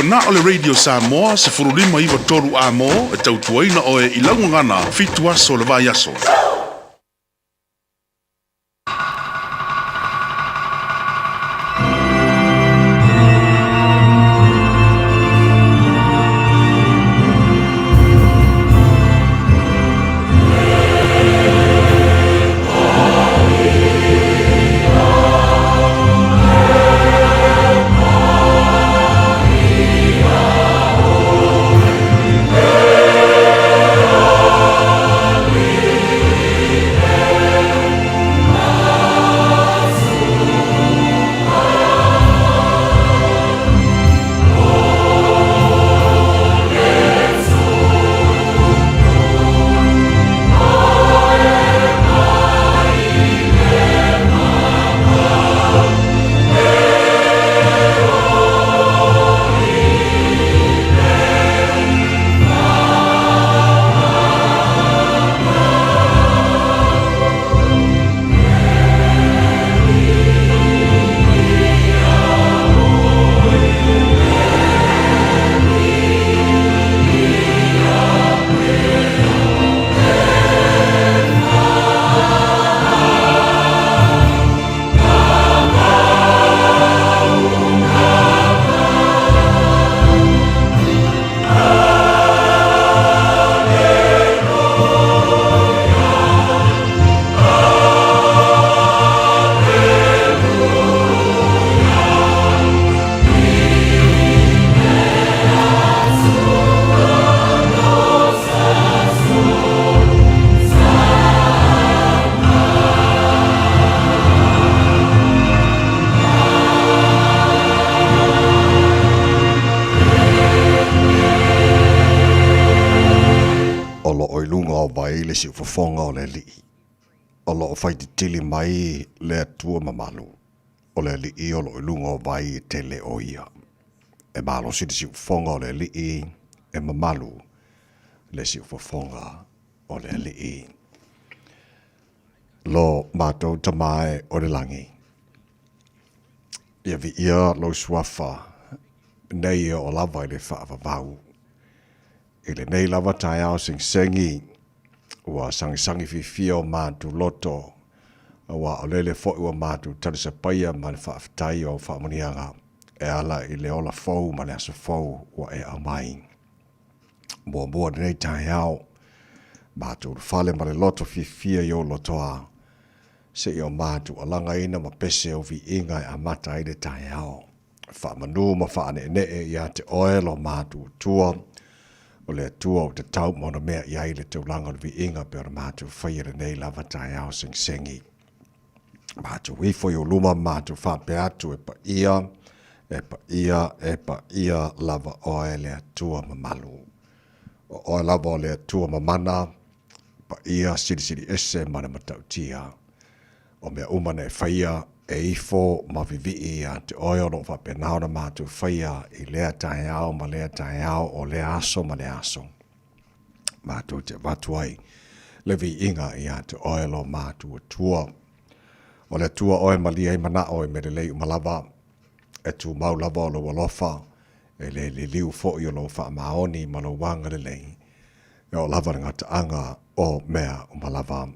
Ua na o le Radio Samoa 1593 A-mo e tautuaina oe i lau gagana 7 aso o le vaiaso. O loo i luga o vai le siufofoga o le Alii, o loo faititili mai le Atua mamalu, o le Alii o loo i luga o vai e tele o ia. E malosi le siufofoga o le Alii, e mamalu le siufofoga o le Alii. Lo matou Tama e o le lagi, ia viia lou suafa nei e oo lava i le faavavau. I lenei lava taeao segisegi, ua sagisagi fiafia o matou loto, aua o lele foi ua matou talisapaia ma le faafetai o au faamanuiaga e ala i le ola fou ma le aso fou ua e aumai. Muamua lenei taeao, matou ulufale ma le loto fiafia i ou lotoa, seia o matou alagaina ma pese ou viiga e amata ai le taeao. Faamanu ma faaneenee ia te oe lo matou Atua, o le Atua ua tatau ma ona mea i ai le taulaga o le viiga pei ona matou faia lenei lava taeao segisegi. Matou ifo i ou luma ma matou faapea atu, e paia, e paia, e paia lava oe le Atua mamalu. O oe lava o le Atua mamana, paia silisili ese ma le matautia. O mea uma na e faia, e ifo ma vivii ia te oe o lo o faapena ona matou faia i lea taeao ma lea taeao, o lea aso ma lea aso. Matou te avatu ai le viiga ia te oe lo matou Atua. O le Atua oe malie ai manao i mea lelei uma lava, e tumau lava o lou alofa, e le liliu foi o lou faamaoni ma lou agalelei, e oo lava le gataaga o mea uma lava.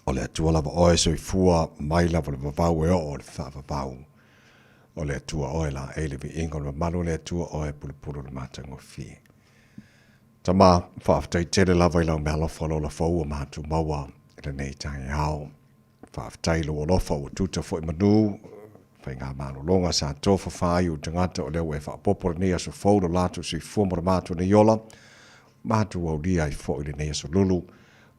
O le Atua lava oe soifua mai lava le vavau e oo le faavavau. O le Atua oe la e le viiga o le mamalu o le Atua oe pulupulu le matagofie. Tama, faafetai tele lava i lau mealofa o lola fou ua matou maua i lenei taeao. Faafetai i lou alofa ua tuta foi manu, faiga malologa sa tofafa ai ou tagata o lea ua e faaopoopo lenei aso fou lo latou soifua ma lo matou nei ola, matou aulia ai foi lenei aso lulu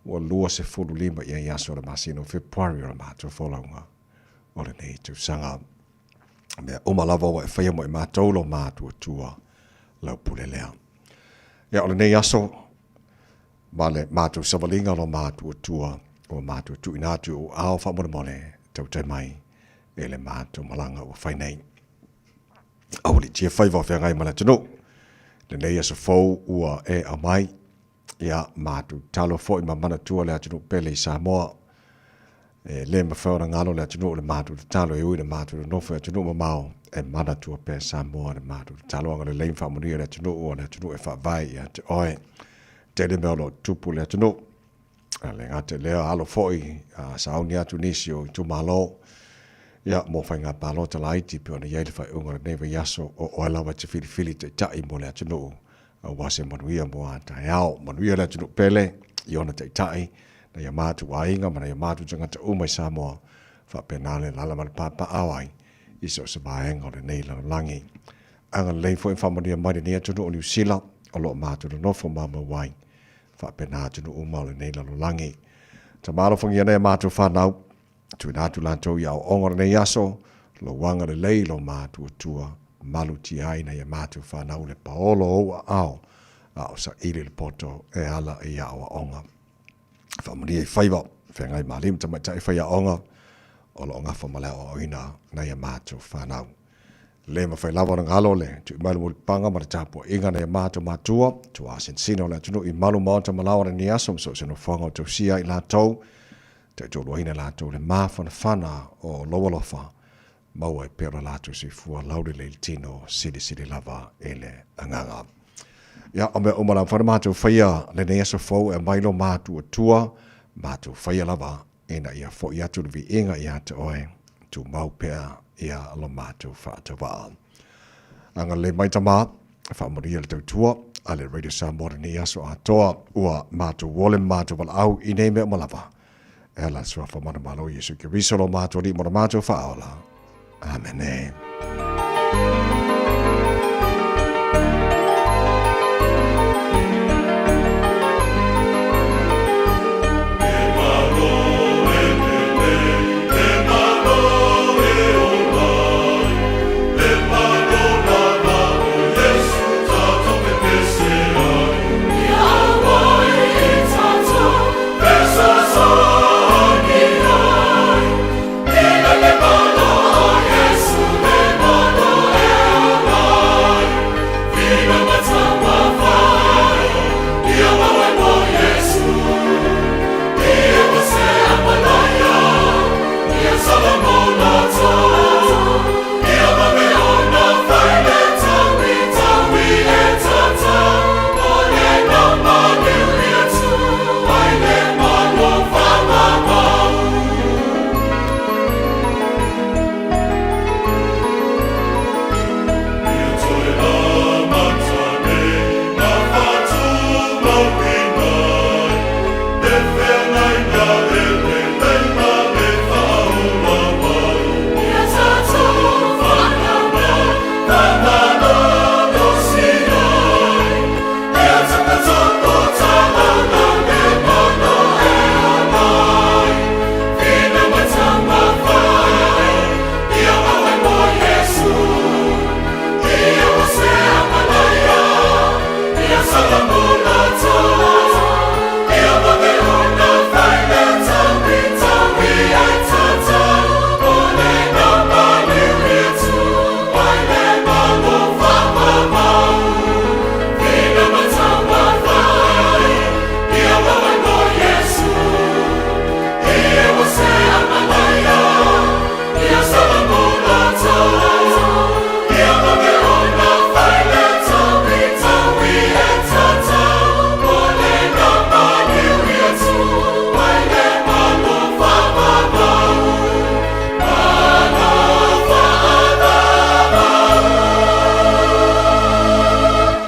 ua 25 i ai aso o le masina o Fepuari o le matou folauga o lenei tausaga. Mea uma lava ua e faia mo i matou lo matou Atua lau pule lea. Ia o lenei aso ma le matou savaliga lo matou Atua ua matou tuuina atu i ou ao faamolemole tautai mai i le matou malaga ua fai nei. Aualiitia faiva o feagai ma le atunuu. Lenei aso fou ua e aumai. Ia matou talo foi ma manatua le atunuu pele i Samoa. E le mafai ona galo le atunuu i le matou tatalo e ui i le matou nonofo i atunuu mamao, e manatua pea Samoa i le matou tatalo. Agalelei ma faamanuia le atunuu, o le atunuu e faavae ia te oe. Tele mea o lo o tutupu i le atunuu. A le gata i lea, alo foi a sauni atu nisi o itumalo ia mo faiga palota laiti pei ona i ai le faaiuga o lenei vaiaso, o oe lava e te filifili taitai mo le atunuu aua se manuia mo a taeao. Manuia le atunuu pele i ona taitai, nai o matou aiga ma nai o matou tagata uma i Samoa, faapena le alaala ma le papaaao ai i so o se vaega o lenei lalolagi. Agalelei foi ma faamanuia mai lenei atunuu o Niu Sila o lo o matou nonofo maumau ai, faapena atunuu uma o lenei lalolagi. Tama alofagia nai a matou fanau, Tuuina atu latou i aoaoga o lenei aso, lou agalelei, lo matuatua, malutia ai nai a matou fanau le paolo o ou aao, a o saili le poto e ala i aoaoga. Faamanuia i faiva, feagai ma alii ma tamaitai faiaoga o lo o gafa ma le aoaoina nai a matou fanau. Le mafai lava ona galo le tui mai le mulipapaga ma le tapuaiga nai a matou matua, tuasinasina o le atunuu i malu maota ma laoa lenei aso ma so o se nofoaga o tausia ai latou, Taitoluaina latou le mafanafana o lou alofa, maua ai pea lo latou soifua laulelei le tino silisili lava i le agaga. Ia, o mea uma lava mafai ona matou faia lenei aso fou e aumai lo matuatua, matou faia lava ina ia foi atu le viiga ia te oe, tumau pea ia lo matou faatauvaa. Agalelei mai Tama, faamanuia le tautua a le Radio Samoa lenei aso atoa, ua matou ole ma matou valaau i nei mea uma lava. E ala le suafa manumalo o Iesu Keriso lo matou Alii mo le matou faaola. Amene.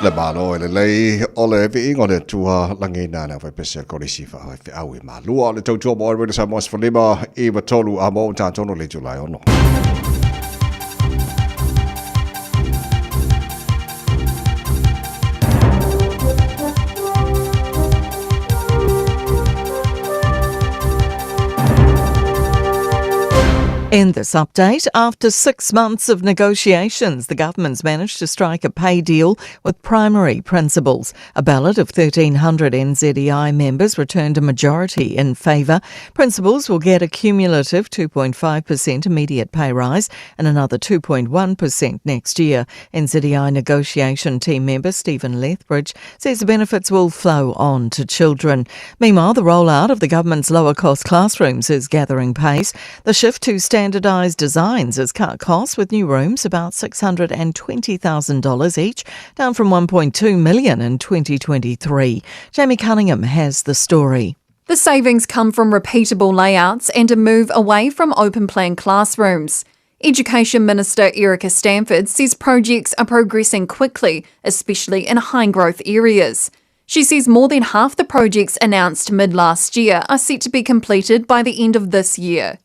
Le Malo e lelei o le viiga o le Atua lagina le aufaipese a le Kolisi Faafaifeau i Malua o le tautua mo Oe Radio Samoa 15 93 a mo tātono le Julai 6. In this update, after six months of negotiations, the government's managed to strike a pay deal with primary principals. A ballot of 1,300 NZEI members returned a majority in favour. Principals will get a cumulative 2.5% immediate pay rise and another 2.1% next year. NZEI negotiation team member Stephen Lethbridge says the benefits will flow on to children. Meanwhile, the rollout of the government's lower cost classrooms is gathering pace. The shift to standardised designs has cut costs with new rooms about $620,000 each, down from $1.2 million in 2023. Jamie Cunningham has the story. The savings come from repeatable layouts and a move away from open plan classrooms. Education Minister Erica Stanford says projects are progressing quickly, especially in high growth areas. She says more than half the projects announced mid last year are set to be completed by the end of this year.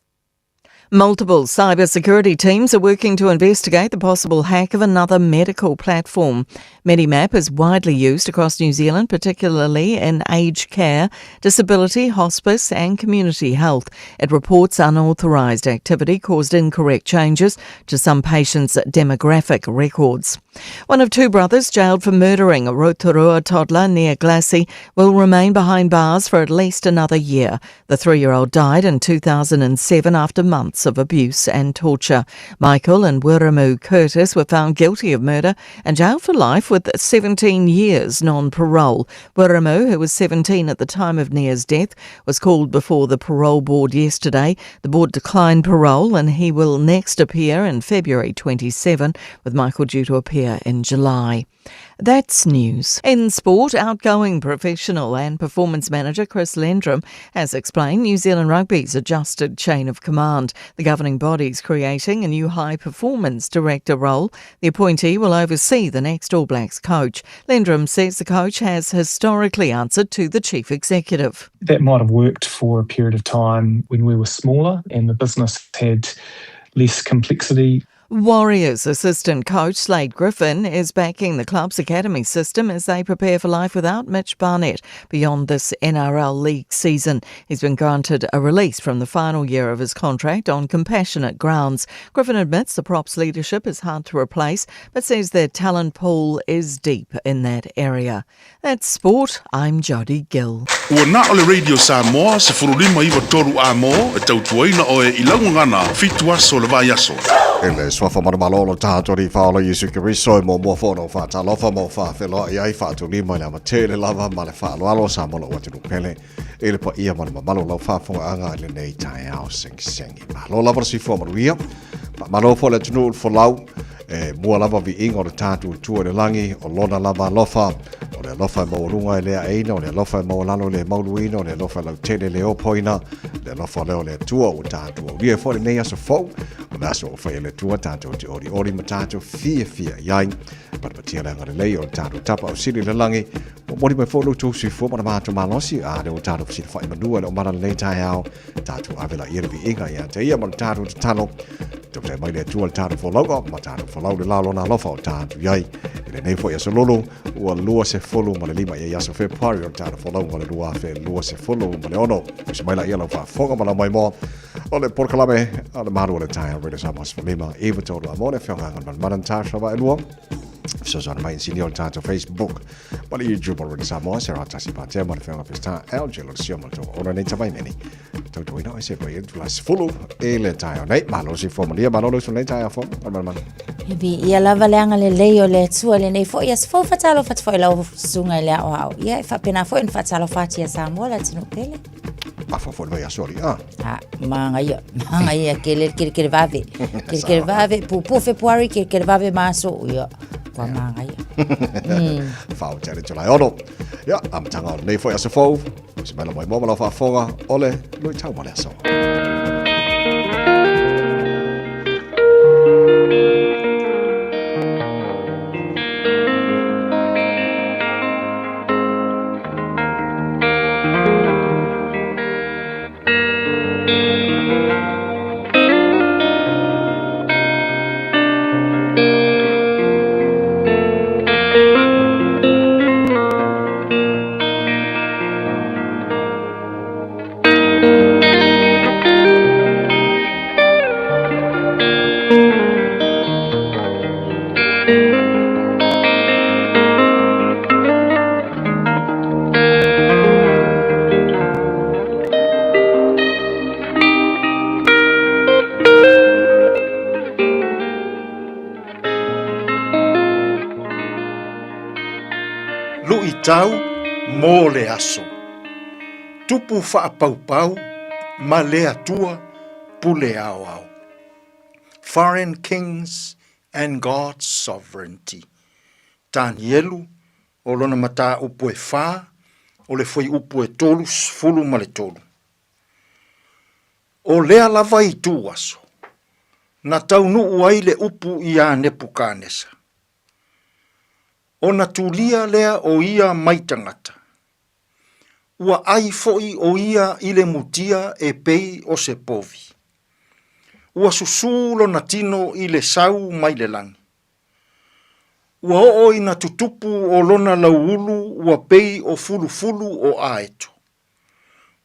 Multiple cybersecurity teams are working to investigate the possible hack of another medical platform. Medimap is widely used across New Zealand, particularly in aged care, disability, hospice, and community health. It reports unauthorised activity caused incorrect changes to some patients' demographic records. One of two brothers jailed for murdering a Rotorua toddler near Glassy will remain behind bars for at least another year. The 3-year-old died in 2007 after months of abuse and torture. Michael and Wiremu Curtis were found guilty of murder and jailed for life with 17 years non-parole. Wiremu, who was 17 at the time of Nia's death, was called before the parole board yesterday. The board declined parole and he will next appear in February 27, with Michael due to appear in July. That's news. In sport, outgoing professional and performance manager Chris Lendrum has explained New Zealand Rugby's adjusted chain of command. The governing body's creating a new high-performance director role. The appointee will oversee the next All Blacks coach. Lendrum says the coach has historically answered to the chief executive. That might have worked for a period of time when we were smaller and the business had less complexity. Warriors assistant coach Slade Griffin is backing the club's academy system as they prepare for life without Mitch Barnett beyond this NRL league season. He's been granted a release from the final year of his contract on compassionate grounds. Griffin admits the props leadership is hard to replace, but says their talent pool is deep in that area. That's sport. I'm Jodie Gill. Ua na o le Radio Samoa, 159 Amo, e tautuaina oe i laugagana, 7 aso o le vaiaso. I le suafa manumalo o lo tatou Alii Faaola Iesu Keriso e muamua foi ona ou faatalofa ma ou faafeloai ai faatulima i le amatele lava ma le faaaloalo Samoa lou atunuu pele i le paia ma le mamalu o lau faafogaaga i lenei taeao segisegi. Malo lava le soifua manuia. Faamalo foi le atunuu i le folau e mua lava viiga o le tatou Atua i le lagi o lona lava alofa o le alofa e maualuga e le aeina o le alofa e maualalo e le mauluina o le alofa e lautele e le opoina le alofa lea o le Atua ua tatou aulia ai foi lenei aso fou o le aso ua faia e le Atua tatou te olioli ma tatou fiafia i ai. Malumatia le agalelei o le tatou Tapaau Sili i le lagi Momoli mai foi lo outou soifua ma le matou malosi, a lea ua tatou fesilafai manua i le omana lenei taeao, tatou ave laia le viiga ia te ia ma le tatou tatalo. Tautai mai le Atua le tatou folauga ma tatou folau le la lona alofa o tatou i ai. I lenei foi aso lolo, ua 25 ia aso Fepuari o le tatou folauga o le 2026. Usi mai laia lau faafofoga ma lau maimoa o le polokalame a le Malu o le Taeao Radio Samoa 15 iva tolu a mo le afioga Agalemanamana Natasha Vaelua. Fesoasoani mai inisinia o le tatou Facebook ma le YouTube o Radio Samoa, se ra tasi patea ma le feoga Peseta LJ lo sio ma le tau ona nei tavai meni. Tautuina o se pai e tula sefulu e le taeao nei. Malo si fua malia, malo lo su nei taeao fua. Mana mana. E viia lava le agalelei o le Atua i lenei foi aso fou faatalofa atu foi i lau susuga i le aoao. Ia, e faapena foi ona faatalofa atu ia Samoa le atunuu pele. Afa foi le vaiaso alii, a? A, magaia, magaia, kele, kele, kele vave. Kele, kele vave, puupuu Fepuari, kele, kele vave Maaso, ia, kua magaia. Whao te are July ono. Ia, amataga o lenei foi aso fou. Se mai la mai mo ma lau faafofoga o le luitau mo le aso. Faitau mo le aso. Tupu faapaupau ma le Atua pule aoao. Foreign Kings and God's Sovereignty. Tanielu, o lona mataupu e fa, o le fuaiupu e 33. O lea lava itu aso, na taunuu ai le upu iā Nepukanesa. Ona tulia lea o ia mai tagata. Ua ʻai foi ʻo ia i le mutia e pei o se povi. Ua susū lona tino i le sau mai le lagi. Ua oo ina tutupu o lona lauulu ua pei o fulufulu o aeto,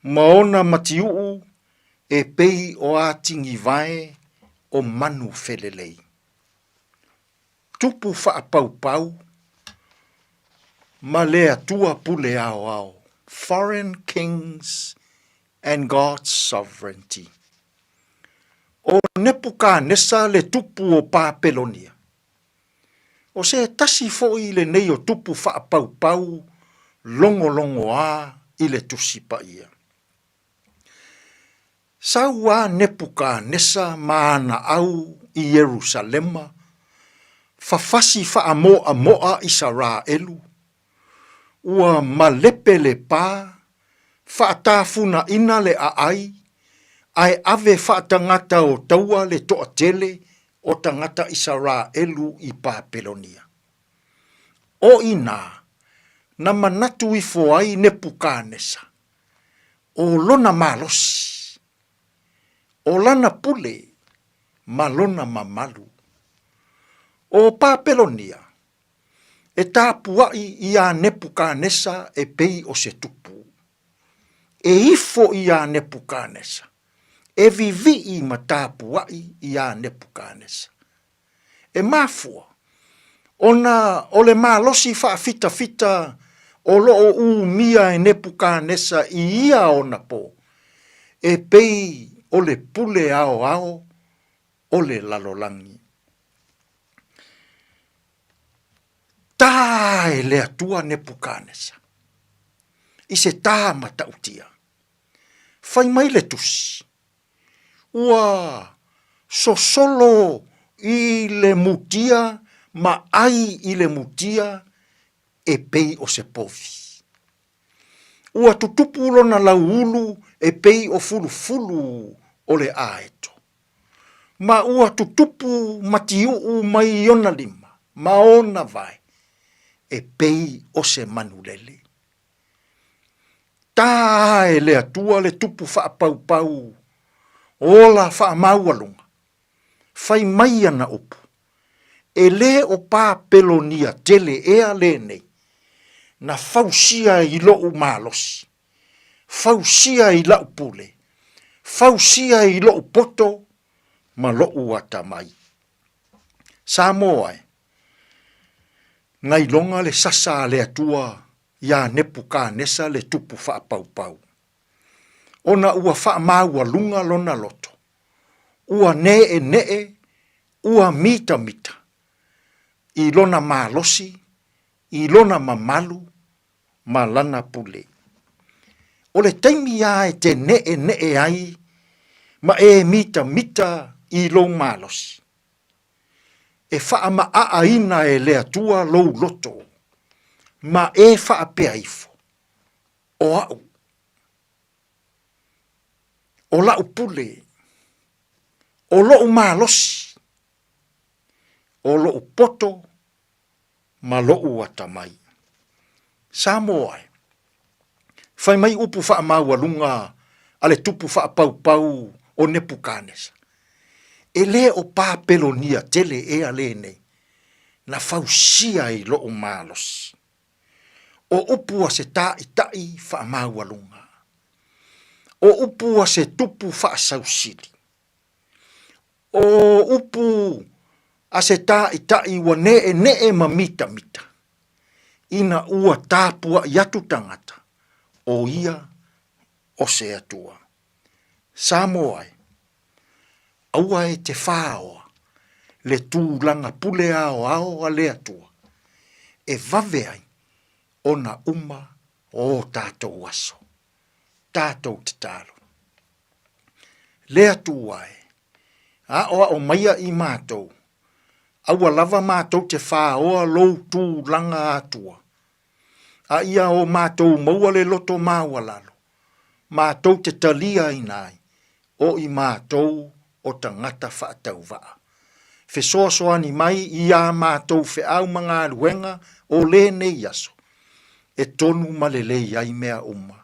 ma ona matiuʻu e pei o atigivae o manu felelei. Tupu faapaupau ma le Atua pule aoao, Foreign Kings and God's Sovereignty. ʻO Nepukanesa le tupu o Papelonia. ʻO se tasi foi lenei o tupu faapaupau logologoā i le Tusi Paia. Sau a Nepukanesa ma ana au i Ierusalema, fafasi faamoʻamoʻa Isaraelu, ua malepe le pā, faatafunaʻina le ʻaʻai, ae ave faatagata o taua le toatele o tagata Isaraelu i Papelonia. ʻO inā, na manatu ifo ai Nepukanesa, ʻo lona malosi, ʻo lana pule ma lona mamalu. ʻO Papelonia, e tapuaʻi iā Nepukanesa e pei o se tupu. E ifo iā Nepukanesa, e wiwiʻi ma tapuaʻi iā Nepukanesa. E mafua, ona o le malosi faafitafita o loo umia e Nepukanesa i ia ona po, e pei o le pule aoao o le lalolagi. Tā e le Atua Nepukanesa, i se tā matautia. Fai mai le tusi, ua sosolo i le mutia ma ʻai i le mutia e pei o se povi. Ua tutupu lona lauulu e pei o fulufulu o le ʻaeto. Ma ua tutupu matiuʻu mai i ona lima ma ona wae e pei o se manulele. Tā ae le Atua le tupu faapaupau ola faamaualuga, fai mai ana upu, E lē o Papelonia tele ea lenei, na fausia i loʻu malosi, fausia i laʻu pule, fausia i loʻu poto ma loʻu atamai. Samoa e, na iloga le sasa a le Atua iā Nepukanesa le tupu faapaupau, ona ua faamaualuga lona loto, ua neʻeneʻe, ua mitamita, i lona malosi, i lona mamalu, ma lana pule. ʻO le taimi a e te neʻeneʻe ai ma e mitamita i lou malosi, e faamaʻaʻaina e le Atua lou loto, ma e faapea ifo, ʻO aʻu, ʻo laʻu pule, ʻo loʻu malosi, ʻo loʻu poto ma loʻu atamai. Samoa e. Fai mai upu faamaualuga a le tupu faapaupau o Nepukanesa, E lē o Papelonia tele ea lenei, na fausia i loʻu malosi. O upu a se taʻitaʻi faamaualuga. O upu a se tupu faasausili. O upu a se taʻitaʻi ua neʻeneʻe ma mitamita, ina ua tapuaʻi atu tagata, ʻo ia o se Atua. Samoa e, aua e te whāoa le tulaga pule aoao a le Atua, e vave ai. ona uma o tātou aso. Tātou tatalo. Le Atua e, aʻoaʻo maia i mātou, aua lava mātou te whāoa lou tūlanga Atua, a ia o mātou maua le loto māualalo, mātou te talia ina ai, o i mātou o tagata faatauvaa. Fesoasoani mai i ā mātou feau ma galuega o lenei aso, e tonu ma lelei ai mea uma.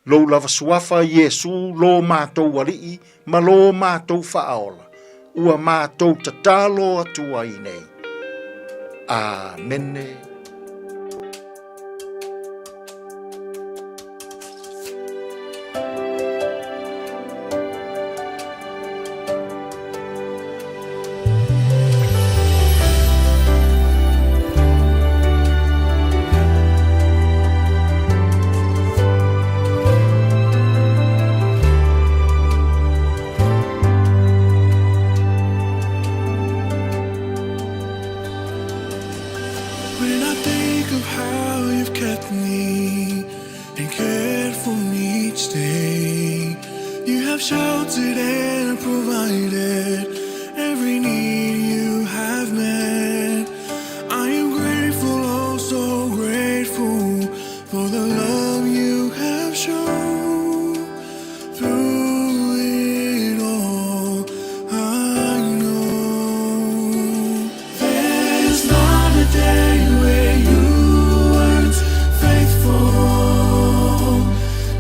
Lou lava suafa Iesū lō mātou Aliʻi ma lō mātou Faaola, ua mātou tatalo atu ai nei. Āmene. When I think of how you've kept me and cared for me each day, you have sheltered and provided every need you have met. I am grateful, oh so grateful for the love you have shown. Through it all, I know there's not a day where you weren't faithful.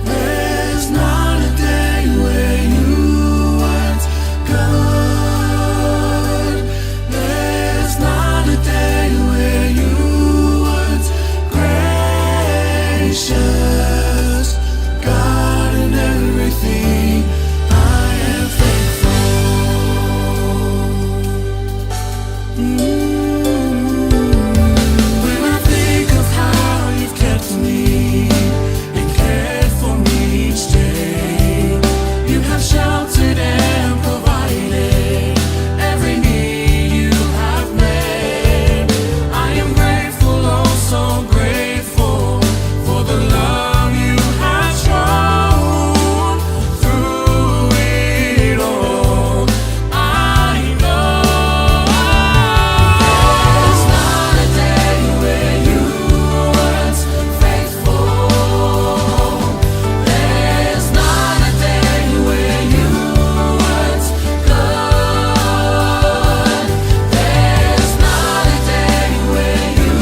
There's not a day where you weren't good. There's not a day where you weren't gracious. God in everything, I am thankful. When I think of how you've kept me and cared for me each day, you have sheltered and provided every need you have met. I am grateful, oh so grateful for the love you have shown through it all. I know there's not a day where you weren't faithful. There's not a day where you weren't good. There's not a day where you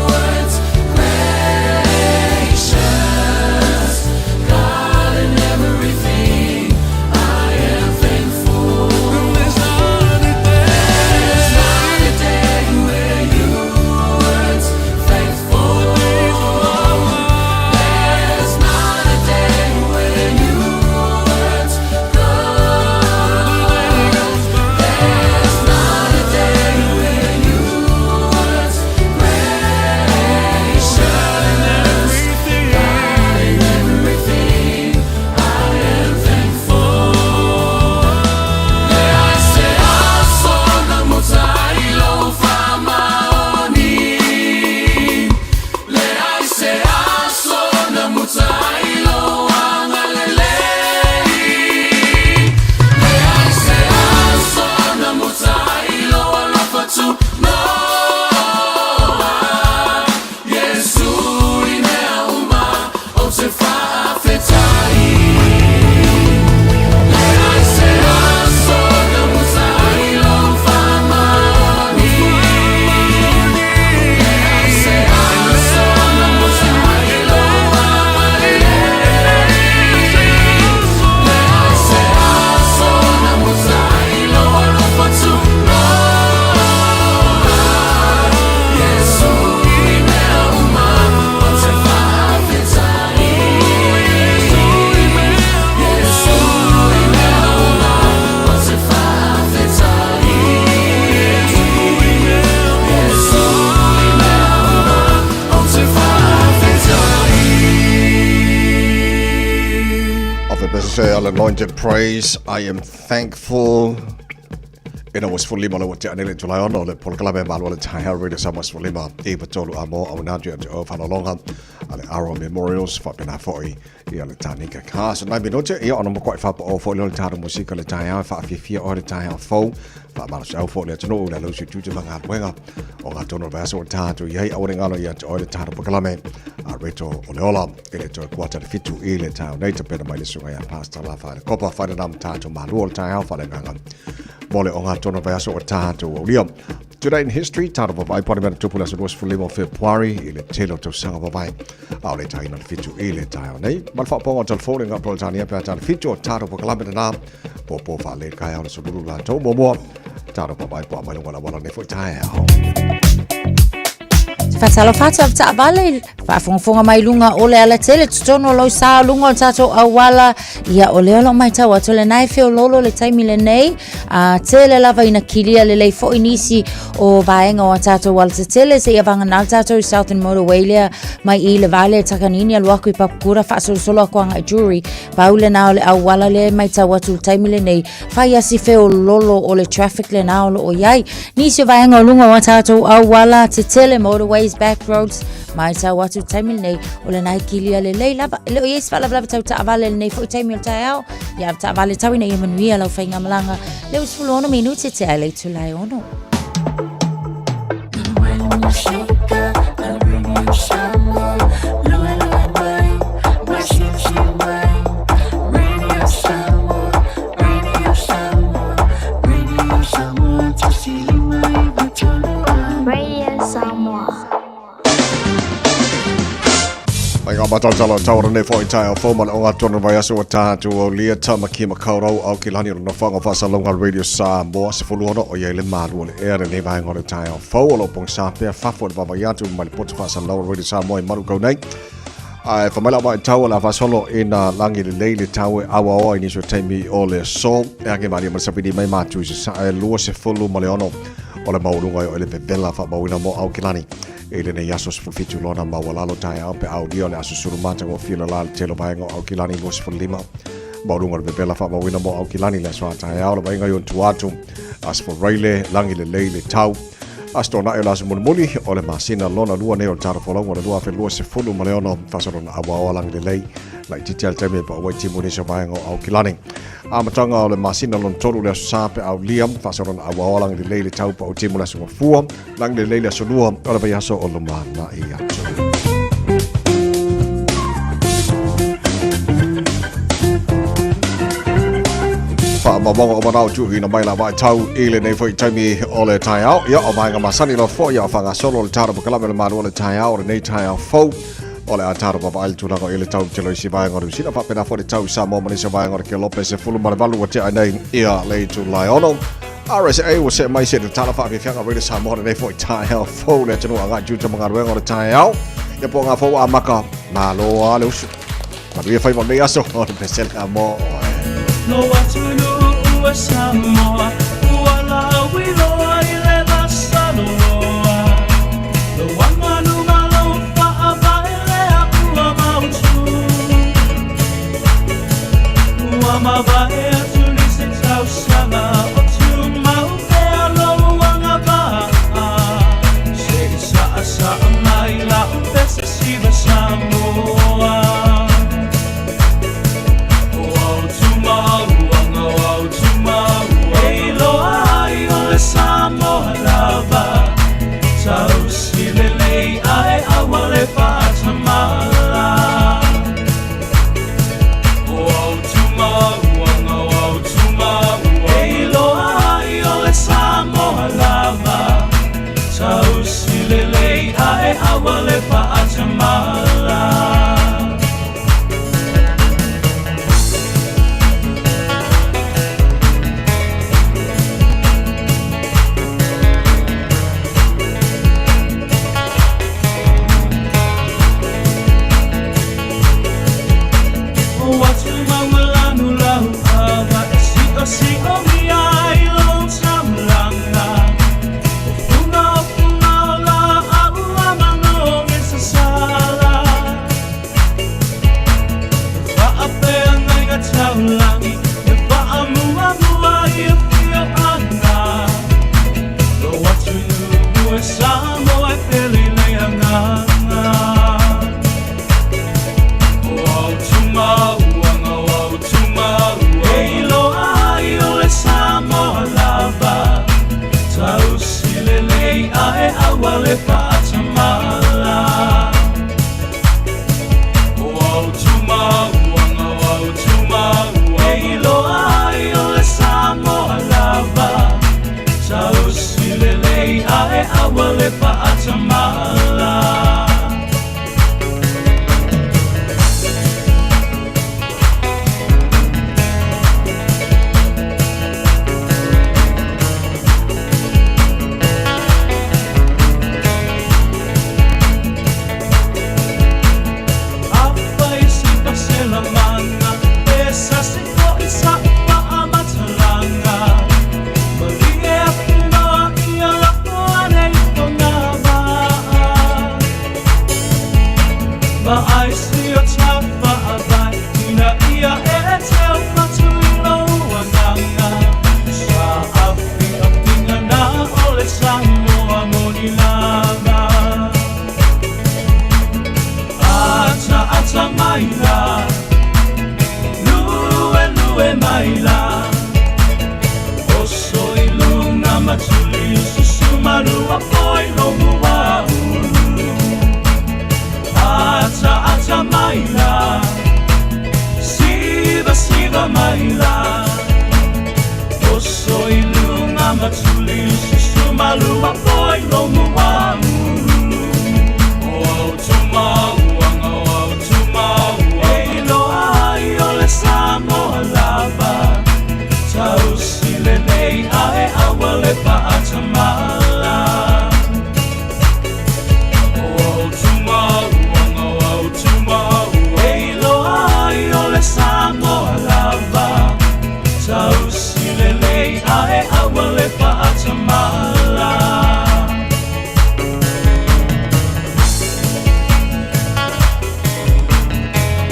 weren't gracious. God in everything, I am thankful. There's not a day, there's not a day where you weren't thankful. There's not a day where you weren't good. There's not a day where you weren't gracious. God in everything, I am thankful. I say, aso na mutai lo whamaoni. Le ai se aso na mutai lo angalelei. Le ai se aso na mutai lo alafatu noa. Iesu i mea uma o te whaafetai. Le ai se aso na mutai lo whamaoni. Le ai se aso na mutai lo angalelei. Le ai se aso na mutai lo alafatu noa. Iesu i mea uma o te whaafetai. Iesu i mea uma o te whaafetai. Iesu i mea uma o te whaafetai. Of the Brazil Anointed Praise, I am thankful. Ina ua 15 le ua tea nei le itula e ono le polokalame malo le taeao Radio Samoa 15 i tolu a mo au nā te o whanolonga a le Aro Memorials whapena foi ia le Tanika Cars. Nai minute ia ona makuai whapa o foi le tāro musika le taeao whaafifia o le taeao fou whaamalo se au foi le atunuu le lausi tute ma ngā o ngā tono vaiaso o tātou i ai aure ngalo ia te o le tāro polokalame a Reto o le ola e le toe kuata le fitu i le taeao nei tapena mai le suga ia Pastor La Whaare Kopa whaare nam tātou malua o le taeao whaare nganga mo le o ngā tono vaiaso o tātou aulia. Today in history, tātou vavai pone mea tupu le aso 25 o Februari i le tele o tausaga vavai a o le taina le fitu i le taeao nei. Ma le whaaponga o telefone ngā Peretania pea tā le fitu o tātou polokalame nā pō pō whaale kai au le solulu lātou muamua tātou vavai po a mai lunga la wala nei foi taeao. Faatalofa atu a taavale i faafogafoga mai luga o le alatele totonu o lou sa luga o le tatou auala ia o lea o loo matau atu lena e feololo le taimi lenei a tele lava ina kilia lelei foi nisi o vaega o a tatou alatetele seia vagana le tatou Southern Motorway lea mai i le vale e Takanini alu aku i Papakura faasolosolo aku agai Drury pau lena o le auala lea e matau atu le taimi lenei Fai a si feololo o le traffic lena o loo iai. Nisi o vaega o luga o a tatou auala tetele, motorways, back roads, matau atu taimi lenei o lena e kilia lelei lava. E le o iai se faalavelave tau taavale lenei foi taimi o le taeao. Ia taavale tau ina ia manuia lau faigamalaga. Lea ua 16 minute tea i le itula e ono. Radio Samoa. Mai ngā matautalo tau nei fo i tae o fōma le o ngā tonu vai aso o tātu o lia tama ki makaurau au ki lani o nofonga whasalonga Radio Samoa se fulu ono o ia le malu o le ea le nei vaenga o le tae o fau o lo pong sa pea fafo le vava iatu mai le poto whasalonga Radio Samoa i maru kau nei. Ae fa mai lau vaitau o le a faasolo ina lagi lelei le tau e auaoa i nisi o taimi o le aso. E age malie ma le sapili mai matu i sasae 26 o le maualuga e o ele vevela faamauina mo Aokelani i lenei aso 17 lona maualalo taeao pe aulia o le aso sulu matagofie le la le tele o vaega o Aokelani 25 maualuga o le vevela faamauina mo Aokelani le aso a taeao le vaaiga i ona tua atu aso Faraile lagi lelei le tau Aso Toonai o le aso mulimuli o le masina lona lua nei o le tatou folauga o le 2026 faasolona auaoa lagi lelei laitiiti a le taimi e paua ai timu i nisi o vaega o Aukilani. Amataga o le masina lona tolu le aso Sa pe aulia faasolona auaoa lagi lelei le tau paua timu le aso Gafua lagi lelei le aso Lua o le vaiaso o lumanai atu. Faamaumauga o manao tuuina mai la vaitau i lenei foi taimi o le taeao. Ia, o vaega masani loa foi a o faagasolo le talo pakalame o le malo o le taeao o lenei taeao fou. O le a talo vavaai le tulaga i le tau telo i si vaega o Niu Sila faapena foi le tau i Samoa ma nisi o vaega o le Kelope 18 ua tea nei ia le itula e ono. RSA ua see mai se te tala faafiafiaga Radio Samoa lenei foi taeao fou le atunuu agai tiute ma galuega o le taeao. Ia po ngā fou a maka, malo a le usu. Manuia faiva o lenei aso, o le pesela mo oe. Lou atunuu e Samoa, ua lauiloa i le vasaloloa. Lou aganu ma lou faavae lea ua mautu. Ua mavae atu nisi tausaga o tumau pea lou agavaa. Se i saasaa mai lau pese siva Samoa.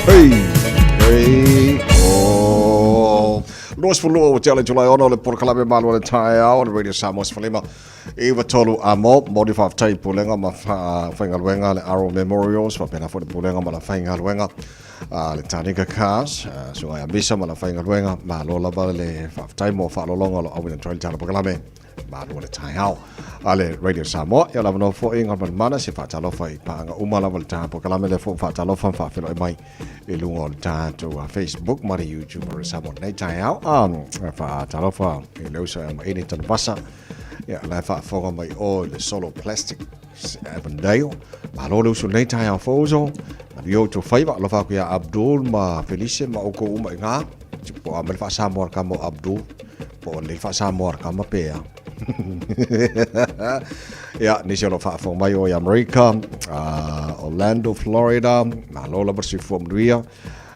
Hey, hey, oh. 22 ua tea le Julai 6 o le polokalame malu o le taeao o le Radio Samoa 15 i tolu a mo mo le faafetai pulega ma faigaluega le Aro Memorials faapena foi le pulega ma la faigaluega a le Tanika Cars suaga ia Misa ma la faigaluega malo lava le faafetai mo faalologa o lo auina atu ai le tala polokalame malu o le taeao a le Radio Samoa. Ia lava no foi ngā mana se whaatalofa i paanga uma lava le taha polokalame le fo whaatalofa whaafelo e mai i lunga o le tatou Facebook ma le YouTube o Samoa nei taeao. Whaatalofa i le uso e ma ini tanu vasa. Ia la whaafonga mai o le Solo Plastic Avondale. Malo le uso nei taeao fōuso. Manuia o tō whaiva. Alofa aku ia Abdul ma Felice ma oko uma i ngā. Po a mele whaasamoa ka mo Abdul. Po o le whaasamoa ka ma pea. Ia, nisi o lo whaafonga mai o i Amerika, Orlando, Florida. Malo lava le soifua manuia.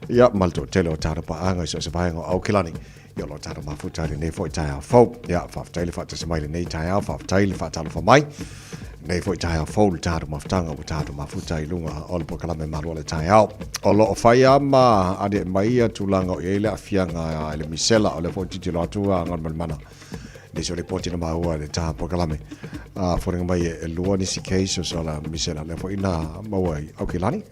Ia, ma le toatele o tātou paanga i so o se vaega o Aokelani. Ia, o lo tātou mafuta i lenei foi taeao fou. Ia, faafetai le faatasi mai lenei taeao, faafetai le faatalofa mai. Nei foi taeao fou le tātou mafutaga ua tātou mafuta i luga o le polokalame malu o le taeao. O lo o fai lava ma aliae mai ia tulaga o i ai le aafiaga i le misela, o lea foi tilotilo atu a Galumalemana nisi o lipoti na maua i le taha polokalame. A foliga mai e lua nisi cases o la misela lea foi na maua i Aukilani.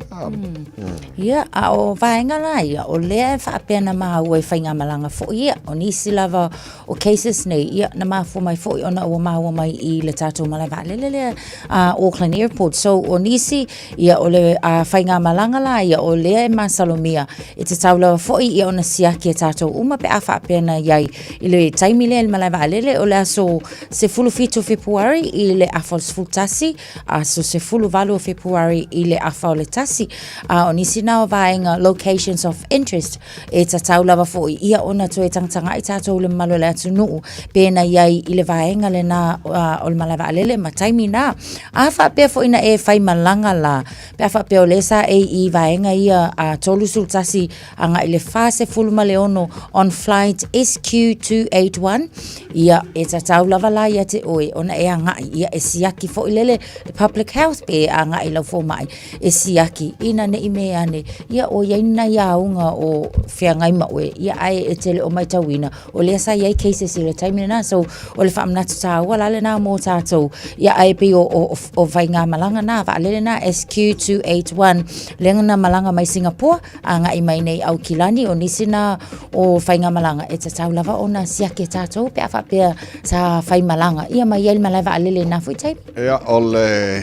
Ia, a o vaega la ia, o lea e faapea na maua i faigamalaga foi ia, o nisi lava o cases nei, ia, na mafua mai foi ona ua maua mai i le tatou malae vaalele lea a Auckland Airport. So, o nisi, ia, o le a, faigamalaga la ia, o lea e masalomia, e tatau lava foi ia ona siaki e tatou uma pe a faapea na i ai i le taimi lea i le malae vaalele, o le aso 17 o Fepuari i le afa o le 11, aso 18 o Fepuari i le afa o le 1, a o nisi na o vaega locations of interest e tatau lava foi ia ona toe tagatagai tatou le mamalu o le atunuu pe na i ai i le vaega lena o le malae vaalele ma taimi na. A faapea foi na e fai malaga la, pe a faapea o lea sa e i vaega ia a 31 agai le 46 on flight SQ281, ia e tatau lava la ia te oe ona e agai ia e siaki foi lele le public health pe agai i lau fomai e siaki ina ne i mea ane ia o i ai ni nai auga o feagai ma oe ia ae e te le o maitauina o lea sa i ai cases i le taimi lena. So o le faamanatu tāua la lena mo tātou ia ae pei o, o, o faigamalaga na vaalele na SQ281 lea na malaga mai Singapore agai mai nei Aukilani o nisi na o faigamalaga e tatau lava ona siaki e tātou pe a faapea sa faimalaga ia mai ai le malae vaalele i na foi taimi. Ia, o le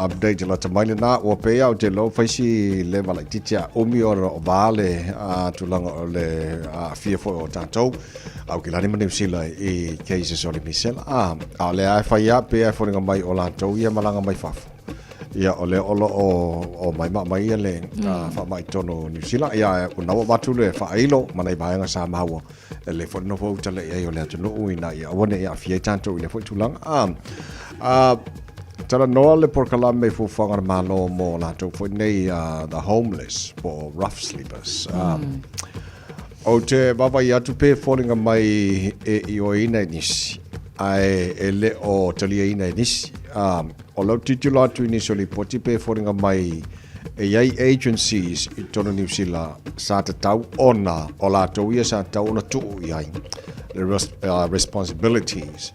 update lata mai lena, ua pei lava ou te iloa ua fai si leva laitiiti a umi ona o va le tulaga o le aafia foi o tatou Aukilani ma Niu Sila i cases o le misela. A, a o lea lava e fai lava, pei lava e foliga mai o latou ia malaga mai fafo. Ia, o lea o lo o omai ma aumai le faamai i totonu o Niu Sila. Ia, ua na ua avatu le faailo ma nai vaega sa maua E lelei foi le nofo uta i ai o le atunuu ina ia aua ne i aafia ai tatou i lea foi tulaga. A, a, talanoa le polokalame i fuafuaga a le Malo mo latou foi nei the homeless po o rough sleepers. Ou te vaavaai atu pe foliga mai e ioeina e nisi, ae e le o taliaina e nisi. O lau tilotilo atu i nisi o lipoti pe foliga mai E i ai agencies i totonu o Niu Sila sa tatau ona, o latou ia sa tatau ona tuu i ai le responsibilities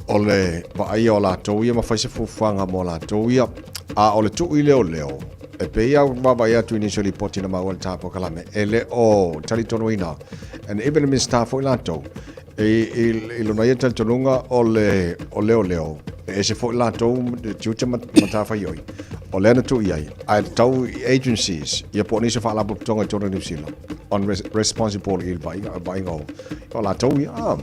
o le vaaia o latou ia ma fai se fuafuaga mo latou ia. A o le tuu i leoleo, e pei lava ua vaavaai atu i nisi o lipoti na maua i le ta polokalame, e le o talitonuina, and even le Minisita foi latou, I lona ia talitonuga o le o leoleo, e ese foi latou tiute ma matafaioi. O lea na tuu i ai, ae tatau i agencies, ia po o nisi o faalapotopotoga i totonu o Niu Sila, on responsible i le vaaiga, vaaiga o, o latou ia. Ah.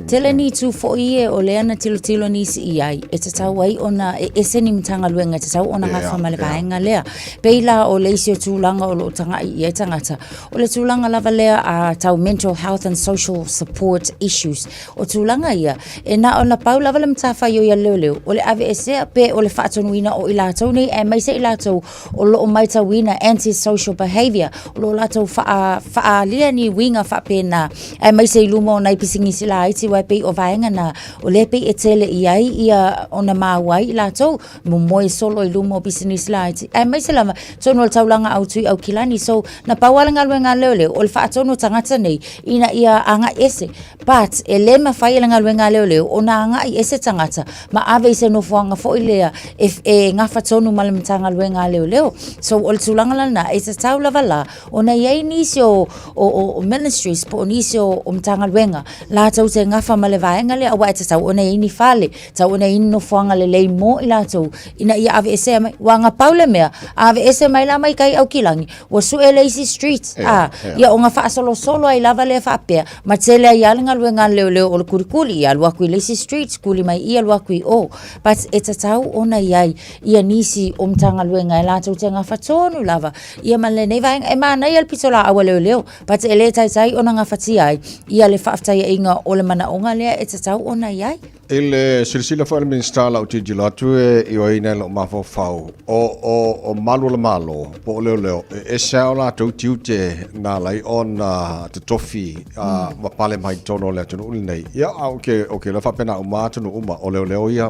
Tele ni itu foi e o lea na tilotilo nisi i ai, e tatau ai ona e ese ni Matagaluega e tatau ona gafa ma le vaega lea. Pei la o le isi o tulaga o lo o tagai i ai tagata, o le tulaga lava lea a tau mental health and social support issues. O tulaga ia, e na ona pau lava le matafaioi a le leoleo, o le aveesea pe o le faatonuina o i latou nei aemaise i latou o lo o matauina anti-social behaviour, o lo o latou faa, faaalia ni uiga faapena, aemaise i luma o nai pisinisi laiti, aua e pei o vaega na, o lea e pei e tele i ai ia ona maua ai i latou, momoe solo i luma o pisinisi laiti, aemaise lava totonu o le taulaga autu i Aukilani. So, na pau lava le galuega a le leoleo, o le faatonu o tagata nei, ina ia agai ese. But, e le mafai e le galuega a leoleo ona agai ese tagata ma ave i se nofoaga foi lea e, e gafa tonu ma le Matagaluega a Leoleo. So, o le tulaga la lena, e tatau lava la ona i ai nisi o, o, o, o ministries po o nisi o, o Matagaluega latou te gafa ma le vaega lea, aua e tatau ona i ai ni fale, tatau ona i ai ni nofoaga lelei mo i latou ina ia aveesea mai. Aua na pau le mea, a aveese mai la mai tai Aukilani, ua sue le isi street, a, ia ona faasolosolo ai lava lea faapea, ma tele ai lava le galuega a le leoleo o le kulikuli, ia alu atu i le isi street, kuli mai i i alu atu i o. But e tatau ona i ai ia nisi o Matagaluega e latou te gafa tonu lava ia ma lenei vaega. E manaia le pitolaau a leoleo, but e le taitai ona gafatia ai ia le faafetaiaiga o le manaoga lea e tatau ona i ai. I le silasila foi a le Minisita lau tilotilo atu e ioeina i lou mafaufau, o, o, o malu o le Malo, po o leoleo, e ese lava o latou tiute na ala ai ona totofi a, ma pale mai i totonu o le atunuu lenei. Ia, a ou te, ou te iloa faapena uma atunuu uma, o leoleo ia,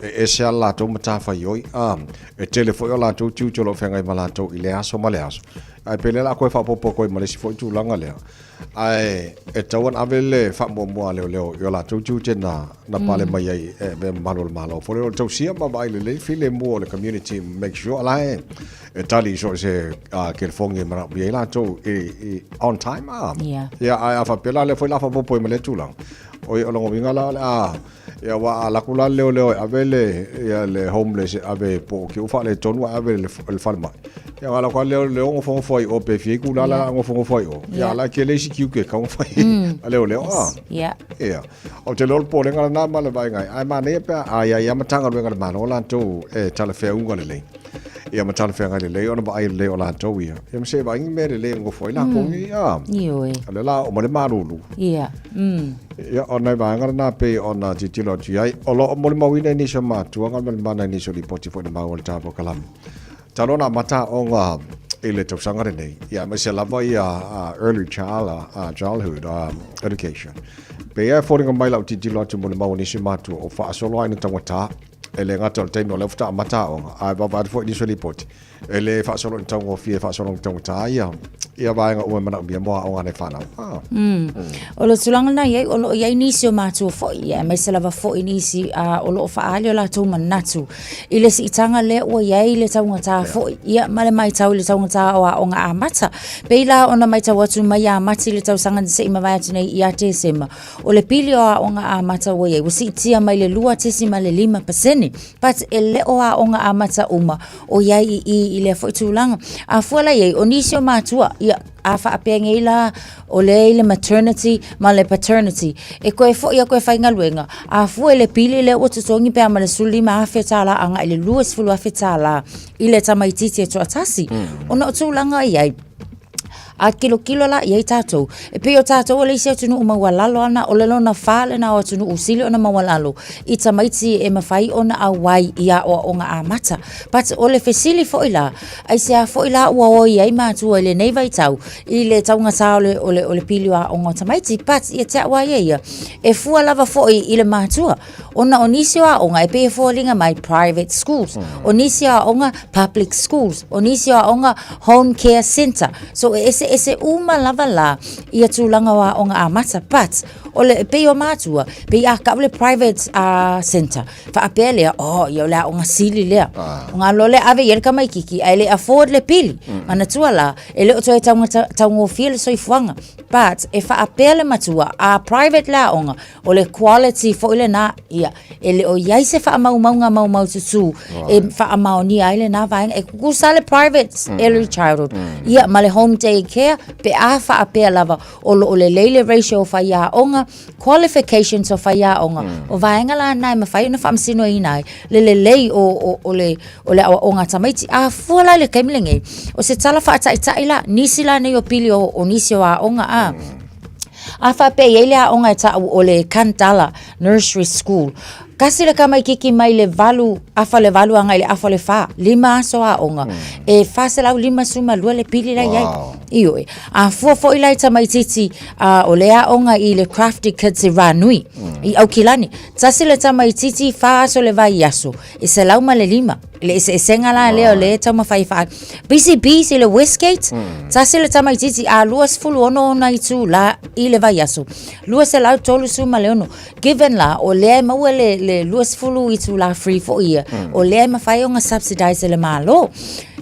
e ese lava le latou matafaioi, a, e tele foi o latou tiute o lo o feagai ma latou i lea aso ma lea aso. Ae pei o lea o le a toe faaopoopo atu ai ma le isi foi tulaga lea, Ae e tatau ona ave le faamuamua a leoleo i o latou tiute na na pale mai ai e avea ma malu o le Malo. Fole o le tausia ma vaai lelei filemu o le community make sure la e e tali i so o se kelefogi e manaomia ai latou i, i on time a. Yeah. Ia ae a faapea la lea foi la faaopoopo ai ma lea tulaga. Oi o lona uiga la o le a Ia aua a alu atu la le leoleo e ave le, ia le homeless e ave po o ke ua faaletonu ae ave i le falemai. Ia alu atu lava le leoleo nofonofo ai i o pe fia itula la a nofonofo ai i o. Ia a la e tele isi tiute e tatau ona fai a leoleo a. Ia. Ia. Ou te iloa o le popolega lena ma le vaaiga ai. Ae manaia pe a i ai lava Matagaluega a le Malo latou e talafeauga lelei. Ia ma talafeagai lelei ona vaai lelei o latou ia. Ia ma se i vaai ni mea lelei e nofo ai latou nei. A. Ioe. O lea o le a oo mai le malulu. Ia. Ia, o nai vaega lena pei ona tilotilo atu i ai. O lo o molimauina i nisi o matua Galumalemana i nisi o lipoti foi na maua i le ta polokalame. Talu ona amata aoga i le tausaga lenei, ia aemaise lava ia early child, childhood education. Pei e foliga mai lau tilotilo atu molimau a nisi matua o faasolo ai na taugata, e le gata o le taimi o lea faatoa amata aoga, ae vaavaai atu foi i nisi o lipoti, E le faasolo i le taugofie, e faasolo i le taugata ia, ia vaega uma e manaomia mo aoga a nai fanau. Ah. O le tulaga lena i ai, o lo o i ai nisi o matua foi, ia, aemaise lava foi nisi uh, o lo o faaali o latou manatu i le siitaga lea ua i ai le taugata foi, ia, ma le matau i le taugata o aoga amata. Pei la ona matau atu mai ia Mati le tausaga na se i mavae atu nei ia Tesema, o le pili o aoga amata ua i ai, ua siitia mai le 2.5%, but e le o aoga amata uma o i ai i i i lea foi tulaga. A fua la i ai, o nisi o matua, ia, a faapea nei la, o lea i le maternity ma le paternity, e toe foi atu e faigaluega, a fua i le pili lea ua totogi pe a ma le $15,000 agai i le $20,000 i le tamaitiiti e toatasi, ona o tulaga i ai, A tilotilo la i ai tatou, e pei o tatou o le isi atunuu maualalo ana, o le lona fa lena o atunuu sili ona maualalo i tamaiti e mafai ona auai i aoaoga amata. But o le fesili foi la, aisea foi la ua oi ai matua i lenei vaitau i le taugata o le, o le, o le pili o aoga o tamaiti? But ia te au a ia ia, e fua lava foi i le matua. Ona o nisi o aoga e pei e foliga mai private schools, o nisi o aoga public schools, o nisi o aoga home care centre. So e eseese uma lava la ia tulaga o aoga amata but O le pei o matua, pei a kau le private center, faapea lea, oh, ia o le aoga sili lea. Ah. O ngā lole ave i le tamaitiki, ae le afford le pili. Manatua la, e le o toe taugofie le soifuaga. But, e faapea le matua, a private le aoga, o le quality foi lena, ia, e le o i ai se faamaumauga maumaututu e faamaonia ai lena vaega. E kukusa le private early childhood, ia, ma le home day care, pe a faapea lava, o lo o lelei le ratio o faiaoga, qualifications o faiaoga, o vaega la na e mafai ona faamasinoina ai le lelei o, o, o le, o le aoaoga a tamaiti. A fua la i le taimi lenei, o se tala faataitai la, nisi la nei o pili o, o nisi o aoga a. A faapea i ai le aoga e taʻu o le Kantala Nursery School, kasi le tamaititi mai le 8:30 agai i le 3:30, 5 aso aoga, e 452 le pili la i ai. Wow. Ioe. A fua foi la i tamaititi o le aoga i le Crafty Kids i Ranui, i Aukilani, tasi le tamaititi 4 aso le vaiaso, e 105. Le eseesega la lea o lea e taumafai e faa... Busy Bees i le Westgate, tasi le tamaititi a 26 ona itula i le vaiaso, 236. Given la, o lea e maua le, le 20 itula free foi ia, o lea e mafai ona subsidize e le Malo.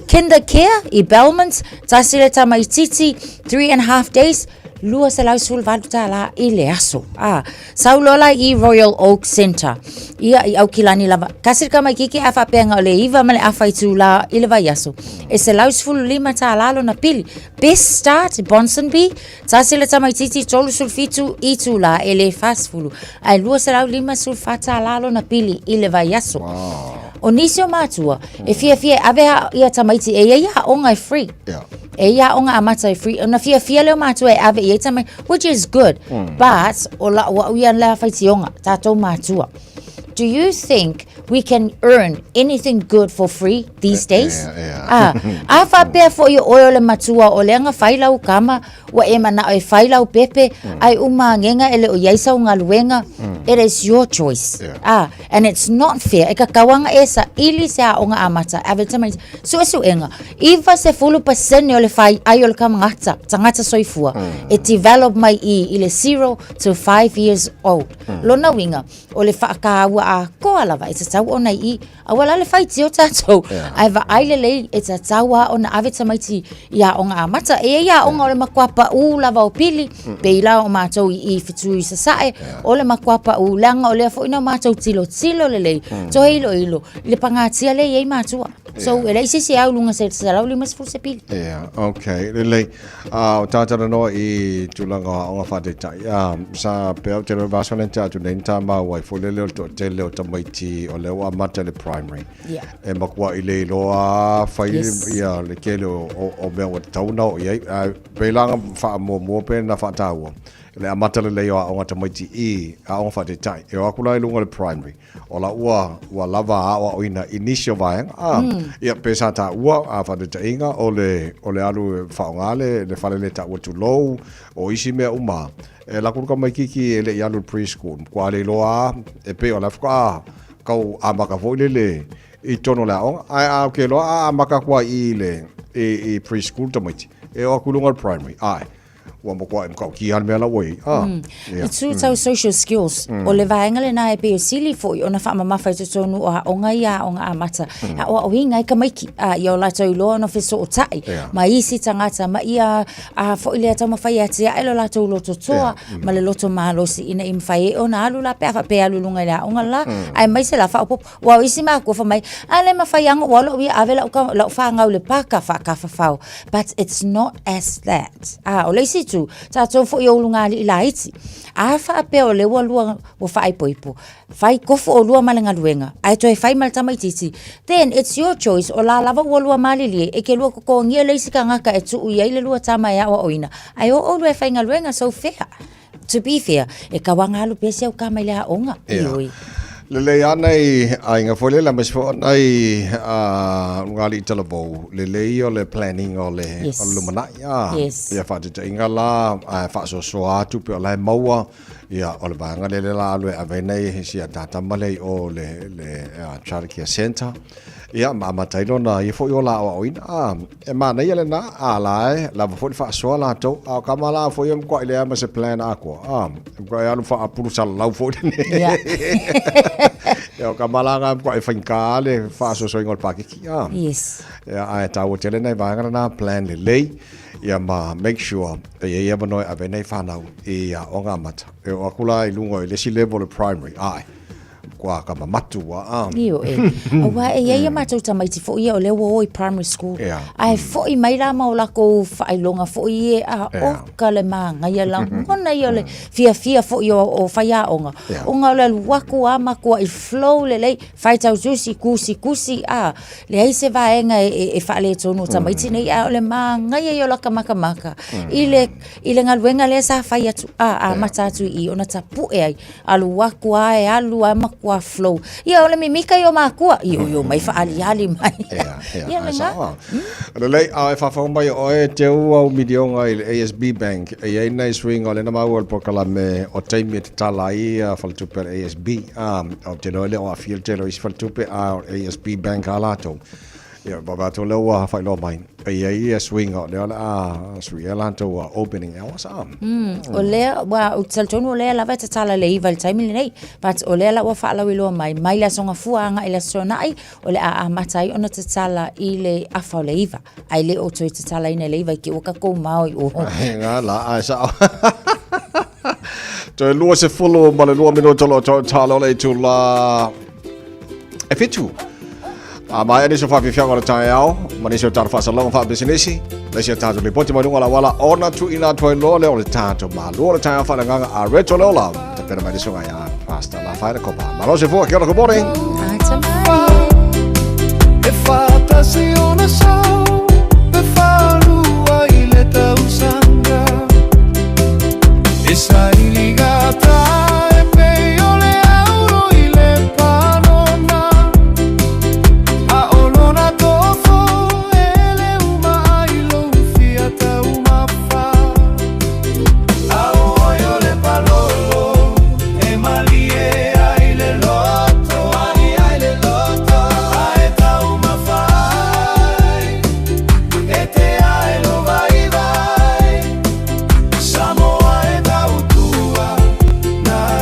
Kinder Care i Belmont, tasi le tamaititi, 3.5 days, $218 i le aso. Ah, sau loa la i Royal Oak Centre, ia i Aukilani lava. Kasi le tamaititi a faapea na o le 9.5 itula i le vaiaso, e $115 lona pili. Best Start i Ponsonby, tasi le tamaititi 37 itula e le 40, ae $254 lona pili i le vaiaso. O nisi o matua, e fiafia e ave a ia tamaiti e i ai aoga e free. Yeah. E i ai aoga amata e free. Ona fiafia lea o matua e ave i ai tamaiti, which is good. But, o la'u au ia lea faitioga, tatou matua. Do you think we can earn anything good for free these days? Yeah, yeah. Ah, a faapea foi o oe o le matua o lea na fai lau kama, ua e manao e fai lau pepe, ai uma agega e le o i ai sau galuega, it is your choice. Yeah. Ah, and it's not fair. E kakau anga e saili se aoga amata, ave tamaiti, suesuega, 90% o le fai ai o le tagata, tagata soifua, e develop mai i, i le 0 to 5 years old. Lona uiga, o le faataua atoa lava, e tatau ona i i, aua la le faitio tatou, ae vaai lelei e tatau lava ona ave tamaiti i aoga amata. E i ai aoga o le matua pau lava o pili, pei la o matou i i Fetu i Sasae, o le matua pau, leaga o lea foi na matou tilotilo lelei, toe iloilo i le pagatia lea e i ai matua. So, e leai se isi e au i luga se 150 se pili. Yeah, okay. Lelei. O tātalanoa i tulaga o aoga faataitai. Sa pea o te rau vāso nei te atu nei tā māua i foi lele o le toatele o tamaiti o lea ua amata le primary. Yeah. E makua i le iloa fai Yes. ia le kele o, o, o mea ua tatau na o i ai. Pei la whaamuamua pe na whaatāua. Le amata lelei o aoga tamaiti i aoga faataitai. E o aku la i lunga o le primary. O la ua, ua lava aoaoina i nisi o vaega, a, ia, pe sa taua, a faataitaiga, o le, o le alu e faaaoga le, le fale le taua tulou, o isi mea uma, e lako le tamaititi e le i alu i le preschool, matua le iloa lava, e pei o la e faatoa tau amata foi lele i totonu o le aoga. Ae a ou te iloa a amata atu lava i i le, i, i preschool tamaiti, e oo atu i luga o le primary, ʻae. Ua matua e matautia le mea la ua i ai. Ah, yeah. I tū tau social skills, o le vaega lena e pei o sili foi ona faamamafa i totonu o aoga ia aoga amata. Aoaoina ai tamaiti, a ia o latou iloa ona fesootai ma isi tagata ma ia a foi lea taumafai e atiae lo latou loto toa ma le loto malosi ina ia mafai ai ona alu la pe a faapea e alu i luga i le aoga la, aemaise la faaopoopo. Ua o isi makua fai mai, a le mafai aga ua lou ia ave lau, lau fanau i le paka faatafafao. But it's not as that. A, o le isi itu, tatou foi o ulugalii laiti. A faapea o lea ua lua ua faaipoipo, fai tofu olua ma le galuega, ae toe fai ma le tamaititi, then it's your choice, o la lava ua lua malilie, e te lua totogia le isi tagata e tuu i ai le lua tama e aoaoina, ae o oulua e faigaluega, so fea. To be fair, e kau anga alu pea si au kama i le aoga. Ia. Ioi. Lelei ana i aiga foi lele aemaise foi ona i luga alii talavou, lelei o le planning o le, Yes. o le lumanai. Ah, Yes. Ia faataitaiga la, ae faasoasoa atu pe o la e maua. Ia, o le vaega lea lea la alu e ave ai nai si a ta tama lea i o le, le uh, Child Care Centre. Ia, ma amata ai lona ia foi o la aoaoina. Ah, e manaia lena, a la e lava foi le faasoa latou. A o ka ma la foi e matuai leai ma se plan atoa. Ah, e matuai alu faapulu salalau foi lenei. Ia. Ia, o ka ma la nga e matuai faigata le faasoasoaina o le paketi. Ah. Yes. Ia, ae taua tele nai vaega lena, plan lelei. Ia ma make sure e i ai avanoa e ave ai nai fanau i aoga amata. E oo atu la i luga i le isi level o le primary, ae, kua ka mamatu ua, a. Ioe. Aua e i ai a matou tamaiti foi ia o lea ua o i primary school. Yeah. Ae foi mai la ma o lakou faailoga foi ia, a Yeah. oka le māgaia lagona ia o le fiafia foi o, o faiaoga. Yeah. Ona o le alu atu a matua i flow lelei, faitau tusi, kusi kusi, a, Leai se vaega e faaletonu o tamaiti nei, a o le māgaia ia o laka makamaka i le, i le galuega lea sa fai atu, a, amata atu i i, ona tapue ai, alu atu a e alu a matua flow. Ia, o le mimika ia o makua, io, io mai faaliali mai. Ia, ia, Ia, ae lena. sao lava. Lelei, a e faafofoga mai oe, teu au miliona i le ASB Bank, e i ai nai suiga o lea na maua i le polokalame o taimi e tatala ai faletupe a le ASB. A, ou te iloa e le o aafia le tele o isi faletupe, a o le ASB Bank a latou. Ia, vaavaai atu lea ua faailoa mai, e i ai ia suiga o lea o le a suia latou opening hours, a. O lea, ua, ou te talitonu o lea lava e tatala i le 9 i le taimi lenei, but o lea la ua faalauiloa mai, mai le Aso Gafua agai i le Aso Toonai, o le a amata ai ona tatala i le afa o le 9, ae le o toe tatalaina i le 9 i te i ua tatou mao i o. Nga la, ae sao. Toe 22 minuta o lo o tatala o le itula e 7. A maea nisi o faafiafiaga o le taeao, ma nisi o tatou faasalalauga faapisinisi, le isi o tatou lipoti mai luga o le auala ona tuuina atu ai loa lea o le tatou malu o le taeao faaleagaga a Reto Leola. Tapena mai le susuga ia Pastor Lafaele Kopa. Malo soifua, kia ora, good morning. Ata mai. E whātasi ona sau, e whārua i le tausaga. E saili gata e pei o le auro i le panona. A o lona tofo e le uma ai lou fia taumafa. A oi o le palolo e malie ai le loto, malie ai le loto, a e taumafa ai, e te ai lo vaivai. Samoa e tautua na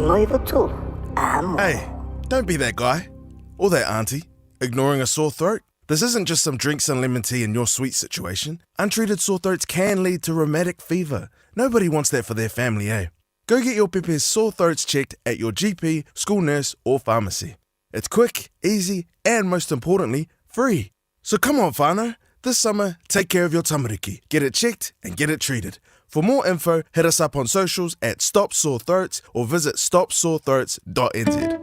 93 Amo. Hey, don't be that guy. Or that auntie. Ignoring a sore throat? This isn't just some drinks and lemon tea in your sweet situation. Untreated sore throats can lead to rheumatic fever. Nobody wants that for their family, eh? Go get your pepe's sore throats checked at your GP, school nurse, or pharmacy. It's quick, easy, and most importantly, free. So come on, whānau. This summer, take care of your tamariki. Get it checked and get it treated. For more info, hit us up on socials at Stop Sore Throats or visit stopsorethroats.nz.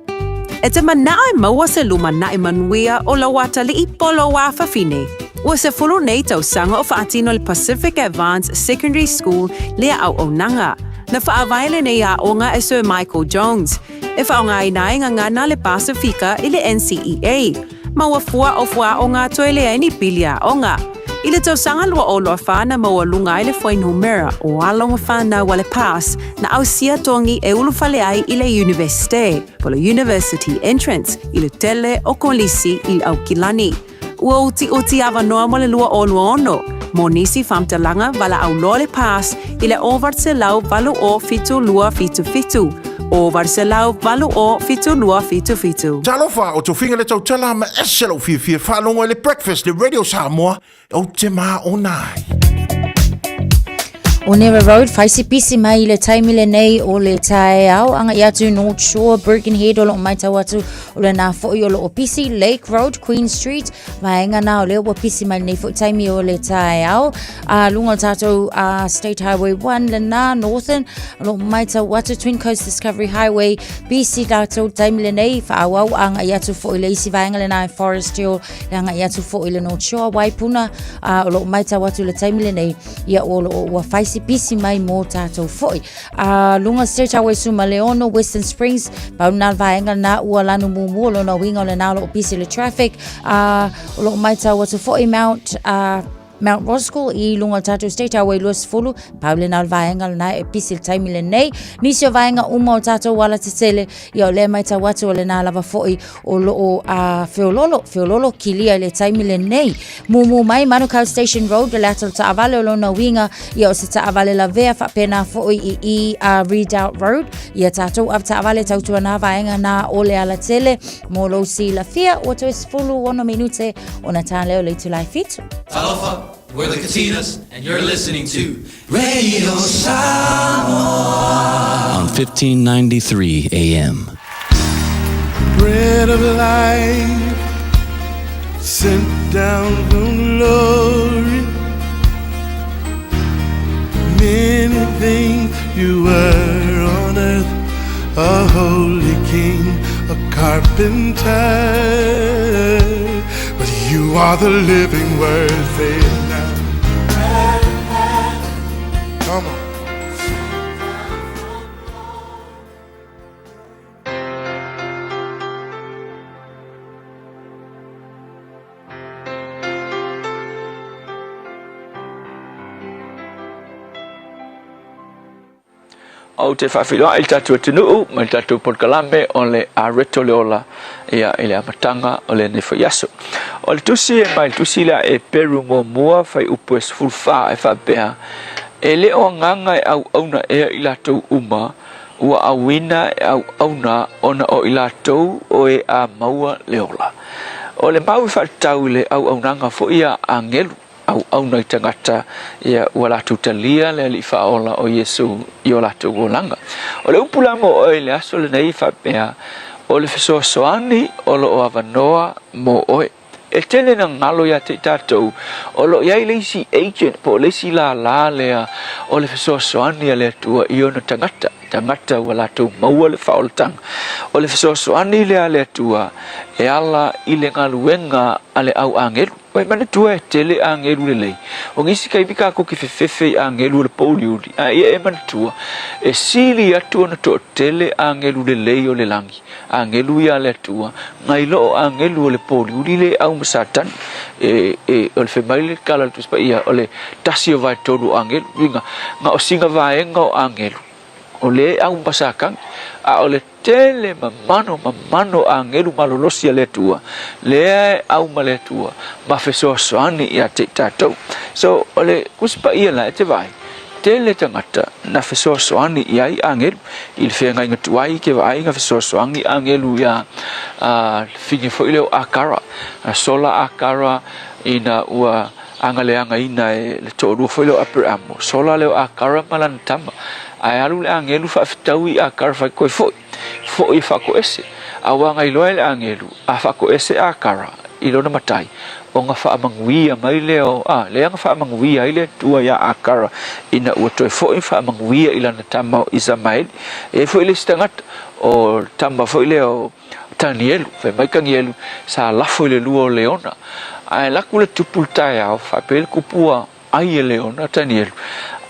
E te manao e maua se lumanai manuia o lou atalii po lou afafine. Ua sefulu nei tausaga o faatino le Pacific Advance Secondary School lea auaunaga. Na faavae lenei aoga e Sir Michael Jones, e faaaogaina ai gagana le Pasifika i le NCEA. Ma ua fua o fuaaoga toe leai ni pili aoga. I le tausaga 2024 na maualuga ai le fuainumera o alo ma fanau a le PASS na ausia togi e ulufale ai i le Iunivesite, po le University Entrance, i le tele o kolisi i Aukilani. Ua utiuti avanoa mo le 2026 mo nisi faamatalaga valaau loa le PASS i le 980 7277, 980 7277. Talofa, o Tofiga le tautala ma ese lou fiafia faalogo i le Breakfast le Radio Samoa ou te māona ai. Onera Road, whaisipisi mai i le taimi lenei o le taeao, agai atu North Shore, Birkenhead o loo maitau atu o le nā foi o loo pisi, Lake Road, Queen Street, vaega nā o lea ua pisi mai lenei foi taimi o le taeao. A lunga o tātou a State Highway 1, le nā Northern, o loo maitau atu Twin Coast Discovery Highway, pisi tātou taimi lenei, whaauau agai atu foi le isi vaega le nā Forest Hill, le agai atu foi le North Shore, Waipuna, a o loo maitau atu le taimi lenei, ia o loo ua faisipisi mai mō tātou foi. A lunga State Highway Sumaleono, Western Springs, pau nā vaenga nā ua lanu mumu, lona winga o le nā loo pisi le traffic, a o loo maitau atu foi Mount, a, Mount Roskill i lunga o tātou State Highway 20, pau le nā vaenga lena e pisi le taimi lenei. Nisi o vaenga uma o tātou ala tetele, ia o lea maitau atu o le nā lava foi o loo a feololo, feololo kilia i le taimi lenei. Mumu mai Manukau Station Road le ata o le taavale o lona uiga ia o se taavale lavea faapena foi i i a Redoubt Road ia tatou avetaavale tautuana vaega na o le alatele mo lou silafia ua toe 16 minute ona tā lea o le itula e fitu. Talofa, we're the Katinas, and you're listening to Radio Samoa on 1593 AM. Bread of life sent down from glory. Many things you were on earth, a holy king, a carpenter. But you are the living word, say it now. Come on. Ou te faafeiloai i le tatou atunuu ma le tatou polokalame o le Areto le Ola ia i le amataga o lenei foi aso. O le tusi e mai le tusi lea e Peru muamua fuaiupu e 14 e faapea, E le o agaga e auauna ea i latou uma, ua auina e auauna ona o i latou o e a maua le ola. O le mau e faatatau i le auaunaga foi a agelu. auauna i tagata, ia, ua latou talia le Alii Faaola o Iesu i o latou olaga. O le upu la mo oe i le aso lenei e faapea, o le fesoasoani o lo o avanoa mo oe. E tele na galo ia te i tatou, o lo o i ai le isi agent po o le isi lālā lea o le fesoasoani a le Atua i ona tagata, tagata ua latou maua le faaolataga. O le fesoasoani lea a le Atua e ala i le galuega a le au agelu. Ua e manatua e tele agelu lelei. O nisi taimi kakou ke fefefe i agelu o le pouliuli, a ia e manatua, e sili atu ona toatele agelu lelei o le lagi, agelu ia a le Atua, nai lo o agelu o le pouliuli le au ma Satani. E, e, o le fai mai le tala a le Tusi Paia, o le tasi o vaetolu o agelu, uiga, na o sina vaega o agelu, o le au ma Satani, a o le Tele mamano mamano agelu malolosi a le Atua, lea e au ma le Atua ma fesoasoani ia te i tatou. So, o le Tusi Paia la e te vaai, Tele tagata na fesoasoani i ai agelu i le feagaiga tuai ke vaai na fesoasoani agelu iā le fafine foi lea o Akara, na sola Akara ina ua agaleagaina e le toalua foi lea o Aperamo, sola lea o Akara ma lana tama. Ae alu le agelu faafetaui i Akara fai koe foi, foi e faakoese. A ua agailoa e le agelu a faakoese Akara i lona matai, ona faamanuia mai lea o, a, lea na faamanuia ai le Atua iā Akara ina ua toe foi faamanuia i lana tama o Isamaeli. E i ai foi le isi tagata, o le tama foi lea o Tanielu, fai mai Tanielu, sa lafo i le lua o Leona. Ae alu atu le tupu i le taeao, faapea le tupu ua ai e Leona Tanielu.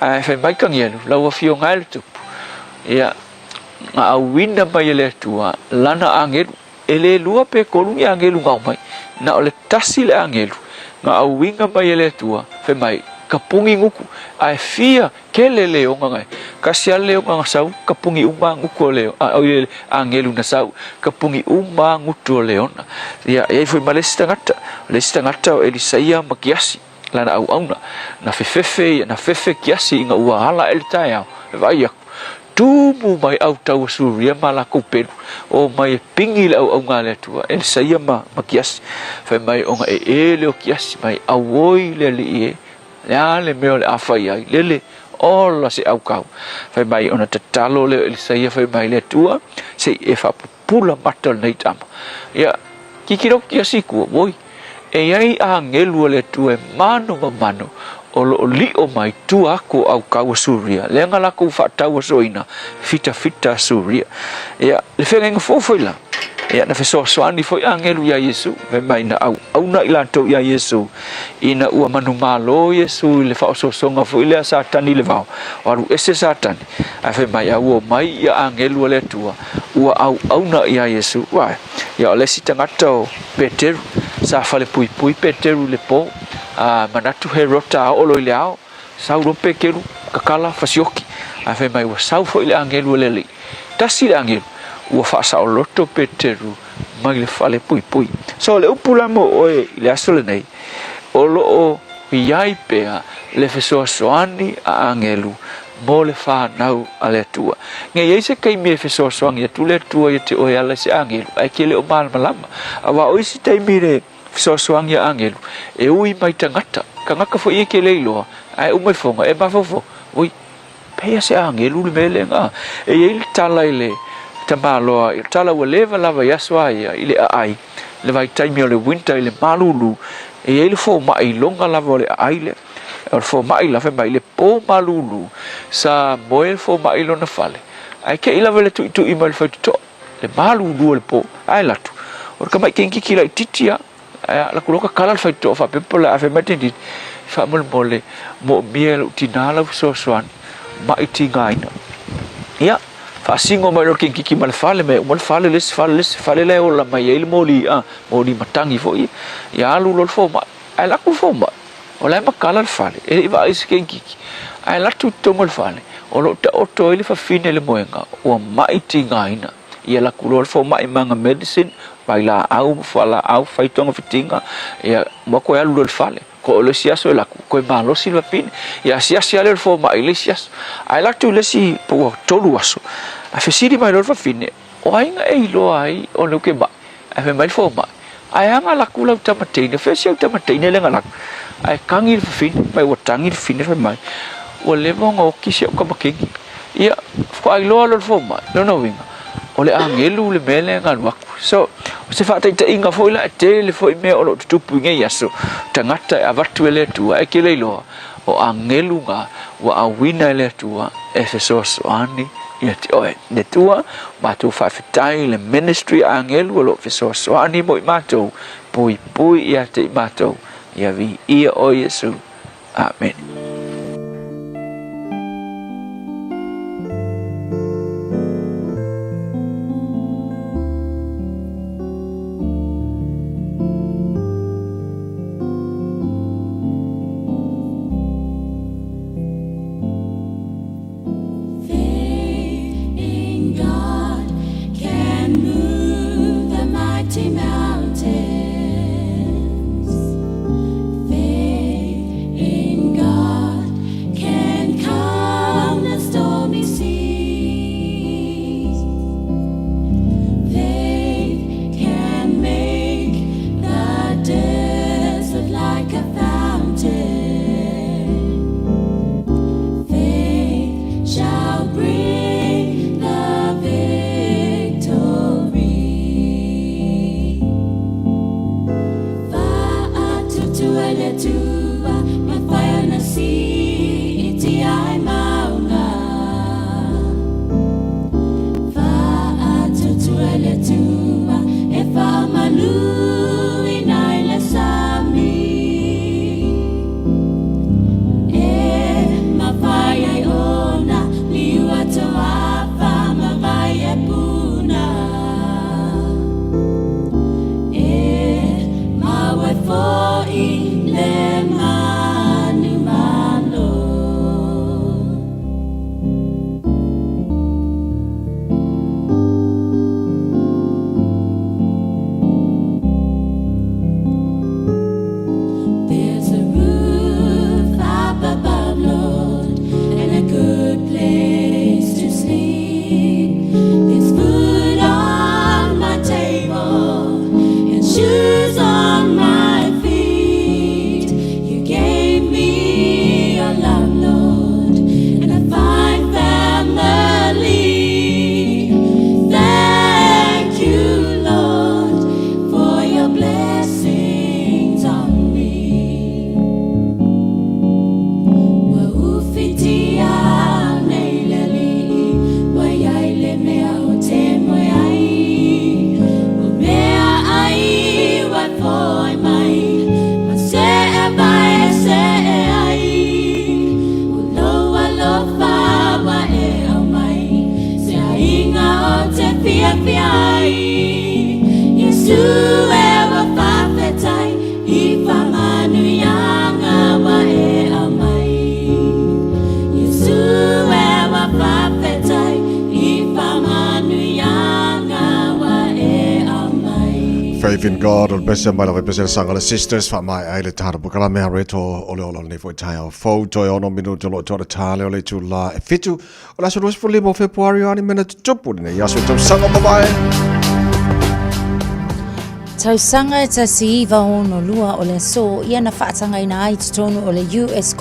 Ae fai mai Tanielu, lau afioga e le tupu, ia, na auina mai e le Atua lana agelu, e le lua pe tolu ni agelu na omai, na o le tasi le agelu na auina mai e le Atua, fai mai, tapuni gutu, ae fia Tele leoga na kasi a leoga na sau ka puni uma gutu o leo a oi agelu na sau ka puni uma gutu o leona. Ia e ai foi ma le isi tagata, le isi tagata o Elisaia ma Kiasi lana auauna na fefefe na fefe Kiasi ina ua ala ae le taeao e vaai aku tumu mai au taua Suria ma lakou pelu o mai e pigi le auauna a le Atua Elisaia ma ma Kiasi fai mai ona ee lea o Kiasi mai auoi le alii e Le a le mea o le a fai ai? Lele, ola se aukau. Fai mai ona tatalo lea o Elisaia fai mai le Atua, se i e faapupula mata o lenei tama. Ia, kikilo atu ia siku, oi, e i ai agelu a le Atua e mano ma mano o lo o lio mai tua aku o aukau a Suria, lea na lakou faatau asoina fitafita a Suria. Ia, le feagaiga fou foi la, ia na fesoasoani foi agelu iā Iesu, fai mai na auauna i latou iā Iesu, Ina ua manumalo Iesu i le faaosoosoga foi lea a Satani i le vao, o alu ese Satani, ae fai mai, a ua omai ia agelu a le Atua, ua auauna iā Iesu. Uae, ia o le isi tagata o Peteru, sa falepuipui Peteru i le po, a manatu Herota a oo loa i le ao, sau loa Peteru, kakala, fasioki, ae fai mai ua sau foi le agelu a le Alii. Tasi le agelu, ua faasaoloto Peteru mai le fale puipui. So, le upu la mo oe i le aso lenei, o lo o i ai pea le fesoasoani a agelu mo le fanau a le Atua. Nei i ai se taimi e fesoasoani atu le Atua ia te oe e ala i se agelu, ae ke le o malamalama. Aua o isi taimi le fesoasoani a agelu, e ui mai tagata, tagata foi ia e ke le iloa, ae uma ifoga, e mafaufau, oi, Pehea se agelu le mea lea na? E i ai le tala i le tamaloa, i le tala ua leva lava i aso a ia i le aai, le vaitaimi o le winter i le malulu, e i ai le fomai iloga lava o le aai lea. O le fomai la, fai mai, i le po malulu, sa moe le fomai i lona fale, ae te i lava i le tuitui mai le faitotoa, le malulu o le po, ae alu atu, o le tamai teinikiki laititi a, Ae alu atu loa tatala le faitotoa faapea po o le a fai mai le teineitiiti, faamolemole, moomia e lou tinā lau fesoasoani, ma'i tigaina. Ia, faasino mai loa le teineitiiti ma le fale, mea uma le fale, le isi fale, le isi fale la e ola mai ai le moli, a, moli matagi foi ia. Ia alu loa le fomai, ae alu atu le fomai, o la e matala le fale, e le i vaai i se teineitiiti. Ae alu atu i totonu o le fale, o lo o taoto ai le fafine i le moega, ua ma'i tigaina. Ia alu atu loa le fomai ma ana medicine, vailaau ma fualaau, fai togafitiga, ia ua toe alu loa i le fale. Ko o le isi aso e alu atu, toe malosi le fafine. Ia asiasi lava lea o le fomai i le isi aso. Ae alu atu i le isi po ua tolu aso, ae fesili mai loa le fafine, O ai na e iloa ai o lea ou te mai? Ae fai mai le fomai, Ae a na alu atu lau tama teine, fea si au tama teine lea na alu atu? Ae tagi le fafine, mai ua tagi le fafine fai mai, Ua leva ona oti si au tama teine. Ia, faatoa iloa loa le fomai, lona uiga, o le agelu le mea lea na alu atu. So, o se faataitaiga foi la, e tele foi mea o lo o tutupu i nei aso, tagata e avatu e le Atua, ae ke le iloa, o agelu na ua auina e le Atua e fesoasoani ia te oe. Le Atua, matou faafetai i le ministry a agelu o lo o fesoasoani mo i matou, puipui ia te i matou, ia viia oe Iesu. Amene. Faith in God can move the mighty mountains. Faith in God. fiafia ai. Iesu e ua faafetai i faamanuiaga ua e aumai. Iesu e ua faafetai i faamanuiaga ua e aumai. Faith in God o le pese mai lava i pese le saga le Sisters faamaea ai le tatou polokalame a reto o le ola o lenei foi taeao fou toe ono minute o lo o toa le tā lea o le itulā e fitu o le aso 25 o Fepuari o a ni mea na tutupu lenei aso i tausaga ua mavae. Tausaga e 1962 o le aso ia na faatagaina ai i totonu o le US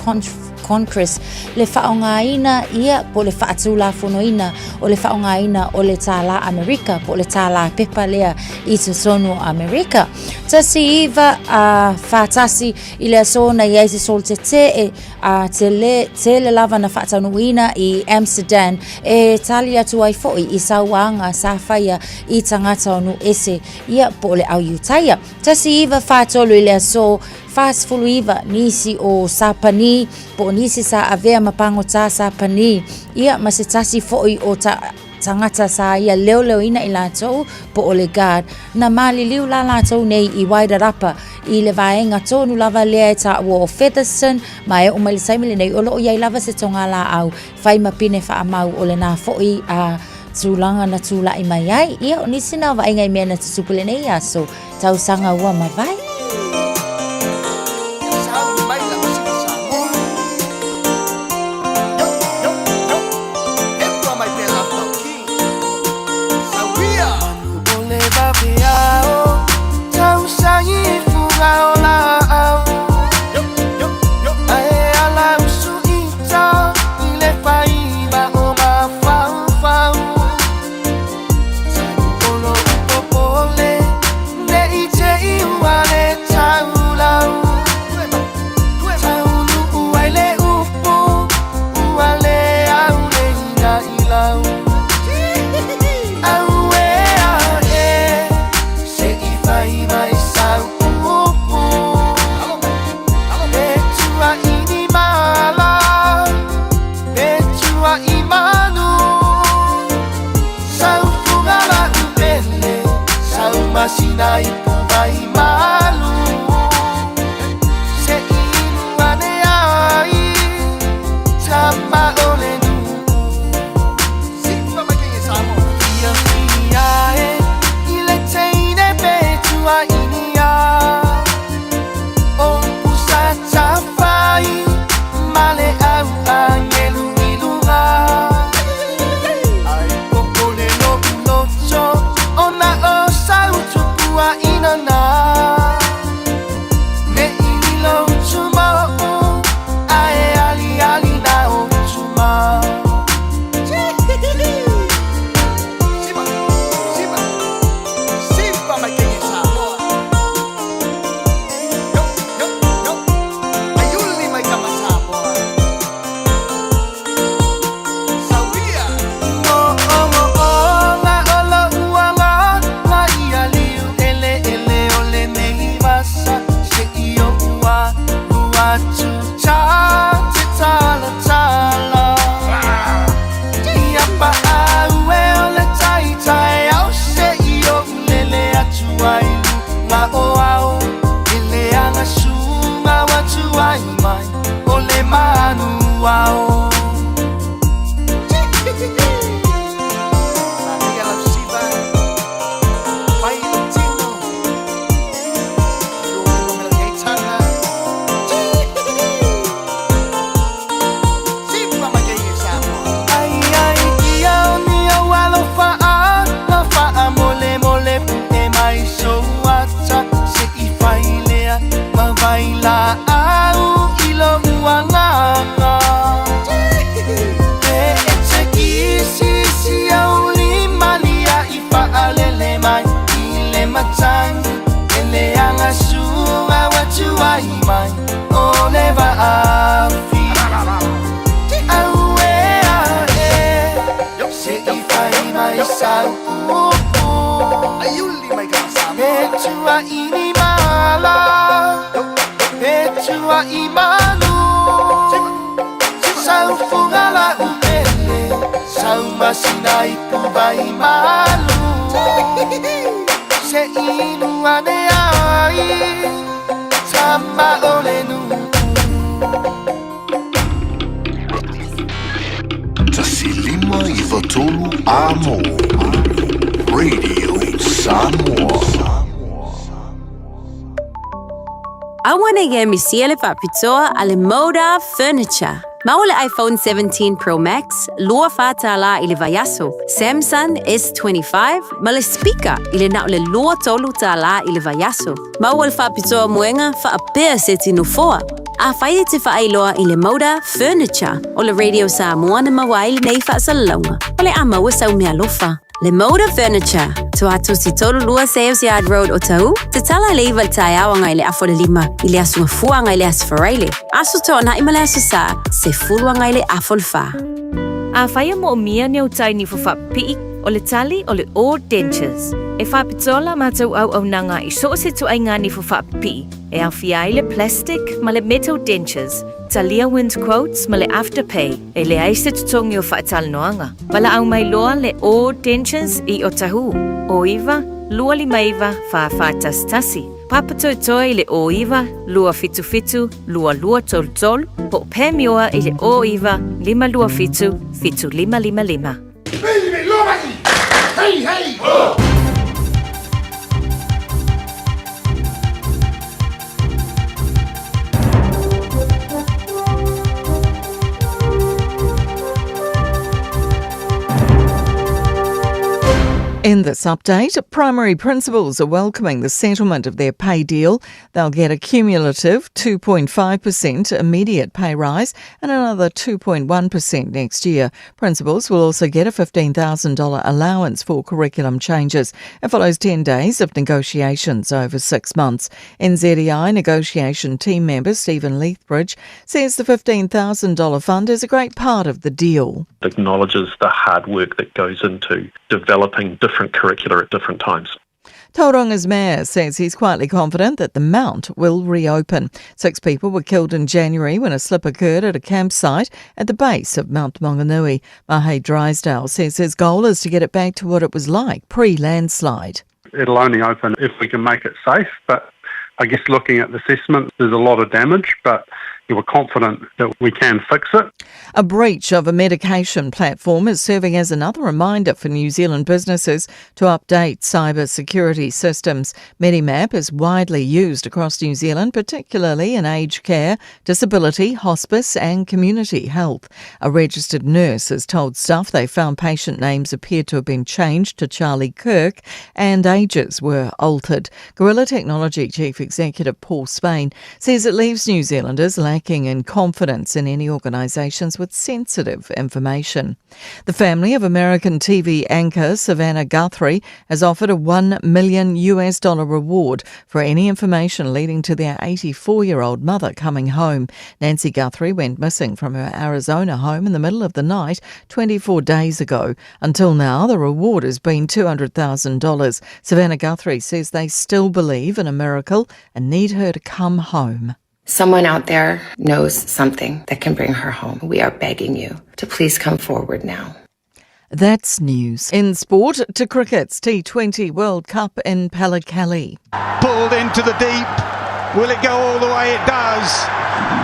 Congress le faaaogaina ia po o le faatulafonoina o le faaaogaina o le tālā Amerika po o le tālā pepa lea i totonu o Amerika. 1941 i le aso na i ai se solotetee a tele, tele lava na faataunuuina i Amsterdam e tali atu ai foi i sauaga sa faia i tagata o nuu ese ia po o le au Iutaia. 1943 i le aso 49 nisi o Sapani po o nisi sa avea ma pagotā Sapani ia ma se tasi foi o ta tagata sa ia leoleoina i latou po o le guard. Na maliliu la latou nei i Wairarapa i le vaega tonu lava lea e taua o Featherston ma e oo mai le taimi lenei o lo o i ai lava se togalaau fai ma pine faamau o lena foi a tulaga na tulai mai ai. Ia o nisi na o vaaiga i mea na tutupu i lenei aso tausaga ua mavae. Se inu ane ai Tama o le nuu 1 5 3 Amo Radio Samoa. Aua ne i misia le faapitoa a le Moda Furniture. Maua le iPhone 17 Pro Max, $24 i le vaiaso, Samsung S25 ma le speaker i le na o le $23 i le vaiaso. Maua le faapitoa moega faapea seti nofoa. Afai e te faailoa i le Moda Furniture o le Radio Samoa na maua ai lenei faasalalauga, o le a maua sau meaalofa. Le Moda Furniture, Tuatosi 32 Sales Yard Road Otahuhu, tatala i le 9 i le taeao agai i le 5:30 i le Aso Gafua agai i le Aso Faraile, Aso Toonai ma le Aso Sa, 10 agai i le 3:30. Afai e moomia ni au tai nifo faapipii, o le tali o le All Dentures. E faapitoa la matou auaunaga i so o se ituaiga nifo faapipii, e aofia ai le plastic ma le metal dentures, talia wind quotes ma le afterpay, e leai se totogi o faatalanoaga. Valaau mai loa le All Dentures i Otahuhu, 09 259 4411, Papatoetoe i le 09 277 2233, po o Pamioa i le 09 527 7555. Hey, hey! Ho! In this update, primary principals are welcoming the settlement of their pay deal. They'll get a cumulative 2.5% immediate pay rise and another 2.1% next year. Principals will also get a $15,000 allowance for curriculum changes. It follows 10 days of negotiations over six months. NZEI negotiation team member Stephen Lethbridge says the $15,000 fund is a great part of the deal. It acknowledges the hard work that goes into developing different curricula at different times. Tauranga's mayor says he's quietly confident that the mount will reopen. Six people were killed in January when a slip occurred at a campsite at the base of Mount Maunganui. Mahe Drysdale says his goal is to get it back to what it was like pre-landslide. It'll only open if we can make it safe, but I guess looking at the assessment, there's a lot of damage, but we're confident that we can fix it. A breach of a medication platform is serving as another reminder for New Zealand businesses to update cyber security systems. Medimap is widely used across New Zealand, particularly in aged care, disability, hospice, and community health. A registered nurse has told staff they found patient names appeared to have been changed to Charlie Kirk and ages were altered. Gorilla Technology Chief Executive Paul Spain says it leaves New Zealanders lacking in confidence in any organisations with sensitive information. The family of American TV anchor Savannah Guthrie has offered a 1 million US dollar reward for any information leading to their 84-year-old mother coming home. Nancy Guthrie went missing from her Arizona home in the middle of the night 24 days ago. Until now, the reward has been $200,000. Savannah Guthrie says they still believe in a miracle and need her to come home. Someone out there knows something that can bring her home. We are begging you to please come forward now. That's news. In sport, to cricket's T20 World Cup in Pallekele. Pulled into the deep. Will it go all the way? It does.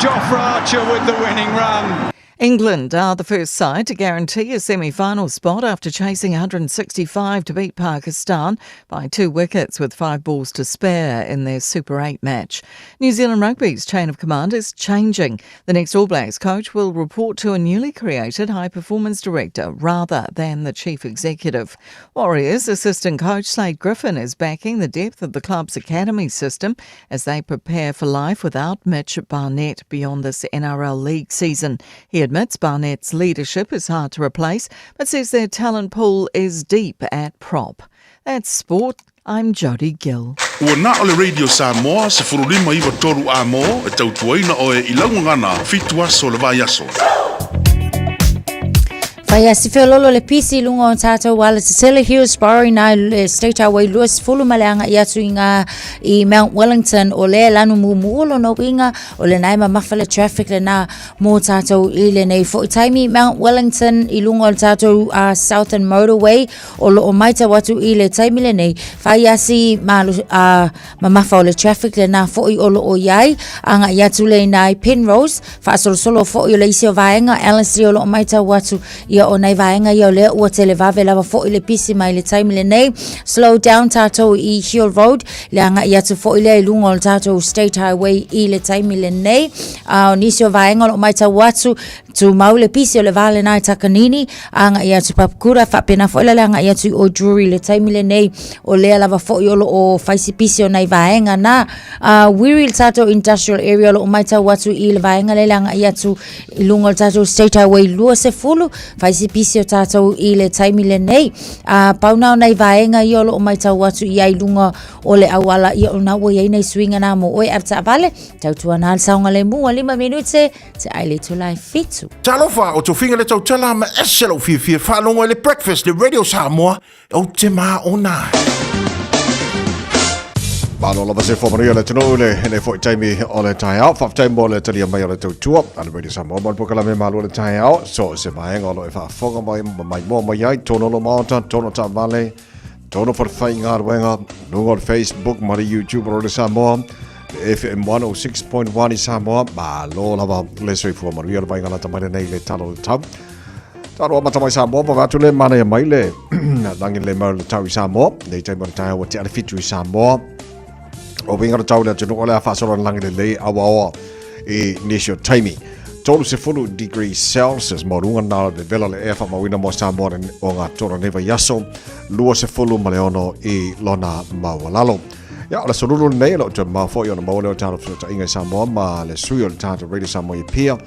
Jofra Archer with the winning run. England are the first side to guarantee a semi-final spot after chasing 165 to beat Pakistan by two wickets with five balls to spare in their Super 8 match. New Zealand Rugby's chain of command is changing. The next All Blacks coach will report to a newly created high-performance director rather than the chief executive. Warriors assistant coach Slade Griffin is backing the depth of the club's academy system as they prepare for life without Mitch Barnett beyond this NRL League season. He admits Barnett's leadership is hard to replace, but says their talent pool is deep at prop. That's sport. I'm Jodie Gill. Ua na o le Radio Samoa 159 3 Amo e tautuaina oe i lau gagana fitu aso o le vaiaso. Fai a si feololo le pisi i lunga o tātou ala tetele Hillsborough i nā le State Highway 20 ma le anga i atu i ngā i Mount Wellington o le lanu mumu o lona uiga o le nai mamafa le traffic le nā mō tātou i lenei foi taimi Mount Wellington i lunga o le tātou Southern Motorway o loo maitau atu i le taimi lenei fai a si malu, mamafa o le traffic le nā foi o loo iai anga i atu le inā i Penrose Faasolosolo foi o le isi o vaega Ellerslie o loo maitau atu ia o nai vaega ia o lea ua televave lava foi le pisi mai le taimi lenei. Slow down tatou i Hill Road le agai atu foi lea i luga o le tatou State Highway i le taimi lenei. A o nisi o vaega o loo maitau atu tumau le pisi o le va lena i Takanini agai atu Papakura faapena foi la le agai atu i o Drury le taimi lenei o lea lava foi o loo fai si pisi o nai vaega na. Wiri le tatou industrial area o loo maitau atu i le vaega lea le agai atu i luga o le tatou State Highway 20, fai si pisi o tatou i le taimi lenei. Pau na o nai vaega ia o loo maitau atu i ai luga o le auala ia o na ua iai nai suiga na mo oe avetaavale, tautuana le saogalemu ua 5 minute te ai le itula e 7. Talofa, o tofiga le tautala ma ese lou fiafia faalogo i le Breakfast le Radio Samoa Ou te māona ai. Malo lava se whamanuia le atunuu le lenei foi taimi o le taeao. Faafetai mo le talia mai o le tautua a le Radio Samoa mo le polokalame malo le taeao. So se vaega o lo e faafofoga mai ma maimoa mai ai, tono lo maota, tono taavale, tono falefaigaluega, luga o le Facebook ma le YouTube o Radio Samoa, le FM 106.1 i Samoa. Malo lava le soifua manuia le vaega lata mai lenei le tala o le tau. Talo amata mai Samoa, pa atu le manaia mai le langi le mau le tau i Samoa. Nei taimi o le taeao ua tea le 7 i Samoa. O winga le tau le atunuu o le a faasolo le langi lelei awaoa i nisi o taimi. 30 degrees Celsius mo runga nā le vela le ea whamauina mo Samoa o ngā tōra nei vaiaso 26 i lona maualalo. Ia, o le solulu nei, o le o te mawhoi o na maua leo tātou fesootaiga i Samoa ma le sui o le tātou Radio Samoa i Apia.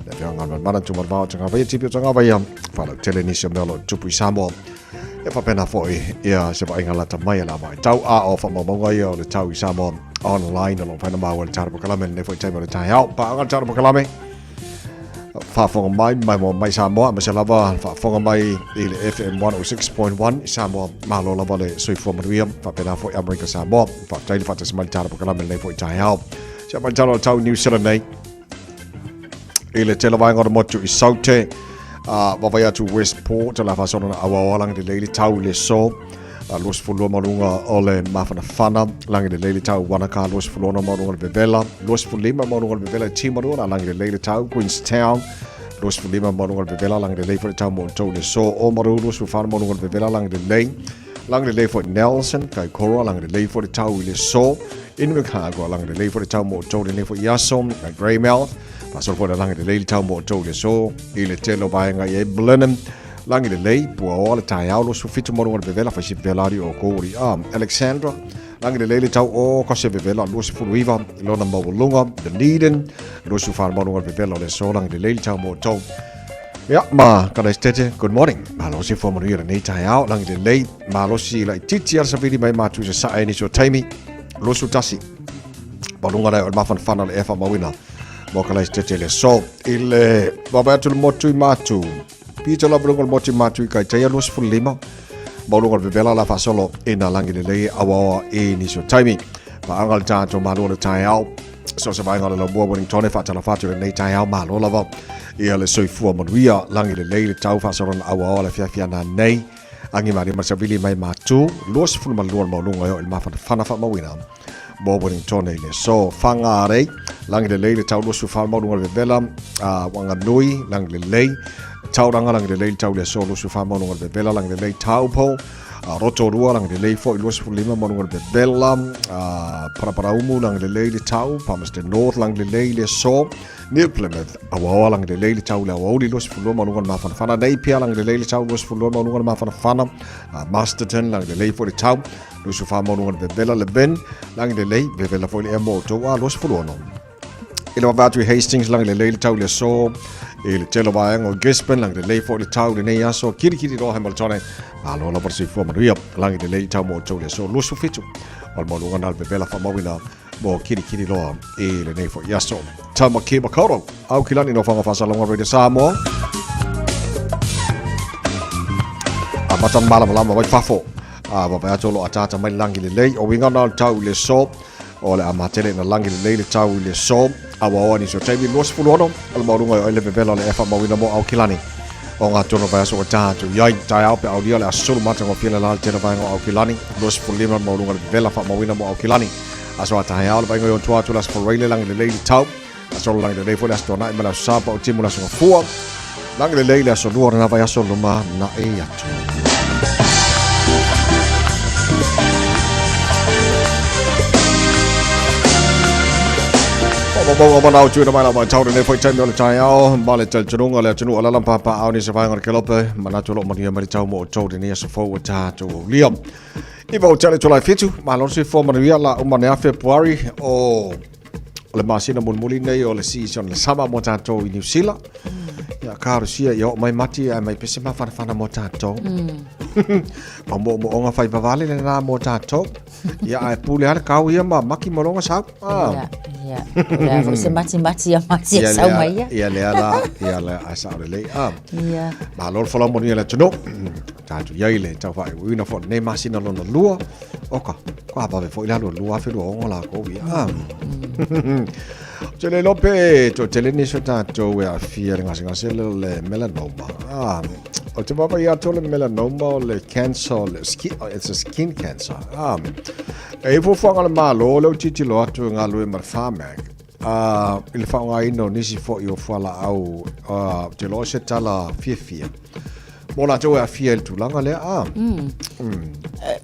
Le afioga i Mana Tumanavao Tagavaia, Tipi o Tagavaia, faalautele nisi o mea o lo o tupu i Samoa. E faapena foi ia se vaaiga lata mai a la vaitau a o faamaumauga ia o le tau i Samoa online o lo o mafai ona maua i le tatou polokalame lenei foi taimi o le taeao. Paaga le tatou polokalame faafofoga mai maimoa mai Samoa aemaise lava faafofoga mai i le FM 106.1 i Samoa. Malo lava le soifua manuia faapena foi Amerika Samoa. Faafetai le faatasi mai le tatou polokalame lenei foi taeao. Sia mai talo o le tau New Zealand nei. I le tele vaega o le motu i Saute, vaavaai atu Westport, o le a faasolo na auaoa lagi lelei le tau i le aso, 22 ma luga o le mafanafana, lagi lelei le tau Wanaka, 26 ma luga o le vevela, 25 ma luga o le vevela i Timaru, o le a lagi lelei le tau Queenstown, 25 ma luga o le vevela, lagi lelei foi le tau mo outou i le aso, Oamaru, 24 ma luga o le vevela, lagi lelei. Lagi lelei foi Nelson, Kaikoura, lagi lelei foi le tau i le aso, Invercargill, lagi lelei foi le tau mo outou lenei foi aso, Greymouth, faasolo foi le lagi lelei le tau mo outou i le aso, i le tele o vaega i ai Blenheim, lagi lelei, Puaoa le taeao, 27 mo luga o le vevela, fai si vevela ali o outou ali a Alexandra, lagi lelei le tau o ka se vevela, 29 lona maualuga, Dunedin, 24 mo luga o le vevela o le aso, lagi lelei le tau mo outou. Ia, ma Kalaisitete, good morning. Malosi fua manuia lenei taeao, lagi lelei, malosi laitiiti ala savili mai matu i sasae nisi o taimi, 21. Maluga lea o le mafanafana o le ea faamauina mo Kalaisitete i le aso. I le vaavaai atu le motu i Matu, pito lava luga o le motu i Matu i Kaitaia, 25. Mauluga o le vevela la faasolo ina lagi lelei awaoa i nisi o taimi. Paaga le tatou malo o le taeao. So se vaega o le laumua Wellington e faatalofa atu i lenei taeao malo lava ia le soifua manuia lagi lelei le tau faasolona auaoa le afiafi ana nei agi malie ma savili mai matu 22 le maualuga e oo i le mafanafana faamauina mo Wellington i le aso Whangarei lagi lelei le tau 24 le maualuga le vevela Wanganui lagi lelei Tauranga lagi lelei le tau le aso 24 maualuga le vevela lagi lelei Taupo Rotorua lagi lelei foi 25 maualuga le vevela Paraparaumu lagi lelei le tau Palmerston North lagi lelei le aso New Plymouth Awaoa lagi lelei le tau le aoauli 22 maualuga le mafanafana Napier lagi lelei le tau 22 maualuga le mafanafana Masterton lagi lelei foi le tau 24 maualuga le vevela Levin lagi lelei vevela foi le ea mo outou a 26 I le vaavaai atu i Hastings, lagi lelei le tau i le aso, i le tele o vaega o Gisborne, lagi lelei foi le tau i lenei aso, kirikiri loa Hamiltone, malo lava le soifua manuia, lagi lelei le tau mo outou i le aso 27 o le maualuga na le vevela faamauina mo kirikiri loa i lenei foi aso. Tāmaki Makaurau, Aukilani no Whanga Whasalonga Radio Samoa. Amata ona malamalama mai fafo. A vaavaai atu o lo o ataata mai le lagi lelei. O uiga na o le tau i le aso. O le a matele ina lagi lelei le tau i le aso. A ua oo ai nisi o taimi 26 o le maualuga e oo ai le vevela o le ea faamauina mo Aukilani. O ngā tonu vaiaso ua tā atu i ai. Taeao pe aulia o le aso sulu matagofie le la le tele vaega o Aukilani. 25 le maualuga o le vevela faamauina mo Aukilani. Aso a taeao le vaaiga i ona tua atu le aso Faraile lagi lelei le tau. Aso lagi lelei foi le aso Tuanai ma le aso Sa pau timu le aso Gafua. Lagi lelei le aso Lua o lena vaiaso luma na'i atu. Faamaumauga manao tuuina mai lau vaitau lenei foi taimi o le taeao ma le talitonuga o le atunuu o lala papaao nisi vaega o le kelope manatu o lo o manuia mai le tau mo outou lenei aso fou ua tatou aulia. Iva o tele Tolai 7, malo le soifua manuia la uma nea February o o le masina mulimuli nei o le season le sama mo tatou i New Zealand. Ia ka rusia ia o mai mati ai mai pese mafanafana mo tatou. Ma mo mo onga fai vavale le na mo tatou. Ia ai pule ale kau ia ma maki mo longa sau. Ah. Ia, ia. O le a foi se mati mati a mati a sau mai ia. Ia lea la, ia lea ai sao lelei. Ah. Ia. Malo le folau manuia le atunuu. Tatou i ai le tau faaiuiuina foi o lenei masina lona lua. Oka, ko a vave foi le alu 2026 lakou ia. Ah. Ou te le iloa pe toatele nisi o tatou e aafia i le gasegase lea o le melanoma. Ah, ou te vaavaai atu o le melanoma o le cancer o le skin, it's a skin cancer. Ah, e i ai fuafuaga a le Malo lea ua tilotilo atu e galulue ma le Pharmac ah, i le faaaogaina o nisi foi o fualaau, ah, ou te iloa o se tala fiafia Mo latou e aafia i le tulaga lea, a. Mm. Mm.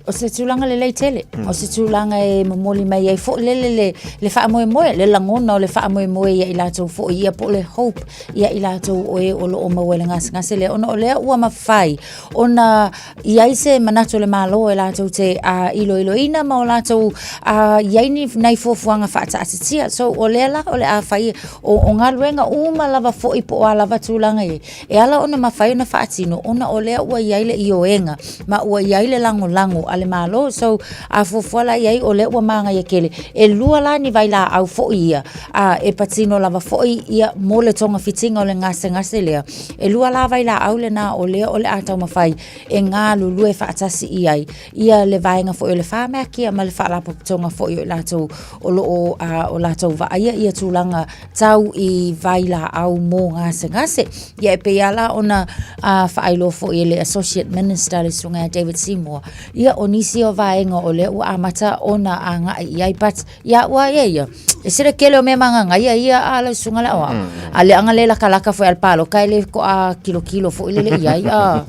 O se tulaga lelei tele. Mm. O se tulaga e momoli mai ai foi lele le, le faamoemoe, le lagona o le faamoemoe ia i latou foi ia po o le hope ia i latou o e o lo o maua i le gasegase lea. Ona o lea ua mafai ona i ai se manatu o le Malo e latou te uh, iloiloina ma o latou uh, i ai ni nai fuafuaga faataatitia. So o lea la o le a fai o, o galuega uma lava foi po o a lava tulaga i ai. E ala ona mafai ona faatino ona o lea ua i ai le ioega ma ua i ai le lagolago a le Malo. So, a fuafua la i ai o lea ua māgaia tele. E lua la ni vailaau foi ia a e patino lava foi ia mo le togafitiga o le gasegase lea. E lua la vailaau lena o lea o le a taumafai e galulue faatasi i ai ia le vaega foi o le Pharmac ia ma le Faalapotopotoga foi o i latou o lo o o latou vaaia ia tulaga tau i vailaau mo gasegase. Ia e pei lava la ona uh, faailoa foi e le Associate Minister le susuga ia David Seymour, ia o nisi o vaega o lea ua amata ona agai i ai, but ia ua ia ia, e se le kele o mea magagaia ia a lau susuga le aoao. A le aga le lakalaka foi a le paloka e le ko a kilokilo foi lele i ai a.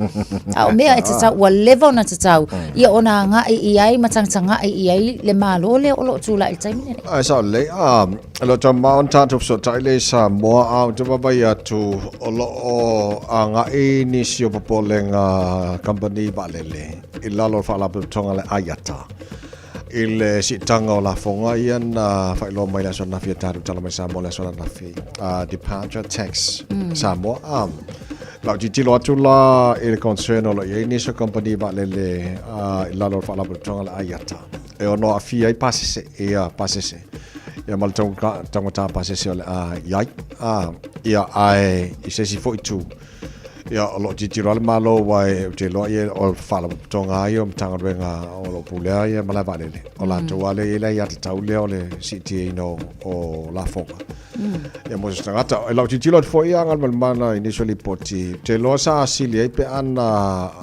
A o mea e tatau, ua leva ona tatau ia ona agai i ai ma tagatagai i ai le Malo lea o lo o tulai i le taimi lenei. Ai sao lelei, a E le o tau mamao ona tatou fesootai lea i Samoa, a ou te vaavaai atu o lo o agai nisi o popolega kamupani vaalele i lalo o le Faalapotopotoga a le IATA i le siitaga o lafoga ia na faailoa mai i le aso ananafi e tatou tala mai Samoa i le aso ananafi, departure tax Samoa. A lau tilotilo atu la i le concern o lo o i ai nisi o kamupani vaalele i lalo o le Faalapotopotoga a le IATA e ono aafia ai pasese, ia pasese. Ia ma le taugata pasese o le a i ai. A, ia, ae i se isi foi itu, ia, o lo o tilotilo lava le Malo aua ou te iloa ia o le Faalapotopotoga lava ia o Matagaluega o lo o pulea ia malae vaalele. O latou lava lea e i ai le aiatatau lea o le siitiaina o lafoga. Ia mo se tagata. I lau tilotilo atu foi ia Galumalemana i nisi o lipoti, ou te iloa sa sili ai pe ana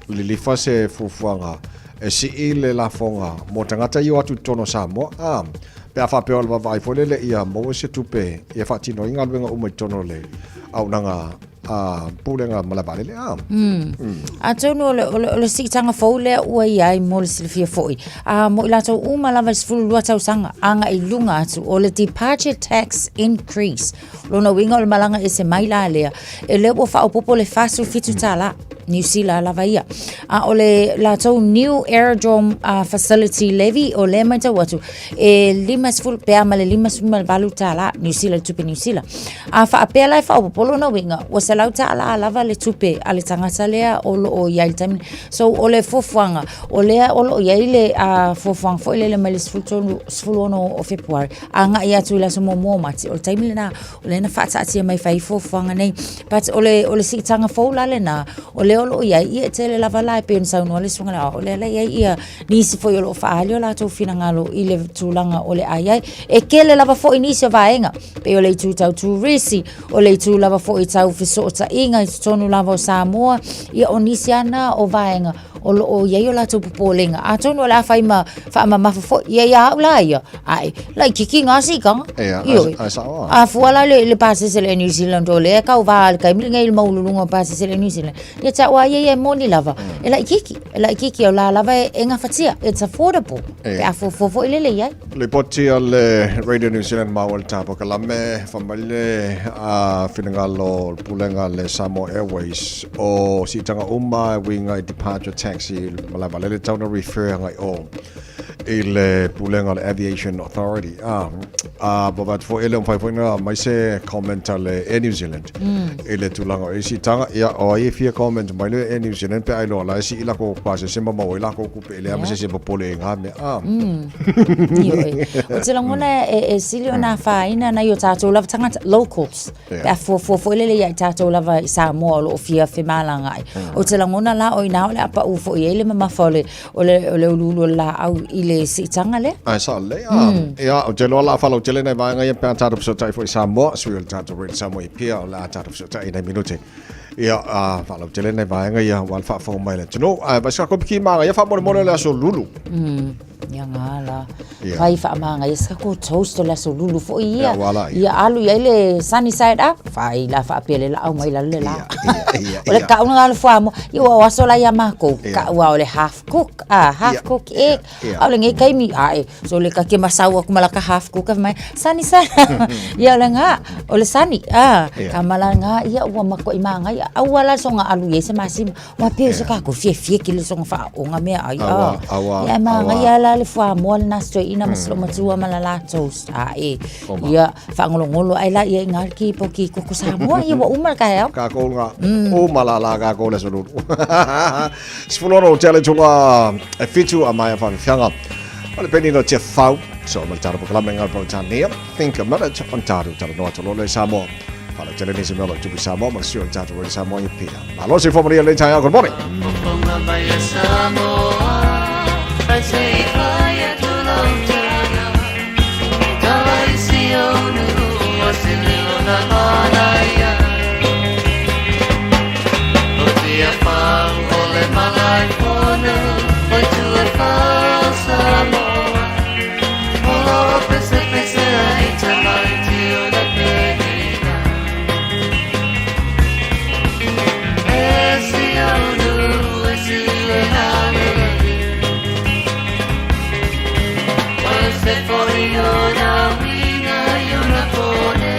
lilifa se fuafuaga E sii le lafoga mo tagata i o atu i totonu o Samoa, a, pe a faapea o le vaavaai foi lele ia maua se tupe ia faatino ai galuega uma i totonu o le auaunaga a pulega malae vaalele, a. Mm. Atonu o le, o le, o le siitaga fou lea ua i ai mo le silafia foi. A mo i latou uma lava i le 12 tausaga agai i luga atu o le departure tax increase. Lona uiga o le malaga ese mai la lea, e lea ua faaopoopo le 47 tālā. Niu Sila lava ia. A o le latou new aerodrome uh, facility levy o lea matau atu e 50 pe a ma le 58 tālā Niu Sila le tupe Niu Sila. A faapea la e faaopoopo lona uiga ua 100 tālā lava le tupe a le tagata lea o lo o i ai i le taimi. So o le fuafuaga o lea o lo o i ai le uh, fuafuaga foi lele mai le 13 16 o Fepuari agai atu i le aso muamua o Mati, o le taimi lena, o lea na faataatia mai fai fuafuaga nei. But o le, o le siitaga fou la lena, o lea lea o lo o i ai, ia e tele lava la e pei ona saunoa le Susuga i le Aoao, o lea la e i ai ia nisi foi o lo o faaali o latou finagalo i le tulaga o le a i ai. E tele lava foi nisi o vaega, pei o le itu tau turisi, o le itu lava foi tau fesootaiga i totonu lava o Samoa, ia o nisi lava na o vaega o lo o i ai o latou popolega. Atonu o le a fai ma faamamafa foi, ia ia au la ia, ae laitiiti na siitaga. Ia, Ioe. ae sao lava. A fua la le, le pasese le New Zealand o lea e kauvā i le taimi lenei i le maualuluga o pasese le New Zealand, ia te au lava ia ia e moni lava, e laitiiti, e laitiiti o la lava e, e gafatia, it's affordable, Ia. pe a fuafua foi lele i ai. Lipoti a le Radio New Zealand maua le polokalame fai mai le a finagalo o le pulega a le Samoa Airways o siitaga uma e uiga i departure tax i malae vaalele tau na refer agai o i le pulega o le Aviation Authority a a vaavaai atu foi e le o mafai foi na aumai se comment a le Air New Zealand i le tulaga o ia siitaga ia o ai e fia comment mai le Air New Zealand pe a iloa la e sii lakou pasese ma maua ai lakou tupe e leai ma se isi e popole i ngā mea a Ioe. Ou te lagona e, e sili ona afaina nai o tātou lava tagata, locals. Yeah. Pe a fuafua foi lele ia i tātou lava i Samoa o lo o fia femalagaai. Ou te lagona la o inā o le a paʻu foi ai le mamafa o le, o le, o le uluulu o le laau i le siitaga lea. Ae sao lelei a. Ia, ou te iloa o le a faalautele nai vaega ia pe a tatou fesootai foi i Samoa, sui o le tatou Radio Samoa i Apia, o le a tatou fesootai i nai minute. Ia, a faalautele nai vaega ia aua le faafofoga mai a le atunuu. Ae vaai se tatou manaia faamolemole o le aso Lulu. Ia ngā la. Ia. Fai faamagaia se tatou toast o le aso Lulu foi ia. Ia, ua la ia. Ia alu i ai le sunny side up. Fai la faapea le laau mai lalo le la. Ia, ia, O le ia. kau na le fuamoa. Ia ua o aso la ia makou. Ia. Kau a o le half cook, ah, half Ia. cook egg. Ia. A o lenei taimi, ae, so le ta te masau atu ma laka half cook fai mai, sunny side. Ia o le ngā, o le sunny, ah, Ia. ka mala ngā, ia ua matuai magaia. Aua la soga alu i ai se masima. Ua pei o se tatou fiafia kele soga faaoga meaai, Aua, ah. aua, Ia e magaia aua. la le fuamoa lena a si toeaina ma si loomatua ma la latou, ae, Oma. ia, faagologolo ae la ia i ngā kipoki koko Samoa, ia ua uma le taeao. Kākou ngā, uma la la kākou le aso Lulu. 16 tea le itula e 7 a maea faafiafiaga. O le penina o Tiafau, so ma le tatou polokalame ngā Peretania, Think a Minute, on tatou talanoa atu loa lea i Samoa. Faalautele nisi mea o lo o tupu i Samoa ma le sui o le tatou Radio Samoa i Apia. Malo se fua manuia i lenei taeao. Good morning. Fofoga mai a Samoa, ai se i fai atu lau tala. E tala i si ou nuu o se leo na manaia. O Tiafau o le malaefono, o Tuafau Samoa. O lo o pesepese ai tamaiti o le penina. E si ou nuu e si le lalelei. O se foi ona uiga i ona pone.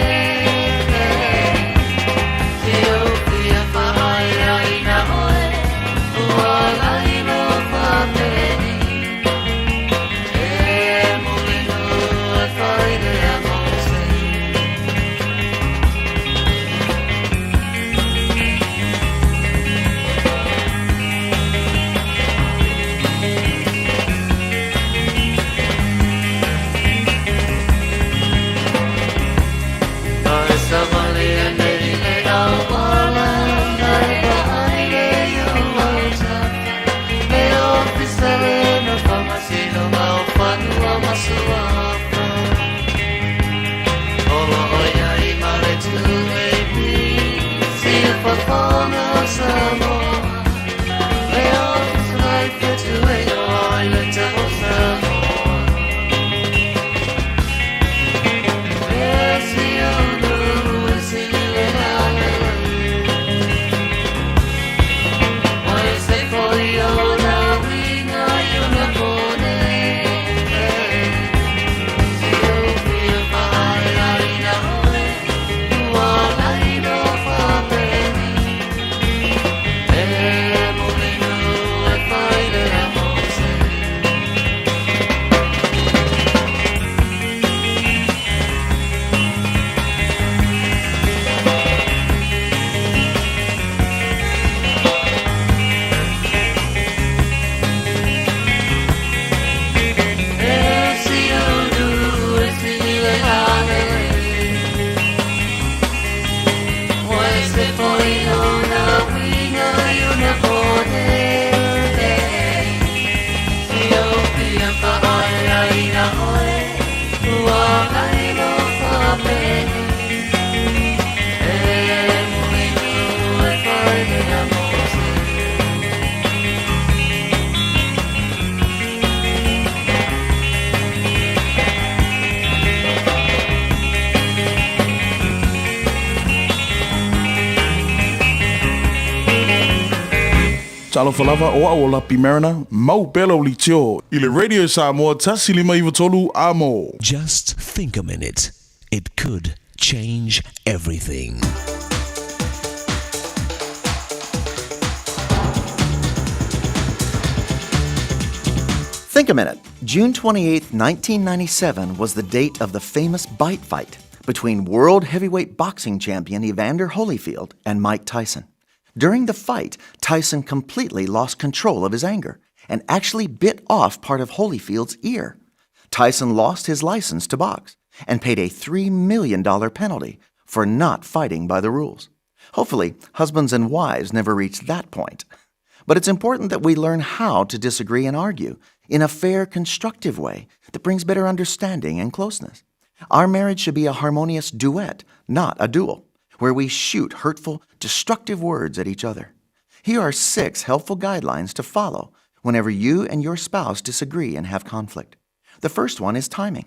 Talofa lava o au o Lapi Mariner, mau pea lau leitio i le Radio Samoa 1593 Amo. Just think a minute, it could change everything. Think a minute. June 28, 1997 was the date of the famous bite fight between world heavyweight boxing champion Evander Holyfield and Mike Tyson. During the fight, Tyson completely lost control of his anger and actually bit off part of Holyfield's ear. Tyson lost his license to box and paid a $3 million penalty for not fighting by the rules. Hopefully, husbands and wives never reach that point. But it's important that we learn how to disagree and argue in a fair, constructive way that brings better understanding and closeness. Our marriage should be a harmonious duet, not a duel, where we shoot hurtful, destructive words at each other. Here are six helpful guidelines to follow whenever you and your spouse disagree and have conflict. The first one is timing.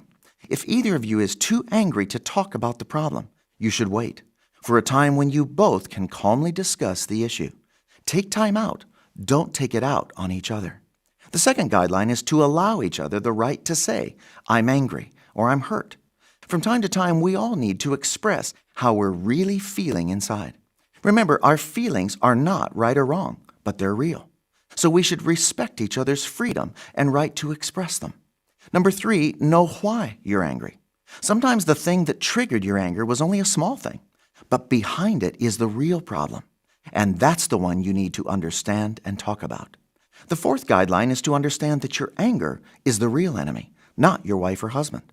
If either of you is too angry to talk about the problem, you should wait for a time when you both can calmly discuss the issue. Take time out. Don't take it out on each other. The second guideline is to allow each other the right to say, I'm angry or I'm hurt. From time to time, we all need to express how we're really feeling inside. Remember, our feelings are not right or wrong, but they're real. So we should respect each other's freedom and right to express them. Number three, know why you're angry. Sometimes the thing that triggered your anger was only a small thing, but behind it is the real problem. And that's the one you need to understand and talk about. The fourth guideline is to understand that your anger is the real enemy, not your wife or husband.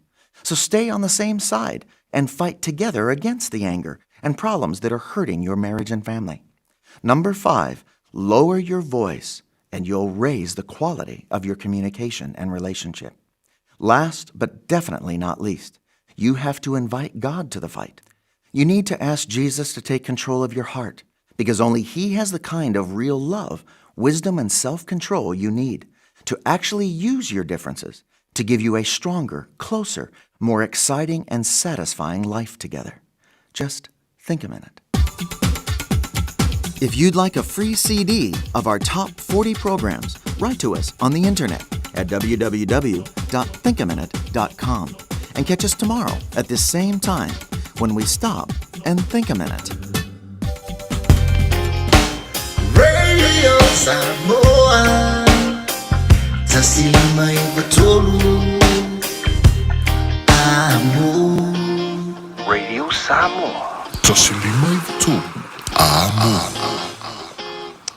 So stay on the same side and fight together against the anger and problems that are hurting your marriage and family. Number five, lower your voice and you'll raise the quality of your communication and relationship. Last but definitely not least, you have to invite God to the fight. You need to ask Jesus to take control of your heart because only He has the kind of real love, wisdom, and self control you need to actually use your differences to give you a stronger, closer, more exciting, and satisfying life together. Just think a minute. If you'd like a free CD of our top 40 programs, write to us on the internet at www.thinkaminute.com and catch us tomorrow at this same time when we stop and think a minute. Radio Samoa 1593 Amo Radio Samoa. 1593 Amo.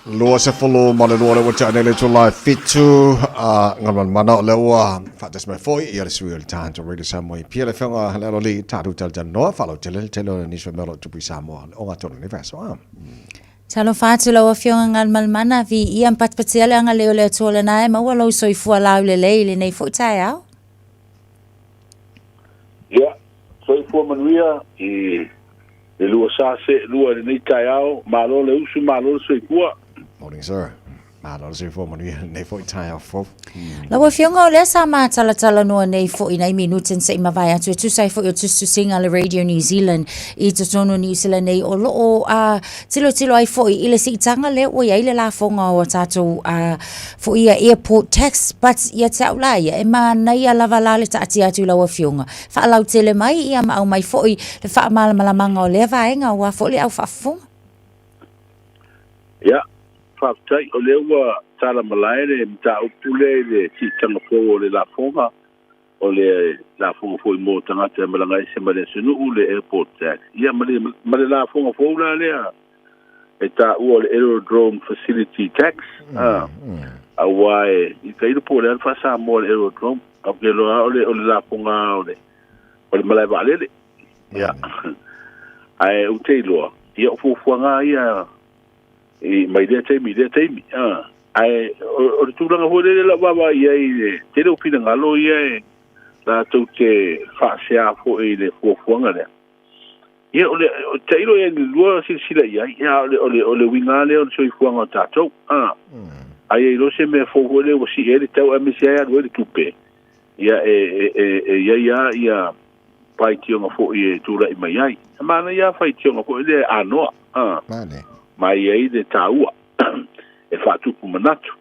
22 ma le lua le ua tea nei le itula e fitu a Galumalemana o lea ua faatasi mai foi ia le sui o le tatou Radio Samoa i Apia le afioga le aloalii tatou talatalanoa faalautele le tele o nisi o mea o lo o tupu i Samoa le ogatotonu i lenei vaiaso a. Talofa atu lau Afioga Galumalemana, viia ma patipatia le agalelei o le Atua lena e maua lou soifua laulelei i lenei foi taeao. Ia, soifua manuia i le lua sa seelua i lenei taeao. Malo le usu, malo le soifua. Morning sir. Malo le soifua manuia i lenei foi taeao fou. Lau Afioga o lea sa matalatalanoa nei foi nai minute se i mavae atu e tusa ai foi o tusitusiga a le Radio New Zealand i totonu o Niu Sila nei o lo o uh, tilotilo ai foi i le siitaga lea ua i ai le lafoga o a tatou uh, foi ia airport tax but ia te au la ia e manaia lava la le taatia atu i lau Afioga faalautele mai ia ma aumai foi le faamalamalamaga o lea vaega aua foi le au faafofoga. Ia, faafetai, o lea ua tala malae le mataupu lea i le siitaga fou o le lafoga, o le lafoga foi mo tagata e malaga ese mai le atunuu, le airport tax. Ia, ma le, ma le lafoga fou la lea e taua o le aerodrome facility tax, a, aua e, i tailo po o le a le faa-Samoa o le aerodrome, ae ou te iloa lava o le, o le lafoga o le, o le malae vaalele. Ia, ae ou te iloa, ia o fuafuaga lava ia i mai lea taimi i lea taimi. A, ae o, o le tulaga foi lele lau vaavaai i ai i le tele o finagalo ia e latou te faasea foi i le fuafuaga lea. Ia, o le, o, tailo i ai i le lua silasila i ai, ia, o le, o le, o le uiga lava lea o le soifuaga o tatou. A, aia i loa se mea fou foi lea ua sii ai le tau aemaise ai alu ai le tupe, ia e, e, e, e i ai lava ia faitioga foi e tulai mai ai. E manaia lava faitioga foi lea e anoa, a, ma e i ai le taua e faatupu manatu.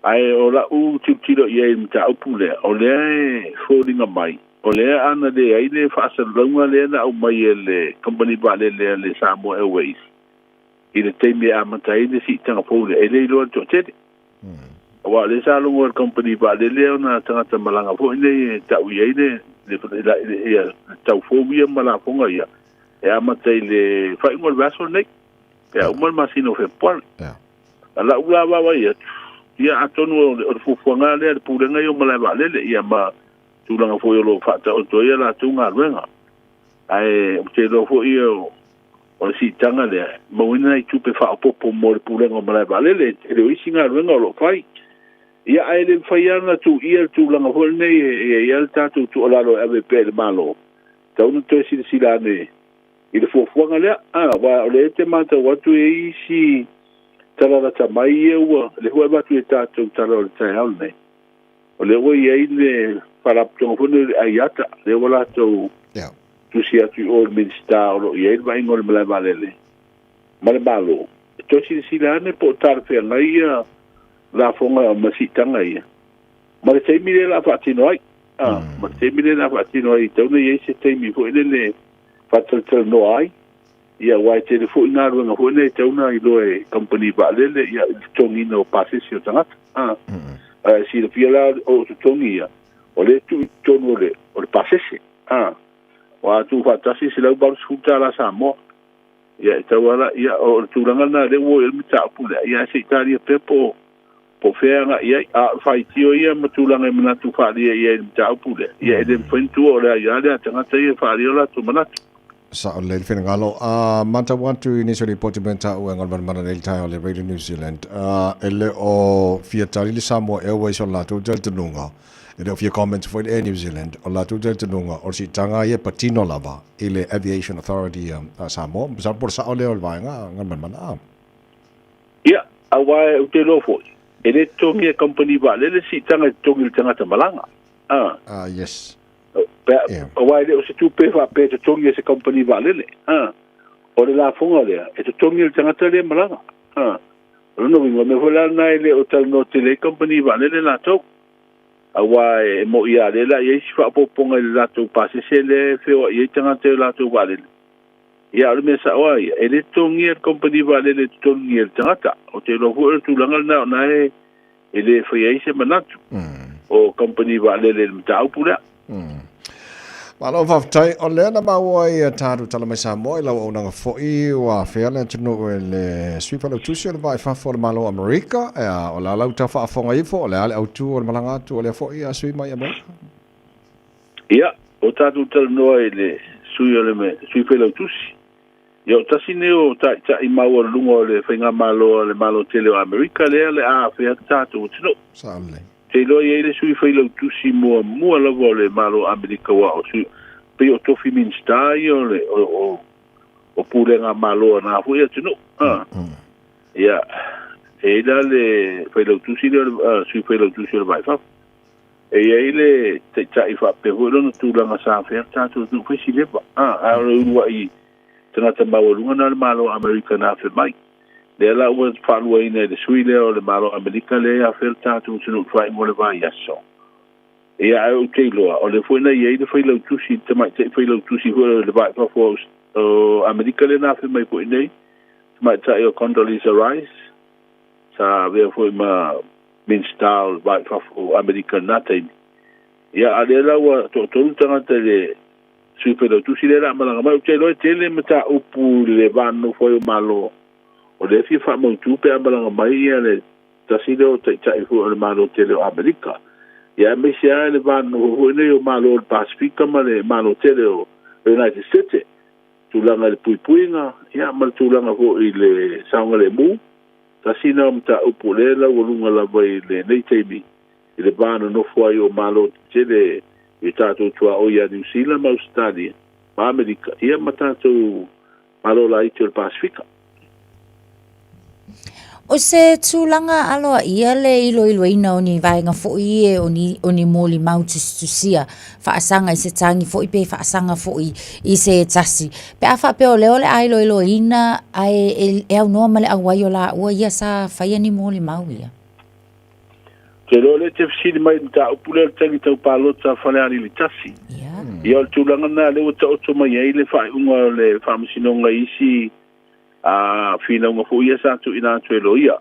Ae o la'u tilotilo i ai i le mataupu lea, o lea e foliga mai, o lea ana leai le faasalalauga lea na aumai e le kamupani vaalele a le Samoa Airways i le taimi e amata ai le siitaga fou lea, e le iloa e le toatele. Aua o lea sa logo e le kamupani vaalele ona tagata malaga foi nei e tau i ai le le tau fou ia ma lafoga ia, e amata i le faaiuga o le vaiaso lenei, pe a uma le masina o Fepuari. A la'u la vaavaai atu, ia atonu o le fuafuaga lava lea a le Pulega ia o Malae Vaalele, ia ma tulaga foi o lo o faataoto ai a latou galuega. Ae ou te iloa foi o le siitaga lea, e maua ai nai tupe faaopoopo mo le Pulega o Malae Vaalele, e tele o isi galuega o lo o fai. Ia ae le mafai lava ona tuuia le tulaga foi lenei e i ai lava le tatou tuualalo e ave pea i le Malo, tatau ona toe silasila ane i le fuafuaga lea, aua o lea e te matau atu e i ai isi tala lata mai ia ua, lea foi e avatu i le tatou Tala o le taeao lenei, o lea ua i ai le Faalapotopotoga foi lenei o le IATA, lea ua latou tusi atu i o i le Minisita o lo o i ai le vaaiga o le malae vaalele ma le Malo, e toe silasila ane po o talafeagai ia lafoga ma siitaga ia ma le taimi lea o le a faatino ai. Ma le taimi lea o le a faatino ai, e tatau ona i ai se taimi foi lele e faatalatalanoa ai, ia aua e tele foi galuega foi nei e tatau ona iloa e kamupani vaalele, ia i le totogiina o pasese o tagata. Ae silafia la o totogi ia, o lea e tuu i totonu o le, o le pasese. Aua a tuufaatasi e $180 Samoa. Ia e tau ala, ia o le tulaga lena lea ua oo i ai le mataupu lea, ia ae se i talia pea po o po o fea e agai i ai. A o le faitio ia ma tulaga e manatu faaalia i ai i le mataupu lea, ia e le mafai ona tuua o le aia lea a tagata ia e faaalia o latou manatu. Sao lelei le finagalo. A matau atu i nisi o lipoti ma taua e galumalemana nei i le taeao o le Radio New Zealand, e le o fia tali le Samoa Airways o le latou talitonuga, e le o fia comment foi le Air New Zealand, o le latou talitonuga o le siitaga ia e patino lava i le Aviation Authority a Samoa. Masalo po o le sao lea o le vaega galumalemana a. Ia, aua ou te iloa foi, e le totogi e kamupani vaalele siitaga e totogi i le tagata malaga. A. Ah, yes. Pe, yeah. Aua e le o se tupe faapea e totogi e se kamupani vaalele. A. O le lafoga lea, e totogi e le tagata lea malaga. A. O lona uiga, o le mea foi la lena e le o talanoa tele ai kamupani vaalele latou. Aua e mo'i lava lea o le a i ai si faaopoopoga i le latou pasese lea e feoai ai tagata i o latou vaalele. Ia, a o le mea sa'o lava ia, e le totogia e le kamupani vaalele e totogi e le tagata. Ou te iloa foi o le tulaga lena o na e e le faia ai se manatu o kamupani vaalele i le mataupu lea. Malo faafetai. O lea na maua ai a tatou tala mai Samoa i lau auaunaga foi ua afea le atunuu e le Sui Failautusi o le Vaa i Fafo o le Malo o Amerika. Ea, o le a lau tau faafofoga ifo, o le a le autu o le malaga atu o lea foi a sui mai Amerika? Ia, o tatou talanoa i le Sui o le Sui Failautusi. Ia, o tasi nei o taitai maualuluga o le Faigamalo a le Malo tele o Amerika lea o le a afea atu tatou atunuu. Sao lelei. Te iloa i ai le Sui Failautusi muamua lava o le Malo o Amerika aua o sui, pei o tofi Minisita ia o le, o, o, o pulega Malo a na foi atunuu. A. Ia, e i ai la le Failautusi lea o le, uh, Sui Failautusi o le Vaa i Fafo. E i ai le Taitai faapea foi lona tulaga sa afea le tatou atunuu fai si leva. A, a o le uluai tagata maualuga na o le Malo o Amerika na afe mai. Lea la ua faaluaina e le sui lea o le Malo o Amerika lea e afea le tatou atunuu i le faaiuga o le vaiaso. Ia, ae ou te iloa, o lea foi na i ai le failautusi, le tamaitai failautusi foi o le Vaa i Fafo o Amerika lea na afe mai foi nei, tamaitai o Condoleezza Rice, sa avea foi ma Minisita o le Va i Fafo o Amerika i lena taimi. Ia, a o lea la ua toatolu tagata i le Sui Failautusi lea o le a malaga mai. Ou te iloa e tele mataupu i le va nonofo ai o Malo, o lea e fia faamautu pe a malaga mai ia le tasi lea o Taitai foi o le Malo tele o Amerika. Ia, aemaise lava i le va nonofo foi nei o Malo o le Pasefika ma le Malo tele o United States, tulaga i le puipuiga, ia, ma le tulaga foi i le saogalemu. Tasi lena o mataupu o lea e laualuga lava i lenei taimi i le va nonofo ai o Malo tetele i o tatou tuaoi ia Niu Sila ma Ausetalia ma Amerika, ia ma tatou Malo laiti o le Pasefika. O se tulaga aloaia le iloiloina o ni vaega foi e o ni, o ni molimau tusitusia, faasaga i se tagi foi pe faasaga foi i se tasi. Pe a faapea o lea o le a iloiloina ae e, e aunoa ma le auai o laua ia sa faia ni molimau ia. Te iloa o lea e te fesili mai i le mataupu lea o le tagi tau palota a Falealili 1. Ia o le tulaga lena lea ua taoto mai ai le faaiuga o le Faamasinoga i isi a finauga foi ia sa tuuina atu e loia.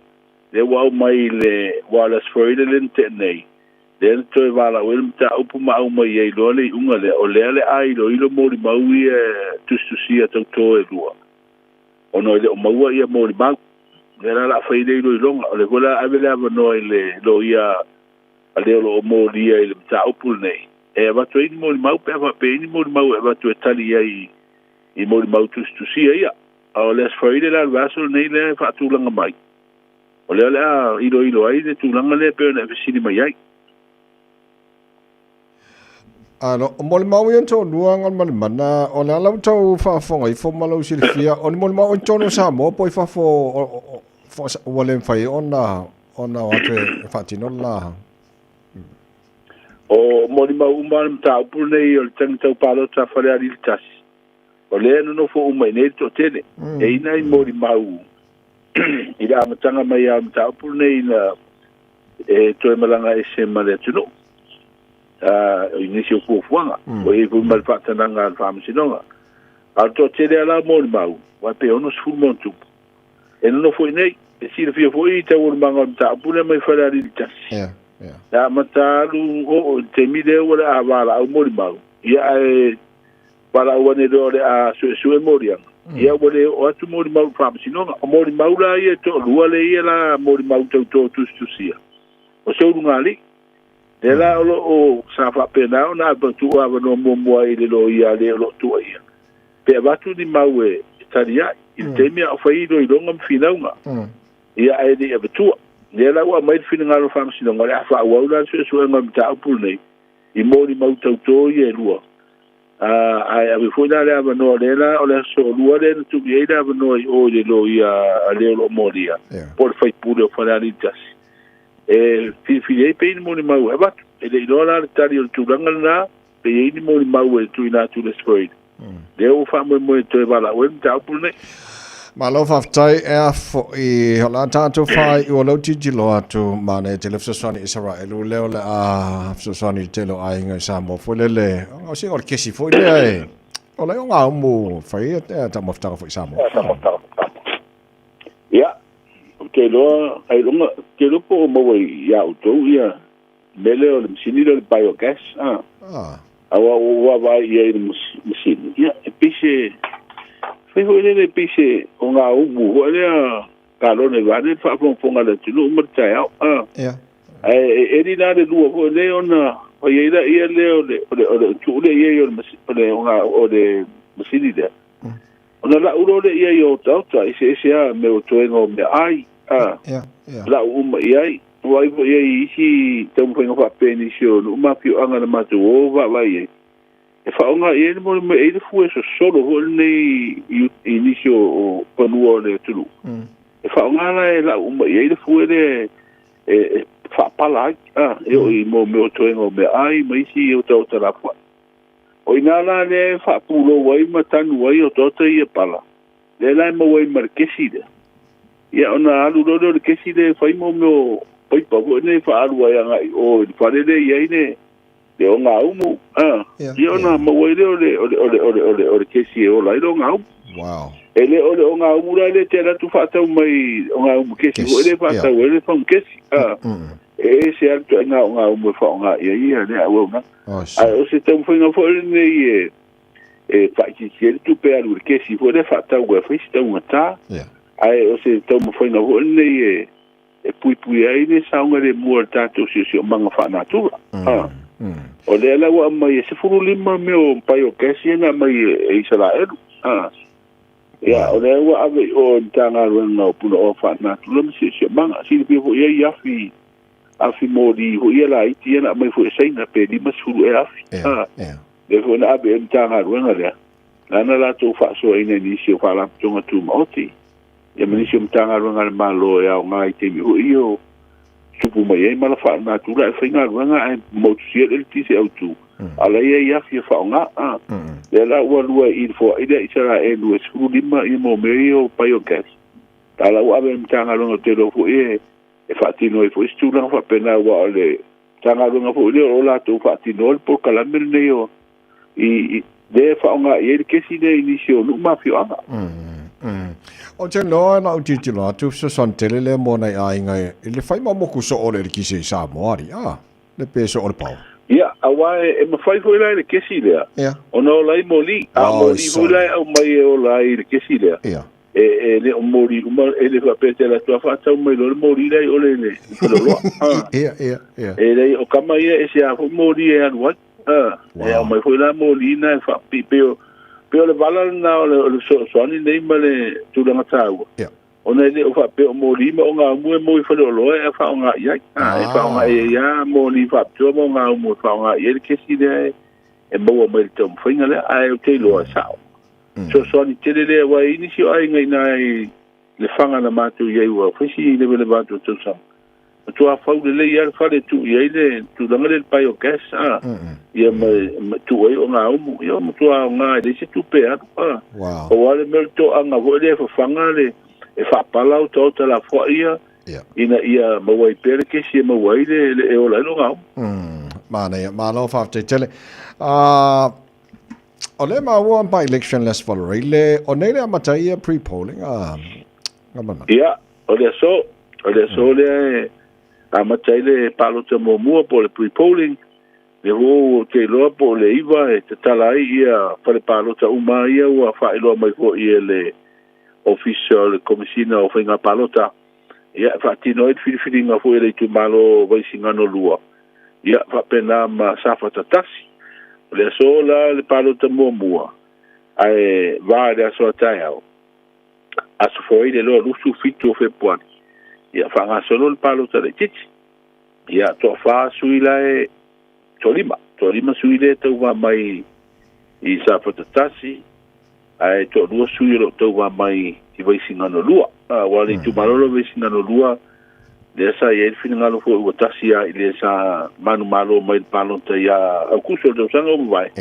Lea ua aumai le wireless foreigner lea na tea nei, lea na toe valaau ai le mataupu ma aumai ai loa le iuga lea, o lea le a iloilo molimau ia tusitusia tauto e lua, ona e le o maua ia molimau. Lea la o le a fai le iloiloga. O lea foi o le a ave le avanoa i le loia a le o lo o molia i le mataupu lenei, e avatu ai ni molimau pe a faapea e i ai ni molimau e avatu e tali ai i molimau tusitusia ia. A o le Aso Faraile la o le vaiaso lenei lea e faatulaga mai, o lea o le a iloilo ai le tulaga lea e pei ona e fesili mai ai. Alo, o molimau ia toalua Galumalemana, o le a la ua tau faafofoga ifo ma lou silafia, o ni molimau i totonu o Samoa po o i fafo ua le mafai ona ona o atu e faatino le la. O molimau uma le mataupu lenei o le tagi tau palota a Falealili 1, o lea e nonofo uma i inei le toatele. E i ai nai molimau i le amataga mai lava o le mataupu lenei ina e toe malaga ese ma le atunuu i nisi o fuafuaga. Ua i ai foi ma le faatanaga a le Faamasinoga. A o le toatele lava la o molimau, aua pe 60 ma ona tupu, e nonofo i inei. E silafia foi i taualumaga o le mataupu lea mai Falealili 1. E amata alu oo i le taimi lea ua le a valaau molimau, ia ae valaau ane loa o le a suesue moliaga, ia ua le oo atu molimau i le Faamasinoga. O molimau la ia e toalua lea ia la molimau tauto tusitusia, o Seulugalii. Lea la o lo o sa faapena ona tuu avanoa muamua ai i le loia a le o lo o tuuaia, pe avatu ni mau e tali ai i le taimi a o fai iloiloga ma finauga, ia ae le i avatua. Lea la ua aumai le finagalo o le Faamasinoga o le a faaauau la le suesuega o le mataupu lenei i molimau tauto ia e lua, ae ave foi la le avanoa lea la o le aso lua lea na tuu i ai le avanoa i o i le loia a le o lo o molia, po o le faipule o Falealili 1, e filifili ai pe i ai ni molimau e avatu. E le i iloa la le tali o le tulaga lena, pe i ai ni molimau e tuuina atu i le Aso Faraile. Lea ua faamoemoe e toe valaau ai le mataupu lenei. Malo faafetai e a foʻi o le a tatou faaiu o lou tilotilo atu manaia tele fesoasoani Isaraelu lea o le a fesoasoani i le tele o aiga i Samoa foi lele o sina o le kesi foi lea e o le ogaumu fai e taumafataga foi i Samoa. Ia, ou te iloa, ailoga, ou te iloa po o maua ia outou ia mea lea o le masini lea o le biogas, a. Ah. Aua ua ou vaavaai i ai i le masini, ia, e pei se, fai foi lele e pei se ogaumu foi lea kalone vaeane le faafogafoga a le atunuu ma le taeao, a. Yeah. Ae e eli la le lua foi lea ona fai ai laia lea o le, o le, o le tuu lea i ai o le, o le, o le masini lea. Ona lau loa lea i ai o otaota, eseese lava mea o toega o meaai, a, lau uma i ai. Vaai foi i ai i isi taumafaiga faapea i nisi o nuu ma afioaga na matou o vaavaai i ai, e faaaoga i ai le mea e i ai le fue sosolo foi lenei i nisi o fanua o le atunuu. E faaaoga la e lau uma i ai le fue lea e faapala ai, a, e oo i mea o toega o meaai ma isi otaota lafoai. O i ina la lea e faapulou ai ma tanu ai otaota ia pala, lea la e maua ai ma le kesi lea. Ia ona alu loa lea o le kesi lea e fai mo mea o paipa foi nei e faaalu ai agai i o i le fale lea e i ai le le ogaumu, a, ia ona maua ai lea o le o le o le o le o le o le kesi e ola ai le ogaumu. Wow. E le o le ogaumu la lea e te alu atu faatau mai ogaumu kesi foi lea e faatau ai le fagu kesi, a. E ese lava le ituaiga ogaumu e faaaoga i ai ia lea auaunaga. Ae o se taumafaiga foi lenei e e faaitiitia ai le tupe alu i le kesi foi lea faatau e fai se taugata. Ae o se taumafaiga foi lenei e e puipuia ai le saogalemu o le tatou siosiomaga faanatura. O lea la ua aumai e 15 mea o biogas ia na aumai e Isaraelu. Ia, o lea ua ave i o i le Matagaluega o Punaoa Faalenatura ma Siosiomaga. Silafia foi i ai afi afi moli foi ia laiti ia na aumai foi e Saina pe 50 ea afi. Yeah, yeah. Lea foi na ave i ai le Matagaluega lea, lana latou faasoaina i nisi o Faalapotopotoga Tumaoti. Ia ma nisi o Matagaluega a le Malo e aoga i taimi foi ia o tupu mai ai mala faalenatura ae faigaluega ae motusia le eletise autu, a o la e i ai afi e faaaoga. A lea la ua lua i i le foai lea a Isaraelu e 15 ia mo mea ia o biogas, a o la ua ave i le Matagaluega ou te iloa foi e e faatino ai foi se tulaga faapena, aua o le Matagaluega foi lea o lo o latou faatinoa le polokalame lenei o i lea e faaaoga i ai le kesi lea i nisi o nuu ma afioaga. Ou te iloa lau tilotilo atu fesoasoani tele lea mo nai aiga i le fai ma moku soo o le eletise i Samoa alii, a? Le pe soo le power. Ia, aua e mafai foi la i le kesi lea ona ola ai moli, a o moli foi la e aumai e ola ai i le kesi lea. E, e le o moli uma, e le faapea te alu atu lava faatau mai loa le moli lea i ole i le faleoloa. Ia, ia, ia. E leai, o kama ia e ese lava foi moli e alu ai. E aumai foi la moli na e faapipii, pei o, pei o le vala lena o le, o le fesoasoani nei ma le tulaga taua. Ona e le o faapea o moli ma ogaumu e mo i faleoloa e faaaoga i ai. E faaaoga i ai lava moli faapitoa ma ogaumu e faaaoga i ai le kesi lea e, e maua mai i le taumafaiga lea. Ae ou te iloa e sao. Fesoasoani tele lea, aua e i ai nisi o aiga i ina i Lefaga na matou i ai ua fai si lewalewa atu o tausaga, matua fau lelei lava le fale e tuu i ai le tulaga lea i le biogas, a, ia ma tuu ai ogaumu, ia ua matua aoga e leai se tupe e alu, a. Pau lava le mea o le toaga foi lea e fafaga le, e faapala otaota lafoai ia, ina ia maua ai pea le kesi e maua ai le, e ola ai le ogaumu. Manaia, malo faafetai tele. Ah, O lea maua by election le Aso Faraile, o nei le amata ia pre-polling a Gamalmana. Ia, o le aso, o le aso lea e amata ai le palota muamua po o le pre-polling, lea foi ou te iloa po o le 9 e tatala ai ia fale palota uma ia ua faailoa mai foi e le Ofisa o le Komesina o Faiga Palota, ia e faatino ai le filifiliga foi a le itumalo o Vaisigano 2, ia faapena ma Safata 1. O le aso la le palota muamua, ae va i le aso a taeao, Aso Faraile loa 27 o Fepuari, ia faagasolo le palota laitiiti. Ia toafa sui la e toalima, toalima sui lea e tauva mai i Safata 1, ae toalua sui o lo o tauva mai i Vaisigano 2. Aua o le itumalo lea o Vaisigano 2, lea sa i ai le finagalo foi ua tasi lava i le sa manumalo mai le palota ia Aukuso i le tausaga ua mavae.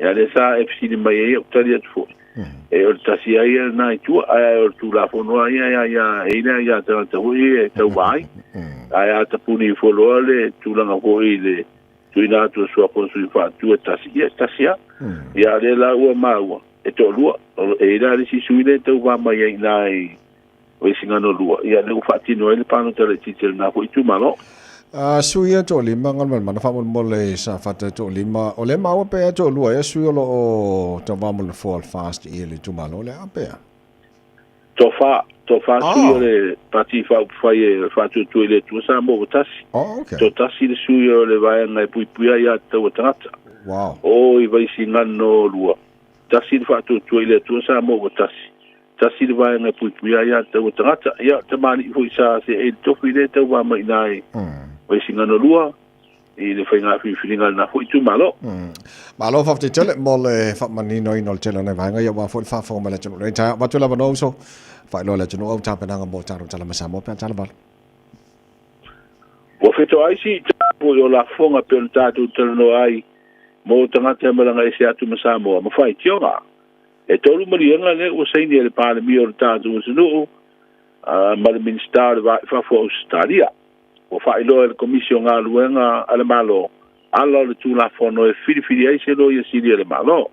Ia lea sa e fesili mai ai, ou tali atu foi. E o le tasi lava ia lena i tua, ae o le Tulafono lava ia ia ia e i ai le aia tagata foi e tauva ai. Ae a tapuni ifo loa le tulaga foi i le tuuina atu o suafa o sui faatu e tasi, ia e tasi lava. Ia a o lea la ua maua, e toalua, e i ai la le isi sui lea e tauva mai ai i ina i Vaisigano 2, ia lea ua faatino ai le palota laitiiti a lena foi itumalo. A sui ia toalima, Galumalemana faamolemole Safata toalima, o lea maua pea toalua ea sui o lo o tauva mo le nofoa o le FAST i le itumalo lea, a pea? Toafa, toafa sui o le Pati Faaupufai e Faatuatua i le Atua Samoa ua tasi. Oh, okay. Toatasi le sui o le vaega e puipuia ai aiatatau a tagata. Wow. O i Vaisigano 2, tasi le Faatuatua i le Atua Samoa ua tasi. Tasi le vaega e puipuia ai aiatatau a tagata. Ia, tamalii foi sa seei le tofi lea e tauva mai i ina i Vaisigano 2 i le faiga filifiliga a lena foi itumalo. Malo faafetai tele mo le faamaninoina o le tele o nai vaega ia aua foi le faafofoga mai le atunuu nei. Taeao avatu le avanoa uso, faailoa i le atunuu au tapenaga mo tatou tala ma Samoa pe a tala vale. Ua fetoai sii foi o lafoga pei ona tatou talanoa ai mo tagata e malaga ese atu ma Samoa ma faitioga. E tolu maliega lea ua saini e le Palemia o le tatou atunuu ma le Minisita o le Va i Fafo o Ausetalia. Ua faailoa e le Komisi o Galuega a le Malo ala o le Tulafono e filifili ai se Loia Sili a le Malo.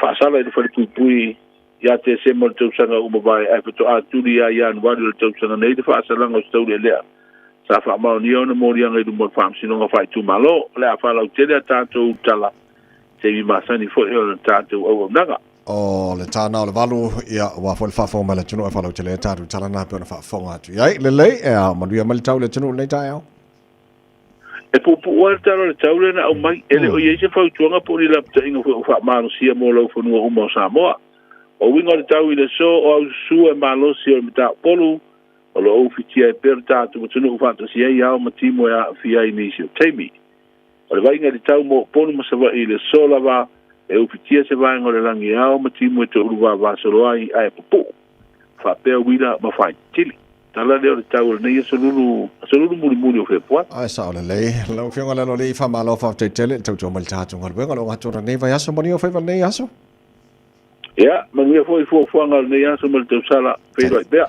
Faasala i le Falepuipui ia Tesema o le tausaga ua mavae ae faatoa tuli ia Ianuari o le tausaga nei le faasalaga o se taulealea sa faamaonia ona moliaga i luma o le Faamasinoga Faaitumalo. O le a faalautele a tatou tala i taimi masani foi o le tatou auaunaga. O le tāna o le valu, ia, aua foi le faafofoga mai le atunuu e faalautele ai tatou tala na pei ona faafofoga atu i ai. Lelei, e a, manuia mai le tau i le atunuu i lenei taeao. E puupuu lava le tala o le tau lea na aumai, e le o i ai se fautuaga po o ni lapataiga foi o faamalosia mo laufanua uma o Samoa. O uiga o le tau i le aso, o aususu e malosi o le mataupolu, o lo o ufitia ai pea le tatou atunuu faatasi ai ao ma timu e aafia ai nisi o taimi. O le vaaiga i le tau mo Upolu ma Savaii i le aso lava e ufitia se vaega o le lagi e ao ma timu e toulu vavasolo ai ae pupuu. Faapea uila ma faitili. Tala lea o le tau o lenei aso lulu, aso lulu mulimuli o Fepuari. Ae sao lelei. Lau Afioga Laloalii, faamalo faafetai tele i le tautua mai i le tatou galuega o lo o gatoa lenei vaiaso. Manuia faiva lenei aso. Ia, manuia foi fuafuaga o lenei aso ma le tausala, feiloai pea.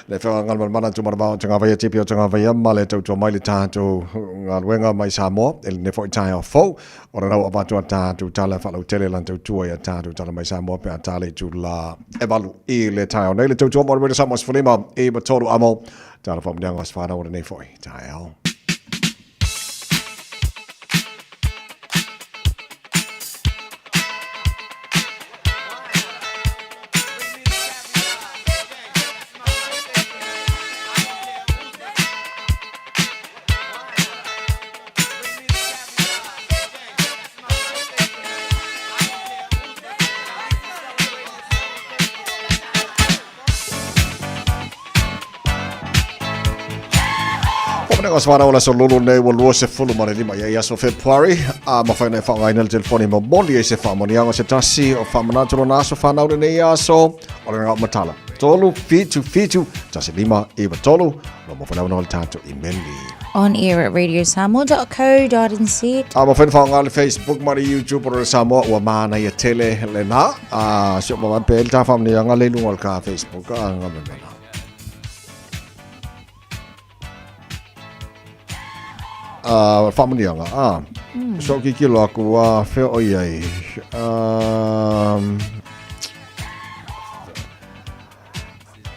Le Afioga Galumalemana Tumanavao o Tagavaia, TP o Tagavaia ma le tautua mai le tatou galuega mai Samoa i lenei foi taeao fou. O lena ua avatu a tatou tala faalautele lana tautua ia tatou tala mai Samoa pe a ta le itula e 8 i le taeao nei. Le tautua mo le Radio Samoa 15 i 3 amo. Tala faamanuiaga o aso fanau o lenei foi taeao. Ko Svara ola so lulu nei ua 25 ia aso February a mawhai nei whaangaina le telefoni mo moli e se whaamonianga se tasi o whaamanatu lona aso whanau le nei aso o le ngau matala. 3 7 7 1 5 9 3 lo mo whanau le tātou imeli. On air at radiosamoa.co.nz. A mawhai whaanga le Facebook ma le YouTube o le Samoa ua māna ia tele le nā. A si o mawan pe le tā whaamonianga le lunga o le ka Facebook a ngā memena. A whaamonianga, a. So ki kilo aku a whea o iai.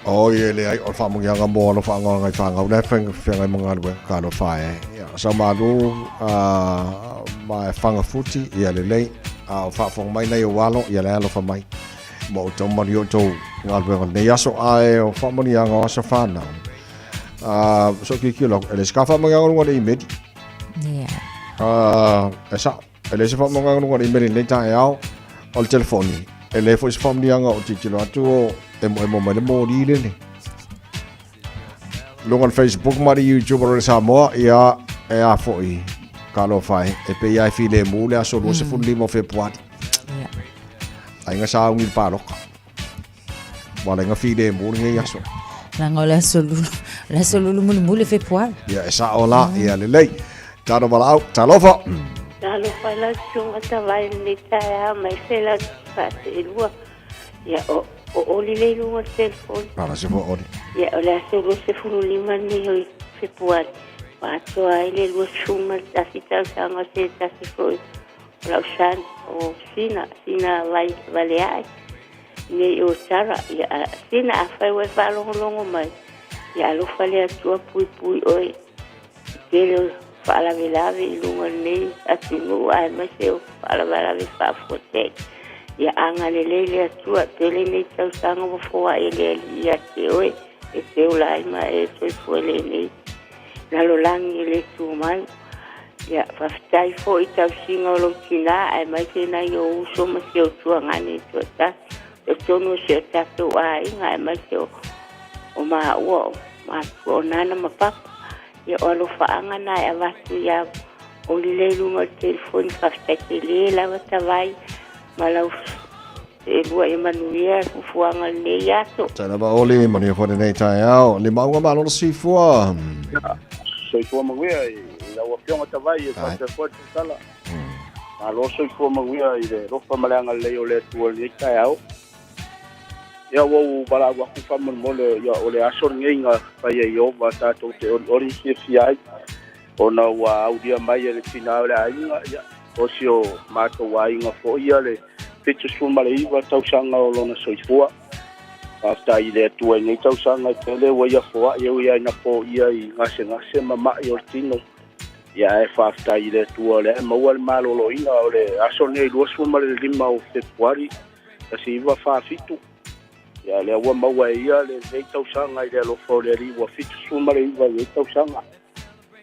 O ia le ai o whaamongianga mō ano whaangaanga i whaangau nei whenga whenga i mangalue ka no whae. Ia, sa malu ma e whangafuti ia le lei a o whaafonga mai nei o walo ia le alofa mai. Mo o tau manu o tau ngaluenga nei aso ae o whaamonianga o aso whanau. So ki kilo, e le ska whaamongianga runga le imedi. Yeah. E sa, e le se whaamongianga runga le imedi nei tae ao o le telefoni. E le foi se whaamongianga o titilo atu o e mo e mo mai le mōri lele. Lunga le Facebook ma le YouTube o le Samoa, ia e a foi ka lo whai. E pe ia e file mu le aso 25 o Februari. Yeah. Ai nga sa ungi le pāloka. Wala nga file mu le ngei aso. Langa o le aso lulu, le aso lulu muli muli Februari. Ia e sa o la, ia le lei. Talo wala au, talofa. Talofa la sunga tawai ni taea mai se la whaaseelua. Ia o o oli le lunga o le telefoni. Pala se fo oli. Ia o le aso 25 nei o Fepuari. Ua atoa ai le 21 tausaga o se tasi foi o lau son o Sina, Sina vai Valea'i nei o Sarah. Ia a Sina afai ua e faalogologo mai, ia alofa le Atua puipui oe i tele o faalavelave i luga o lenei atunuu aemaise o faalavelave faafuasei. Ia agalelei le Atua, tele nei tausaga ua foai e le Alii ia te oe e te ola ai ma e soifua i lenei lalolagi e le tu mai. Ia, faafetai foi i tausiga o lou tinā aemaise nai ou uso ma si ou tuagane i tuatasi, totonu o si o tatou aiga aemaise o o maua o matua o Nana ma Papa. Ia, o alofaaga na e avatu iā Oli lea i luga o le telefoni. Faafetai tele lava Tavai ma lau seelua ia manuia fuafuaga o lenei aso. Tēnā lava Oli, manuia foi lenei taeao. Le maunga malolo soifua. Soifua manuia i lau Afioga Tavai e faapea foi le tautala. Malo soifua manuia i le alofa ma le agalelei o le Atua i lenei taeao. Ia ua ou valaau aku faamolemole, ia o le aso lenei na fai ai Ieova tatou te olioli fiafia ai, ona ua aulia mai e le tina o le aiga, ia, o si o matou aiga foi ia le 79 tausaga o lona soifua. Faafetai i le Atua i nei tausaga e tele ua ia foai e ui lava ina poia i gasegase ma mai o le tino. Ia ae faafetai i le Atua o lea e maua le maloloina o le aso lenei 25 o Fepuari 1947. Ia lea ua maua e ia lenei tausaga i le alofa o le Alii ua 79 i nei tausaga.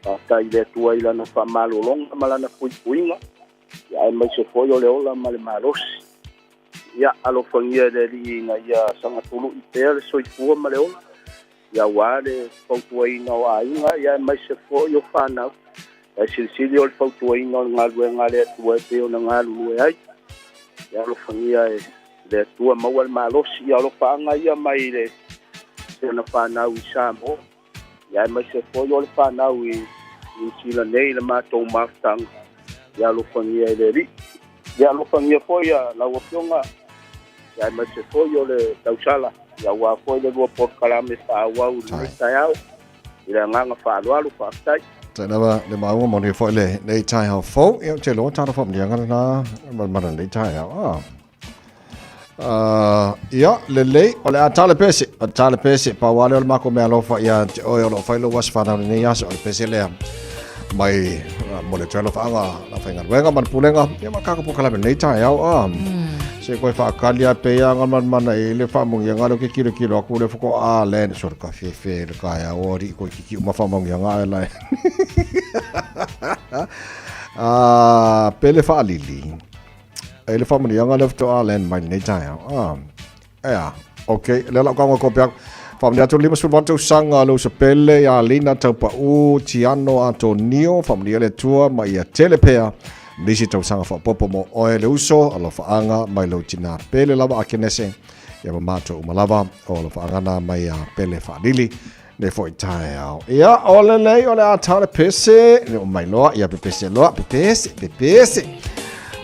Faafetai i le Atua i Lana faamalologa ma Lana puipuiga, ia aemaise foi o le ola ma le malosi. Ia alofagia e le Alii ina ia sagatulu'i pea le soifua ma le ola, ia aua le fautuaina o aiga, ia aemaise foi o fanau. Ae silisili o le fautuaina o le galuega a le Atua e pei ona galulue ai. Ia alofagia e le Atua maua le malosi, ia alofaaga ia mai le si ana fanau i Samoa, ia aemaise foi o le fanau i Niu Sila nei i le matou mafutaga, ia alofagia e le Alii. Ia alofagia foi ia lau Afioga, ia aemaise foi o le tausala, ia aua foi le lua polokalame faaauau i lenei taeao, i le agaga faaaloalo, faafetai. Tai lava le maua mo nei foi le nei taeao fou. Ia, ou te iloa talo faamanuiaga lena ma lenei taeao. Ah. Ia, lelei, o le a tala pese, o le tala pese, pau lava lea o le makou mea alofa ia te oe o lo o fai lou aso fanau lenei aso, o le pese lea mai mo le alofa la faigaluega ma le pulega, ia ma kako polokalame lenei taeao a. Se koe whaakali a pe ia ngā mana i le whaamungia ngā leo ke kilo kilo aku le whako a le ne sore ka whewhe le kai a o ri koe kiki uma whaamungia ngā e lai. Pele whaalili. E le faamanuiaga lea faatoa land mai lenei taeao. Ah, ea, ok, lea lau kaunga kope aku. Faamanuia atu le 58 tausaga le uso pele ia Lina Taupau Tiano Antonio, faamanuia le Atua ma ia tele pea nisi tausaga faaopoopo mo oe le uso, alofaaga mai lou tinā pele lava a Kenese, ia ma matou uma lava o alofaaga na mai ia Pele Faalili. Le foi taeao. Ia, o lelei, o le a tale pese. Le o mai loa, ia pepese loa, pepese, pepese.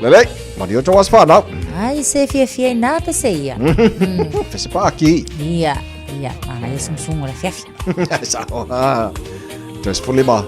Lelei, manuia tou aso fanau. Ai, se fiafia i nā pese ia. Pese pāki. Ia, ia, manaia sumusumu o le afiafi. Sao, ha. 35, le valu.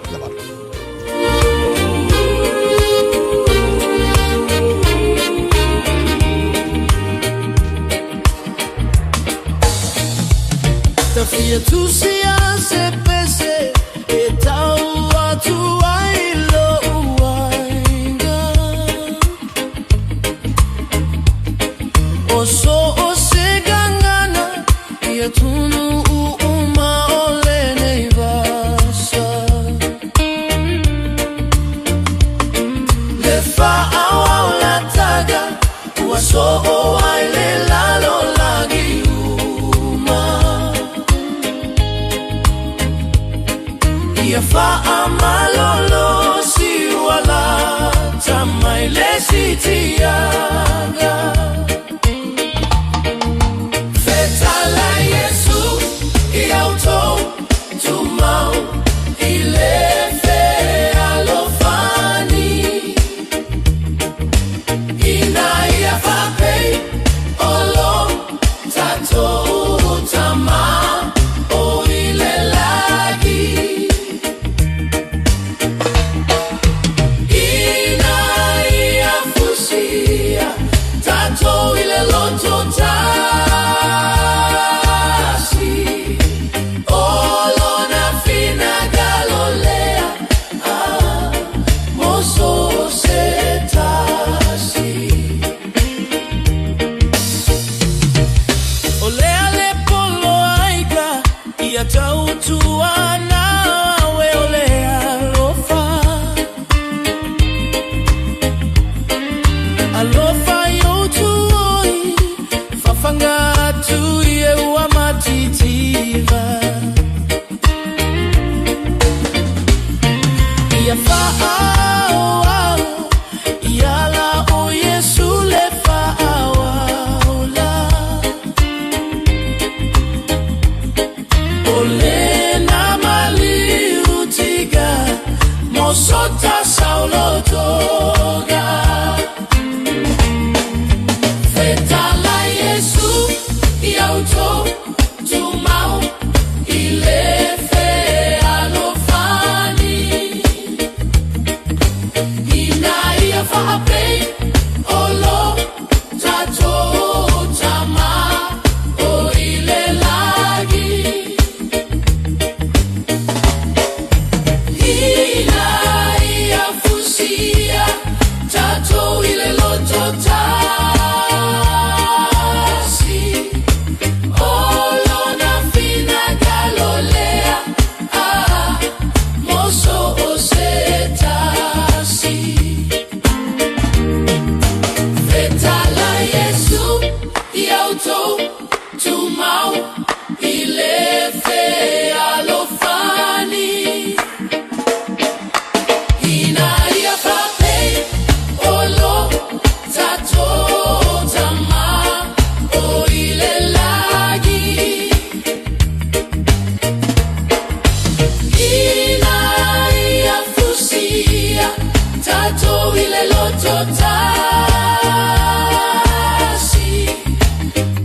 tasi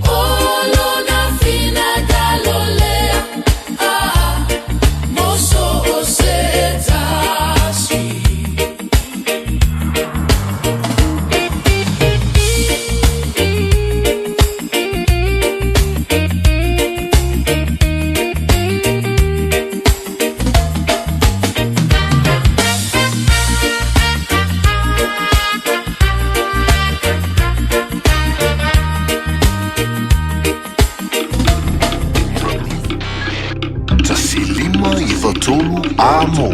O lona finagalo lea ah, Mo so o se tasi. 1593 Amo.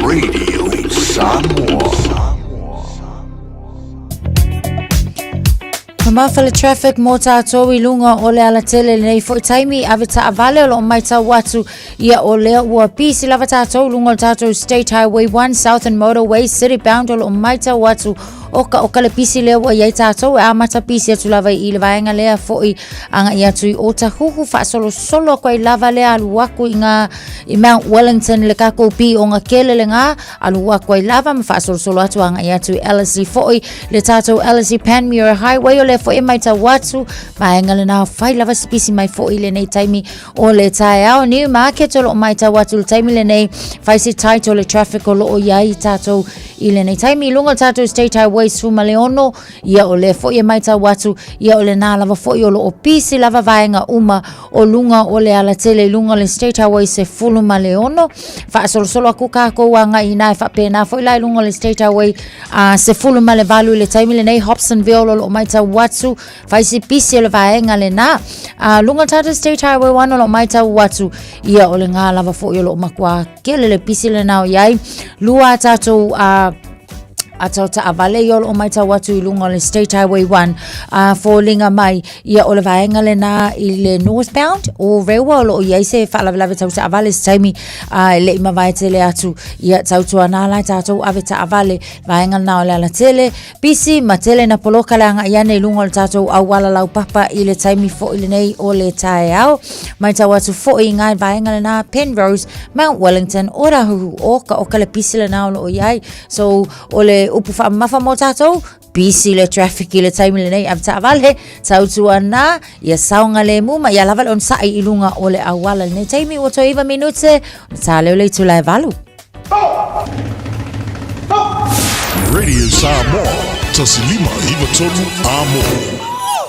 Radio Samoa. Mamafa le traffic mo tātou i lunga o le alatele lenei foi taimi ave taavale o loo maitau atu ia o lea ua pisi lava tātou lunga o le tātou State Highway 1 Southern Motorway City Bound o loo maitau atu oka oka le pisi lea ua iai tātou e amata pisi atu lava i le vaega lea foi agai atu i Otahuhu faasolosolo atu ai lava lea alu aku i ngā i Mount Wellington le kākou pioga kele le ngā alu aku ai lava ma faasolosolo atu agai atu i Ellerslie foi le tātou Ellerslie Panmure Highway o lea foi e maitau atu vaega lenā fai lava se pisi mai foi i lenei taimi o le taeao Newmarket o loo maitau atu le taimi lenei fai se tight o le traffic o loo iai tātou i lenei taimi i luga o le tātou State Highway 16 ia o lea foi e maitau atu ia o lenā lava foi o loo pisi lava vaega uma o luga o le alatele i luga o le State Highway 16. Faasolosolo aku kākou agai i ina e faapena foi la i luga o le State Highway 18 i le taimi lenei Hobsonville o loo maitau atu fai se pisi o le vaega lenā. Luga o le tātou State Highway 1 o loo maitau atu ia o le ngā lava foi o loo matua kele le pisi lenā o iai. Lua a tātou a taavale ia o loo maitau atu i luga o le State Highway 1 a foliga mai ia o le vaega lenā i le northbound o Rewa o loo iai se faalavelave tau taavale se taimi a e lei mavae tele atu ia tautuana la tatou ave taavale vaega lenā o le alatele pisi ma tele na poloka le agai ane i luga o le tatou auala laupapa i le taimi foi lenei o le taeao. Maitau atu foi i ngā vaega lenā Penrose, Mount Wellington, Otahuhu, oka oka le pisi lenā o loo iai. So o le upu faamamafa mo tātou, pisi le traffic i le taimi lenei ave taavale, tautuana ia saogalemu ma ia lava le onosai i luga o le auala i lenei taimi ua toe 9 minute, ona tā lea o le itula e 8. Radio Samoa, 1593 Amo.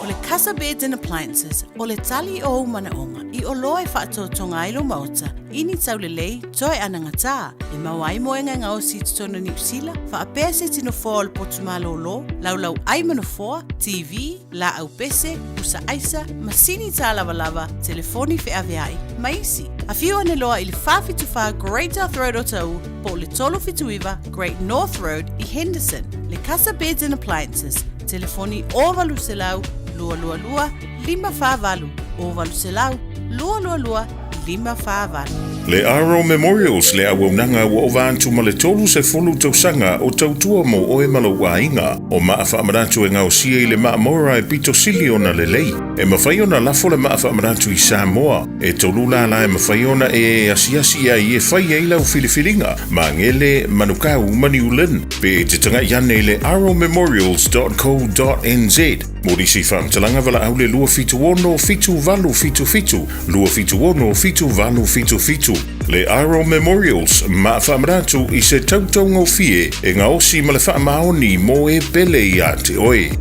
O le Casa Beds and Appliances, o le tali o ou manaoga i oloa e faatotoga ai lou maota, i ni taulelei, toe anagatā, e maua ai moega e gaosi i totonu o Niu Sila, faapea se tino foa o le potu malōlō, laulau ʻai ma nofoa, TV, lāʻau pese, pusa ʻaisa, masini tālavalava, telefoni feʻaveaʻi, ma isi. Afio ane loa i le 474 Great South Road Otahuhu po o le 379 Great North Road i Henderson. Le Casa Beds and Appliances, telefoni 0800 222 548, 0800 222 548. Le Aro Memorials le auaunaga ua ova atu ma le 30 tausaga o tautua mo oe ma lou aiga. O maa faamanatu e gaosia i le maa Mora e pito sili ona lelei. E mafai ona lafo le maa faamanatu i Samoa. E tolu lala e mafai ona e asiasi ai e fai ai lau filifiliga, Magele, Manukau ma New Lynn. Pe e te tagai ane i le aromemorials.co.nz mo nisi faamatalaga valaau le 276 7877, 276 7877. Le Aro Memorials, maa faamanatu i se tautaugofie e gaosi ma le faamaoni mo e pele ia te oe.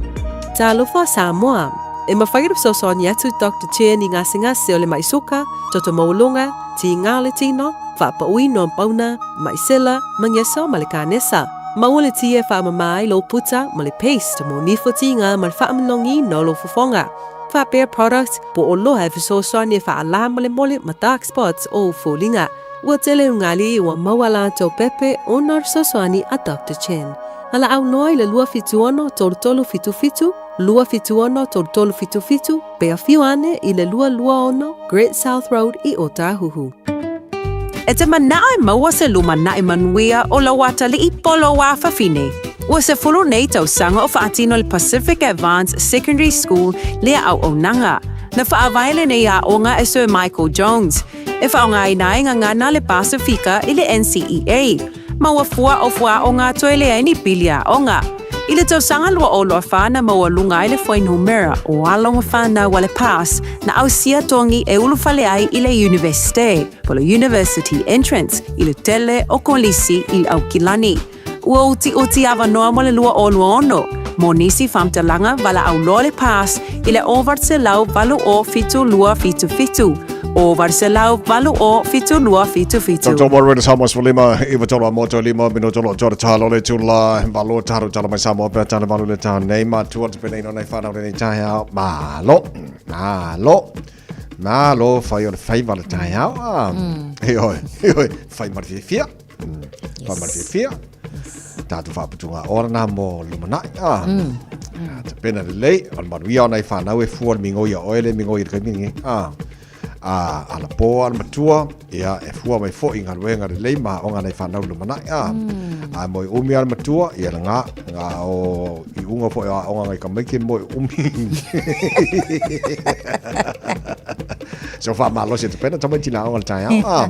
Talofa Samoa! E mafai ona fesoasoani atu Doctor Chen i gasegase o le mai suka, toto maualuga, tiga o le tino, faapauina o pauna, mai sela, magesa ma le kanesa. Maua le ti e faamama ai lou puta ma le paste mo nifo tiga ma le faamalogiina o lou fofoga. Faapea product po o loa e fesoasoani e faalā molemole ma dark spots o ou foliga. Ua tele ugali ua maua latou pepe ona o le fesoasoani a Doctor Chen. Valaau loa i le 276 3377, 276 3377, pe afio ane i le 226 Great South Road i Ōtāhuhu. E te manaʻo e maua se lumanaʻi manuia o lau atalii po o lou afafine. Ua 10 nei tausaga o faatino le Pacific Advance Secondary School lea auaunaga. Na faavae lenei aoga e Sir Michael Jones, e faaaogaina ai gagana le Pasifika i le NCEA. Ma ua fua o fuaaoga toe leai ni pili aoga. I le tausaga 2024 na maualuga ai le fuainumera o alo ma fanau a le PASS na ausia togi e ulufale ai i le Iunivesite, po o le University Entrance, i le tele o kolisi i le Aukilani. Ua utiuti avanoa mo le 2026 mo nisi faamatalaga valaau loa le PASS i le 980 7277, 980 7277. Tau tau Rena Samoa sefulima iva tolu a moto lima minuto lo tolu talo le tula valo talo talo mai Samoa pea talo valu le talo nei matua te pene ino nei whanau nei taeao malo malo malo whai o le whaiva le taeao a Heoi, heoi, whai ma le fiafia. Yes. Whai ma le fiafia. Tātou whaaputunga ora nā mō lumanai. Ah. Te pena lelei, o le manuia o nei whanau e fua le mingoi a oe le mingoi i le kaimi lenei. Ah. A, ala pō, ala matua, ia, e fua mai fo'i galuega lelei ma aoga nai fanau lumanai. A, a moe umi ala matua, ia le ngā, ngā o iuga fo'i o aoga ngai tamaiti moe umi. So faamalosi atu pena tamaiti le aoga le taeao. A,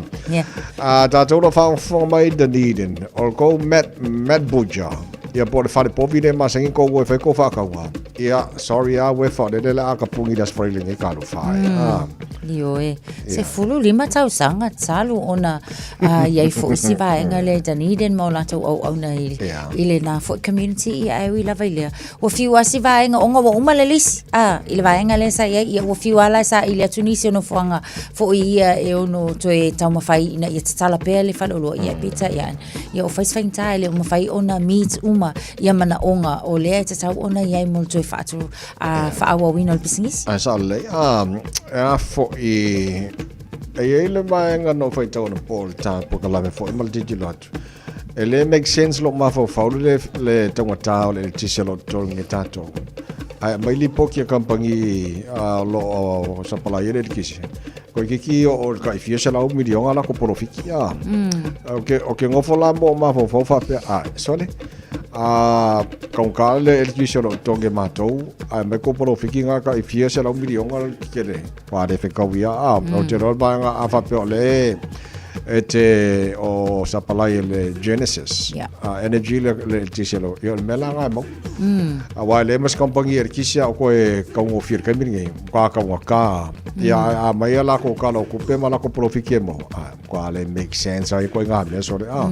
a tātou lo faafofoga mai Dunedin, o le kou Matt, Matt Butcher, ia po o le fale povi le masani kou e fai kou faakauga. Ia, sorry a, ua e faalele le a ka pungi le Aso Faraile nei talofa e. Ah. Ioe, 15 tausaga talu ona i ai fo'i si vaega lea i Dunedin ma o latou auauna i, i lena fo'i community ia ae ui lava i lea. Ua fiu lava si vaega ona ua uma le lisi i le vaega lea sa i ai, ia ua fiu lava la e saili atu nisi o nofoaga fo'i ia e ono toe taumafai ina ia tatala pea le faleoloa, ia peitai ane. Ia ua fai si faigata e le o mafai ona meet uma ia manaoga o lea e tatau ona i ai mo le toe faatu, faaauauina o le pisinisi. Ae sao lelei, e a fo'i, e i ai le vaega na ou faitau anapo i le ta polokalame foi ma le tilotilo atu. E le make sense lou mafaufau le, le taugata o le eletise o lo o totogi e tatou. Ae aumai lipoti a kamupani o lo o sapalai ai le eletise. Toeitiiti oo i le tai fia selau miliona latou polofiti a. O ke, o ke nofo la ma ou mafaufau faapea, a, sole, a, taugata le eletise o lo o totogi e matou, ae aumai kou polofiti na tai fia selau miliona le tele. Ua le fetau ia, a, ou te iloa le vaega a faapea o lea e te o sapalai e le Genesis. Yeah. Energy le, le eletise o lo, ia o le mea la na e mau. Aua e leai ma se kamupani eletise a o koe taugofie i le taimi lenei, matua taugata. Ia a aumai a latou tala o tupe ma latou polofiti e maua, a matua le make sense ai koe ngā mea sole, a.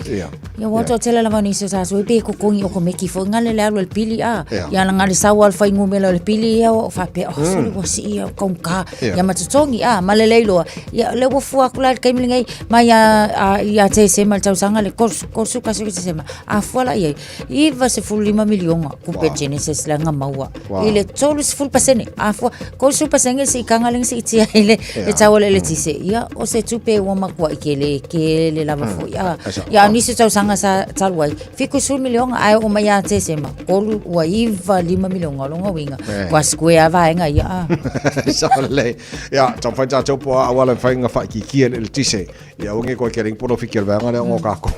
Ia. Ia ua toatele lava nisi o tatou e pe totogi okomeki foi ngale le alu o le pili a. Ia na ngale sau a le fuainumera o le pili ia o faapea, oh sole ua sii ia taugata. Ia ma totogi a, ma lelei loa. Ia lea ua fua atu la i le taimi lenei mai a ia Tesema i le tausaga le 31 Tesema, a fua la i ai. 95 miliona kupe Genesis le anga maua. Wow. I le 30%, a fua, 30% le siitaga lea na siitia ai le, le tau o le eletise. Ia, o se tupe ua matuai tele, tele lava foi. A, ia, a o nisi o tausaga sa talu ai, 70 miliona, ae oo mai ia Tesema, tolu ua 95 miliona, o lona uiga, ua square lava vaega ia, a. Sao lelei. Ia, taumafai tatou po o a auala e mafai ona faaitiitia le eletise. Ia aua ne i koe kere polofiti o le vaega lea ona o kākou.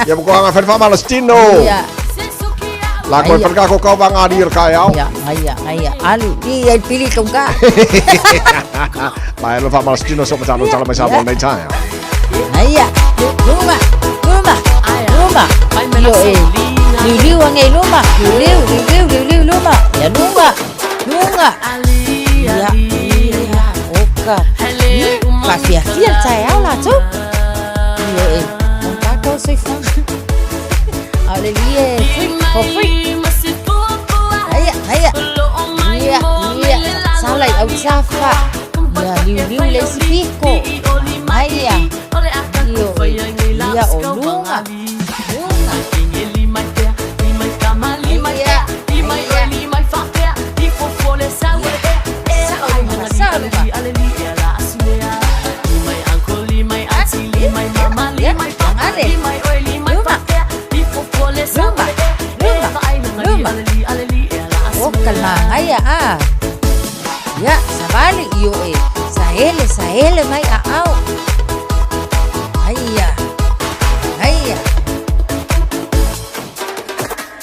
Ia mo koanga whare whamala stino. Ia. La koe whare kākou kau wanga ari o le kaeao. Ia, aia, aia. Alu, i ai pili tong ka. Mai lo whamala stino so matalo tala mai sa mo nei taeao. Aia, luma, luma, luma. Io e, liu liu ange luma, liu liu, liu liu, liu liu luma. Ia luma, luma. Ia, ia, oka. Faafiafia le taeao latou. Ioe, o tatou soifuaga. A o le lie free, for free. Aia, aia. Ia, ia, sala i autafa. Ia, liuliu le isi piko. Aia. Ioe, ia o luga. Luga. Ia, ia. Sao luga, sao luga. Luma, luma, luma. O kalmangaia a. Ia, savali ioe. Saele, saele mai aao. Aia. Aia.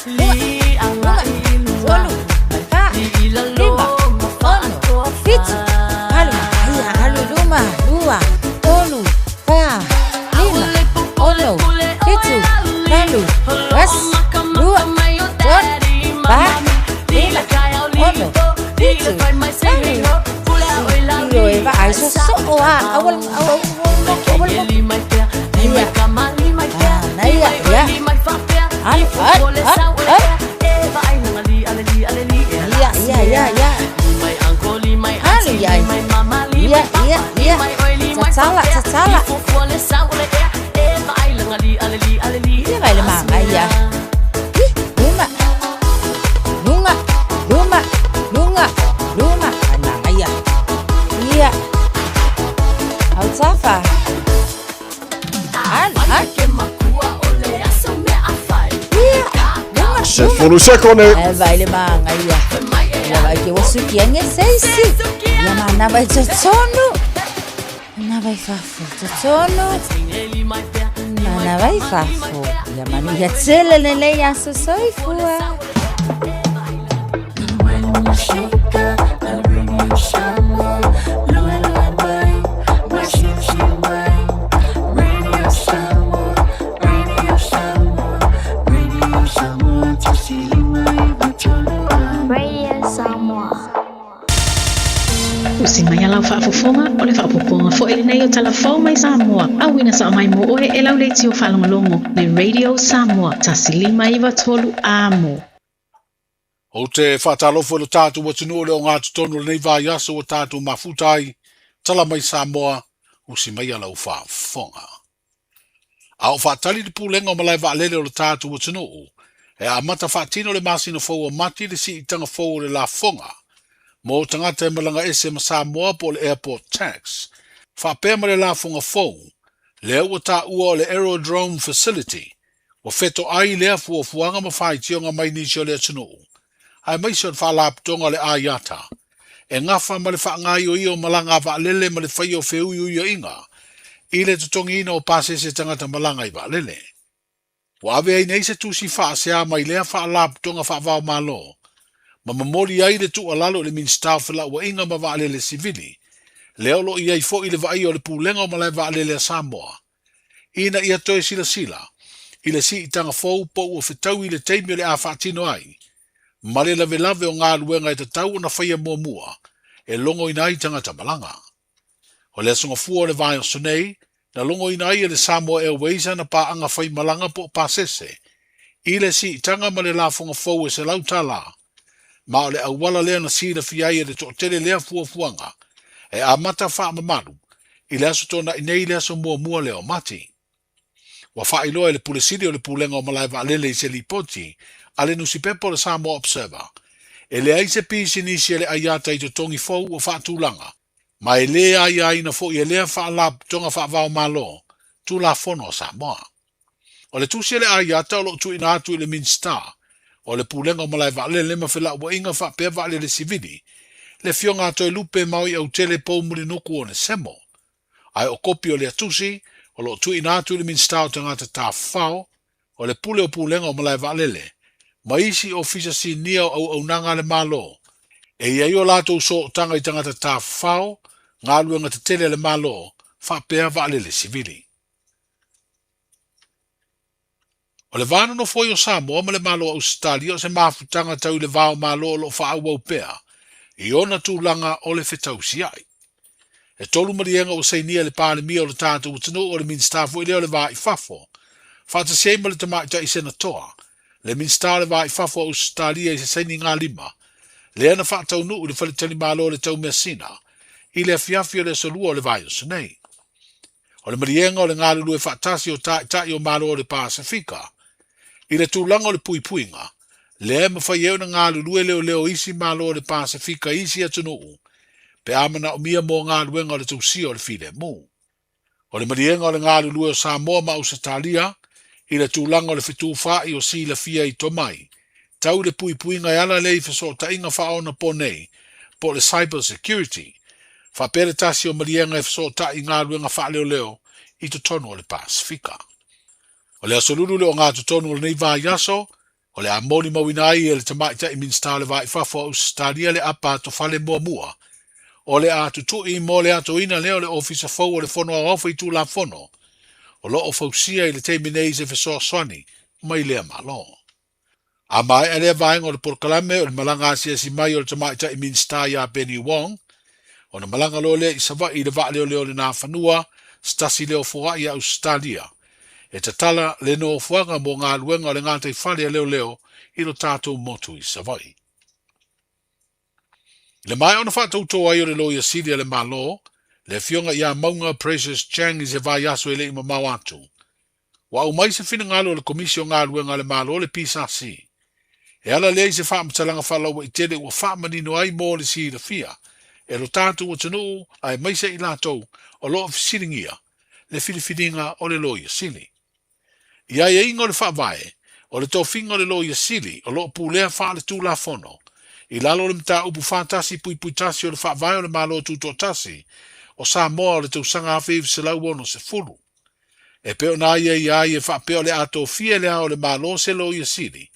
Lua, lua, tolu, fa, lima, ono, fitu, valu, aia, alu i luma, lua, tolu, fa, lima, ono, Tatala, tatala. Ia vai le manaia. Ih, luma. Luga, luma, luga, luma. Vai manaia. Ia. Autafa. Alu, alu. Ia. Luga, Sefulu sekone. E vai le manaia. Ia vai ke ua suki ange seisi. Ia manava i totonu. Manava i fafo. Totonu. Manava i fafo. Ia manuia tele lenei aso soifua. Radio Samoa. Usi mai a lau faafofoga, o le faaopoopoga foi lenei o Tala Fou mai Samoa, auina sao mai mo oe e lau leitio faalogologo le Radio Samoa 1593 Amo. Ou te faatalofa i lo tatou atunuu o le ogatotonu o lenei vaiaso ua tatou mafuta ai, tala mai Samoa, usi maia lau faafofoga. A o faatali le pulega o malae vaalele o lo tatou atunuu, e amata faatino le masina fou o Mati le siitaga fou o le lafoga mo tagata e malaga ese ma Samoa po o le Airport Tax, faapea ma le lafoga fou lea ua taua o le Aerodrome Facility, ua fetoai lea fuafuaga ma faitioga mai nisi o le atunuu, aemaise o le Faalapotopotoga o le IATA, e gafa ma le faagaioia o malaga a vaalele ma le faia o feuiuiaiga i le totogiina o pasese tagata malaga i vaalele. Ua ave ai nei se tusi faasea mai lea Faalapotopotoga faava-o-Malo ma momoli ai le tuualalo i le Minisita o Felauaiga ma Vaalele Sivili, lea o lo o i ai foi le vaaia o le Pulega o Malae Vaalele a Samoa, ina ia toe silasila i le siitaga fou po ua fetaui i le taimi o le a faatino ai ma le lavelave o galuega e tatau ona faia muamua e logoina ai tagata malaga. O le Aso Gafua o le vaiaso nei, na logoina ai e le Samoa Airways ana paaga faimalaga po o pasese i le siitaga ma le lafoga fou e $100, ma o le auala lea na silafia ai e le toatele lea fuafuaga e amata faamamalu i le Aso Toonai nei le aso muamua lea o Mati. Ua faailoa e le Pule Sili o le Pulega o Malae Vaalele i se lipoti a le nusipepa o le Samoa Observer, e leai se pisinisi a le IATA i totogi fou ua faatulaga, ma e lē aiaina foi e lea Faalapotopotoga Faava-o-Malo Tulafono a Samoa. O le tusi a le IATA o lo o tuuina atu i le Minisita o le Pulega o Malae Vaalele ma Felauaiga faapea Vaalele Sivili, le Afioga a Toelupe Maoi Autele Pou Mulinuku Onesemo. Ae o kopi o lea tusi o lo o tuuina atu i le Minisita o Tagata Tafafao, o le Pule o Pulega o Malae Vaalele, ma isi ofisa sinia o auaunaga a le Malo, e i ai o latou sootaga i tagata tafafao, galuega tetele a le Malo, faapea vaalele sivili. O le va nonofo ai o Samoa ma le Malo o Ausetalia o se mafutaga tau i le va o Malo o lo o faaauau pea i ona tulaga o le fetausiai. E tolu maliega ua sainia e le Palemia o le tatou atunuu o le Minisita foi lea o le Va i Fafo, faatasi ai ma le Tamaitai Senatoa, le Minisita o le Va i Fafo o Ausetalia i se sainigalima lea na faataunuu i le Faletalimalo o le Taumeasina i le afiafi o le Aso Lua o le vaiaso nei. O le maliega o le galulue faatasi o Taitai o Malo o le Pasefika i le tulaga o le puipuiga, lea e mafai ai ona galulue leoleo isi Malo o le Pasefika i isi atunuu pe a manaomia mo galuega o le tausia o le filemu. O le maliega o le galulue o Samoa ma Ausetalia i le tulaga o le fetufaai o silafia i tomai tau i le puipuiga e ala lea i fesootaiga faaonaponei po o le cyber security, faapea le tasi o maliega e fesootai i galuega faaleoleo i totonu o le Pasefika. O le Aso Lulu le ogatotonu o lenei vaiaso, o le a molimauina ai e le Tamaitai Minisita o le Va i Fafo o Ausetalia le apa atofale muamua o le a tutui mo le atoina lea o le Ofisa fou o le Fono Aoao Faitulafono o lo o fausia i le taimi nei i se fesoasoani mai lea Malo. A maea lea vaega o le polokalame o le malaga asiasi mai o le Tamaitai Minisita iā Penny Wong, ona malaga loa lea i Savaii i le vaaleoleo o le Nafanua, se tasi lea o foai a Ausetalia, e tatala le nofoaga mo galuega o le gataifale a leoleo i lo tatou motu i Savaii. I le maea ona faatauto ai o le Loia Sili a le Malo, Le Afioga ia Mauga Precious Chang i se vaiaso e le i mamao atu. Ua aumai se finagalo o le Komisi o Galuega a le Malo le PSC. E ala lea i se faamatalaga faalauaitele ua faamanino ai mo le silafia e lo tatou atunuu aemaise i latou o lo o fesiligia le filifiliga o le Loia Sili. I aiaiga o le Faavae, o le tofiga o le Loia Sili o lo o pulea faale-Tulafono i lalo o le Mataupu 41.1 o le Faavae o le Malo Tutoatasi o Samoa o le tausaga 1960. E pei ona aiaia ai e faapea o le a tofia e Le Ao o le Malo se Loia Sili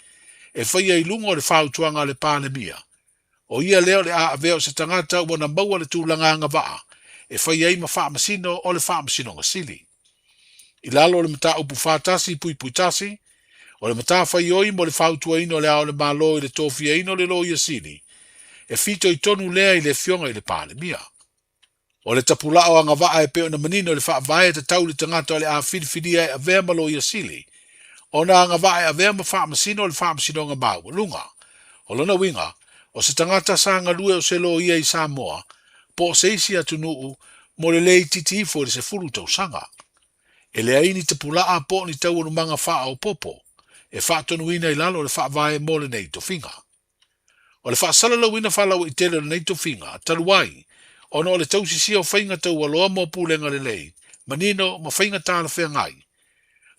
e faia i luga o le fautuaga a le Palemia, o ia lea o le a avea o se tagata ua na maua le tulaga agavaa e fai ai ma Faamasino o le Faamasinoga Sili. I lalo o le Mataupu 41.1, o le matafaioi mo le fautuaina o Le Ao o le Malo i le tofiaina o le Loia Sili, e fitoitonu lea i le Afioga i le Palemia. O le tapulaa o agavaa e pei ona manino i le Faavae e tatau i le tagata o le a filifilia e avea ma Loia Sili ona agavaa e avea ma Faamasino o le Faamasinoga Maualuga. O lona uiga, o se tagata sa galue o se loia i Samoa po o se isi atunuu mo le le itiiti ifo i le 10 tausaga. E leai ni tapulaa po o ni taualumaga faaopoopo e faatonuina i lalo o le Faavae mo lenei tofiga. O le faasalalauina faalauaitele o lenei tofiga, talu ai ona o le tausisia o faiga taualoa mo pulega lelei, manino ma faiga talafeagai,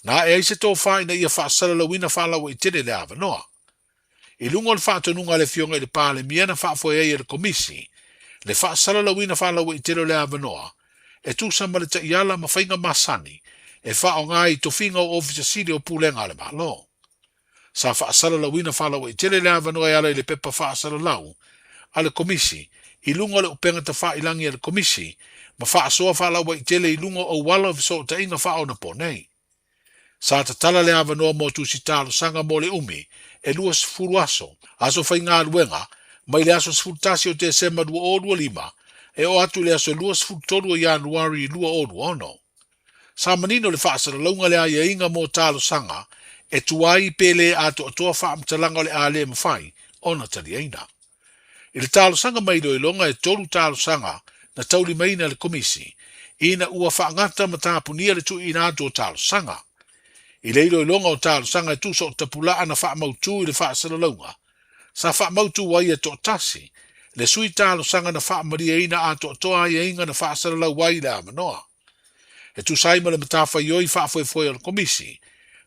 na ae ai se tofa ina ia faasalalauina faalauaitele le avanoa. I luga o le faatonuga a le Afioga i le Palemia na faafoe ai e le Komisi le faasalalauina faalauaitele o le avanoa e tusa ma le taiala ma faiga masani e faaaoga ai i tofiga o Ofisa Sili o Pulega a le Malo. Sa faasalalauina faalauaitele le avanoa e ala i le pepa faasalalau a le Komisi i luga o le upega tafailagi a le Komisi ma faasoa faalauaitele i luga o auala o fesootaiga faaonaponei. Sa tatala le avanoa mo tusi talosaga mo le umi e 20 aso, aso faigaluega, mai le aso 11 o Tesema 2025 e oo atu i le aso 23 o Ianuari 2026. Sa manino le faasalalauga le aiaiga mo talosaga e tuai pe le atoatoa faamatalaga o le a le mafai ona taliaina. I le talosaga mai iloiloga e tolu talosaga na taulimaina e le Komisi ina ua faagata ma tapunia le tuuina atu o talosaga. I le iloiloga o talosaga e tusa o tapulaa na faamautu i le faasalalauga, sa faamautu ai e toatasi le sui talosaga na faamalieina atoatoa aiaiga na faasalalau ai i le avanoa. E tusa ai ma le matafaioi faafoefoe o le Komisi,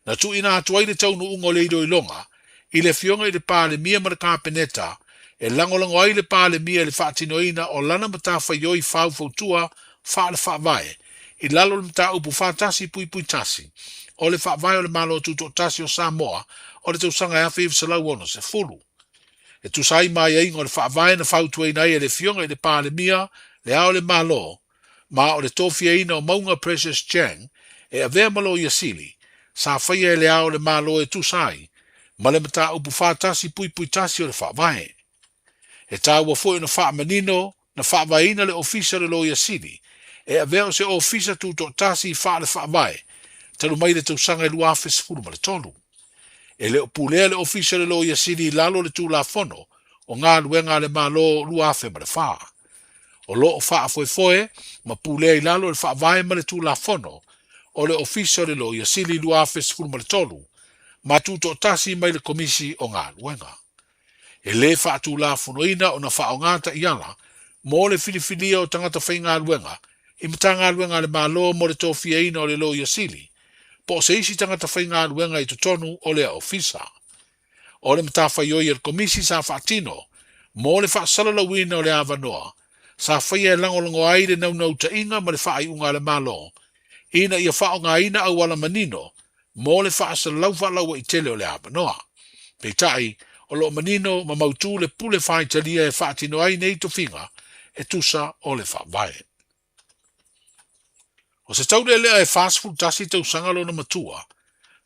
na tuuina atu ai le taunuuga o le iloiloga i le Afioga i le Palemia ma le Kapeneta e lagolago ai le Palemia i le faatinoina o lana matafaioi faufautua faale-faavae i lalo o le Mataupu 41.1 o le Faavae o le Malo Tutoatasi o Samoa o le tausaga 1960. E tusa ai ma aiaiga o le Faavae na fautuaina ai e le Afioga i le Palemia, Le Ao o le Malo, ma o le tofiaina o Mauga Precious Chang e avea ma Loia Sili, sa faia e Le Ao o le Malo e tusa ai ma le Mataupu 41.1 o le Faavae. E taua foi ona faamanino na faavaeina le Ofisa o le Loia Sili e avea o se ofisa tutoatasi faale-faavae talu mai le tausaga e 2013. E le o pulea le Ofisa o le Loia Sili i lalo o le Tulafono o Galuega a le Malo 2004. O lo o faafoefoe ma pulea i lalo o le Faavae ma le Tulafono o le Ofisa o le Loia Sili 2013 ma tutoatasi mai le Komisi o Galuega. E le faatulafonoina ona faaaoga taiala mo le filifilia o tagata faigaluega i Matagaluega a le Malo mo le tofiaina o le Loia Sili po o se isi tagata faigaluega i totonu o lea ofisa. O le matafaioi a le Komisi sa faatino mo le faasalalauina o le avanoa sa faia e lagolago ai le naunautaiga ma le faaiuga a le Malo ina ia faaaogaina auala manino mo le faasalalau faalauaitele o le avanoa. Peitai, o lo o manino ma mautū le pule faitalia e faatino ai nei tofiga e tusa o le Faavae. O se taulealea e 41 tausaga lona matua,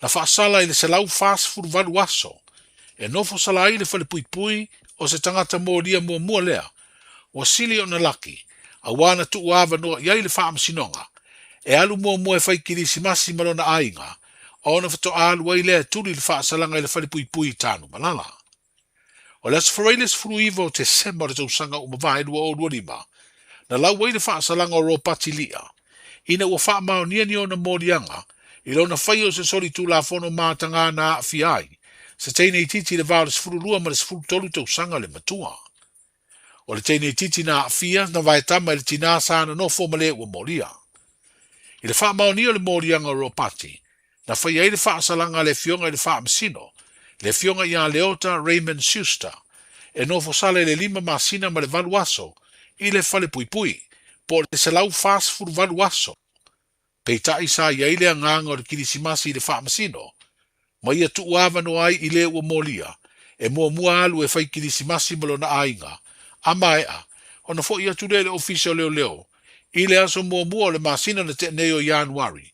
na faasala i le 148 aso e nofo sala ai le falepuipui o se tagata molia muamua lea ua sili ona laki auā na tuu avanoa i ai le Faamasinoga e alu muamua e fai kilisimasi ma lona aiga ona faatoa alu ai lea e tuli le faasalaga i le falepuipui i Tanumalala. O le Aso Faraile 19 o Tesema o le tausaga ua mavae 2025, Na lau ai le faasalaga o Ropati Lia, ina ua faamaonia ni ona moliaga i lona faia o se solitulafono mataga na aafia ai se teine itiiti i le va o le 12 ma le 13 tausaga le matua. O le teine itiiti na aafia na vaetama i le tinā sa nonofo ma le ua molia. I le faamaonia o le moliaga o Ropati, na faia ai le faasalaga a le Afioga i le Faamasino, le Afioga ia Leota Raymond Schuster, e nofosala i le lima masina ma le valu aso i le falepuipui, po o le 148 aso. Peitai sa i ai le agaga o le Kirisimasi i le Faamasino, ma ia tuu avanoa ai i le ua molia, e muamua alu e fai Kirisimasi ma lona aiga, a maea, ona foi atu lea i le Ofisa o Leoleo i le aso muamua o le masina na tea nei o Ianuari,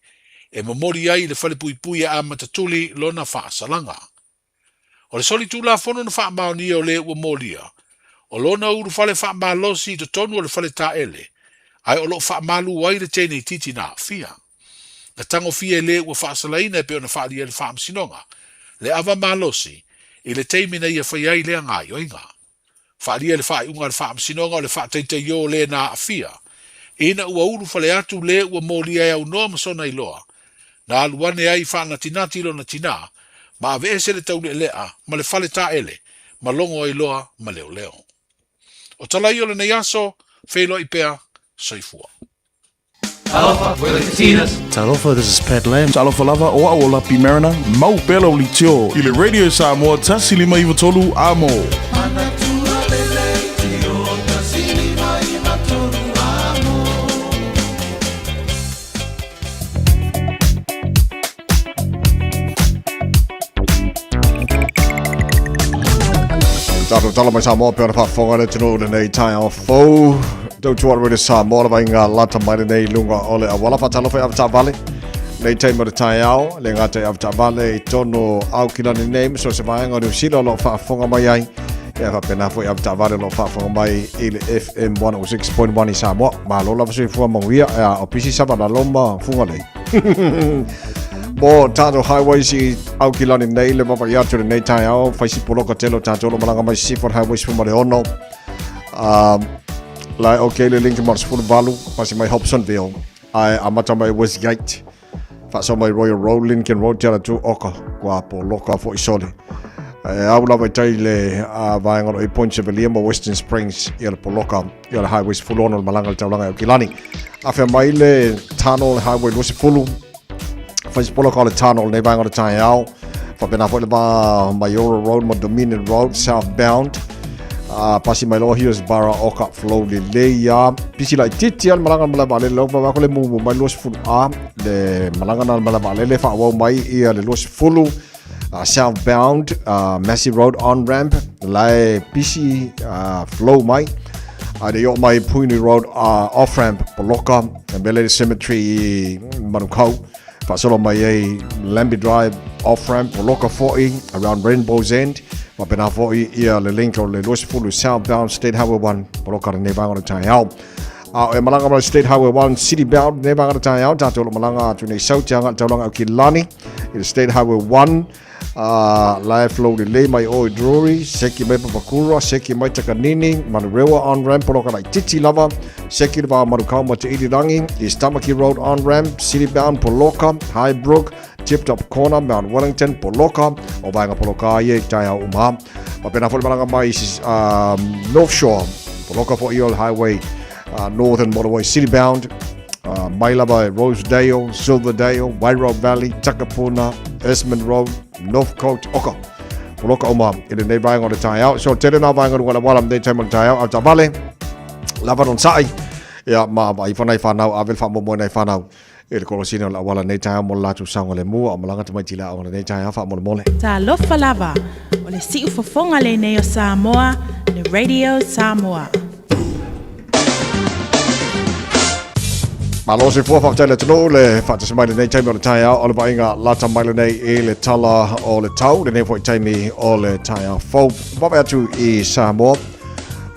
e momoli ai i le falepuipui e amata tuli lona faasalaga. O le solitulafono na faamaonia o le ua molia, o lona ulufale faamalosi i totonu o le fale taele, ae o lo o faamalu ai le teine itiiti na aafia. Na tagofia e le ua faasalaina e pei ona faaalia e le Faamasinoga le ava malosi i le taimi na ia fai ai lea gaoioiga. Faaalia le faaiuga a le Faamasinoga o le faataitaiō le na aafia, ina ua ulufale atu le ua molia e aunoa ma sona iloa, na alu ane ai i faanatinati lona tinā ma aveese le taulealea ma le fale taele ma logo ai loa ma leoleo. O tala ia o lenei aso, feiloai pea, soifua. Talofa, we're the Katinas. Talofa, this is Pat Lam. Talofa lava, o au o Lapi Mariner. Mau pea lau leitio i le Radio Samoa 153 Amo. Tātou tala mai Samoa pe ona whaafonga le tunu le nei tai ao fou. Tau tua le Samoa le vainga lata mai le nei lunga o le awala whaatalofa i avataa vale. Nei taimi o le taeao, le ngā te avataa vale i tono au kilani nei, so se vaenga o Niu Sila o lo whaafonga mai ai. Ia whapena foi avataa vale o lo whaafonga mai i le FM 106.1 i Samoa. Malo lava soifua manuia, ea o pisi sava la loma funga lei. Mo tātou highways i Aukilani nei le wawa i atu le nei taeao, whaisi poloka telo tātou lo malanga mai Seaford Highways fuma le ono. Lai okay le Lincoln Motors fulu valu, pasi mai Hobsonville, ai amata mai Westgate, whaso mai Royal Road, Lincoln Road, te ala tu oka, kua poloka fo i sole. E au lava i tai le vaenga i Point Chevalier mo Western Springs i le poloka i le Highways fulu ono le malanga le taulanga i Aukilani. Awhea mai le tunnel le Highway 20, whai poloka o le tunnel nei vaenga o le taeao. Whapena foi le vā Maiora Road mo Dominion Road, southbound. Pasi mai loa Hillsborough oka flow le leia. Pisi lai titi al malanga mala vale le va ko le mumu mai 20 a le malanga na mala vale le fa wau mai ia le 20 southbound Massey Road on ramp lai pisi flow mai a le mai Puni Road off ramp Poloka Bele Cemetery Manukau Faasolo mai ai Lambie Drive off-ramp poloka fo'i around Rainbow's End. Faapena fo'i ia le link o le 20 southbound State Highway 1 poloka lenei vaega o le taeao. A o e malanga mai State Highway 1 city bound lenei vaega o le taeao, tātou o lo malanga atu nei sau te anga taulanga au ki Lani i le State Highway 1 la e flow lelei mai o i Drury, seki mai Papakura, seki mai Takanini, Manurewa on ramp, poloka laititi lava, seki le vā Manukau ma Te Irirangi, East Tamaki Road on ramp, City bound Poloka, Highbrook, Tip Top Corner, Mount Wellington, Poloka, o vaenga Poloka ai e taeao uma. Faapena foi le malaga mai North Shore, Poloka foi i o le highway Northern Motorway City bound, mai lava e Rosedale, Silverdale, Wairoa Valley, Takapuna, Esmond Road, Northcote, oka. Poloka uma i lenei vaenga o le taeao. So tele nā vaenga runga le wala mnei taima o le taeao. Au ta vale, lava non sa'i. Ia ma vai whanai whanau, a vel wha nei whanau. E le kolosina o le auala nei taeao mo le latou saogalemu a o malaga tamaiti le aoga lenei taeao faamolemole. Talofa lava, o le siufofoga lenei o Samoa, le Radio Samoa. Malo soifua faafetai le atunuu le faatasi mai lenei taimi o le taeao o le vaaiga lata mai lenei i le tala o le tau lenei foi taimi o le taeao fou. Vave atu i Samoa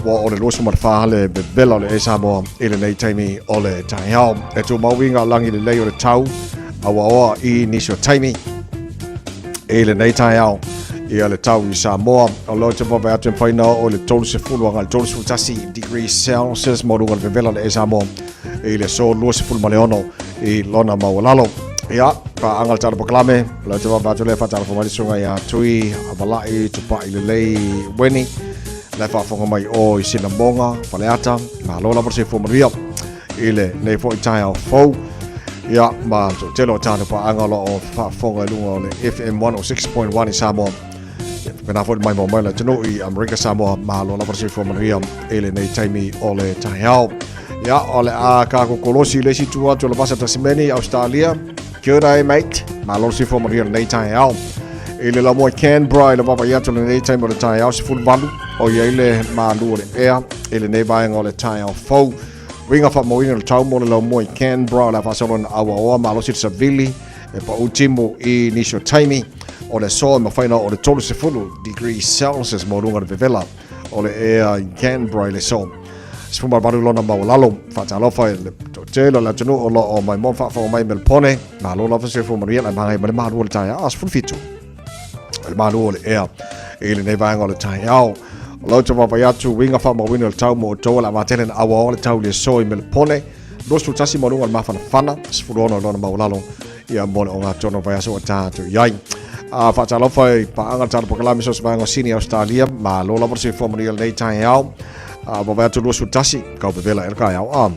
Ua o le 24 le vevela o le e Samoa i lenei taimi o le taeao. E tumau i ngā langi lelei o le tau, auaoa i nisi o taimi i lenei taeao. Ia le tau i Samoa, o lea ou te vaavaai atu e mafai ona oo i le 30 agai i le 31 degrees Celsius mo luga o le vevela o le Air Samoa i le aso 26 i lona maualalo. Ia, paaga le tala pakalame, o lea ou te vaavaai atu lea faatalofa mai le susuga ia Tui Avalai Tupai Lelei Weni, la e faafofoga mai o i Sinamoga, Faleata, malo lava le soifua manuia i lenei foi taeao fou. Ia, ma le toatele o tatou paaga o lo o faafofoga i luga o le FM 106.1 i Samoa. Ia, faapena foi le maimoa mai o le atunuu i Amerika Samoa, malo lava le soifua manuia i lenei taimi o le taeao. Ia, o le a tatou kolosi i le isi itu atu o le Vasa Tasimeni, Australia. G'day, mate. Malo le soifua manuia i lenei taeao. I le lamoa i Canberra i le vaavaai atu i lenei taimi o le taeao 18, o i ai le malu o le ea i lenei vaega o le taeao fou. Uiga faamauina le tau mo le laumua i Canberra o le a faasolo ina auaoa malosi le savili e pau timu i nisi o taimi o le aso e mafai ona oo i le 30 degrees Celsius mo luga o le vevela o le ea i Canberra i le aso 18 lona maualalo. Faatalofa i le toatele o le atunuu o lo o maimoa ma faafofoga mai i Melpone. Malo lava soifua manuia la magai ma le malu o le taeao 17 o le malu o le ea i lenei vaega o le taeao. O lau te vaavaai atu uiga faamauina o le tau mo outou o le a vatele na auaoa le tau i le aso i Melpone. 21 ma luga o le mafanafana, 16 lona maualalo ia mo le ogatotonu o vaiaso ua tatou i ai. A faatalofa i paaga le tatou polokalame so o se vaega o Sini Australia, malo lava le soifua manuia i lenei taeao. A vaavaai atu 21, kau vevela e le taeao. A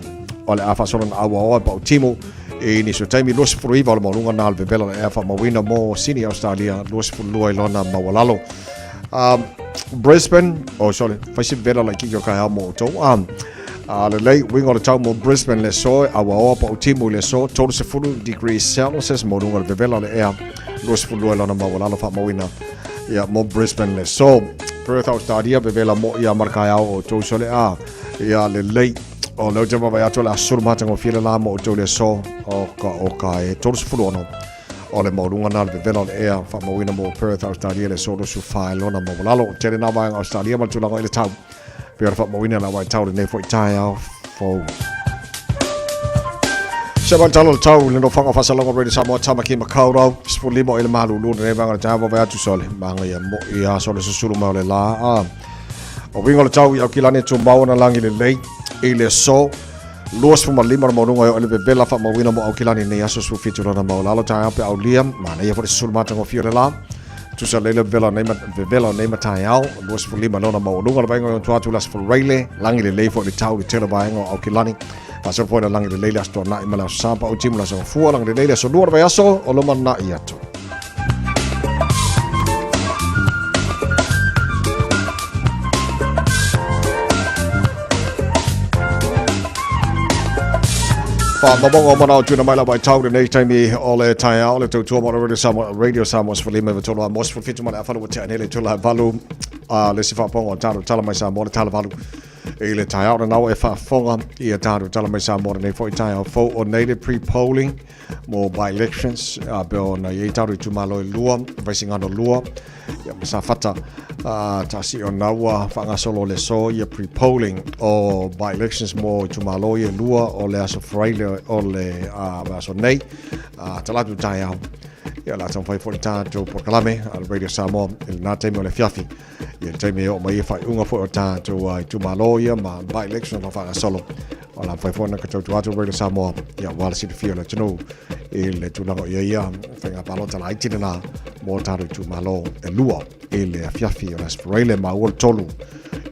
o le a faasolo na auaoa e pau timu i nisi o taimi 29 o le maualuga na o le vevela o le ea faamauina mo Sini Australia 22 i lona maualalo. Brisbane, oh sorry, fai se vevela laitiiti o le taeao mo outou. Lelei, uiga o le tau mo Brisbane le aso, auaoa pau timu i le aso, 30 degrees Celsius mo luga o le vevela o le ea, 22 i lona maualalo faamauina ia mo Brisbane le aso. Perth, Australia, vevela mo ia ma le taeao o outou sole a ia lelei. O lea ou te vaavaai atu o le a sulu matagofie le la mo outou i le aso o ka, o ka e 36 o le maualuga na le vevela o le ea faamauina mo Perth, Australia le aso 24 i lona maualalo. Tele nā vaega Australia ma le tulaga i le tau. Pei ona faamauina la waitau lenei foi taeao fou. Se mai talo le tau le nofoaga o faasalaga o Radio Samoa Tamaki Makaurau 15 o i le malulu lenei vaega o le taeao vaavaai atu sole manaia moi a sole susulu mai o le la a o uiga o le tau i Aukilani e tumau ona lagi lelei i le aso 25 le maualuga e oo i le vevela faamauina mo Aukilani nei aso 17 lona maualalo taeao pe aulia manaia foi le susulu matagofie o le la Tusa lele vevela nei vevela nei mataeao 25 lona maualuga le vaega o tua atu le aso Faraile lagi lelei foi le tau le tele vaega o Aukilani faasolo foi le lagi lelei le aso Toanai ma le aso Sapa o timu le aso Gafua lagi lelei le aso Lua le vaiaso o loma na'i atu. Whaamamaunga o manao tuina mai la vaitau lenei taimi o le taeao le tautua mo le Radio Samoa, Radio Samoa 15 i tolu a mo 17 ma le afalu ua tea nei le itula e valu a le isi faafofoga o tatou tala mai Samoa le tala valu i le taeao lena ua e faafofoga i a tatou tala mai Samoa lenei foi taeao fou o nei le pre-polling mo by-elections a pe ona i ai tatou itumalo e lua Vaisigano 2 Ia ma Safata tasi ona ua faagasolo le aso ia pre-polling o by-elections mo itumalo ia e lua o le aso Faraile o le aso nei Talatu taeao. Ia o le a taumafai foi le tatou polokalame a le Radio Samoa i lena taimi o le afiafi. Ia le taimi e oo mai ai faaiuga foi o tatou itumalo ia ma by-elections o lo o faagasolo. O le a mafai foi ona tautua atu Radio Samoa ia aua le silafia o le atunuu i le tulaga o i ai ia faiga palota laiti lena mo tatou itumalo e lua i le afiafi o le Aso Faraile maua le tolu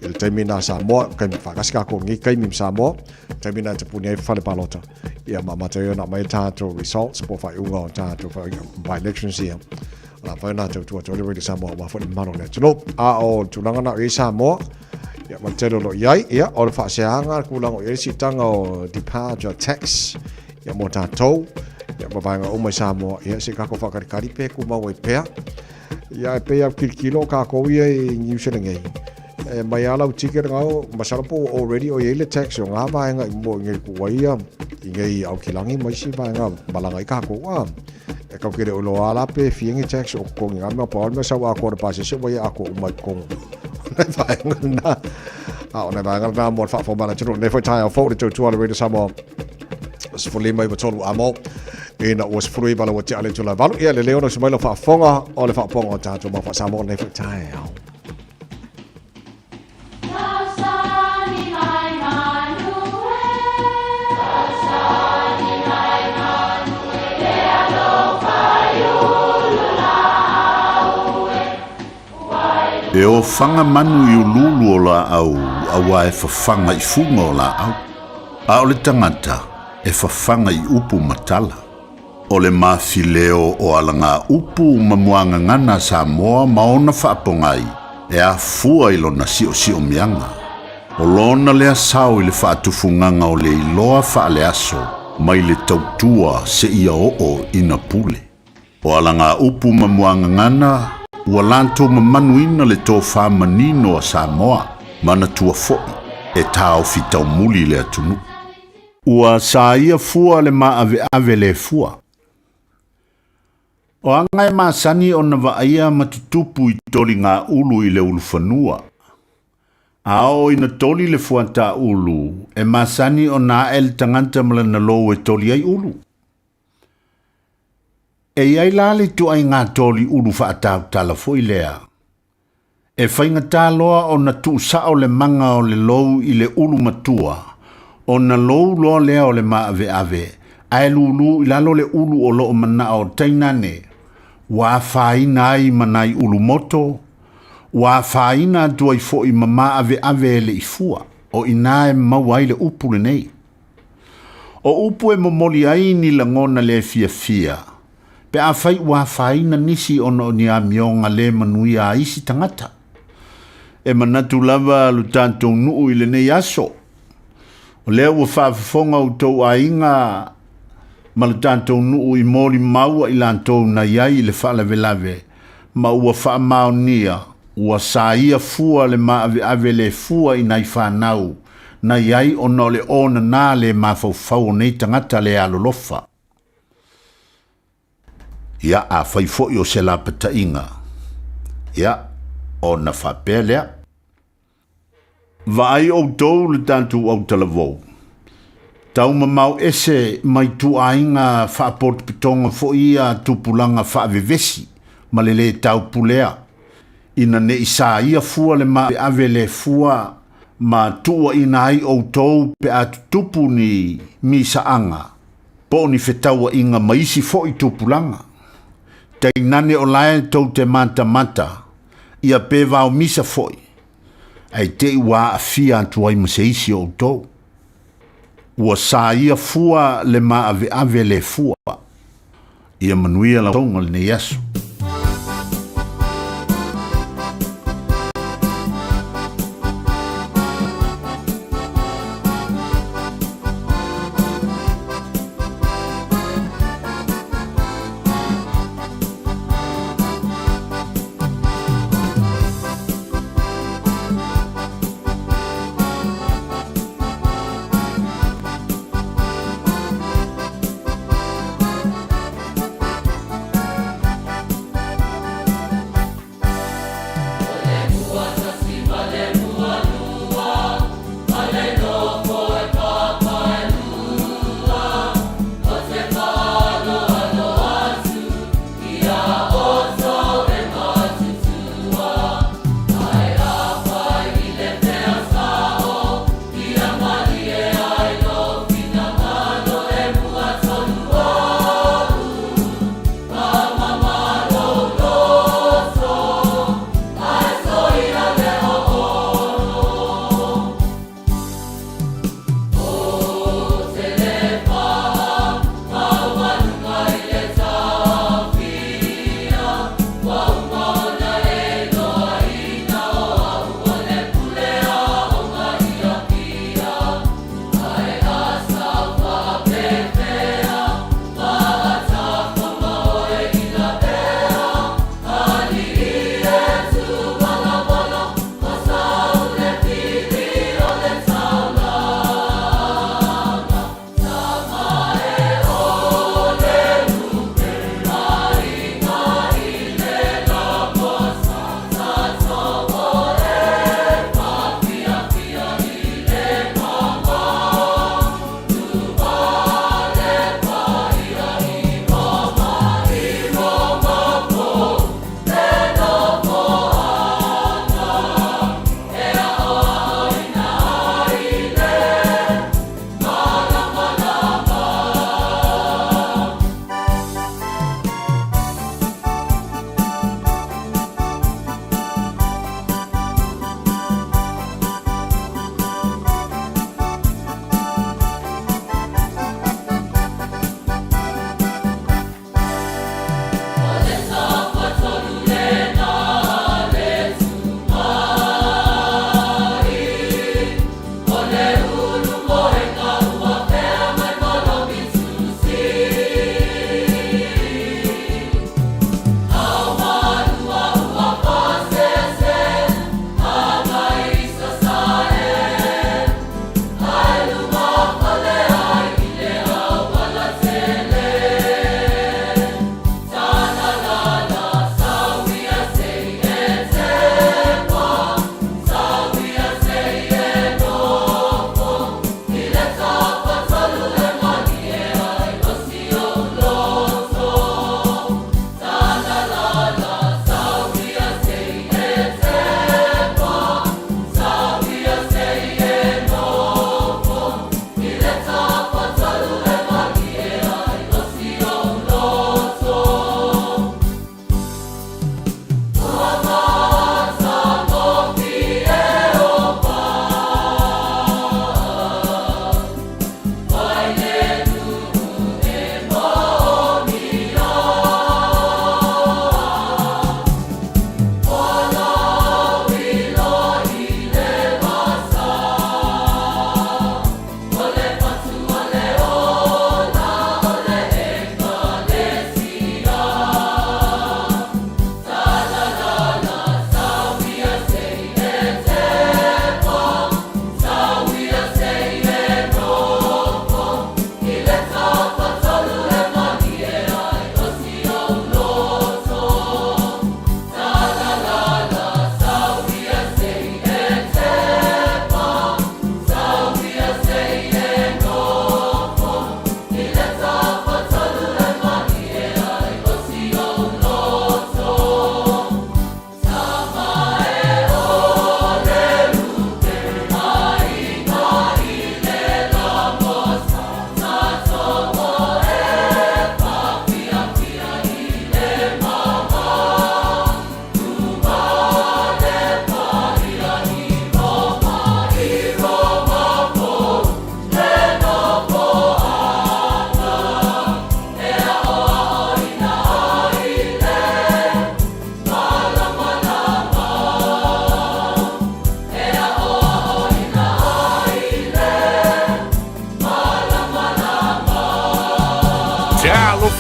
i le taimi na Samoa kaimi faatasi kākou lenei kaimi ma Samoa taimi na e tapuni ai fale palota ia ma amata ai ona aumai tatou results po o faaiuga o tatou by elections ia o le a mafai ona tautua atu ai le Radio Samoa aua foi le mamalu o le atunuu a o le tulaga na o i ai Samoa Ia, ma le tele o lo o i ai, ia, o le faaseaga, le tulaga o i ai le siitaga o departure tax, ia, mo tatou, ia, ma vaega uma i Samoa, ia, se i tatou faakalikali pe tumau ai pea. Ia, e pei lava tilotilo o tatou ia i Niu Sila nei, e mai lava lau ticket lena, masalo po ua already o i ai le tax o na vaega i mua i nei tuai ia, i nei Aukilani ma isi vaega malaga ai tatou, a. E kau ke le o iloa la pe fia ni tax o totogi ngā mea pau le mea sau atoa le pasese ua ia atoa uma i totonu. O nai vaega lena. A o nai vaega lena mo le faafofoga mai a le atunuu. Lenei foi taeao fou i le tautua a le Radio Samoa. 15 93 amo ina ua 19 le ua tea le itula e valu. Ia, lelei ona usu mai lau faafofoga o le faapopoga o tatou mau faa-Samoa o lenei foi taeao. E ofaga manu i uluulu o laau auā e fafaga i fuga o laau, a o le tagata e fafaga i upu ma tala. O le mafileo o alagaupu ma muagagana a Samoa ma ona faapogai e afua i lona siosiomiaga. O lona lea sao i le faatufugaga o le iloa faaleaso mai le tautua seia oo ina pule. O alagaupu ma muagagana ua latou mamanuina le tofa manino a Samoa, manatua foi e taofi taumuli le atunuu. Ua saia fua le maaveave le fua. O aga e masani ona vaaia ma tutupu i toligaulu i le ulufanua. A oo ina toli le fuataulu, e masani ona ae le tagata ma lana lou e toli ai ulu. E i ai la le ituaiga toli ulu faatautala foi lea. E faigata loa ona tuusao le maga o le lou i le ulu matua, ona lou loa lea o le maaveave, ae lūlū i lalo le ulu o loo manao tainane, ua afaina ai ma nai ulu moto, ua afaina atu ai foi ma maaveave e le i fua, o i ina e maua ai le upu lenei. O upu e momoli ai ni lagona le fiafia, pe afai ua afaina nisi ona o ni amioga le manuia a isi tagata. E manatu lava lo tatou nuu i lenei aso, o lea ua faafofoga outou aiga ma lo tatou nuu i molimau a i latou na i ai i le faalavelave, ma ua faamaonia ua saia fua le maaveave le fua i nai fanau na i ai ona o le onana le mafaufau o nei tagata le alolofa. Ia, afai foi o se lapataiga, ia, ona faapea lea. Vaai outou le tatou autalavou, taumamao ese mai ituaiga faapotopotoga foi ia tupulaga faavevesi ma le lē taupulea, ina ne i saia fua le maaveave le fua ma tuuaina ai outou pe a tutupu ni misaaga po o ni fetauaiga ma isi foi tupulaga. Tainane o la e tou te matamata ia pe vaomisa foi, ae te i ua aafia atu ai ma se isi o outou. Ua saia fua le maaveave le fua. Ia manuia la outou lenei aso.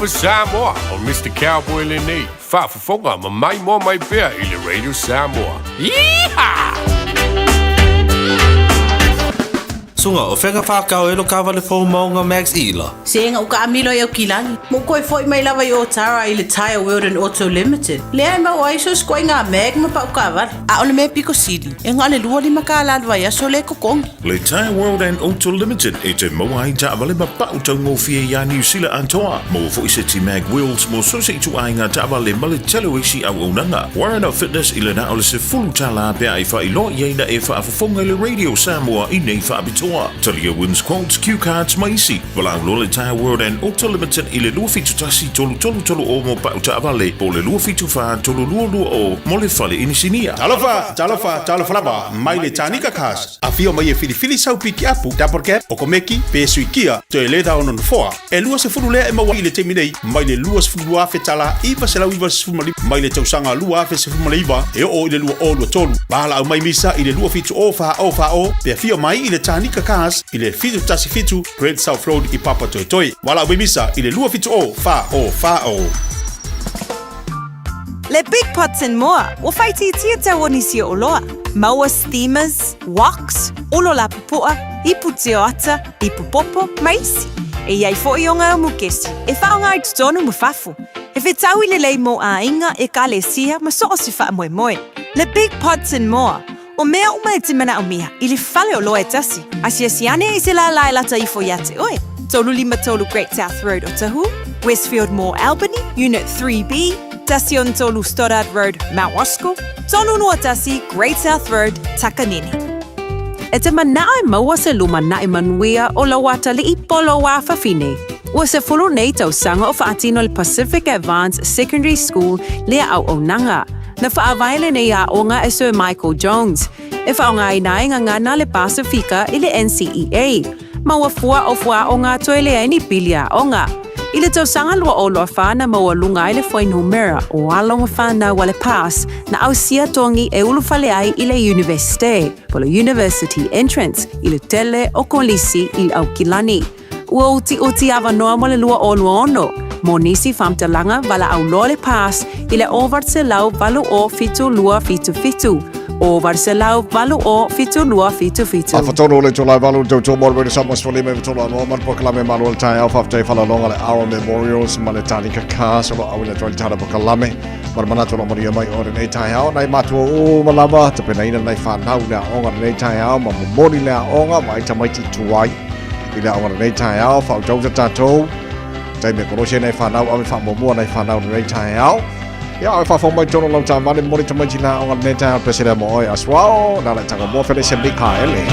Alofa Samoa, o Mr. Cowboy lenei, faafofoga ma maimoa mai pea i le Radio Samoa. Yeehaw! Suga, o fea ka whākau e lo kāwale fou maunga Max Ila? Se ega uka amilo i Aukilani. Mo koe foi mai lava i Otara i le Tyre World and Auto Limited. Lea e maua ai so sikoiga mag ma pau kaavale. A o le mea piko sili, e na o le 25 kālā le vaiaso lea e totogi. Le Tyre World and Auto Limited e toe maua ai taavale ma pau taugofie iā Niu Sila atoa. Maua foi seti mag wheels mo so o se ituaiga taavale ma le tele o isi auaunaga. Warren of Fitness i le na o le $10 pe a e faailoa i ai na e faafofoga i le Radio Samoa i nei faapitoa. Talia wins quotes, cue cards ma isi. Valaau loa le Tyre World and Auto Limited i le 271 333 mo pau taavale po o le 274 322 mo le fale inisinia. Talofa, talofa, talofa lava, mai le Tanika Cars. Afio mai e filifili sau pikiapu, double cab, okomeki, pe sui kia, toe leda ona nofoa. E 20 lea e maua i le taimi nei, mai le 22,000 tala 995 mai le tausaga 2019 e oo i le 2023. Valaau mai misa i le 270 40 40 pe afio mai i le Tanika Cars i le 717 Great South Road i Papatoetoe. Valaau mai misa i le 270 40 40. Le Big Pots and More, ua faaitiitia tau o nisi o oloa. Maua steamers, woks, olo lapupu'a, ipu tioata, ipu popo, ma isi. E i ai fo'i o ngā mukesi, e faaaoga ai totonu ma fafo. E fetaui lelei mō āiga, ekalesia, ma so o se faamoemoe. Le Big Pots and More, O mea uma e te manaʻomia i le fale oloa e tasi, asiasi ane i se lālā e lata ifo iā te oe, 353 Great South Road Otahuhu, Westfield Mall Albany, Unit 3B, 13 Stoddard Road, Mount Roskill, 321 Great South Road, Takanini. E te manaʻo e maua se lumanai manuia o lau atalii po o lou afafine. Ua 10 nei tausaga o faatino le Pacific Advance Secondary School lea auaunaga. Na faavae lenei aoga e Sir Michael Jones, e faaaogaina ai gagana le Pasifika i le NCEA, ma ua fua o fuaaoga toe leai ni pili aoga. I le tausaga 2024 na maualuga ai le fuainumera o alo ma fanau a le PASS na ausia togi e ulufale ai i le Iunivesite, po o le University Entrance, i le tele o kolisi i Aukilani. Ua utiuti avanoa mo le 2026, mo nisi faamatalaga valaau loa le PASS i le 0800 80 72 77, 0800 80 72 77. Afa tonu o le itula e valu le tautua mo le Radio Samoa 15 i 3 anoa ma le polokalame Malu o le Taeao. Faafetai Falalonga le Aro Memorials ma le Tanika Cars o lo o auina atu ai le tala polokalame ma le manatu o lo o manuia mai o lenei taeao. Nai matua uma lava tapenaina nai fanau i le aoga lenei taeao ma momoli le aoga ma ai tamaiti tuai i le aoga lenei taeao. Faautauta tatou taimi e kolosi ai nai fanau ave faamuamua nai fanau lenei taeao. Ia, ave faafofoga mai totonu o lau taavale momoli tamaiti le aoga lenei taeao pese lea mo oe Asuao, na le tanga mua Felicia Mikaele.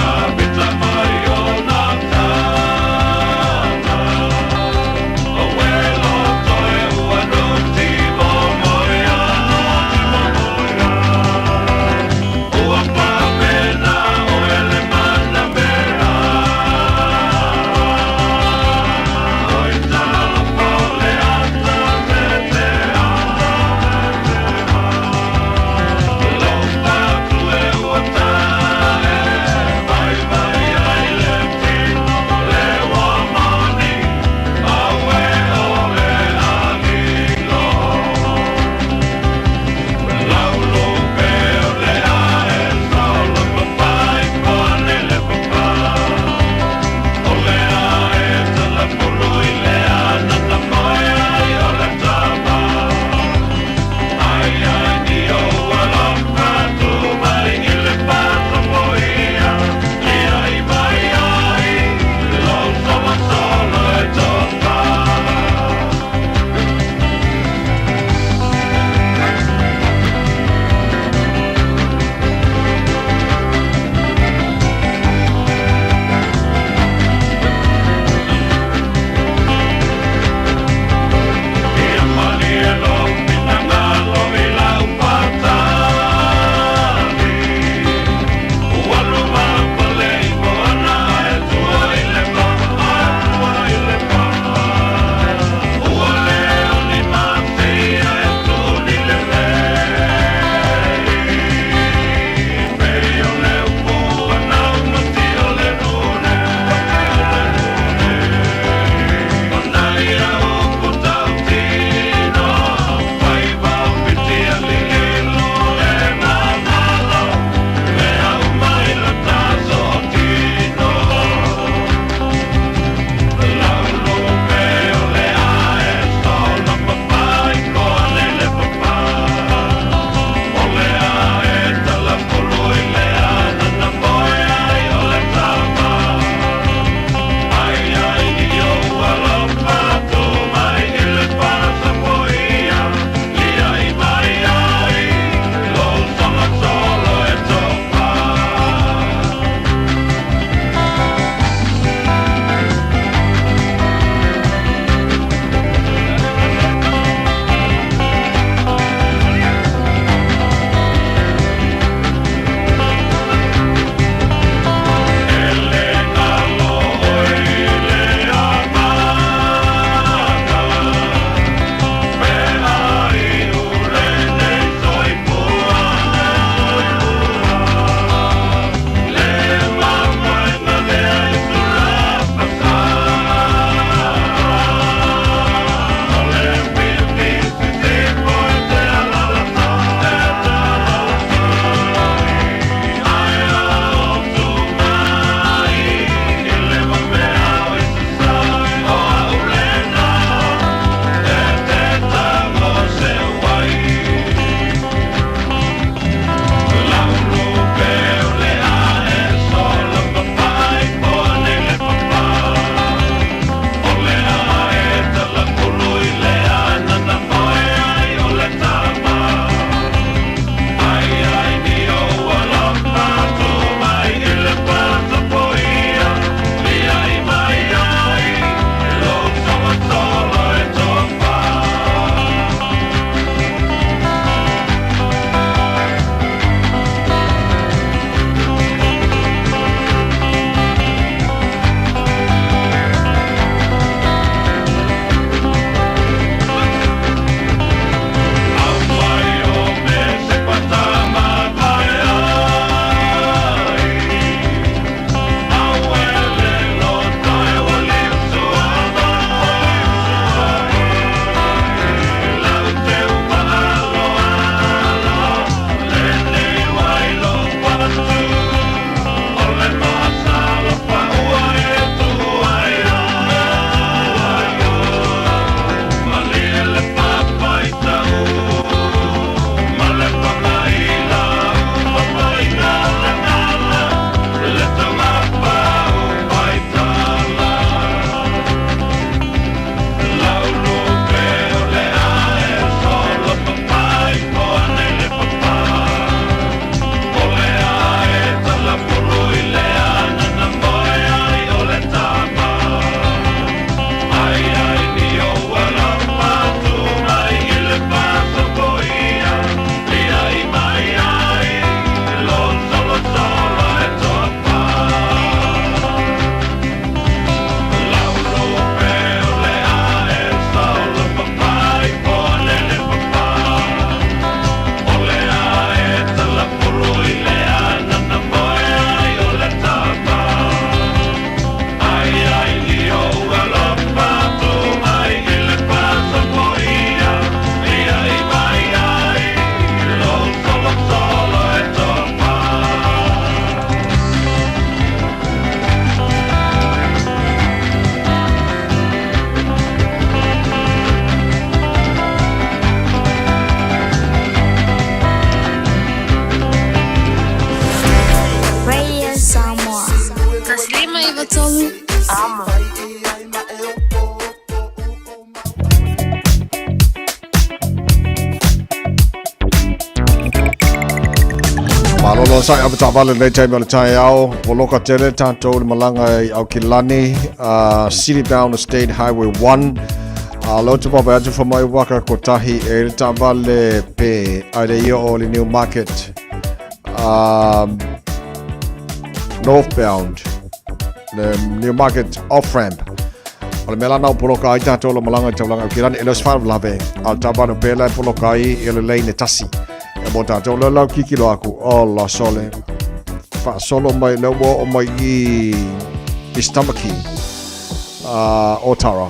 Malolo sai avetaavale lenei taimi o le taeao, poloka tele tatou le malaga i Aukilani, City Bound State Highway 1. A leo te vaavaai atu fa mai waka kotahi e le taavale pe ai le ia o le New Market northbound le New Market off ramp. O le mea lana o poloka ai tātou lo malanga i taulanga Aukilani, e le o se faalavelave, a o le taavale o pela e poloka ai i le lane e tasi. E mo tātou leo lau kikilo aku, o la sole, faasolo mai leo ua oo mai i i Stomachy, Otara.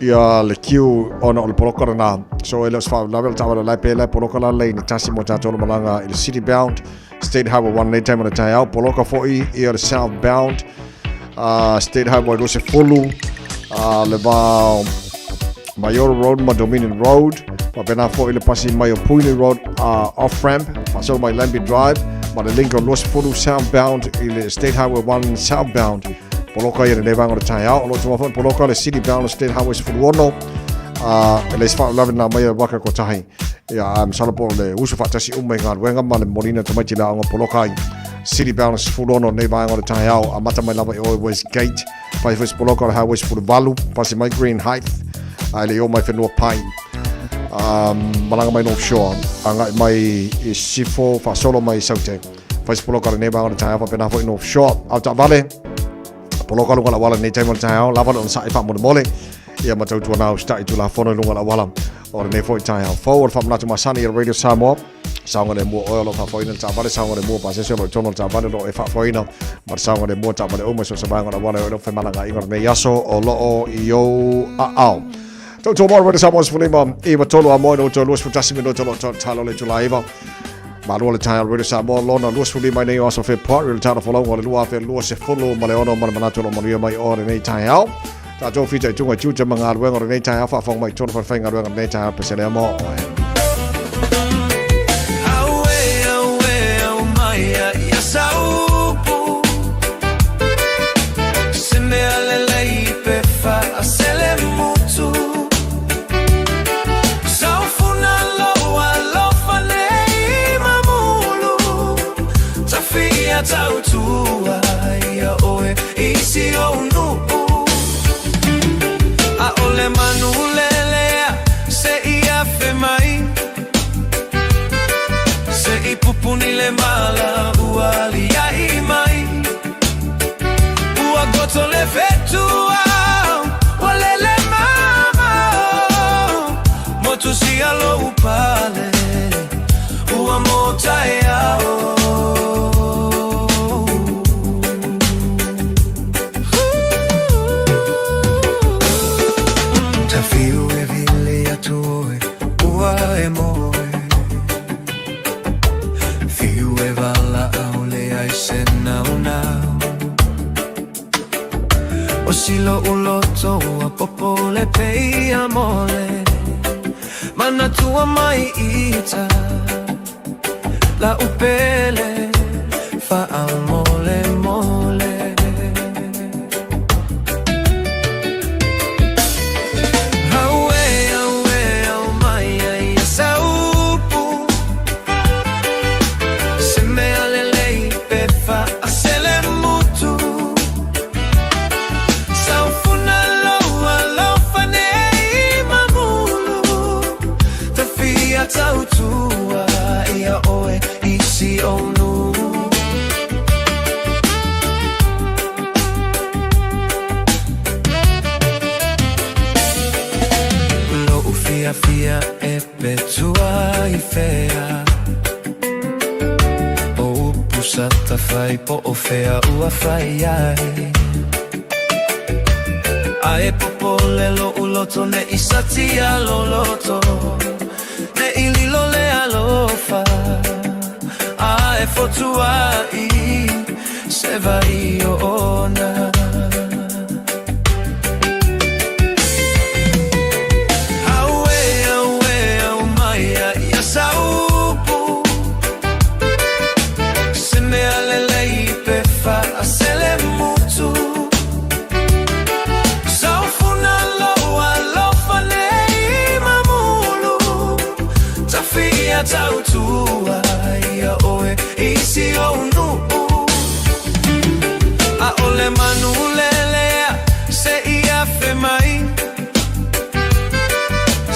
Ia le queue ona o le poloka lena. So e le o se faalavelave o le taavale la e pela e poloka la lane e tasi mo tātou lo malaga i le city bound State Highway 1 nei taimi o le taeao. Poloka foi ia le south bound State Highway 20, le va Maioro Road ma Dominion Road. Faapena foi le pasi mai o Puini Road off ramp faasolo mai Lambie Drive ma le Lincoln 20 southbound i le State Highway 1 southbound. Poloka ia lenei vaega o le taeao. O lo o tua foi poloka le city bound State Highway 16, e le isi faalavelave na mai e waka kotahi. Ia, a masalo po o le uso faatasi uma i galuega ma le momoliina o tamaiti i le aoga poloka ai. City bound 16 lenei vaega o le taeao, amata mai lava i oe Westgate, fai foi se poloka o le Highway 18, pasi mai Green Heights, ae le i oo mai Whenua Pai. Malaga mai North Shore, agai mai i Sisifo, faasolo mai i Saute. Fai se poloka o lenei vaega o le taeao, faapena foi North Shore. A o taavale, poloka luga o le auala lenei taimi o le taeao, lava le onosai faamolemole. Ia ma tautuana usitai tulafono i luga o le auala o lenei foi taeao fou. O le faamanatu masani i le Radio Samoa, saogalemu oe o lo o faafoeina le taavale, saogalemu pasese o lo o i totonu o le taavale o lo o e faafoeina, ma le saogalemu o taavale uma i so o se vaega o le auala e oo i lou femalagaaiga o lenei aso o lo o i ou aao. Tautua mo le Radio Samoa 15 i 3 a moe no to 21 minuto lo to talo le itula 9. Malua le taeao Radio Samoa lona 25 i nei o aso Fepuari o le tala folauga o le 2026 ma le ono ma le manatu o lo manuia mai o lenei taeao. Tātou fitaituga tiute ma galuega o lenei taeao faafofoga mai tonu whawhai galuega o lenei taeao pese lea mo oe. Auē, auē, au mai ia ia saupu Se mea lelei pe faasele mutu Saufuna loa alofa nei mamulu Tafia tautua ia oe i si ou nuu ʻAʻole manu lelea se i afe mai Se i pupuni le mala ua aliaʻi mai Ua goto le fetua ua lele mamao Motu sia lou pale ua motaeao. Tafiu e vili atu oe ua e moe Fiu e valaau leai se naunau O silo uloto ua popole pei a mole Manatua mai ita la upele faamolemole. Auē, auē, au mai ai ia saupu Se mea lelei pe faasele mutu Saufuna lou alofa nei mamulu Tafia tautua ia oe i si ou nuu. Lou fiafia e petua i fea O upu sa tafai po o fea ua fai ai Ae popole lo'u loto ne i satia loloto Ne i lilo le alofa A e fotua'i se vai o ona. Auē, auē, au mai ia ia saupu Se mea lelei pe faasele mutu Saufuna lou alofa nei mamulu Tafia tautua ia oe. le manu lelea se i afe mai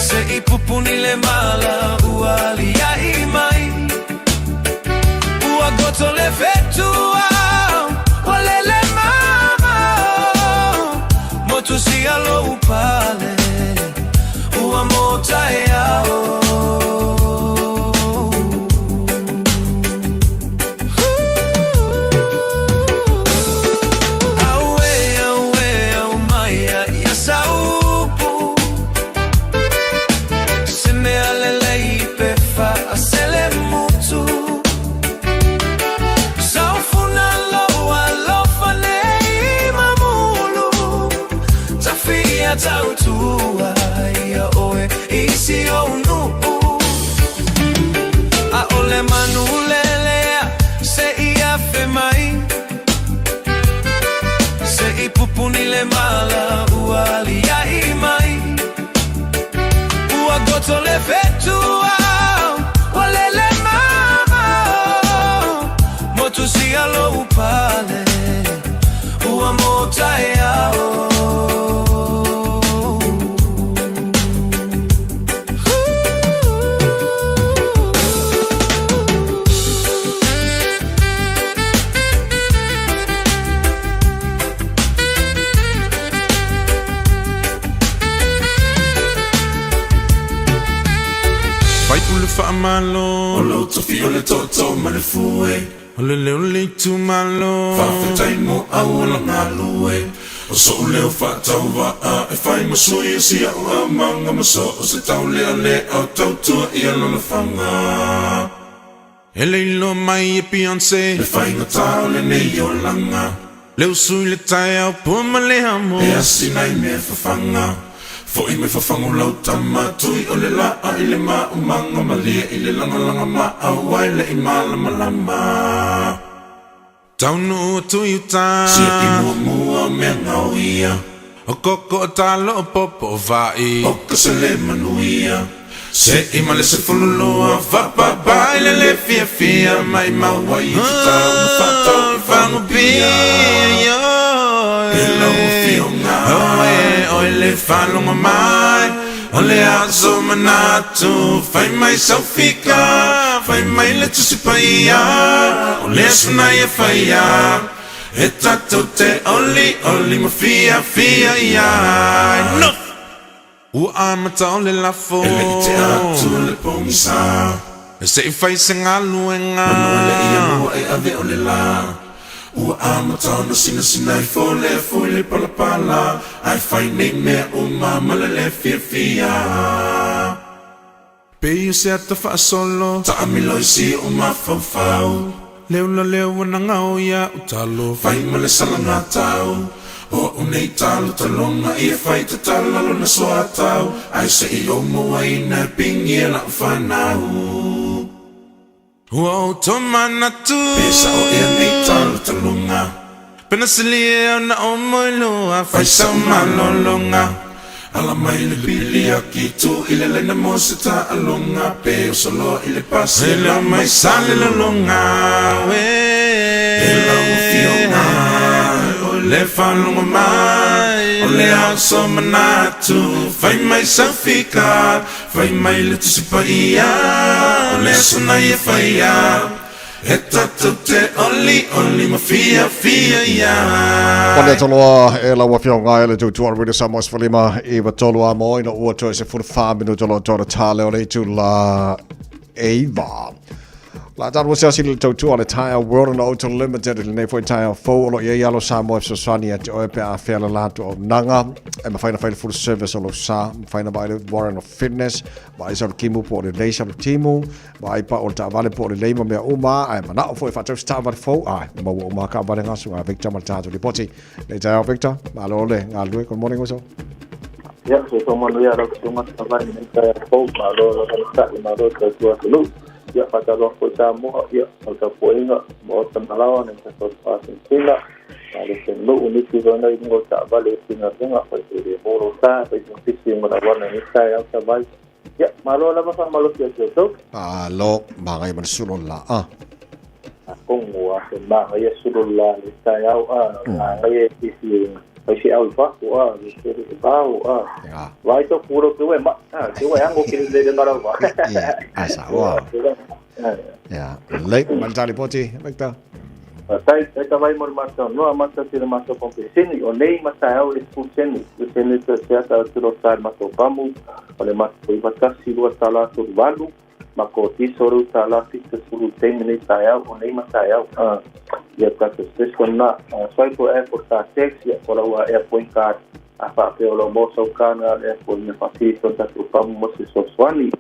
Se i pupuni le mala ua aliaʻi mai Ua goto le fetu ua lele mamao Motusia lou pale ua motaeao. Auē, auē, aumaia ia saupu Se mea lelei pe faaselemutu Saufuna lou alofa nei mamulu Tafia tautua ia oe i si ou nuu ʻAʻole manu lelea se i afe mai Se i pupuni le mala ua aliaʻi mai Ua goto le fetu ua lele mamao Motusia lou pale ua motaeao. Faipule faamalo. O lou tofi o le tootoo ma le fue. O le leo o le itumalo. Faafetai mo auala galue. O so'u leo faatauvaa e fai ma sui o si a'u aumaga ma so o se taulealea o tautua i alolofaga. E le iloa mai e Beyonce. Le faigata o lenei olaga. Le usu i le taeao pua ma le amo. E asina i mea fafaga. Fo'i mai fafagu lau tama tui o le laa i le maumaga malie i le lagalaga maau ai le i malamalama. Taunuu atu i uta. Siaki muamua o mea gaoia. O koko o talo o popo o vaai. O ka sele manuia. Se i ma le 12 faapapa i le le fiafia maimau ai i tatau na faatau i fagupia. E lau afioga oe le faalogo mai o le aso manatu fai mai sau fika fai mai le Tusi Paia o le aso na ia faia e tatou te olioli ma fiafia ai. No! Ua amata o le lafo. E le i tea atu le pogisa. Se i fai se galuega. Manu e le i alua e ave o le la. Ua amata ona sinasina ifo le afu i le palapala, ae fai nei mea uma ma le le fiafia. Pei o se ata faasolo. Taamilo i si ou mafaufau. Le ula lea ua nagao ia u talo. Fai ma le salagatau. O a'u nei talo taloga ia fai tatala lona soatau. Ae se i ou mauaina e pigi e la'u fanau. Ua ou tomanatu. Pe sa'o ea nei talo taloga. Pe na silia ea ona ou moelua. Fai sau malologa. Ala mai le pili aki tu i le laina mo se taaloga. Pe oso loa i le pasi e la mai sa le lologa. E lau afioga oi le faalogo mai o le aso manatu. Fai mai sau fika. Fai mai le Tusi Paia o le aso na ia faia e tatou te olioli ma fiafia ai. Pane toloa e lau afioga e le tautua Radio Samoa 15 93 a mo ina ua toe 14 minuta lo tona tale o le itula 9. La tatou se asi le tautua le Tire World and Auto Limited i lenei foi taeao fou o lo o i ai alo Samoa e fesoasoani ia te oe pe a fea le latou auaunaga e mafai ona fai le full service o lou sa, mafai ona vaai le warrant of fitness, vaai sau le timu po o lelei sau le timu, vaai pa o le taavale po o lelei ma mea uma, ae manao foi e faatau se taavale fou, ae maua uma taavale gasu a Victor ma le tatou lipoti. Nei taeao Victor, malo le galulue, good morning uso. Ia, soifua manuia lau susuga Savali nei taeao fou, malo lava le sa'i, malo le tautua atunuu. Ia, faatalofa foi Samoa, ia, o le tapuaiga, Maota Malawa, nei tatou Argentina, ma le atunuu, nisi foi nai luga o taavale e faigaluega, fai foi le mo lo sa, fai foi fisi ma lauana nei taeao Savali. Ia, malo lava faamalosi atu outou. Malo, magai ma le sulo la. Ah. Kongo a se manaia sulu la le taeao a manaia e si ai se au i fafo a le se le pao a vai to kuro ke we ma a ke we ango ke le le ngara wa Ia, sa oa. Ia, lelei, mai le talipoti, Victor. Tai tai ta vai mo le matou noa mata te le matou kompeseni o nei ma taeao le full sene le sene te te ata te lo tai matou pamu o le matou iva tasi lua tala tolu valu ma ko tiso ru tala 70 taimi nei taeao o nei ma taeao a ia tatou station na swai ko airport car tax ia ko lau airport card a faapea o lo mo sau kana le airport me whati to tatou pamu mo se sosoani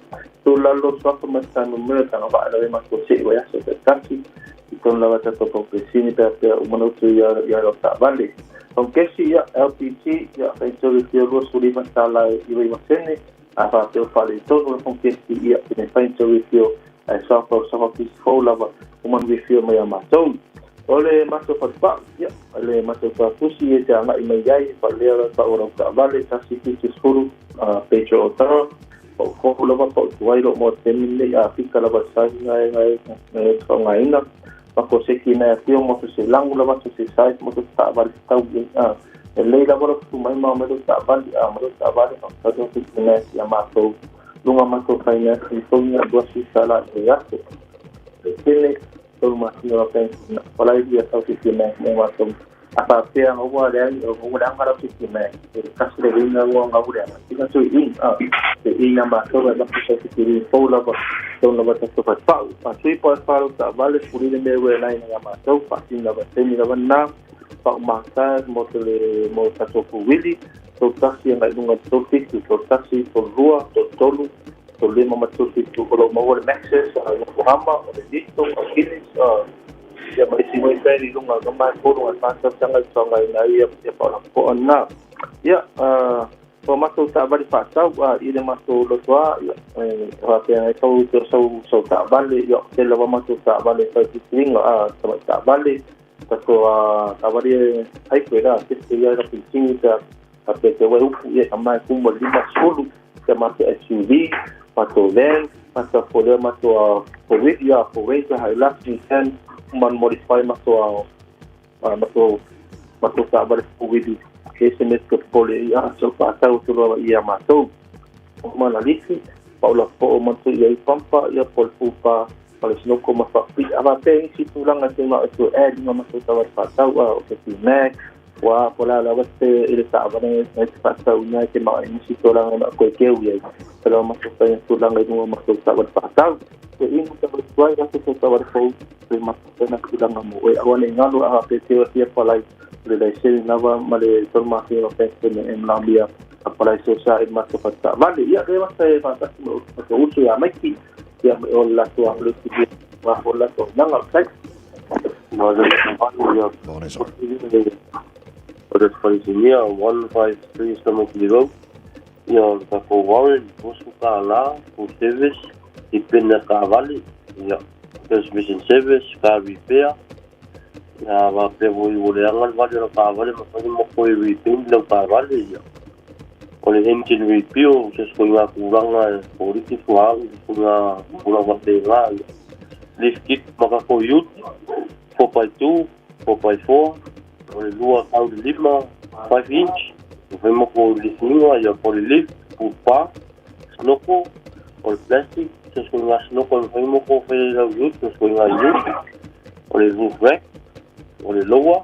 tu lalo suafa ma tanu mea tanga waa lawe ma ko se i aso te tasi i tonu lava tatou paupesini pea pea uma na utu ia ia lau taavale. Paukesi ia LPG ia faitau i fia 25 tala e 99 sene a faapea o faaletonu le paukesi ia pene faitau i fia ae soafa o sofa pisi fou lava uma na fia mai a matou. O le matou fatupa'u ia le matou tapusi e te aga'i mai ai faalea la pa'u lau taavale 170 Pedro Otara pa'u fou lava pa'u tuai lo'o mo taimi lenei a pika lava sai gae gae gae faaaogaina ma ko seki nai afio mo se langu lava se se sai mo se taavale tau a e lei lava lo tu mai ma me lo taavale a ma lo taavale ma ka to se nai ia matou lunga matou finance i tonga dua si sala e aso e tele tolu masina o pension wala i ia tau se nai mo matou a faapea ua leai ua leaga lau se nai e kasi le uiga ua gau leaga tina tui i a te i na matou e lapu sa se kiri fou lava tonu lava tatou fatupa'u faatui po e falau taavale fuli le mea ua e lai na matou faatini lava taimi lava lena faaumata mo te le mo tatou fuwili 31 agai luga 37 31 32 33 35 ma 37 o lo o maua le Maxxis a Yokohama o le Nitto o Guinness ia ma isi foi brand i luga o ma tolu a fa tausaga i faaaogaina ai ia ia paolapoa lena. Ia o matou taavale faatau a i le matou lotoa ia e faapea ai tau te sau sau taavale ia tele lava matou taavale e fai filifiliga a tamai taavale tatou a taavale highway la kese ia la filifiliga pe faapea te wai upu ia ka mai kumu 50 ia matou SUV matou van matou folea matou a four wheel ia four ranger Hilux Nissan uma na modify matou a matou matou taavale four wheel e ese mea te popole ia sau faatau atu loa ia matou. O mana lisi, paula po'o matou i ai pampa ia po le pupa ma le sinoko ma faapipii. A faapea isi tulaga te mao e toe add ma matou taavale faatau a o te Mac ua po la lava te i le taavale nai te faatau ina e te mao e nisi tulaga ma koe keu i ai. Pela o matou whai tulaga i lunga matou taavale faatau. Te inu taavale tuai rātou tau taavale fou le matou whai tulaga mo oe. Aua nei ngalo a hape te fia palai le laisene lava ma le tolu masina o pension e manaomia a palai sosa i matou fale taavale. Ia le mata e faatasi ma matou uso ia Maiki ia ma o le latou alusi ia ma o le latou nanga o tai. O le Falesunia 153 Stomach Road, ia o le tatou Warren, $20, full service, tipena taavale, ia transmission service, car repair, ia faapea foi ua leaga le vale o lau taavale, mafai ona toe repaint lau taavale, ia o le engine rebuild, se isi ituaiga tulaga e poliki fuaau, se isi ituaiga tulaga faapena, ia lift kit ma tatou ute, 4x2, 4x4, o le lua tau i le lima, 5 inch, mafai ma toe lift ina, ia po o le lift, pull bar, snorkel, o le plastic, se isi ituaiga snorkel e mafai ma toe fai ai lau ute, se isi ituaiga ute, o le roof rack, o le lower,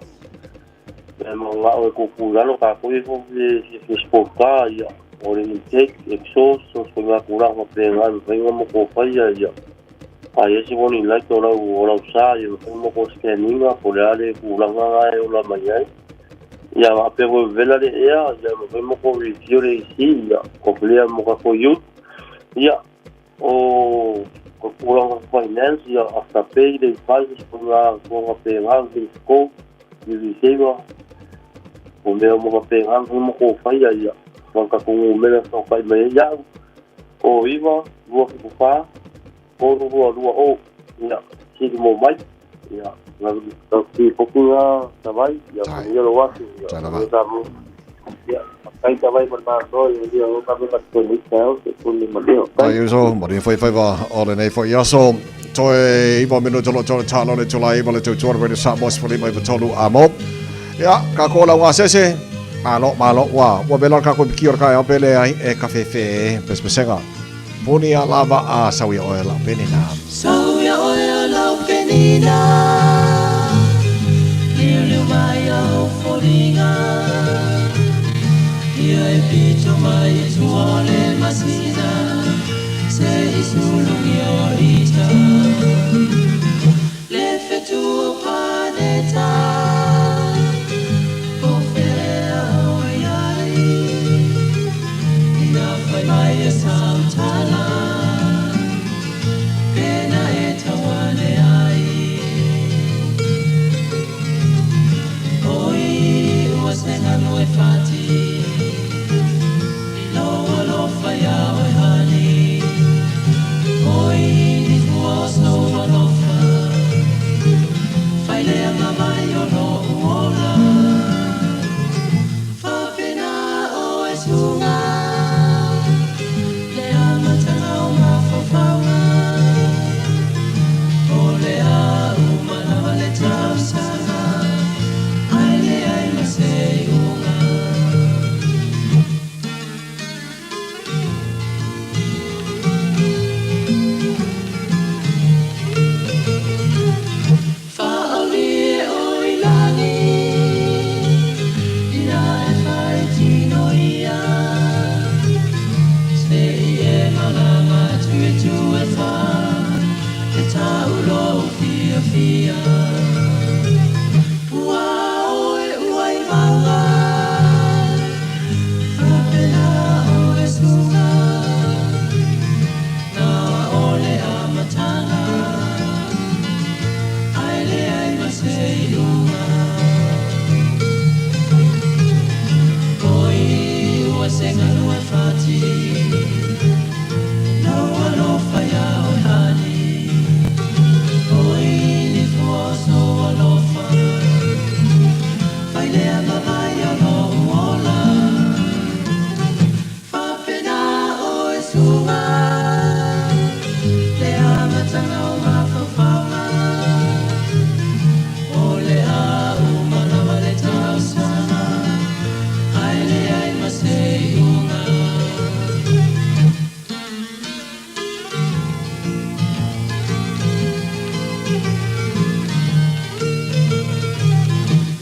e mana'o e tutu i lalo tatou ia fia sport car, ia o le intake, exhaust, so isi ituaiga tulaga faapena e mafai ona matou faia, ia a i ai se warning light o lau o lau sa, ia mafai ona matou scan ina po o le a le tulaga na e ola mai ai. Ia faapea foi vevela le ea, ia mafai ona matou review le AC, ia complete mo tatou ute, ia o tulaga finance, ia afterpay le fai se isi ituaiga tulaga faapena, gift code, UV saver, o mea uma faapena mafai ona matou faia, ia ma le tatou numera e fesoasoai mai ai ia au, o 9 2 7 4 3 2 2 0, ia sili mo mai, ia Tau tawai, ia manuia lou aso, ia manuia Samoa. Ia, faafetai tawai ma le Malo, ia manuia o galuega tonu i taeao, se tonu ma leo. Tai uso, manuia foi faiva o lenei foi aso. Toe 9 minuta o lo o tala o le itula 9 le tautua le Radio Samoa 15 93 amo. Ia, kākou lau gasese, malo, malo, ua, ua vela le kākou piki o le kaeao pe leai e ka fefe pesepesega. Puni a lava a sau ia oe lau penina. Sau ia oe a lau penina, Liuliu mai a o foliga, Ia e pito mai i tua o le masina, Se i sulugia o ita, Le fetu o paneta, O fea o iai, Ina fai mai e sautala, Pena e tauane ai. Oi ua se galu e fati, Lou alofa iā oe hani. Oi ni fua o sou alofa, Fai lea mavae o lo'u ola. Faapena oe suga, Le amataga o mafaufauga, O le a uma lava le tausaga, Ae leai ma se iuga. Faauli e o i lagi, Ina e fai tino ia, Se i e malama atu i tu e whā, E taulo o fia fia. Ua oe ua i mauga, Faapena oe suga, Na o le amataga, Ae leai ma se iuga. Oi ua se galu e fati, Lau alofa iā oe hani. Oi ni fua o sou alofa, Fai lea mavae o lo'u ola. Faapena oe suga, Le amataga o mafaufauga, O le a uma lava le tausaga, Ae leai ma se iuga.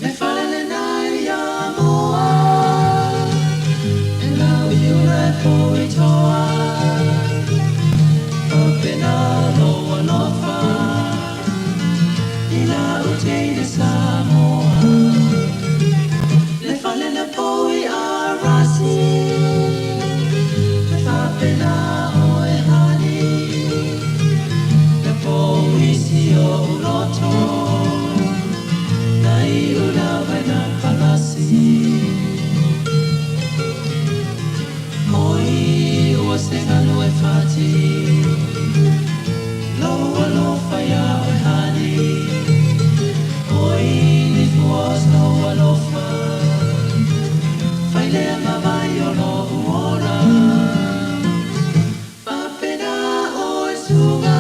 Le fale lena i Amoa, E lau i ula e pou i toa, Faapena lou alofa, I lau teine Samoa. Le fale na pou i Arasi, E faapena oe hani, Le pou isi o uloto, Na iu lava i na palasi. Oi ua se galu e fati, Lou alofa iā oe hani. Oi ni fua o sou alofa, Fai lea mavae o lo'u ola. Faapena oe suga,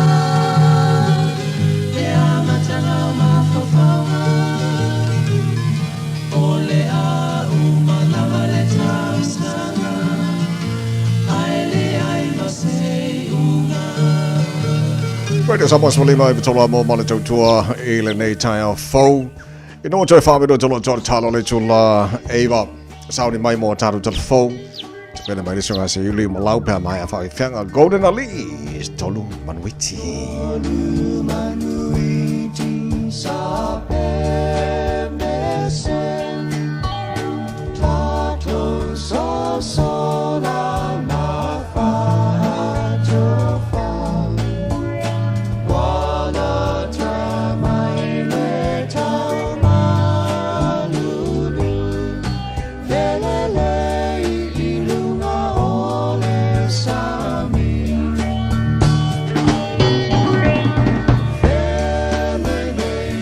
Le amataga o mafaufauga, O le a uma lava le tausaga, Ae leai ma se iuga. Radio Samoa 15 93 mo ma le tautua i lenei taeao fou. I noa toe whaamino tolo tolo talo le tula eiva. Sauni mai mo tātou tala fou. Te pena mai leso ngā se uli ma lau pea mai a whaifeanga Golden Ali. Tolu Manuiti. Tolu Manuiti sa pe mese, Tatou so sola ma fa'atofa, Ua lata mai le taumalulu, Felelei i luga o le sami. Felelei,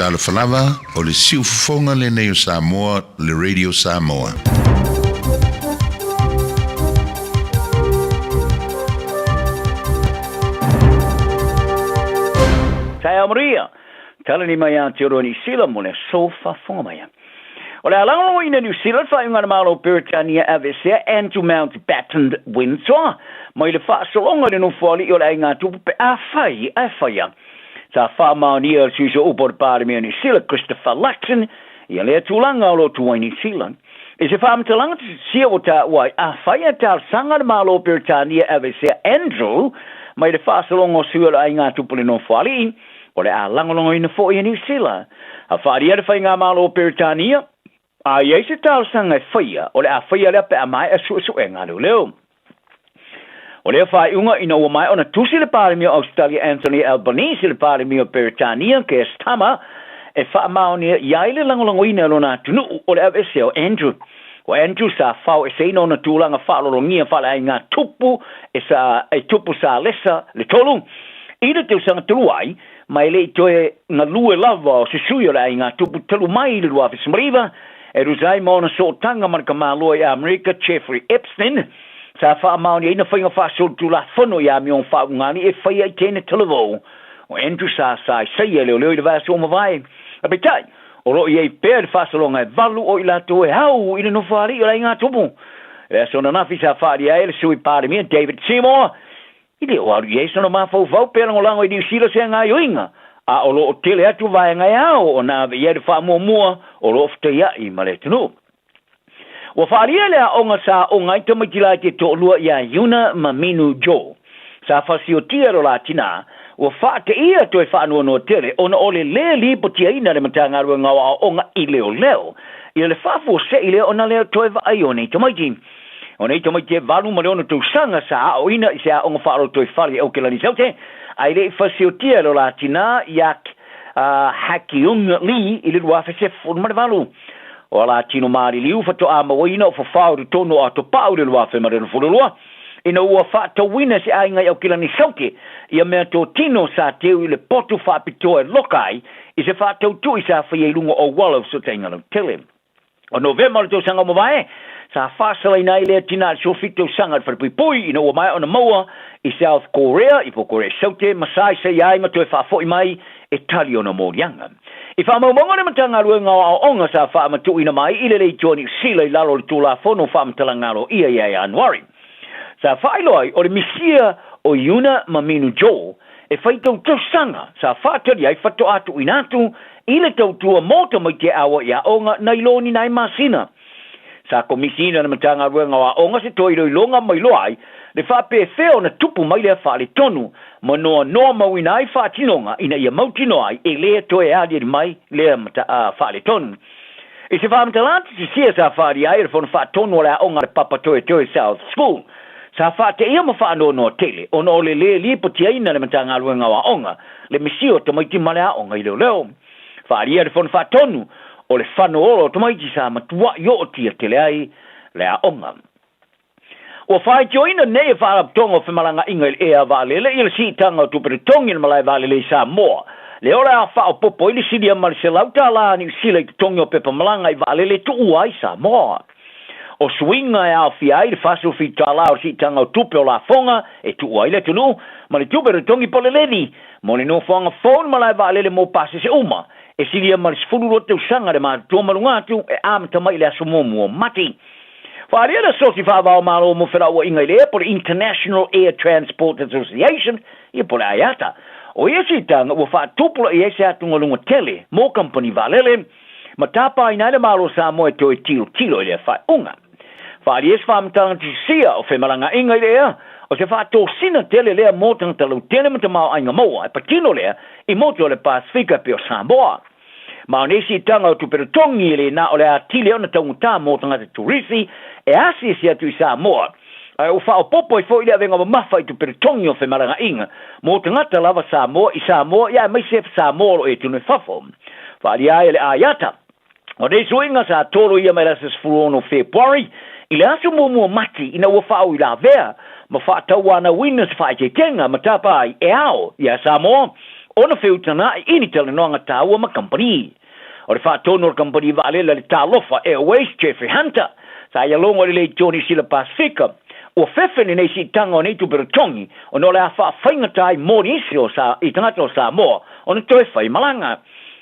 Talofa lava, o le siufofoga lenei o Samoa, le Radio Samoa. Taeao Maria, talani mai Aotearoa Niu Sila mo le aso faafofoga mai. O le a lagolagoina Niu Sila le faaiuga a le Malo o Peretania e aveesea Andrew Mountbatten Windsor mai le faasologa i le nofoalii o le aiga tupu pe afai ae faia. Sa faamaonia e le sui sooupu o le Palemia o Niu Sila Christopher Luxon ia lea tulaga o lo o tu ai Niu Sila. I se faamatalaga tusitusia ua taua ai, afai ae talosaga le Malo o Peretania e aveesea Andrew mai le faasologa o sui o le aiga tupu i le nofoalii, O le a lagolagoina foi e Niu Sila a faaalia le Faigamalo o Peretania, a i ai se talosaga e faia, o le a faia lea pe a maea suesuega a leoleo. O lea faaiuga ina ua maea ona tusi le Palemia o Ausetalia Anthony Albanese i le Palemia o Peretania Keir Starmer e faamaonia i ai le lagolagoina e lona atunuu o le aveesea o Andrew. O Andrew sa faoeseina ona tulaga faaaloalogia faaleaiga tupu e sa e tupu sa lesa le tolu i le tausaga talu ai, ma e le i toe galue lava o se sui o le aiga tupu talu mai i le 2019, e tusa ai ma ona sootaga ma le tamaloa i Amerika Jeffrey Epstein, sa faamaoniaina faiga faasolitulafono i amioga faauugali e faia i tene talavou. O Andrew sa saisai e leoleo i le vaiaso ua mavae. Peitai, O lo o i ai pea le faasologa e valu o i latou e au i le nofoalii o le aiga tupu. I le aso ananafi sa faaalia ai e le Sui Palemia David Seymour i le o alu i ai sona mafaufau pe lagolago i Niu Sila se gaoioiga, a o lo o tele atu vaega e ao ona ave i ai le faamuamua o lo o fetaiai ma le atunuu. Ua faaalia le aoga sa aoga ai tamaiti laiti e toalua iā Yuna ma Minu Jo. Sa fasiotia lo la tinā, ua faateia toe faanoanoa tele ona o le lē lipotiaina e le Matagaluega o Aoaoga i Leoleo ia le faafuasei lea ona lea toe vaai o nei tamaiti. O nei tamaiti e 86 tausaga sa aoina i se aoga faalotoifale i Aukelani Saute, ae le i fasiotia e lo la tinā iā Hakyung Lee i le 2018. O ala tino maliliu faatoa mauaina o fafao i totonu o Atopau i le 2022, ina ua faatauina se aiga i Aukilani Saute ia mea totino sa teu i le potu faapitoa e loka ai i se faatautui sa faia i luga o auala o fesootaiga lautele. O Novema o le tausaga ua mavae, sa faasalaina ai lea tina i le 17 tausaga i le falepuipui ina ua maea ona maua i South Korea, i po Korea Saute, ma saisai ai ma toe faafoi mai e tali ona moliaga. I faamaumauga le Matagaluega o Aoaoga sa faamatuuina mai i le Leitioa Niu Sila i lalo o le Tulafono Faamatalaga Aloaia ia Ianuari. Sa faailoa ai o le misia o Yuna ma Minu Jo e whai tautosaga sa faatali ai faatoa tuuina atu i le tautua mō tamaiti e aoa i aoga nai lo ni nai masina. Sa komisiina le Matagaluega o Aoga se toe iloiloga mai loa ai le faapefea ona tupu mai lea faaletonu ma noanoa mauina ai faatinoga ina ia mautinoa ai e lē toe aliali mai lea faaletonu. I se faamatalaga tusisia sa faaalia ai e le Fono Faatonu o le Aoga a le Papa Toetoe South School, sa faateia ma faanoanoa tele ona o le lē lipotiaina le Matagaluega o Aoga le misia o tamaiti ma le aoga i leoleo. Faaalia le Fono Faatonu o le fano ola o tamaiti sa matua'i ootia tele ai le aoga. Ua faitioina nei e Faalapotopotoga o Femalagaaiga i le Ea Vaalele i le siitaga o tupe totogi i le malae vaalele i Samoa. Le o le a faaopoopo ai le silia ma le $100 Niu Sila i totogi o pepa malaga i vaalele e tuua ai Samoa. O suiga e aofia ai le $47 o le siitaga o tupe o lafoga e tuua ai le atunuu ma le tupe totogi po o le levy mo le nofoaga fou i le malae vaalele mo pasese uma e silia ma le 12 tausaga le matutua ma luga atu e amata mai i le aso muamua o Mati. Faaalia le Asosi Faava-o-Malo mo Felauaiga i le Ea po o le International Air Transport Association, ia po o le IATA. O ia siitaga ua faatupulaia ai se atugaluga tele mo kamupani vaalele ma tapaina ai le Malo o Samoa e toe tilotilo i lea faaiuga. Faaalia se faamatalaga tusisia o femalagaaiga i le ea, o se faatosina tele lea mo tagata lautele ma tamaoaiga maua e patino lea i motu o le Pasefika e pei o Samoa. Ma o nei siitaga o tupe totogi e le na o le atili ona taugata mo tagata turisi e asiasi atu i Samoa, ae ua faaopoopo ai foi le avega mamafa i tupe totogi o femalagaaiga mo tagata lava Samoa i Samoa ia aemaise Samoa o lo o i atunuu i fafo. Faaalia ai e le IATA. O nei suiga sa tolo ia mai le aso 16 Fepuari i le aso muamua Mati ina ua faauilavea ma faatauanauina se faaeteetega ma tapa ai e ao ia Samoa. ona feutaga'i i ni talanoaga taua ma kamupani. O le faatonu o le kamupani vaalele a le Talofa Airways, Jeffrey Hunter, sa ia logo i le leitio Niu Sila Pasefika, ua fefe lenei siitaga o nei tupe totogi ona o le a faafaigata ai mo nisi o sa i tagata o Samoa ona toe fai malaga.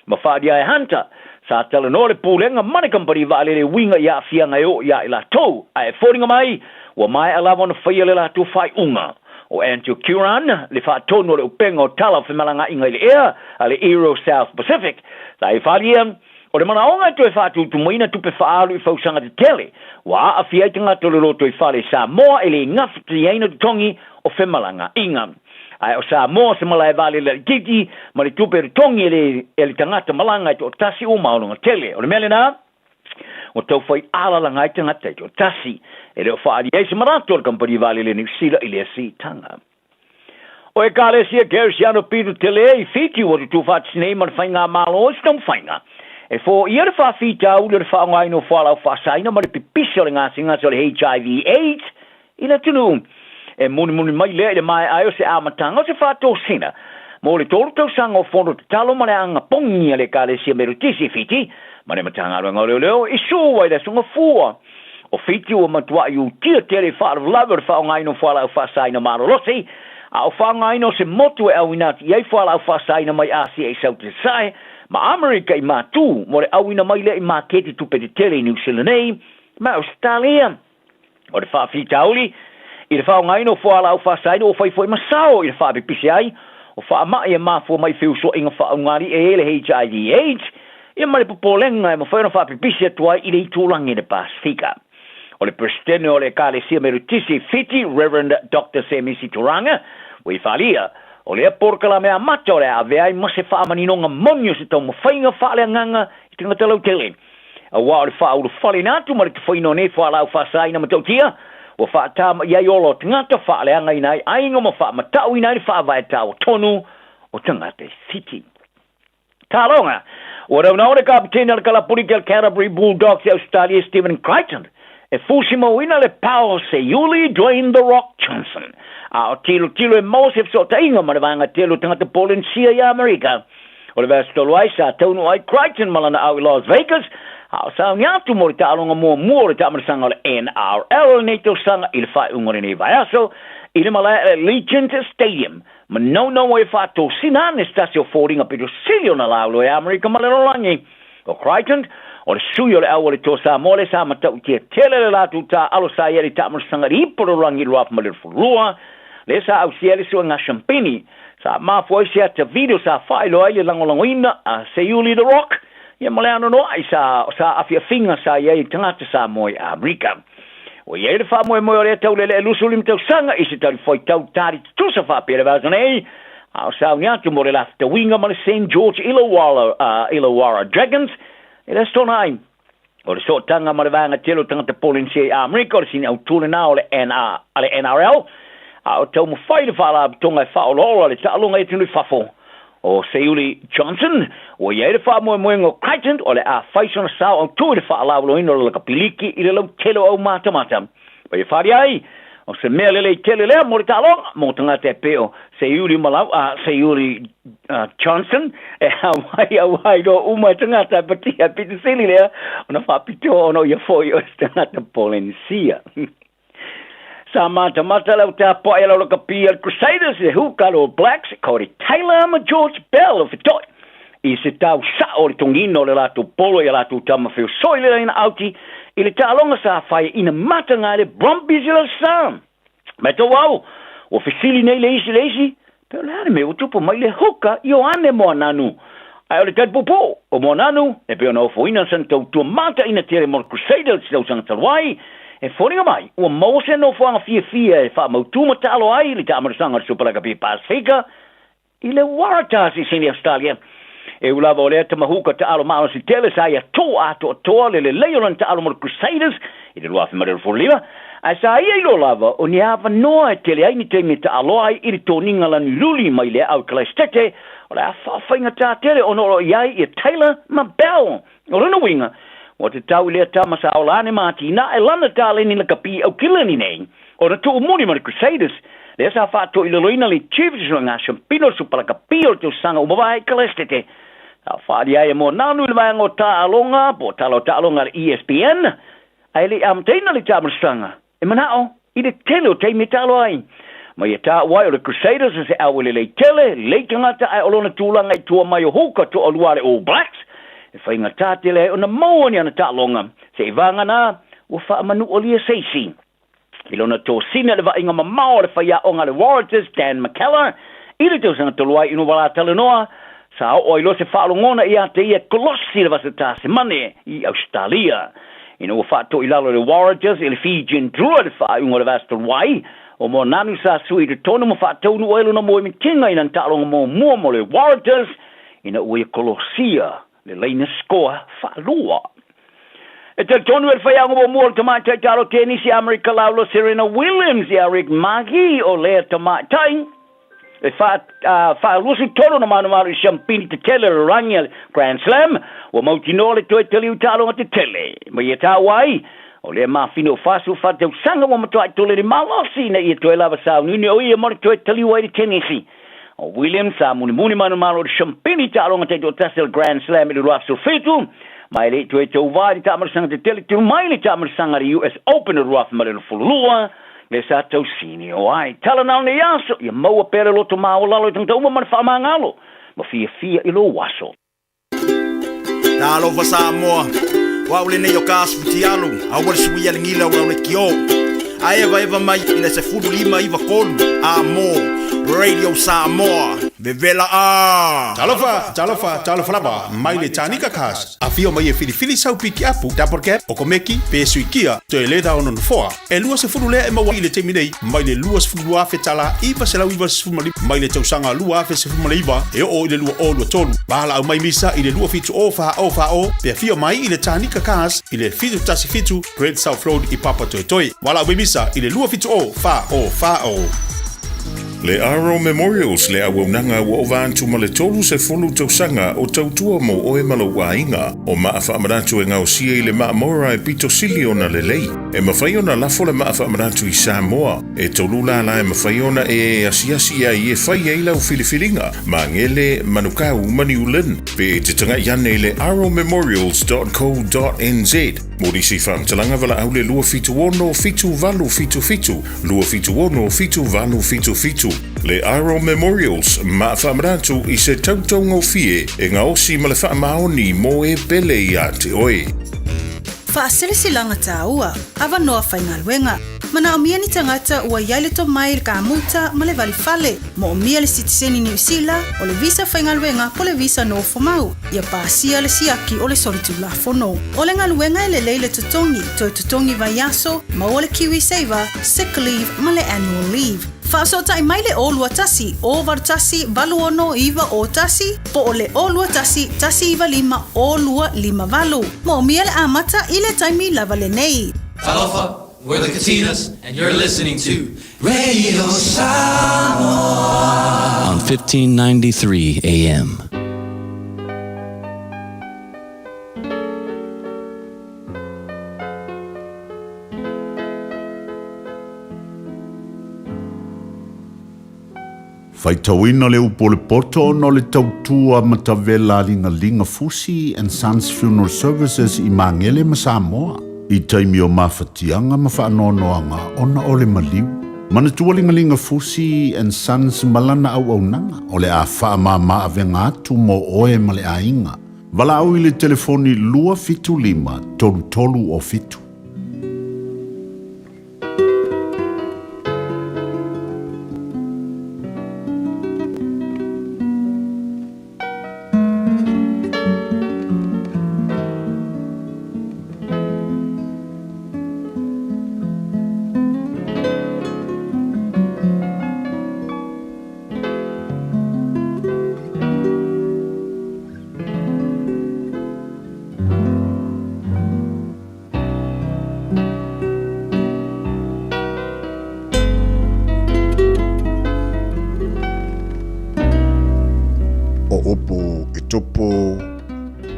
Ma faaalia e Hunter, sa talanoa le Pulega ma le kamupani vaalele e uiga i aafiaga e oo iā i latou, ae e foliga mai ua maea lava ona faia le latou faaiuga. O Andrew Curran, le faatonu o le upega o tala o femalagaaiga i le ea a le Aero South Pacific, sa e falia, o le manaoga e toe faatutumuina tupe faaalu i fausaga tetele ua aafia ai tagata o le lotoifale i Samoa e le gafatiaina totogi o femalagaaiga. Ae o Samoa se malae vaalele laitiiti ma le tupe totogi e le e le tagata malaga e toatasi ua maologa tele. O le mea lena, ua tau fai alalaga ai tagata e toatasi. E le o faaalia ai se manatu o le kamupani vaalele Niu Sila i lea siitaga. O Ekalesia Kerisiano Pito Tele i Fiti ua tutū faatasi nei ma le Faigamalo i se taumafaiga e foia le faafitauli o le faaaogaina o fualaau faasaina ma le pipisi o le gasegase o le HIV AIDS i le atunuu. E mulimuli mai lea i le maea ai o se amataga o se faatosina mo le tolu tausaga o fono tatalo ma le aga pogi a le Ekalesia Metotisi i Fiti ma le Matagaluega o Leoleo i Suva i le Aso Gafua. O Fiti ua matuai utia tele i faalavelave o le faaaogaina o fualaau faasaina malolosi, a o faaaogaina o se motu e auina atu i ai fualaau faasaina mai Asia i Sauti Sasae ma Amerika i Matu mo le auina mai lea i maketi tupe tetele i Niu Sila nei ma Ausetalia. O le faafitauli i le faaaogaina o fualaau faasaina ua fai foi ma sao i le faapipisi ai o faamai e mafua mai i feusuaiga faaugali'i e i ai le HIV AIDS, ia ma le popolega e mafai ona faapipisi atu ai i le itulagi i le Pasefika. O le Peresetene o le Ekalesia Metotisi i Fiti, Rev. Doctor Semisi Turaga, ua i faaalia, o lea polokalame amata o le a avea ai ma se faamaninoga moni o se taumafaiga faaleagaga i tagata lautele. Aua o le faaulufaleina atu ma le tufaina o nei fualaau faasaina matautia, ua faatamaia ai ola o tagata, faaleagaina ai aiga ma faamatauina ai le faavae taua tonu o tagata i Fiti. Taaloga, Ua naunau le kapitene o le kalapuliki a le Canterbury Bulldogs i Ausetalia Stephen Crichton e fusimauina le pao seiuli Dwayne The Rock Johnson a o tilotilo e maua se fesootaiga ma le vaega tele o tagata Polenisia i Amerika. O le vaiaso talu ai, sa taunuu ai Crichton ma lana au i Las Vegas, a o sauni atu mo le taaloga muamua o le taamanasaga o le NRL o lenei tausaga i le faaiuga o lenei vaiaso i le malae Allegiant Stadium. Manaunau ai e faatosina ane se tasi o foliga pito sili ona lauloa e Amerika ma le lalolagi. O Crichton, o le sui o le au o le Toa Samoa lea sa matautia tele le latou taaalo sa i ai le taamanasaga i le ipu o le lalolagi i le 2022, lea sa ausia ai le suega shampini. Sa mafua ai se ata video sa faailoa ai le lagolagoina a Seiuli The Rock ia ma le anoanoai sa sa afiafiga sa i ai i tagata Samoa i Amerika. Ua i ai le faamoemoe o lea taulele e 25 tausaga i se talifuaitau tali tutusa faapea le vaiaso nei, a o sauni atu mo le lafetauiga ma le Saint George Illawarra, Illawarra Dragons i le Aso Toonai. O le sootaga ma le vaega tele o tagata Polenisia i Amerika o le sini autū lena o le NR, a le NRL, a o taumafai le Faalapotopotoga e faaolaola le taaloga i atunuu i fafo. O Seiuli Johnson, ua i ai le faamoemoega o Crichton o le a fai sona sao autū i le faalauiloaina o le lakapiliki i le lautele o aumatamata. Paia fali ai, o se mea lelei tele lea mo le taaloga, mo tagata e pei o Seiuli Malau, a Seiuli Johnson, e hauai aua iloa uma e tagata e patia e pito sili lea ona faapitoa ona o ia foi o se tagata Polenisia. Sa matamata le au tapuai a le aulakapi a le Crusaders i le huka le All Blacks, Codie Taylor ma George Bell o feto'i i se tau sa'o o le togina o le latou polo i a latou tama feosoi le laina auti i le taaloga sa fai ina mataga ai le Brumbies i le sa. Mai tou au, ua fesili nei le isi le isi, pe o le a le mea ua tupu mai le huka Ioane Moananu. Ae o le tali puupuu, o Moananu, e pei ona ofoina sana tautua mataina tele mo le Crusaders i se tausaga talu ai, e foliga mai ua maua se nofoaga fiafia e faamautu ma taalo ai le taamanasaga o le Super Rugby Pasifika I le Waratahs i Sini Australia, e u lava o lea tamahuka taalo malosi tele sa ia tō atoatoa le lelei o lana taalo mo le Crusaders i le 2025, ae sa ia iloa lava o ni avanoa e tele ai ni taimi e taaloa ai i le toniga lani luli mai le aao i Kalaisitete, o le a faafaigata tele ona o lo o i ai ia Taylor ma Bell. O lona uiga, ua tatau i lea tama sa ola ane ma atinae lana taleni lakapi i Aukilani nei ona tuumuli ma le Crusaders. Lea sa faatoilaloina le Chiefs i suega siampina o le Supalakapi o le tausaga ua mavae i Kalestete. Sa faaalia ai e Moananu i le vaega o taaloga po o tala o taaloga a le ESPN, ae le i amataina le taamilosaga e manao i le tele o taimi e taalo ai. Ma ia taua ai o le Crusaders o se aualelei tele, lelei tagata ae o lona tulaga i tua mai o Hooker toalua a le All Blacks e faigata tele ai ona maua ni ana taaloga seivagana ua faamanualia se isi. I lona tosina i le vaaiga mamao a le faiaoga a le Waratahs Dan McKellar i le tausaga talu ai ina ua la talanoa, sa oo ai loa se faalogona ia te ia e kolosi le vasa Tasemane i Ausetalia. Ina ua faatoilalo e le Waratahs i le Fijian Drua le faaiuga o le vasa talu ai, o Moananu sa sui i totonu ma faataunuu ai lona moemitiga i lana taaloga muamua mo le Waratahs ina ua ia kolosia le laina sikoa faalua. E talitonu e le faiaoga muamua o le tamaitai taalo tenisi Amerika Laula Serena Williams ia Rick Magi o lea tamaitai e faa-23 ona manumanu i siampini tetele o le rangi a le Grand Slam ua mautinoa le toe taliu taaloga tetele. Ma ia taua ai, o lea mafine o 44 tausaga ua matuai tole le malosi ina ia toe lava sauniuni o ia mo le toe taliu ai i le tenisi. O Williams sa mulimuli manumalo i le siampini taaloga taitoatasi o le Grand Slam i le 2017, ma e le i toe tauva i le taamilosaga tetele tulu mai le taamilosaga a le US Open i le 2022, le sa tausini o ai. Tala na o nei aso, ia maua pea le loto maualalo i tagata uma ma le faamagalo, ma fiafia i lou aso. Talofa Samoa, o au lenei o ka asu fitialu, aua le suia le gila o le kio. A evaeva mai i le 15 93 a mo Radio Samoa. Vevela a! Talofa, talofa, talofa lava, mai le Tanika Cars. Afio mai e filifili sau pikiapu, double cab, okomeki, pe suikia, toe leda o nonofoa. E 20 lea e maua i le taimi nei, mai le $22,000 995 mai le tausaga 2019 e oo i le 2023. Valaau mai misa i le 27 o 4 o 4 o pe afio mai i le Tanika Cars i le 717 Great South Road i Papatoetoe. Valaau mai misa i le 27 o 4 o 4 o. Le Aro Memorials, le auaunaga ua ova atu ma le 30 tausaga o tautua mo oe ma lou aiga. O maa faamanatu e gaosia i le maa Mora e pito sili ona lelei. E mafai ona lafo le maa faamanatu i Samoa. E tolu lala e mafai ona e asiasi ai e fai ai lau filifiliga, Magele, Manukau ma New Lynn. Pe e te tagai ane i le aromemorials.co.nz. Mo nisi faamatalaga valaau le 276 7877, 276 7877. Le Aro Memorials, maa faamanatu i se tautaugofie e gaosi ma le faamaoni mo e pele ia te oe. Faasilasilaga taua, avanoa faigaluega. Manaomia ni tagata ua i ai le tomai i le kamuta ma le valifale. Moomia le sitiseni Niu Sila, o le visa faigaluega po le visa nofomau, ia pasia le siaki o le solitulafono. O le galuega e lelei le totogi, toe totogi vaiaso, maua le KiwiSaver, sick leave ma le annual leave. Faasootai mai le 021 081 86 91 po o le 021 195 0258. Moomia le amata i le taimi lava lenei. Talofa, we're the Katinas, and you're listening to Radio Samoa on 1593 AM. Faitauina le upu o le poto ona o le tautua matavela a Ligalinga Fusi and Sons Funeral Services i Magele ma Samoa i taimi o mafatiaga ma faanoanoaga ona o le maliu. Manatua Ligalinga Fusi and Sons ma lana auaunaga o le a faamama avega atu mo oe ma le aiga. Valaau i le telefoni 275 33 o 7. O upu i tupu,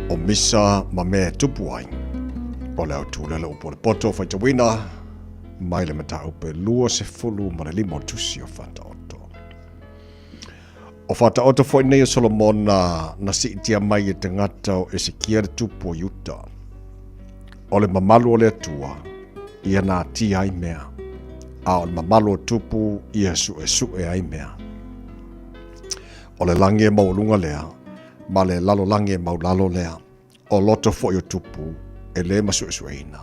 o misa ma mea e tupu ai. O le autū lea le upu o le poto faitauina. mai le mataupu e 25 o le Tusi o Faataoto. O Faataoto foi nei o Solomona na siitia mai e tagata o Esekia le tupu o Iuta. O le mamalu o le Atua, ia natia ai mea, a o le mamalu o tupu ia suesue ai mea. O le lagi e maualuga lea, ma le lalolagi e maulalo lea, o loto foi o tupu e le masuesueina.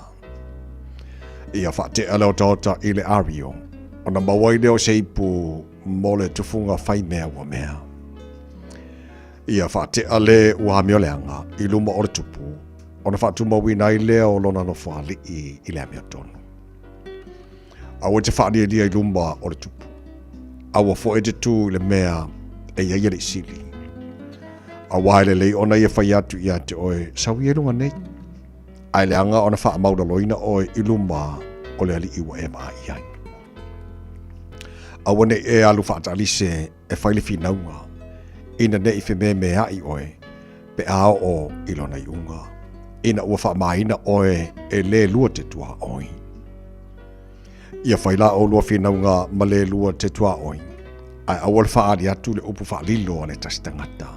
Ia faatea le otaota i le ario, ona maua ai lea o se ipu mo le tufuga fai mea ua mea. Ia faatea le ua amioleaga i luma o le tupu, ona faatumauina ai lea o lona nofoalii i le amiotonu. Aua e te faalielia i luma o le tupu. Aua foi e te tu i le mea e i ai alii sili. Auā e lelei ona ia fai atu ia te oe, Sau ia i luga nei. Ae leaga ona faamaulaloina oe i luma o le alii ua e vaai i ai. Aua ne i e alu faatalise e fai le finauga, ina ne i fememeaʻi oe pe a oo i lona iuga, ina ua faamaina oe e le lua te tuaoi. Ia fai la ʻolua finauga ma le lua te tuaoi, ae aua le faaali atu le upu faalilo a le tasi tagata.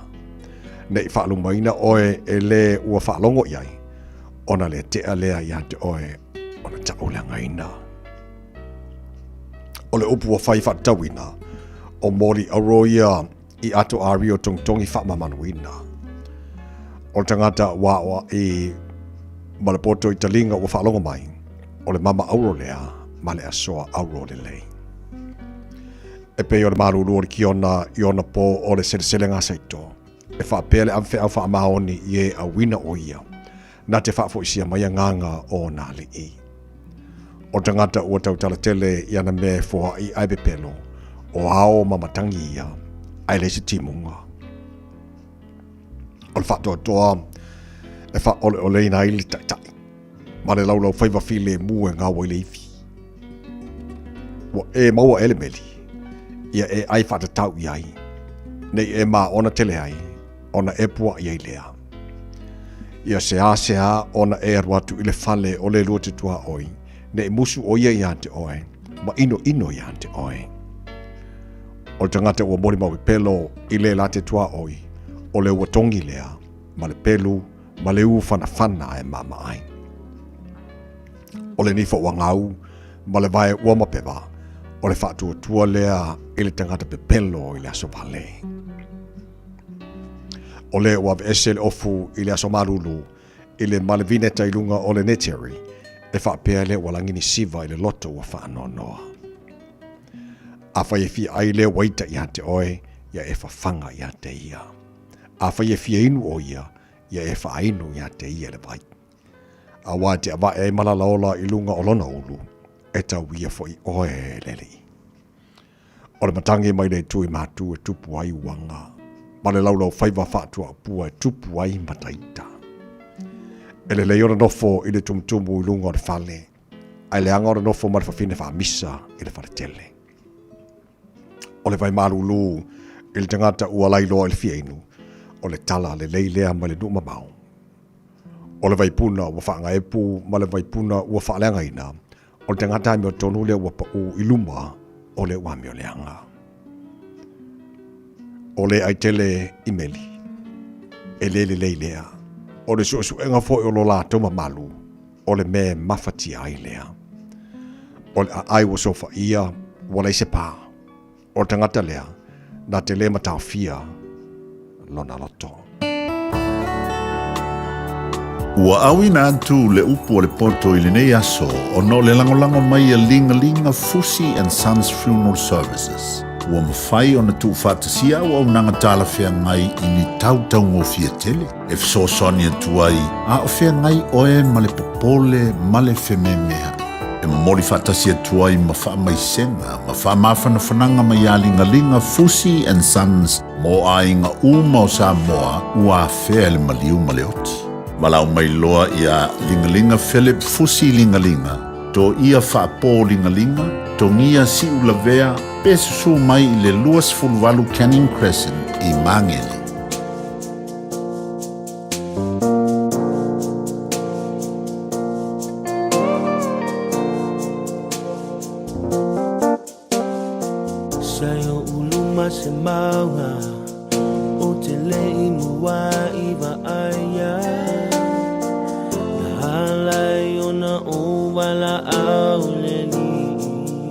Ne i faalumaina oe e le ua faalogo i ai, ona le tea lea ia te oe ona tauleagaina. O le upu ua fai faatatauina, o moli auro ia i ato ario togitogi faamamaluina. O le tagata ua aoaʻi ma le poto i taliga ua faalogo mai, o le mama auro lea ma le asoa auro lelei. E pei o le malulu o le kiona i ona pō o le seleselega saito, e faapea le avefeau faamaoni i e auina o ia, na te faafoisia mai agaga o ona alii. O le tagata ua tautala tele i ana mea e foai ae pepelo, o ao ma matagi ia, ae leai se timuga. O le faatoatoa e faaoleoleina ai le taitai, ma le laulaufaiva filemu e gao ai le ivi. Ua e maua ea le meli, ia e ai faatatau i ai, ne i e maona tele ai, ona e puaʻi ai lea. Ia seāseā ona e alu atu i le fale o le lua te tuaoi, ne i musu ʻo ia iā te ʻoe, ma ʻinoʻino iā te ʻoe. O le tagata ua molimau pepelo i le la te tuaoi, o le ua togi lea, ma le pelu, ma le u fanafana e mama ai. O le nifo ua gau, ma le vae ua mapewa, o le faatuatua lea i le tagata pepelo i le aso vale. O le ua aveese le ofu i le aso malulu i le ma le vineta i luga o le neteri, e faapea le ua laginisiva i le loto ua faanoanoa. Afai e fia ai le ua ita ia te oe, ia e fafaga ia te ia. Afai e fia inu o ia, ia e faainu ia te ia le vai. Auā e te avae ai malalaola i luga o lona ulu, e tau ia foi oe e le alii. O le matagi mai le itu i matu e tupu ai uaga, ma le laulaufaiva faatuaupua e tupu ai mataita. E lelei ona nofo i le tumutumu i luga o le fale, ae leaga ona nofo ma le fafine faamisa i le faletele. O le vai malūlū i le tagata ua lailoa i le fia inu, o le tala lelei lea mai le nuu mamao. O le vaipuna ua faagaepu ma le vaipuna ua faaleagaina, o le tagata amiotonu lea ua paʻū i luma o le ua amioleaga. O le ai tele i meli, e le lelei lea. O le suesuega foi o lo latou mamalu, o le mea e mafatia ai lea. O le aai ua sofaia, ua leai se pā. O le tagata lea, na te le mataofia lona loto. Ua auina atu le upu a le poto i lenei aso ona o le lagolago mai a Ligalinga Fusi and Sons Funeral Services. Ua mafai ona tuufaatasia auaunaga talafeagai i ni tau taugofie tele e fesoasoani atu ai a o feagai oe ma le popole ma le fememeaʻi. E momoli faatasi atu ai ma faamaisega ma faamafanafanaga mai ia Ligaliga Fusi and Sons mo aiga uma o Samoa ua afea e le maliu ma le oti. Valaau mai loa ia Ligaliga Philip Fusi Ligaliga, Toia Faapo Ligaliga, Togia Siulavea pe susu mai i le 28 Canning Crescent i Magele. luga se mauga Ou te le i mua i vaai ai Na ala ai ona ou valaau le Alii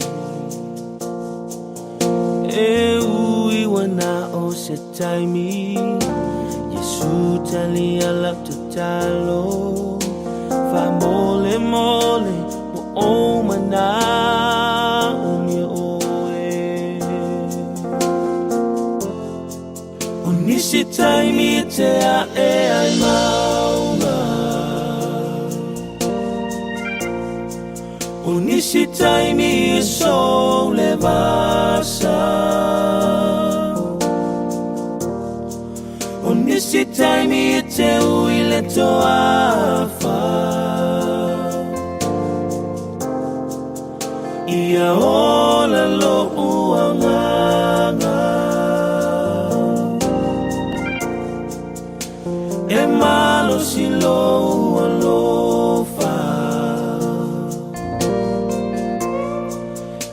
E ui ua na o se taimi Iesu talia lau tatalo Faamolemole ua ou manaomia oe O nisi taimi e te ae ai mauga O nisi taimi e sou le vasa O nisi taimi e te ui le toafa Ia ola lo'u agaga E malosi lou alofa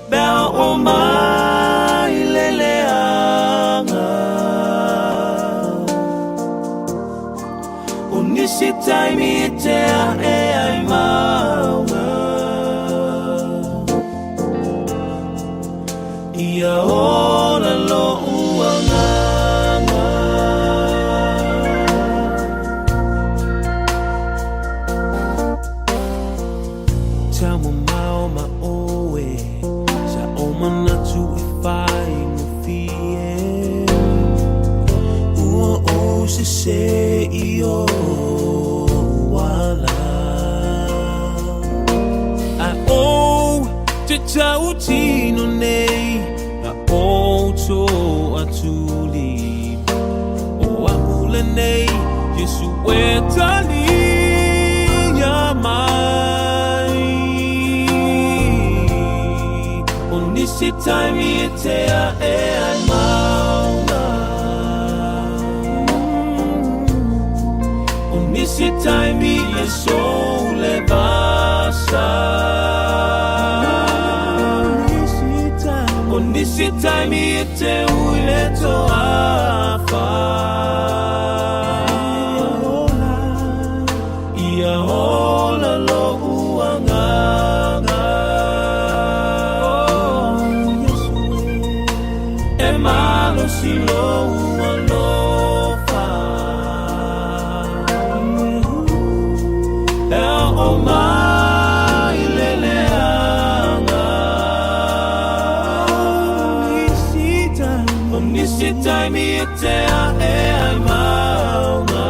Pe a oo mai le leaga O nisi taimi e te ae ai mauga Ia ola lo'u agaga Taumamao ma oe Sa ou manatu e faigofie Ua ou sesē i ou ala Ae ou te tautino nei Na ou toatuli O a'u lenei Iesu e talia mai O nisi taimi e te ae ai mauga O nisi taimi e sou le vasa O nisi taimi e te ui le toafa Ia ola lo'u agaga E malosi lou alofa Pe a oo mai le leaga O nisi taimi e te ae ai mauga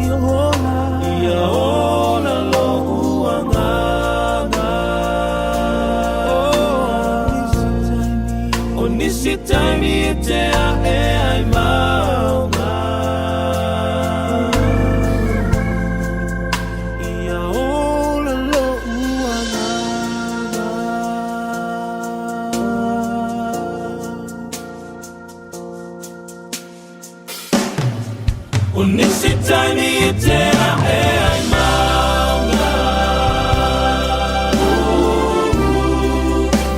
Ia ola lo'u agaga O nisi taimi e te ae ai mauga Ia ola lo'u agaga O nisi taimi e te ae ai mauga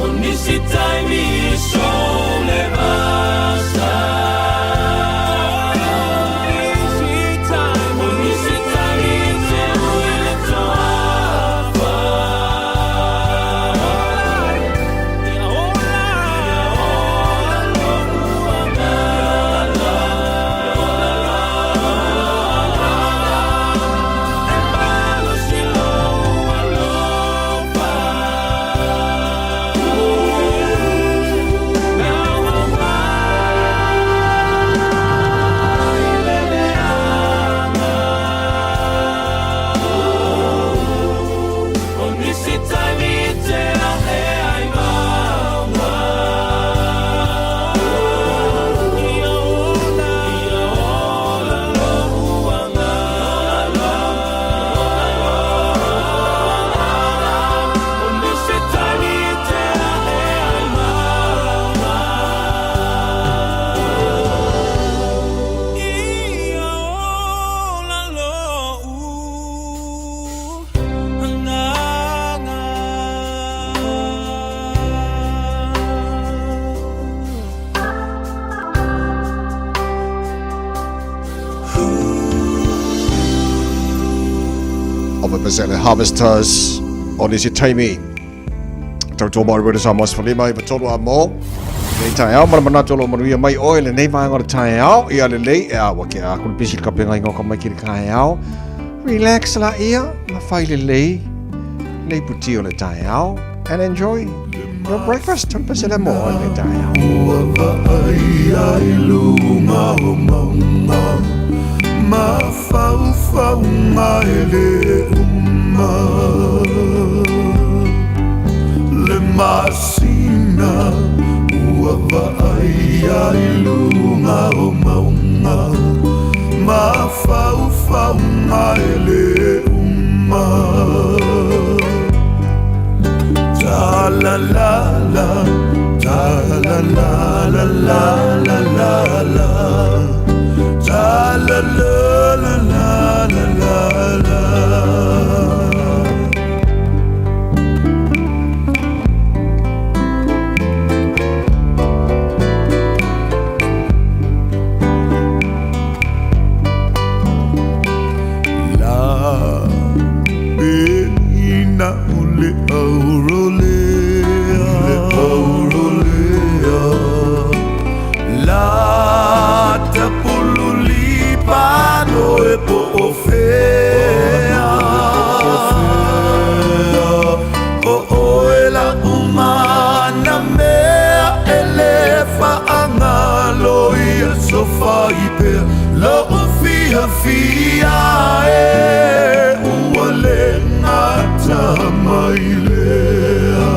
O nisi taimi e sou le vasa. Faatasi le Harvesters o nisi taimi. Tautua mai Radio Samoa 15 93 a mo. Nei taeao ma le manatu o lo manuia mai oe lenei vaega o le taeao. Ia lelei e a ua ke a kulu pisi le kapenga ingoa ka mai ki le taeao. Relax la ia, ma fai lelei le iputi o le taeao and enjoy your breakfast. Tolu pasele mo oe lenei taeao. Ua vaai ai luga o mauga Mafaufauga e lē uma Le masina ua vaai ai luga o mauga Mafaufauga e lē uma Ta la la la ta la la la la la la la Ta la la la la la la la La peina o le aurolea Le aurolea La tapululi pano e po o fea O oe la umana mea e le faagalo ia sofai pea Lou fiafia e ua le gata mai lea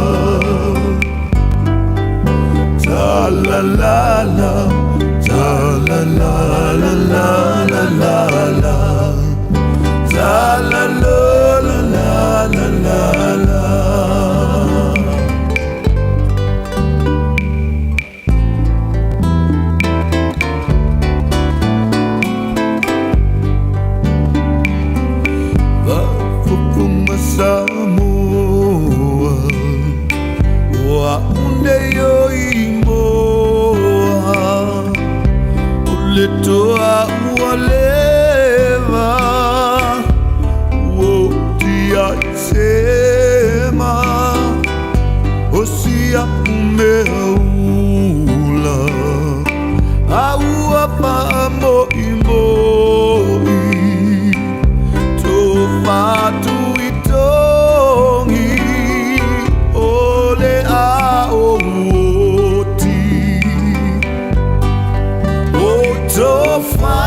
Ta la la la ta la la la la la la la Ta la la la la la la la Faafofoga Samoa Ua unei o imoa O le toa ua leva Ua oti ai sema O si a'u mea ula A ua faamoʻimoʻi Tofa Tuitogi O le a oti O tofa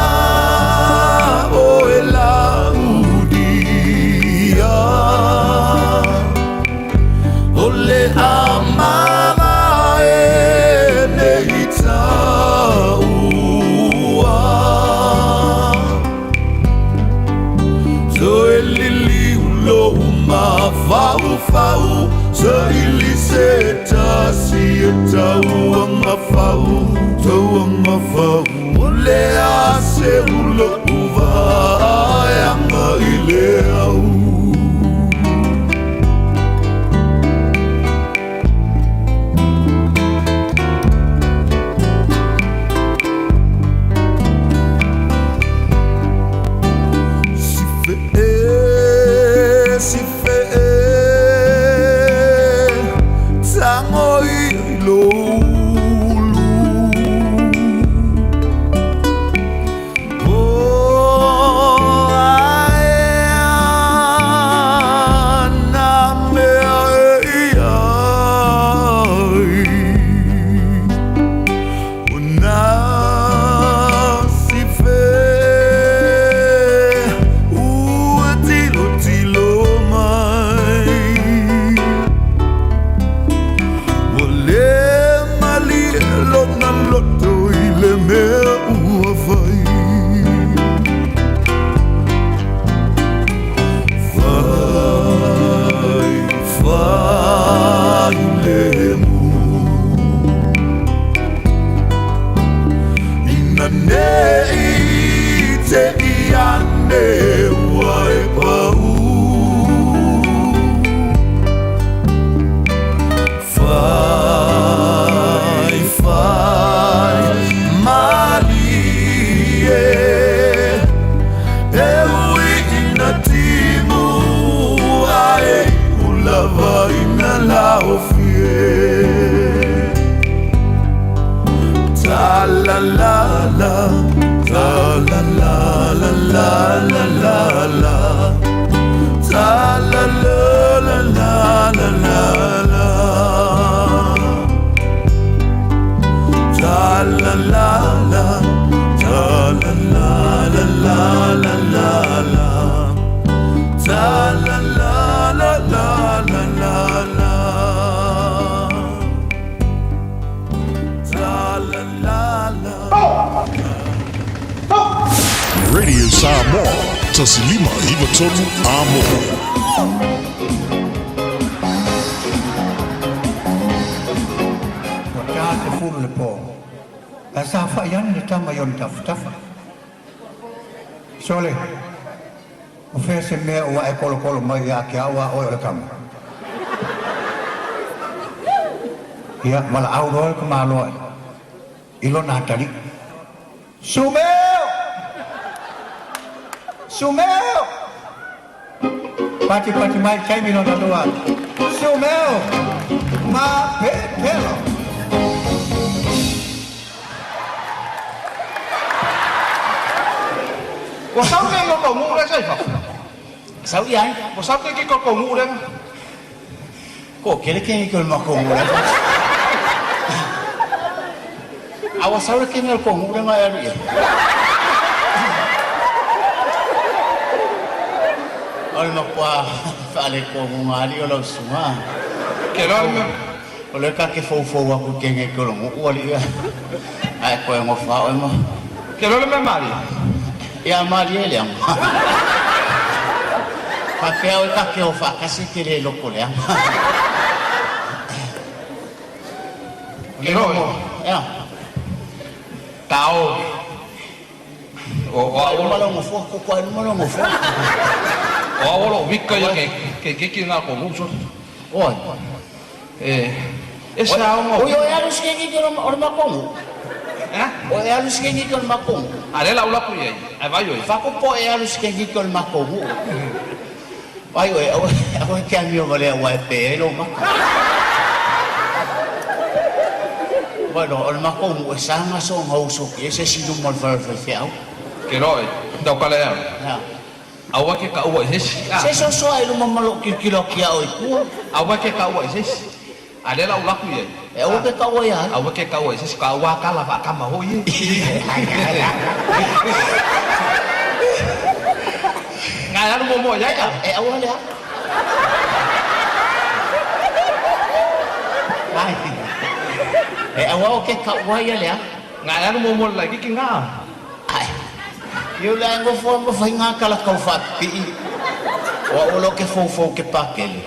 oe laudia O le a mavae nei taua Toe liliu lou mafaufau Saili se tasi e tauagafau Tauagafau O le a se ulo vaeaga i le au Si fe'e, si fe'e Tago ia i lou ulu O aea Samoa 1593 Amo. Ua ta te fulu le po. Ae saofai ane le tama i ona tafatafa. Sole, o fea se mea ua e kolokolo mai ia te au a oe o le tama? Ia, valaau loa le tamaloa i lona atalii. Sumeo! Sumeo! Patipati mai le taimi lona lua. Sumeo! Ma Petelo! Ua sau ke ngo ko ngu le sai fa. Sau ia. Ua sau ke ki ko ko ngu le. Ko kele ke ko ma ko ngu le. A ua sau le ke ko ngu le ngai alu ia. O le makua whaale ko ngu ngali o lau sunga. Ke loa me. O le ka ke fou fou aku ke nge ko longu ua li ia. Ai koe ngo wha o mo. Ke loa le me mali. Ia mali e leang. Ka ke au ka ke o whakasi ke le loko leang. Ke loa. Ia. Tao. O o Ai luma longo fua, ko ko ai luma longo fua. O a olo wika ia ke ke ke ki ngā ko ngu so. Oi. E e sa o Oi oi alu sike ki o o makongu. Eh? O e alu sike ki o makongu. A le la ula ku ia. Ai vai oi. Whako po e alu sike ki o makongu. Vai oi, au au ke amio vale au e pe e lo maka. Bueno, o le makongu e sanga so ngau so ki e se sinu mal fal fal fe au. Ke loa tau kala ia. Ya. Aua ke ka ua i sesi. Se so so ai luma malo ki kilo ki au i kua. Aua ke ka ua i sesi. A le la ula ku ia. E aua ke ka ua ia. Aua ke ka ua i sesi. Ka ua kala wa kama hoi e. Ngai alu mo mo ia ka. E aua lea. Ai. E aua o ke ka ua ia lea. Ngai alu mo mo lai ki ki ngā. Ai. Iu le ngo fo mo fai ngā kala kau fa pi. O o lo ke fo fo ke pakele.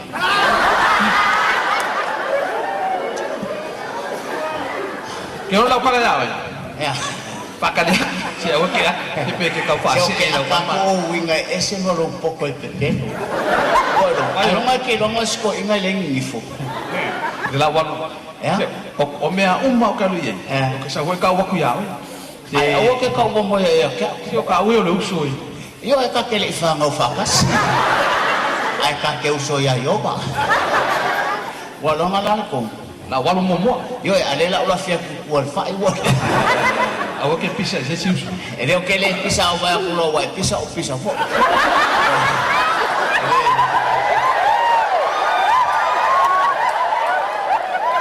Ke ora lau kala ia oi. Ya. Pakale. Se aua ke a. Ke pe ke kau fa Se o se ke lau a kama. ko winga e se mo lo poko e pepelo. Bueno, ai longa ke longa sko inga le ngifo. Le la walu. Ya. O o mea uma o kalu ia. O ke sa hoi kau waku ia oi. Ai aua ke kau mo ia ia ke. Se o ka ui o le uso i. Io e ka ke le whangau whakas. Ai ka ke uso ia ioba. Wa longa la ko. La walu mo moa. Io e ale la ula fia ku ku al fai wa. Aua ke pisa se si uso. E leo ke le pisa o vai kulo wa pisa o pisa fo.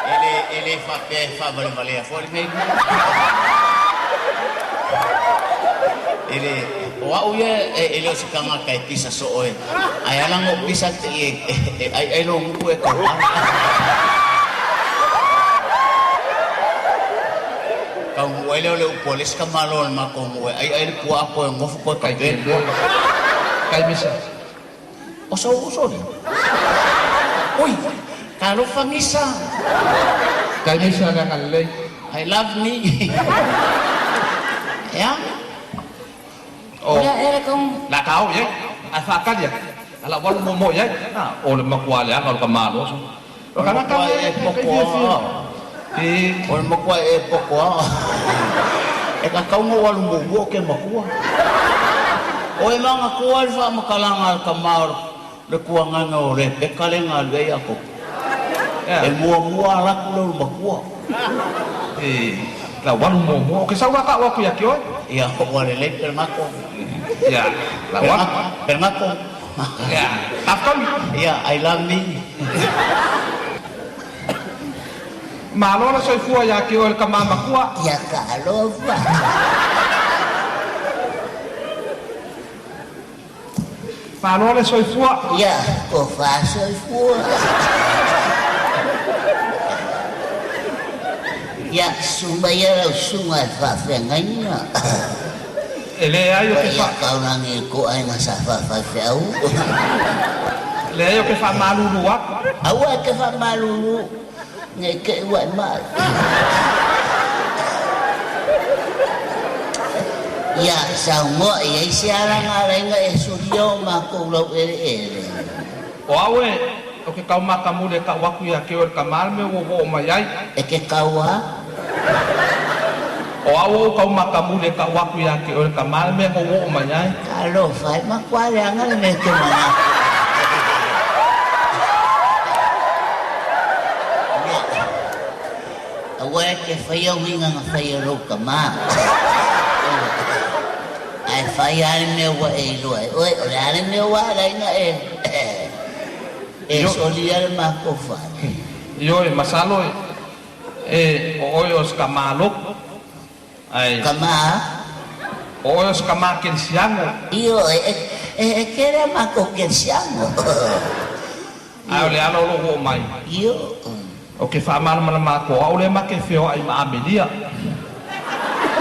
Ele ele fa pe fa vale vale fo le mei. Ele o au ia e ele o se kanga kai pisa so oe. Ai ala ngo pisa te e ai ai lo ngu e ka. Kau ngu ele o le upolis ka malo ma ko ngu ai ai le pua ko ngofu ko ka pe. Kai misa. O so o so ni. Oi, ka lo fangisa. Kai misa nga ngalei. I love me. Ya. O. Ora era kong La kau ye. Ai fa kali ya. Ala walu mo mo ye. Na o le makua le anga o ka malo so. O kana ka e pokoa. E o le makua e pokoa. E ka kau mo walu mo mo ke makua. O e manga kua le fa makalanga ka maor le kuanga o le pekale nga le ya ko. E mua mua ala ku le makua. E la walu mo mo ke sau ka wa ku ya ki oi. Ia o le le per mako. Ya, la walu. Per mako. Ya, tafkali. Ya, I love me. Malo la soifua ia ki oi ka mama kua. Ia ka alofa. Malo le soifua. Ia, ko fa soifua. Ia, sumaya lau sunga e whawhengaina. E E leai o ke Ia taulagi i kou aiga sa faafaifeau. Leai o ke faamalulu aku. Aua e te faamalulu ne i te i ua e maʻi. Ia saunoa e i ai se alaga alaiga e solia o makou laueleele. O au e, o ke kau makamuli e kau aku ia te oe le kama le mea ua ou oo mai ai. E ke kau a? O au ou kau makamuli e kau aku ia te oe le kama le mea na ou oo mai ai. Talofa e makuā leaga le mea e te manatu. Aua e te faia uiga na fai e lou tama. Ae fai lava le mea ua e iloa e oe, o le a le mea ua ala ai na e e solia le matou fale? Ioe, masalo e o oe o se kama loku, ae. Kama a? O oe o se kama kerisiano. Ioe, e tele a matou kerisiano. Ae o le ala o lou oo mai. Ioe. O ke faamalamalama atu o au lea ma ke feoai ma Amelia.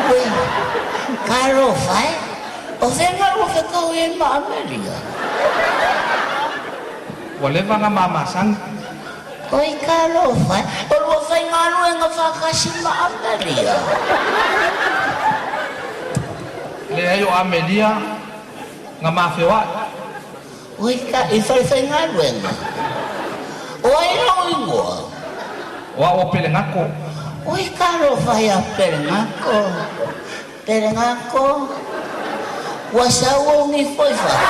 Ui, talofa e, o fea na ua fetaui ai ma Amelia? Ua leva na ma masani. Oi, talofa e, o lua faigaluega faatasi ma Amelia. Leai o Amelia na ma feoai. Oi ka i whaiwhaigaluega. O ai lou ingoa? O au o Pelegako. Oi ka alofa ia Pelegako. Pelegako, ua sau ou nifo i fafo.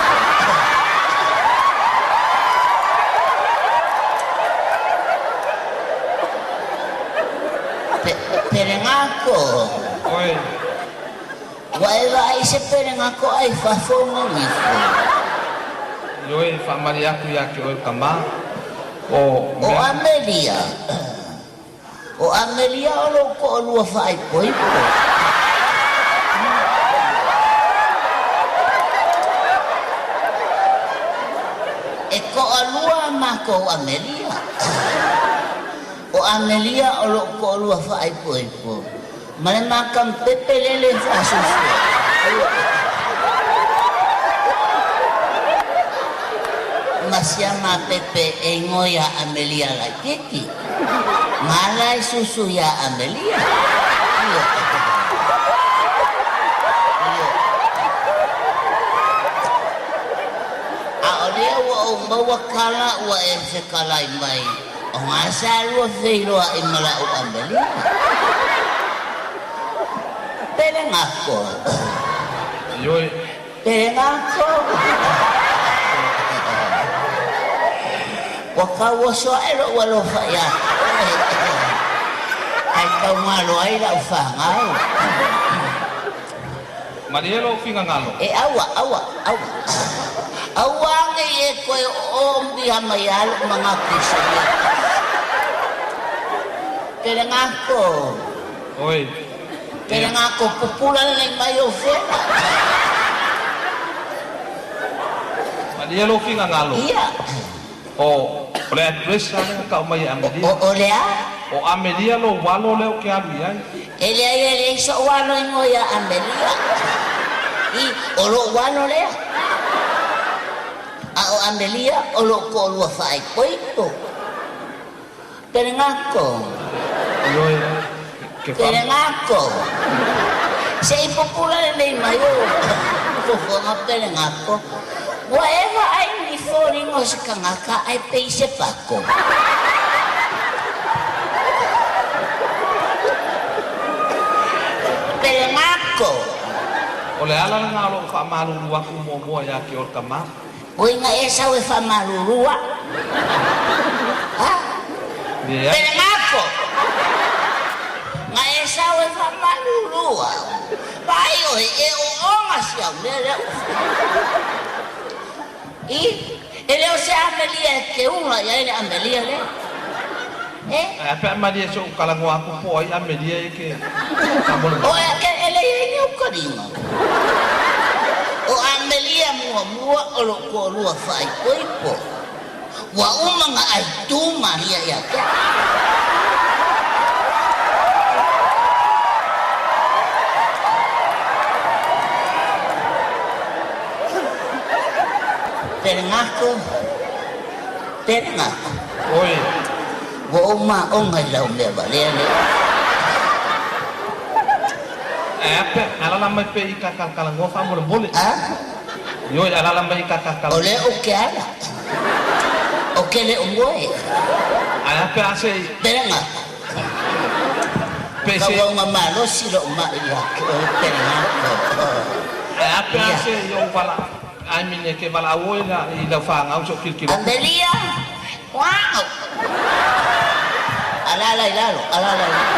Pelegako. Oi. Ua e vaai i se pelegako a i fafo o Gagifo. Ioe, faamalie atu ia te oe tama, o O Amelia. O Amelia o lou toalua faaipoipo. E toalua a matou Amelia. O Amelia o lou toalua faaipoipo. Ma le makampepe lele e faasusu ai. Ma sia mapepe e igoa iā Amelia laitiiti. Gala e susu iā Amelia. A o lea ua ou maua kala ua e fekalai mai. O ngā sa lua feiloaʻi ma la'u Amelia. Pelegako. Ioe. Pelegako. Ua kauoso aʻe loʻu alofa iā ʻoe, ae taugalo ai la'u fāgau. Malie lou finagalo. E aua, aua, aua. Aua nei e toe ooomia mai lava lou manatu i se mea tasi. Pelegako. Oi. Pelegako, pupula lelei mai ou fela. Malie lou finagalo. Ia. O, o le address lava lea na tau mai e Amelia. O, o le a? O Amelia lou alo lea ou te alu i ai. E leai, e leai soʻu alo igoa ia Amelia. I, o loʻu alo lea. A o Amelia, o loʻu toalua faaipoipo. Pelegako. Ioe, ke wha. Pelegako. Se i pupula lenei mai ou fofoga Pelegako. Ua e vaai i ni foliga o se tagata ae pei se pako. Pelegako. O le ala lena o loʻu faamalulu aku muamua iā te oe tama. Oi na e sau e faamalulu a'u. A? Leai. Pelegako. Na e sau e faamalulu a'u. Vaai oe e ooga si au mea lea ua fai. I, e le o se amelia e te ula i ai le amelia lea. E? Ae a pe a malie se ou talanoa atu po o ai amelia e ke faamolemole. O e, e leai ni ou taliga. O amelia muamua o lou toalua faaipoipo. Ua uma na ai tu malia ia te au. Pelegako, Pelegako. Oi. Ua ou maoga i lau mea valea lea. Ae a pe alaala mai pea i ka talanoa faamolemole. A? Ioe, alaala mai i ka O lea ou te ala. O ke le o moe. Ae a pe a se Pelegako. Pe se Kauauga malosi lou mai ia te oe Pelegako. Ae a pe a se i ou vala I mean e ke valaau oe la i lau fagau se o kilokilo. Amelia! Wow! Alaala i lalo, alaala i lalo.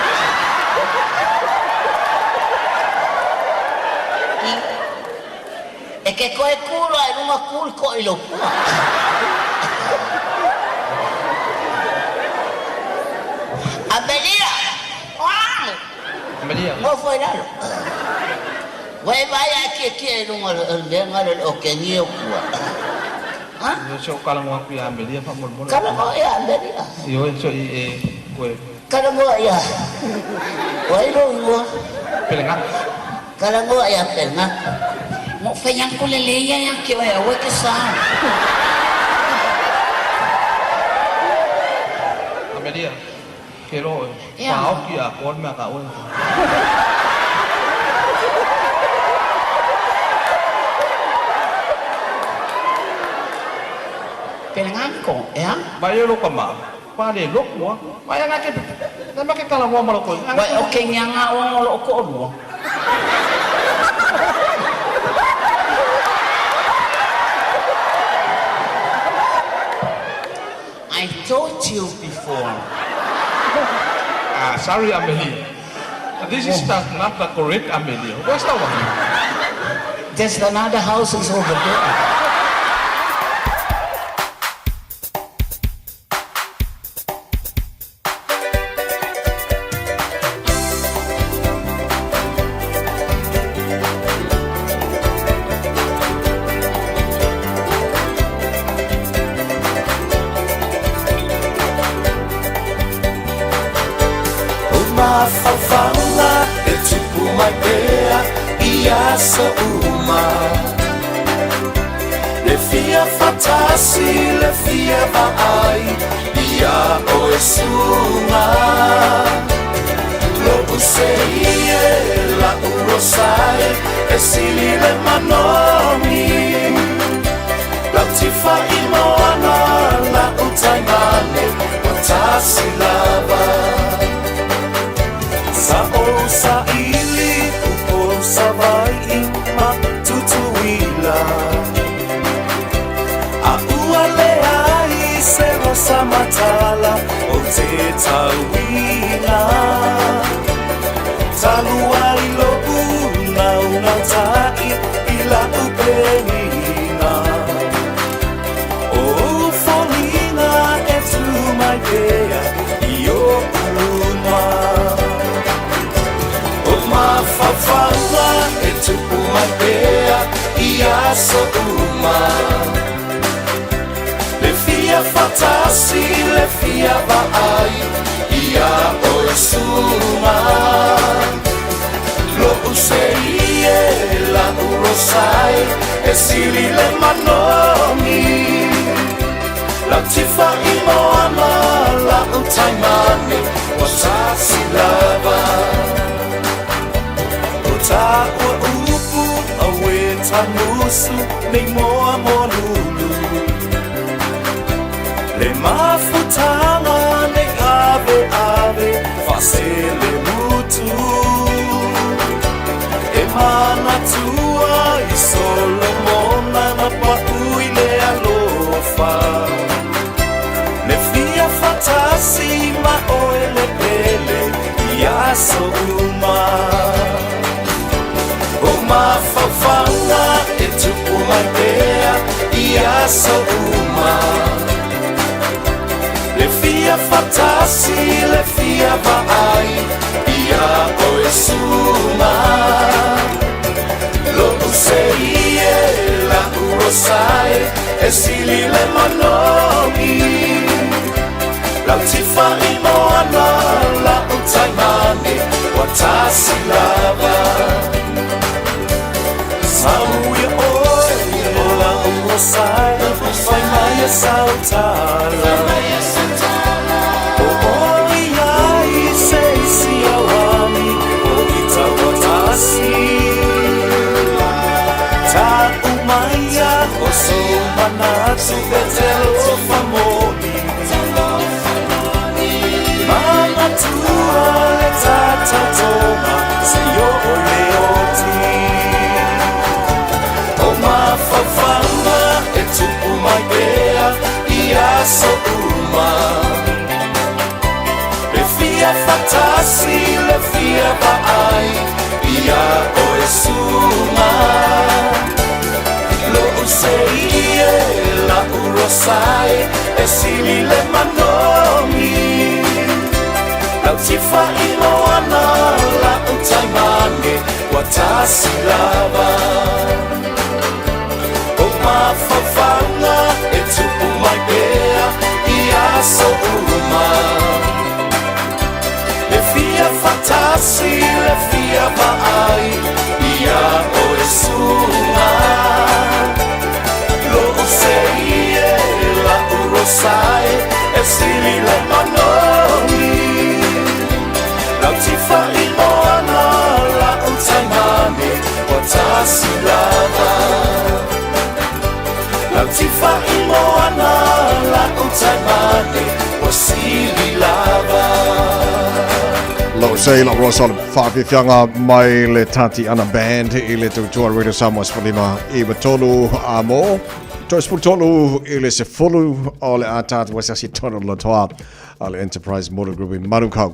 E ke koe kū loa i luga kū le koʻi i lou pua. Amelia! Wow! Amelia. Nofo i lalo. Ua e vaai a e tietie i luga o le mea lena o le okegia o pua. Ha? Ioe, se o talanoa atu ia Amelia faamolemole. Talanoa ia Amelia. Ioe, se i e koe. Talanoa ia. O ai lou igoa? Pelegako. Talanoa ia Pelegako. Mo faiago lelei ia ia te oe aua e te sa. Amelia, ke lo oe. Ia. Faaoki atoa le mea a oe. Pelegako, ea? Vaai oe lou tama, pa le lotu a. Vaai aga ke na ma ke talanoa ma lou koe. Uai o ke ngiaga oga o loo toalua. I told you before. Ah, sorry Amelia. This is not the correct Amelia. Where's the one? There's another house is over there. O mafaufauga e tupu mai pea i aso uma. Le fia faatasi, le fia vaai iā oe suaga. Lo'u sei e, la'u rosa e, e sili le manogi. Lau tifa'i moana, la'u taimane, ua tasi lava. Sa ou saili Upolu, Savai'i ma Tutuila, a ua leai se rosa matala ou te tauina. Talu ai lo'u naunautai i la'u penina, o ou foliga e tu mai pea i o'u luma. O mafaufauga e tupu mai pea i aso uma. Le fia faatasi, le fia vaai iā oe suaga. Lo'u sei e, la'u rosa e, e sili le manogi. Lau tifa'i moana, la'u taimane, ua tasi lava. O tāua upu auē tagusu nei moa moa lulu. Le mafutaga nei ave ave faaselemutu. E manatua i Solomona na pa'u i le alofa. Le fia faatasi ma oe le pele i aso uma. O mafaufauga e tupu mai pea i aso uma. Le fia faatasi, le fia vaai iā oe suaga. Lo'u sei e, la'u rosa e, e sili le manogi. Lau tifa'i moana, la'u taimane, ua tasi lava. Sau ia oe o la'u rosa e. mai e sautala O oi ai se isi auani O i tauatasi Ta'u maia o sou manatu e te alofa moni Manatua le tatautoga seia oo i le oti O mafaufauga e tupu mai pea i aso uma Le fia faatasi le fia vaai iā oe suaga Lo'u sei e la'u Rosa e e sili le manogi Lau tifa'i moana la'u taimane ua tasi lava O mafaufauga e tupu mai pea i aso uma Le fia faatasi le fia vaai iā oe suaga Lo'u sei e la'u Rosa e e sili le manogi Lau tifa'i moana la'u taimane ua tasi lava Lau tifa'i moana la'u taimane ua sili lava Lou sei lau Rosa le faafiafiaga mai le Tatiana Band i le tautua Radio Samoa 15 93 a mo toe 13 i le 10 o le a tatou asiasi tonu lotoa a le Enterprise Motor Group i Manukau.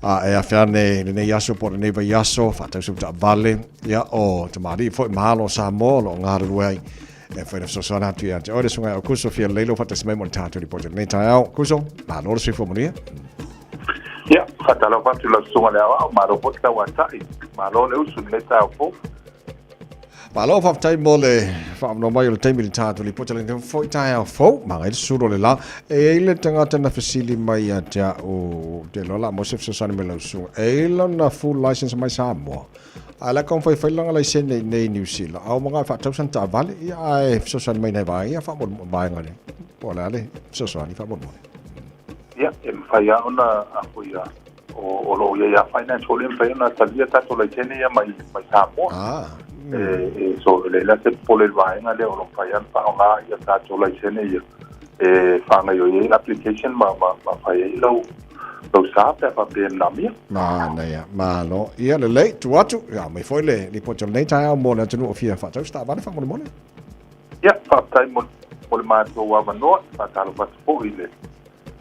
A e afe ane lenei aso po o lenei vaiaso faatausa taavale ia o tamalii foi ma alo o Samoa o lo o galulue ai e fai na fesoasoani atu ia te oe le susuga ia Kuso fia lelei faatasi mai mo le tatou lipoti o lenei taeao. Kuso, malo le soifua manuia. Ia, faatalofa atu i lau susuga i le Aoao, malo foi le tauatai, malo le usu i lenei taeao fou. Malo faafetai mo le faaavanoa mai o le taimi i le tatou lipoti o lenei foi taeao fou. Magai le susulu o le la. E i ai le tagata na fesili mai ia te au, te iloa la mo se fesoasoani mai lau susuga. E i ai lona full license mai Samoa. Ae la kaumafai fai lana laisene i nei New Zealand. A o maga e faatau sana taavale, ia ae fesoasoani mai nai vaega ia faamolemole vaega lea. Po o le a le fesoasoani faamolemole. Ia, e mafai lava ona a foi a o, o lo o iai a finance foi lea mafai ona talia tatou laisene ia mai, mai Samoa. Ah. E, e, so, e leai la se popole i le vaega lea o lo o mafai lava ona faaaoga ia tatou laisene ia e faagaoioi ai application ma, ma, ma fai ai lau, lau sa pe a faapea e manaomia. Manaia, malo. Ia lelei, tuu atu, ia aumai foi le lipoti o lenei taeao mo le atunuu o fia faatau se taavale faamolemole. Ia, faafetai mo, mo le matou avanoa, faatalofa atu foi i le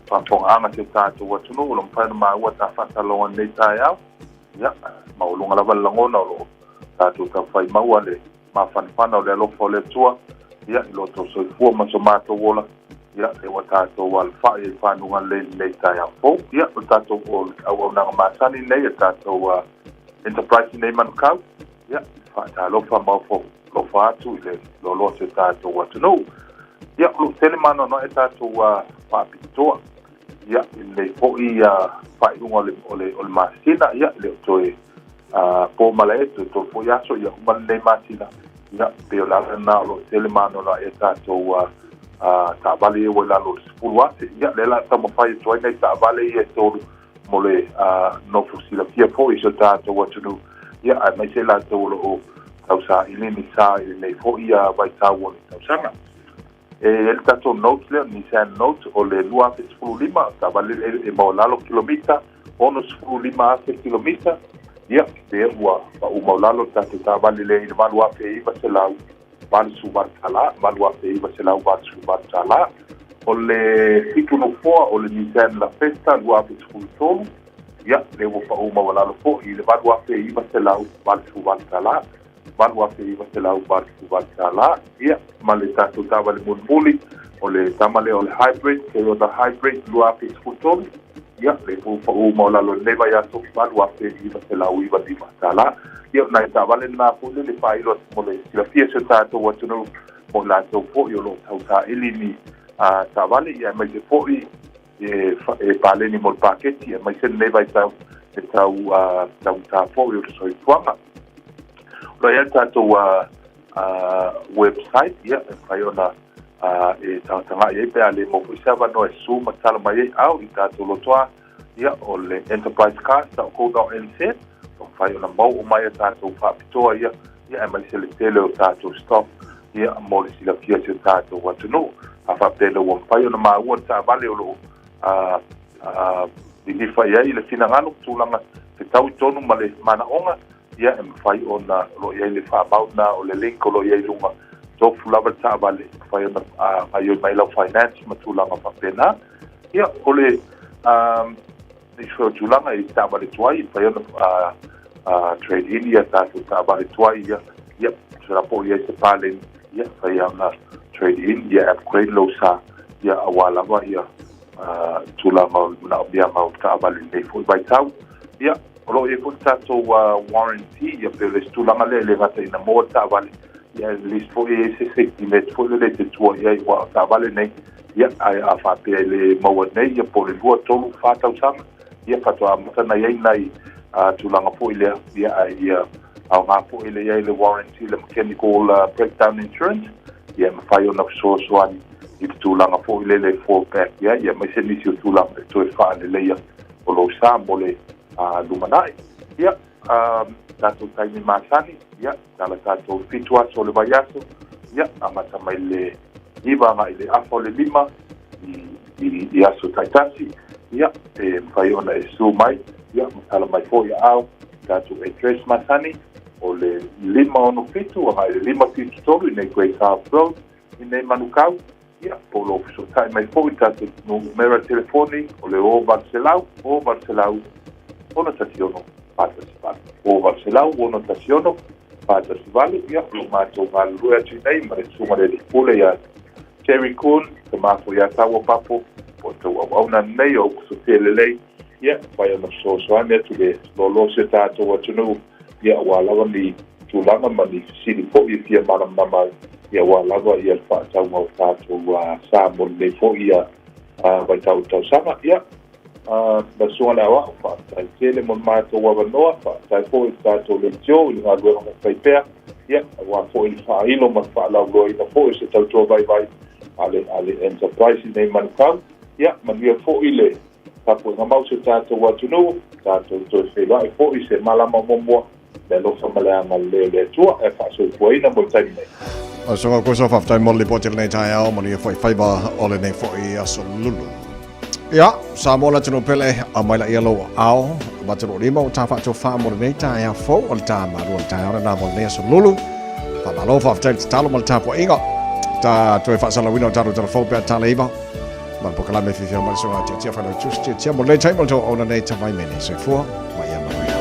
Faafofogaaga si o tatou atunuu o lo o mafai ona maua ta faatalaloga i lenei taeao. Ia, maualuga lava le lagona o lo o tatou taufai maua le mafanafana o le alofa o le Atua, ia, i lo outou soifua ma so matou ola, ia, lea ua tatou alafai ai i fanuga lelei i lenei taeao fou. Ia, o le tatou o le auaunaga masani lenei a le tatou Enterprise i nei Manukau, ia, faatalofa ma ofo alofa atu i le loaloa o si o tatou atunuu. Ia, o lo o tele ma anoanoai tatou faapitoa, ia, i lenei foi faaiuga o le, o le, o le masina, ia, e le o toe po malae, toe tolu foi aso, ia uma lenei masina, ia, pei o le ala lena o lo o tele ma anoanoai tatou taavale ia ua i lalo o le 10,000. Ia, lea o le a taumafai atu ai nai taavale ia e tolu mo le nofo silafia foi i si o tatou atunuu, ia, aemaise i latou o lo o tausaili ni sa i lenei foi vaitau o le tausaga. E i ai le tatou note lea, Nissan Note, o le 2015, taavale lea e maualalo kilomita, 65,000 kilomita, ia, lea ua pau maualalo le tatou taavale lea i le $8,988, $8,988. O le fitu nofoa o le Nissan La Festa 2013, ia, lea ua pau maualalo foi i le $8,988, $8,988. Ia, ma le tatou taavale mulimuli, o le tama lea o le Hybrid, Toyota Hybrid 2013, ia, lea foi ua pau maualalo i lenei vaiaso, $8,995. Ia, o nai taavale na foi lele faailo atu mo le silafia e si o tatou atunuu, mo i latou foi o lo o tausaili ni taavale, ia aemaise foi e, e paleni mo le paketi, aemaise lenei vaitau e tau taugata foi o le soifuaga. O lo o i ai le tatou website, ia, e mafai ona e tagatagai ai pe a le maua foi se avanoa e susu ma tatalo mai ai ao i tatou lotoa, ia, o le enterprisecars.co.nz o mafai ona maua uma ai a tatou faapitoa ia, ia aemaise le tele o tatou stock, ia, mo le silafia e si o tatou atunuu. A faapea lea ua mafai ona maua le taavale o lo o lilifa i ai le finagalo, tulaga fetaui tonu ma le manaoga, ia, e mafai ona o lo o i ai le faamau lena o le link o lo o i ai i luga, tofu lava le taavale, e mafai ona gaoioi mai lau finance ma tulaga faapena. Ia, o le nisi foi o tulaga i taavale tuai, e mafai ona trade in ia tatou taavale tuai ia, ia, tusa po o i ai se paleni, ia, mafai ona trade in, ia, upgrade lou sa, ia, aua lava ia tulaga o le manaomiaga o taavale i lenei foi vaitau. Ia, o lo o i ai foi le tatou warranty, ia, pei o le isi tulaga lea e le gata ina maua le taavale, ia, at least foi e i ai se safety net foi lele e te tua i ai, aua o taavale nei, ia, ae a faapea e le maua nei, ia, po o le 2, 3, 4 tausaga, ia, faatoa amata ona i ai nai tulaga foi lea, ia, ae ia aoga foi le i ai le warranty, le mechanical breakdown insurance, ia, e mafai ona fesoasoani i le tulaga foi lele e fall back i ai, aemaise nisi o tulaga e toe faaleleia o lou sa mo le lumanai. Ia, tatou taimi masani, ia, tala tatou 7 aso o le vaiaso, ia, amata mai le 9 agai i le 4:30 i aso taitasi, ia, e mafai ona e susu mai, ia, ma tala mai foi aao. Tatou address masani, o le 567 agai i le 573 i nei Grace Harbour Road, i nei Manukau, ia, po o lou fesootai mai foi i tatou numera telefoni, o le 0800 0800 616 418, 0800 616 418, ia, o lo o matou galulue atu i nei ma le Susuga i le Alii Pule ia Terry Kuhn, tama foi ia Taua Papo, po o tou auauna nei o Ukusofia Lelei, ia, mafai ona fesoasoani atu le loaloa o si o tatou atunuu, ia, aua lava ni tulaga ma ni fesili foi e fia malamalama ai, ia, aua lava ia le faatauga o tatou sa mo lenei foi ia vaitau o le tausaga. Ia, lau Susuga i le Aoao, faafetai tele mo le matou avanoa, faafetai foi i le tatou leitio i le galuega o lo o fai pea, ia, aua foi le faailo ma le faalauiloaina foi o se tautua vaivai a le Enterprise i nei Manukau. Ia, manuia foi le tapuaiga mau si o tatou atunuu, tatou toe feiloai foi i se malama muamua, le alofa ma le agalelei o le Atua e faasoifuaina mo le taimi nei. Lau Susuga Kuso, faafetai mo le lipoti i lenei taeao, manuia foi faiva o lenei foi aso lulu. Ia, Samoa le atunuu pele, aumai laia lou aao, avatu lou lima ua ta faatofa mo lenei taeao fou o le ta malua le taeao lena mo lenei aso lulu. Faamalo, faafetai le tatalo ma le tapuaiga. Ta toe faasalauina o tatou talafou pe a tala iva. Ma le polokalame fiafia mai le susuga Tiatia Failautusi Tiatia mo lenei taimi o le tou auauna nei Tavaimene. Soifua ma ia manuia.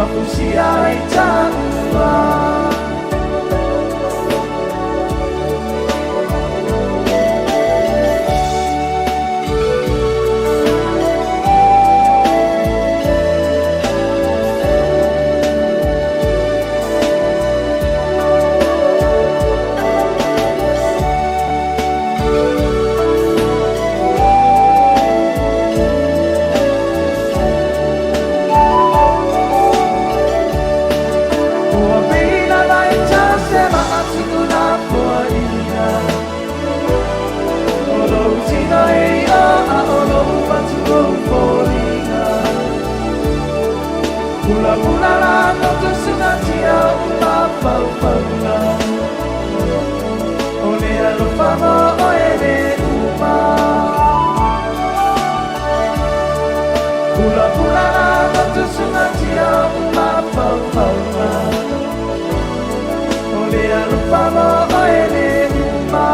Mafusia ai taua. Ua pina mai ta se maatuku na poaina. O lou tino e ia a o lou fatu ou foliga. Pula pula la no tusunga tia o mafaufauga. O le alofa mo oe le uma. Pula pula la no tusunga tia o mafaufauga. O le alofa mo oe le uma.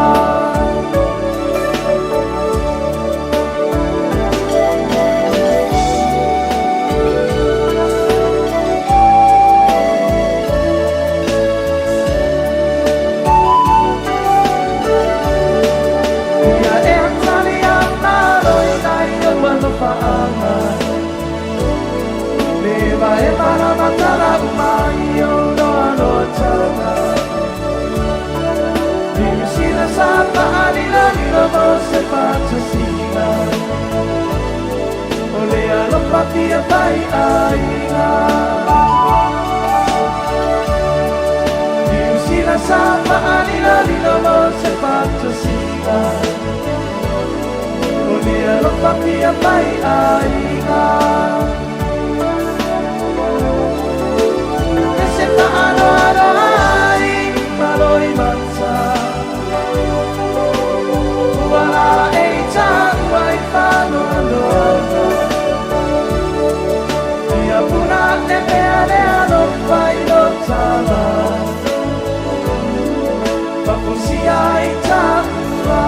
Ia e tali a malo i nai o alofa-anga. Le va e mana matala umai o noa noa tanga. Niu Sila sa paalila lilo mo se fatasina. O le alofa pia pai aiga. Niu Sila sa paalila lilo mo se fatasina. O le alofa pia pai aiga. E se faanoano ai malo i mata. Ua la e i taua i faanoanoaga. Ia puna le pea le alofa i lo tala. Mafusia ai taua.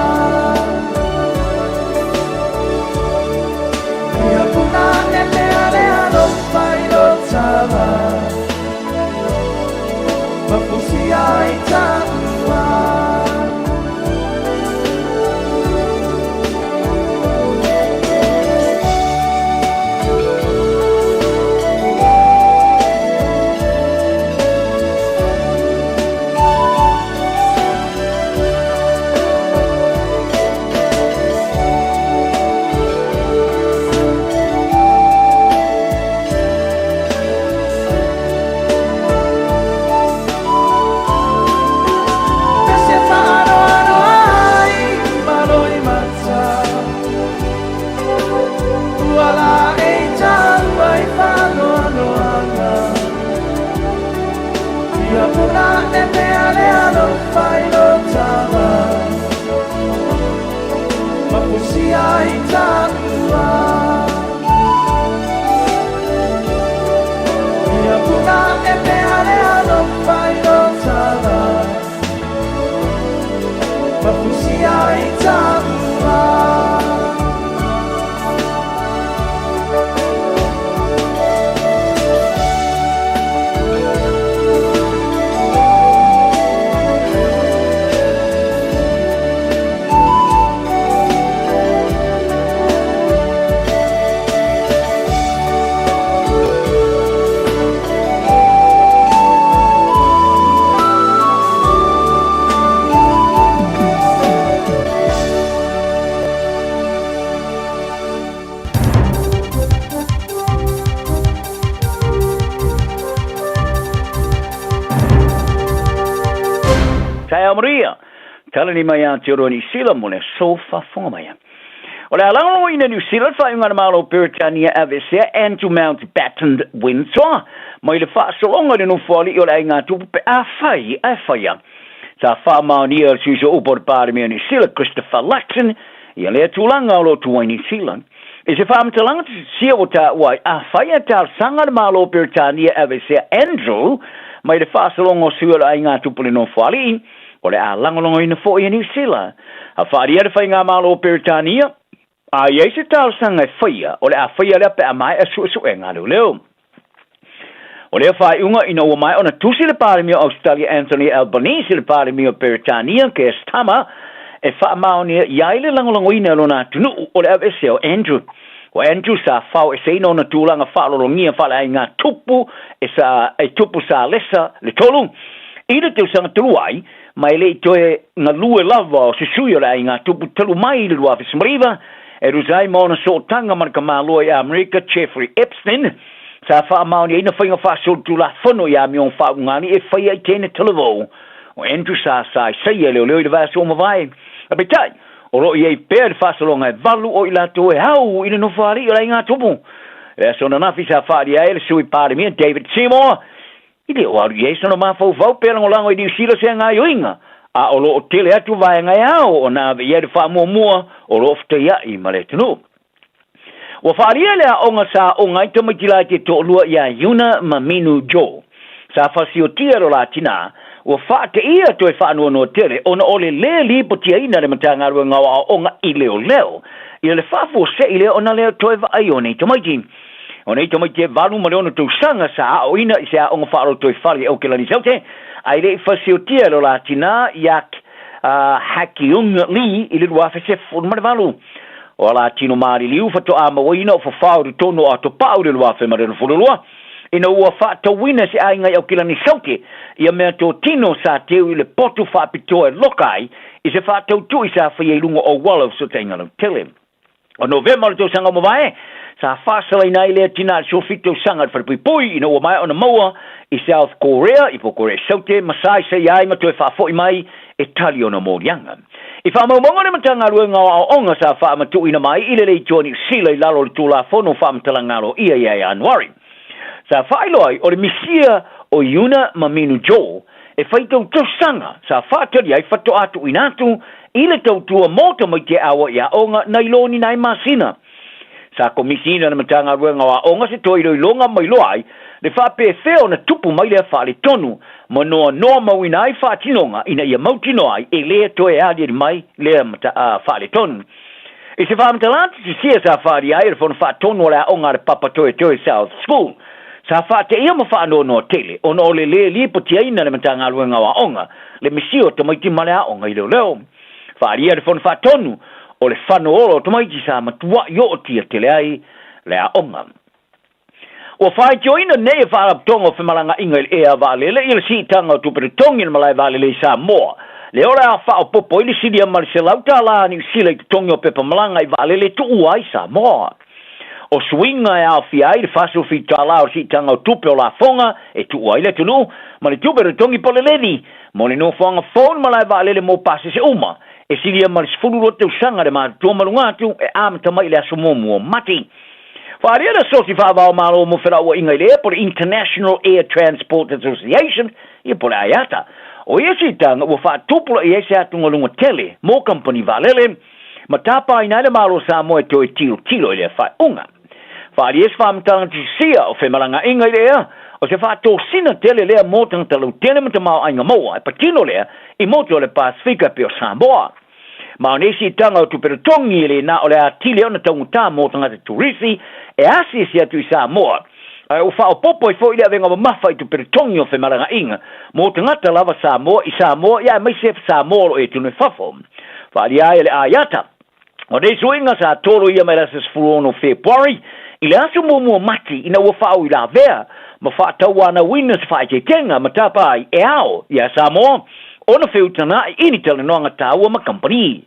Ia puna le pea le alofa i lo tala. Mafusia ai taua. E se faanoano ai malo i mata. Ua la e i taua i faanoanoaga. Ia puna le pea le alofa i lo tala. Mafusia ai taua. Ia puna e pea le alofa i lo tala. Mafusia ai taua. Taeao Maria, talani mai Aotearoa Niu Sila mo le aso faafofoga mai. O le a lagolagoina Niu Sila le faaiuga a le Malo o Peretania e aveesea Andrew Mountbatten Windsor mai le faasologa i le nofoalii o le aiga tupu pe afai ae faia. Sa faamaonia e le sui upu o le Palemia o Niu Sila Christopher Luxon ia lea tulaga o lo o tu ai Niu Sila. I se faamatalaga tusitusia ua taua ai, afai ae talosaga le Malo o Peretania e aveesea Andrew mai le faasologa o sui o le aiga tupu i le nofoalii, o le a lagolagoina foi e Niu Sila. A faaalia le Faigamalo o Peretania, a i ai se talosaga e faia, o le a faia lea pe a maea suesuega a leoleo. O lea faaiuga ina ua maea ona tusi le Palemia o Ausetalia Anthony Albanese i le Palemia o Peretania Keir Starmer e faamaonia i ai le lagolagoina e lona atunuu o le aveesea o Andrew. O Andrew sa faoeseina ona tulaga faaaloalogia faaleaiga tupu e sa e tupu Salesa le tolu i le tausaga talu ai ma e le i toe galue lava o se sui o le aiga tupu talu mai i le 2019 e tusa ai ma ona sootaga ma le tamaloa i Amerika Jeffrey Epstein sa faamaoniaina faiga faasolitulafono i amioga faauugali e faia i tene talavou. O Andrew sa saisai e leoleo i le vaiaso ua mavae. Peitai, o lo o i ai pea le faasologa e valu o i latou e au i le nofoalii o le aiga tupu. I le aso ananafi sa faaalia ai e le Sui Palemia David Seymour i le o alu i ai sona mafaufau pe lagolago i Niu Sila se gaoioiga, a o lo o tele atu vaega e ao ona ave i ai le faamuamua o lo o fetaia'i ma le atunuu. Ua faaalia le aoga sa aoga ai tamaiti laiti e toalua ia Yuna ma Minu Jo. Sa fasiotia e lo la tinā, ua faateia toe faanoanoa tele ona o le lē lipotiaina e le Matagaluega o Aoaoga i Leoleo ia le faafuase'i lea ona lea toe vaai o nei tamaiti. O nei tamaiti e 86 tausaga sa aoina i se aoga faalotoifale i Aokelani Saute, ae le i fasiotia e lo la tinā ia Hakyung Lee i le 2018. O a la tino maliliu faatoa mauaina o fafao i totonu o Atopa'u i le 2022, ina ua faatauina se aiga i Aokelani Saute ia mea totino sa teu i le potu faapitoa e loka ai i se faatautui sa faia i luga o auala o fesootaiga lautele. O Novema o le tausaga ua mavae, sa faasalaina ai lea tina i le 17 tausaga i le falepuipui ina ua maea ona maua i South Korea, i po Korea Saute, ma saisai ai ma toe faafoi mai e tali ona moliaga. I faamaumauga le Matagaluega o Aoaoga sa faamatuuina mai i le Leitioa Niu Sila i lalo o le Tulafono Faamatalaga Aloaia ia Ianuari. Sa faailoa ai o le misia o Yuna ma Minu Jo e faitau tausaga sa faatali ai faatoa tuuina atu i le tautua mo tamaiti e ʻaoa i aoga nai lo ni nai masina. Sa komisiina le Matagaluega o Aoga se toe iloiloga mai loa ai le faapefea ona tupu mai lea faaletonu ma noanoa mauina ai faatinoga ina ia mautinoa ai e le toe aliali mai lea faaletonu. I se faamatalaga tusisia sa faaalia ai e le Fono Faatonu o le Aoga a le Papa Toetoe South School, sa faateia ma faanoanoa tele ona o le lē lipotiaina le Matagaluega o Aoga le misia o tamaiti ma le aoga i leoleo. Faaalia e le Fono Faatonu o le fano ola o tamaiti sa matua'i ootia tele ai le aoga. Ua faitioina nei e Faalapotopotoga o Femalagaaiga i le Ea Vaalele ia le siitaga o tupe totogi i le malae vaalele i Samoa. Lea o le a faaopoopo ai le silia ma le $100 Niu Sila i totogi o pepa malaga i vaalele e tuua ai Samoa. O suiga e aofia ai le $47 o le siitaga o tupe o lafoga e tuua ai le atunuu ma le tupe totogi po o le levy mo le nofoaga fou i le malae vaalele mo pasese uma e silia ma le 12 tausaga le matutua ma luga atu e amata mai i le aso muamua o Mati. Faaalia le Asosi Faava-o-Malo mo Felauaiga i le Ea po o le International Air Transport Association, ia po o le IATA. O ia siitaga ua faatupulaia ai se atugaluga tele mo kamupani vaalele ma tapaina ai le Malo o Samoa e toe tilotilo i lea faaiuga. Faaalia se faamatalaga tusisia o femalagaaiga i le ea, o se faatosina tele lea mo tagata lautele ma tamaoaiga maua e patino lea i motu o le Pasefika e pei o Samoa. Ma o nei siitaga o tupe totogi e le na o le atili ona taugata mo tagata turisi e asiasi atu i Samoa, ae ua faaopoopo ai foi le avega mamafa i tupe totogi o femalagaaiga mo tagata lava Samoa i Samoa ia aemaise Samoa o lo o i atunuu i fafo. Faaalia ai e le IATA, o nei suiga sa toloia mai le aso 16 o Fepuari i le aso muamua o Mati ina ua faauilavea ma faatauanauina se faaeteetega ma tapa ai e ao ia Samoa ona feutaga'i i ni talanoaga taua ma kamupani.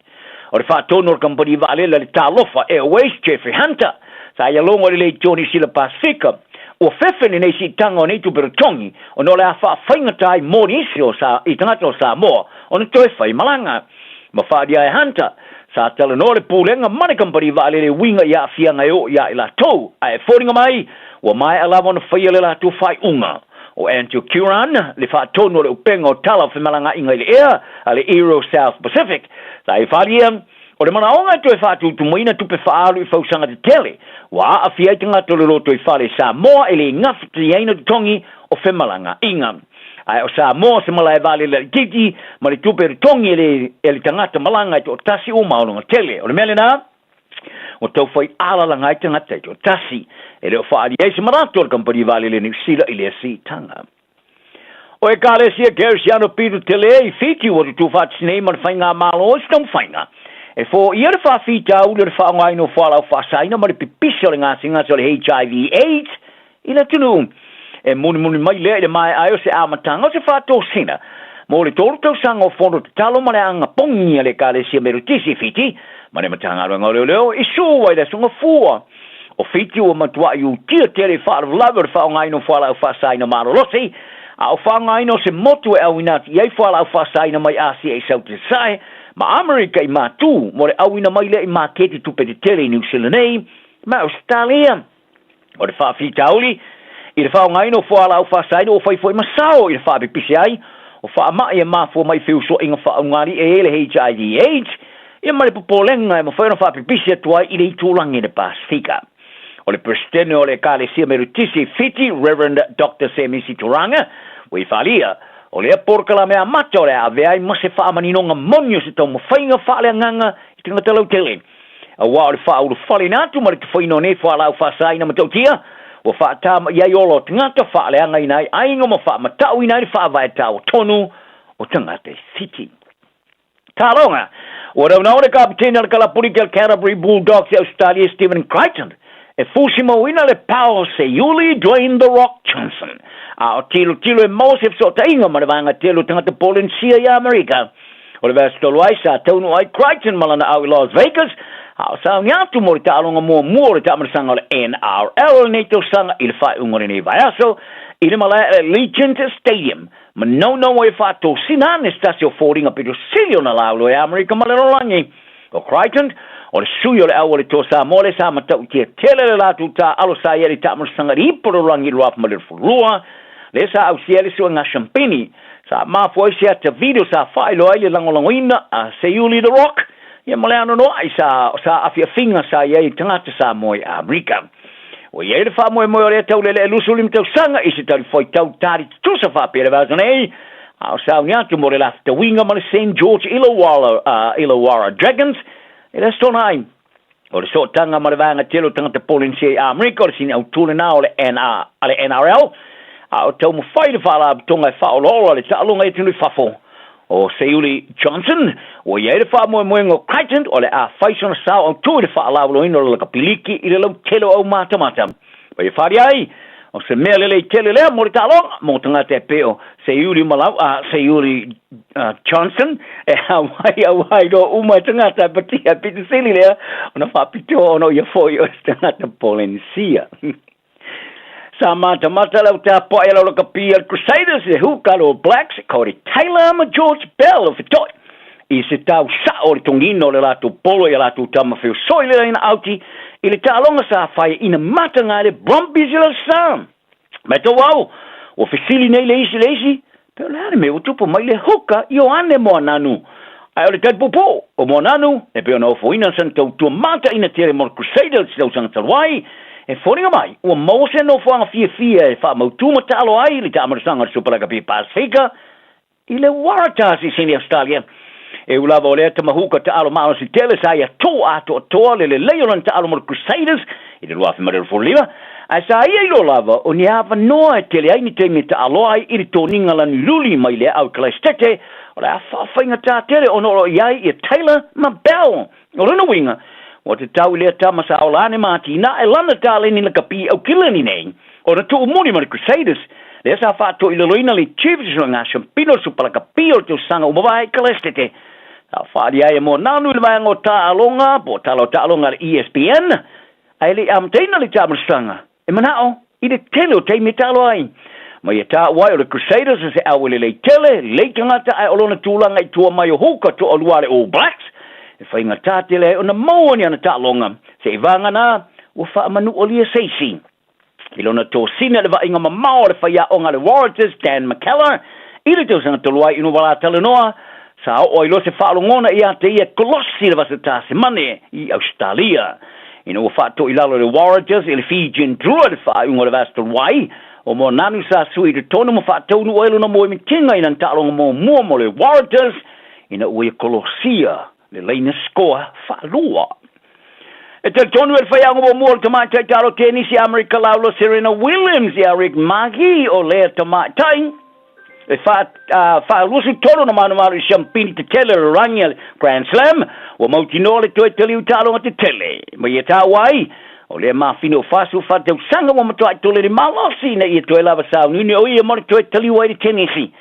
O le faatonu o le kamupani vaalele a le Talofa Airways, Jeffrey Hunter, sa ia logo i le Leitio Niu Sila Pasefika, ua fefe lenei siitaga o nei tupe totogi ona o le a faafaigata ai mo nisi o sa i tagata o Samoa ona toe fai malaga. Ma faaalia e Hunter, sa talanoa le Pulega ma le kamupani vaalele e uiga i aafiaga e oo iā i latou, ae e foliga mai ua maea lava ona faia le latou faaiuga. O Andrew Curran, le faatonu o le upega o tala o femalagaaiga i le ea a le Aero South Pacific, sa e falia, o le manaoga e toe faatutumaina tupe faaalu i fausaga tetele ua aafia ai tagata o le lotoifale i Samoa e le gafataiaina totogi o femalagaaiga. Ae o Samoa se malae vaalele laitiiti ma le tupe totogi e le tagata malaga e toatasi ua maologa tele. O le mea lena. Ua taufai alalaga ai tagata e toatasi. E le o faaalia ai se manatu a le kamupani vaalele a Niu Sila i lea siitaga. O Ekalesia Kerisiano Pito Tele i Fiti ua tutū faatasi nei ma le Faigamalo i se taumafaiga e foia le faafitauli o le faaaogaina o fualaau faasaina ma le pipisi o le gasegase o le HIV AIDS i le atunuu. E mulimuli mai lea i le maea ai o se amataga o se faatosina mo le tolu tausaga o fono tatalo ma le aga pogi a le Ekalesia Metotisi i Fiti ma le Matagaluega o Leoleo i Suva i le Aso Gafua. O Fiti ua matuai utia tele i faalavelave o le faaaogaina o fualaau faasaina malolosi, a o faaaogaina o se motu e auina atu i ai fualaau faasaina mai Asia i Sauti Sasae ma Amerika i Matu mo le auina mai lea i maketi tupe tetele i Niu Sila nei ma Ausetalia. O le faafitauli i le faaaogaina o fualaau faasaina ua fai foi ma sao i le faapipisi ai o faamai e mafua mai i feusuaiga faaugali'i e i ai le HIV AIDS, ia ma le popolega e mafai ona faapipisi atu ai i le itulagi i le Pasefika. O le Peresetene o le Ekalesia Metotisi i Fiti, Rev. Doctor Semisi Turaga, ua i falia, o lea polokalame amata o le a avea ai ma se faamaninoga moni o se taumafaiga faaleagaga i tagata lautele. Aua o le faaulufaleina atu ma le tufaina o nei fualaau faasaina matautia, ua faatamaia ai ola o tagata, faaleagaina ai aiga ma faamatauina ai le faavae taua tonu o tagata i Fiti. Taaloga, Ua naunau le kapitene o le kalapuliki a le Canterbury Bulldogs i Ausetalia Stephen Crichton e fusimauina le pao o Seiuli Dwayne The Rock Johnson a o tilotilo e maua se fesootaiga ma le vaega tele o tagata Polenisia i Amerika. O le vaiaso talu ai sa taunuu ai Crichton ma lana au i Las Vegas a o sauni atu mo le taaloga muamua o le taamanasaga o le NRL o lenei tausaga i le faaiuga o lenei vaiaso i le malae Allegiant Stadium. Manaunau ai e faatosina ane se tasi o foliga pito sili ona lauloa e Amerika ma le lalolagi. O Crichton, o le sui o le au o le Toa Samoa lea sa matautia tele le latou taaalo sa i ai le taamanasaga i le ipu o le lalolagi i le 2022, lea sa ausia ai le suega shampeni sa mafua ai se ata video sa faailoa ai le lagolagoina a Seiuli The Rock ia ma le anoanoai sa sa afiafiga sa i ai i tagata Samoa i Amerika. Ua i ai le faamoemoe o lea taulele e 25 tausaga i se talifuaitau tali tutusa faapea le vaiaso nei, a o sauni atu mo le lafetauiga ma le Saint George Illawarra, Illawarra Dragons i le Aso Toonai. O le sootaga ma le vaega tele o tagata Polenisia i Amerika o le sini autū lena o le NR, a le NRL, a o taumafai le faalapotopotoga e faaolaola le taaloga i atunuu i fafo. O Seiuli Johnson, ua i ai le faamoemoega o Crichton o le a fai sona sao autū i le faalauiloaina o le lakapiliki i le lautele o aumatamata. Ma ia fali ai, o se mea lelei tele lea mo le taaloga mo tagata e pei o Seiuli Malau, a Seiuli Johnson, e hauai auai loa uma e tagata e patia pito sili lea ona faapitoa ona o ia foi o se tagata Polenisia. Sa matamata lau tapuai a lau lakapi a le Crusaders i le huka a le All Blacks, Codie Taylor ma George Bell o feto'i i se tau sa'o o le togina o le latou polo i a latou tama feosoi le laina auti i le taaloga sa fai ina mataga ai le Brumbies i le sa. Mai tou au, ua fesili nei le isi i le isi, Pe o le a le mea ua tupu mai le huka Ioane Moananu? Ae o le tali puupuu, o Moananu, e pei ona ofoina sana tautua mataina tele mo le Crusaders i tausaga talu ai, e foliga mai ua maua se nofoaga fiafia e faamautu ma taalo ai le taamanasaga o le Super Rugby Pasifika i le Waratahs i Sini Ausetalia. E ui lava o lea tama huka taalo malosi tele sa ia tū atoatoa le lelei o lana taalo mo le Crusaders i le 2025, ae sa ia iloa lava o ni avanoa e tele ai ni taimi e taaloa ai i le toniga laniluli mai le aao i Kalaisitete, o le a faafaigata tele ona o lo o i ai ia Taylor ma Bell. O lona uiga, ua tatau i lea tama sa ola ane ma atinae lana taleni lakapi Aukilani nei ona tuumuli ma le Crusaders, lea sa faatoilaloina le Chiefs i ngā Shampino o le Supa Lakapi o le tausaga ua mavae i Kalaisitete. Sa faaalia ai e Moananu i le vaega o taaloga po o tala o taaloga a le ESPN, ae le i amataina le taamanasaga e manao i le tele o taimi e taalo ai. Ma ia taua ai o le Crusaders o se awe lelei tele, lelei tagata ae o lona tulaga i tua mai o Hooker toalua a le All Blacks e faigata tele ai ona maua ni ana taaloga seivagana ua faamanualia se isi. I lona tosina i le vaaiga mamao a le faiaoga a le Waratahs, Dan McKellar, i le tausaga talu ai ina ua la talanoa, sa oo ai loa se faalogona ia te ia e kolosi le vasa Tasemane i Ausetalia. Ina ua faatoilalo le Waratahs i le Fijian Drua i le faaiuga o le vasa talu ai, o Moananu sa sui i totonu ma faataunuu ai lona moemitiga i lana taaloga muamua mo le Waratahs ina ua ia kolosia le laina sikoa faalua. E talitonu e le faiaoga muamua o le tamaitai taalo tenisi Amerika Laula Serena Williams ia Rick Magi o lea tamaitai e 23 na manumalo i siampini tetele o le rangi a le Grand Slam ua mautinoa le toe taliu taaloga tetele ma ia taua ai o lea mafine o 44 tausaga ua matuai tole le malosi ina ia toe lava sauniuni o ia mo le toe taliu ai le tenisi.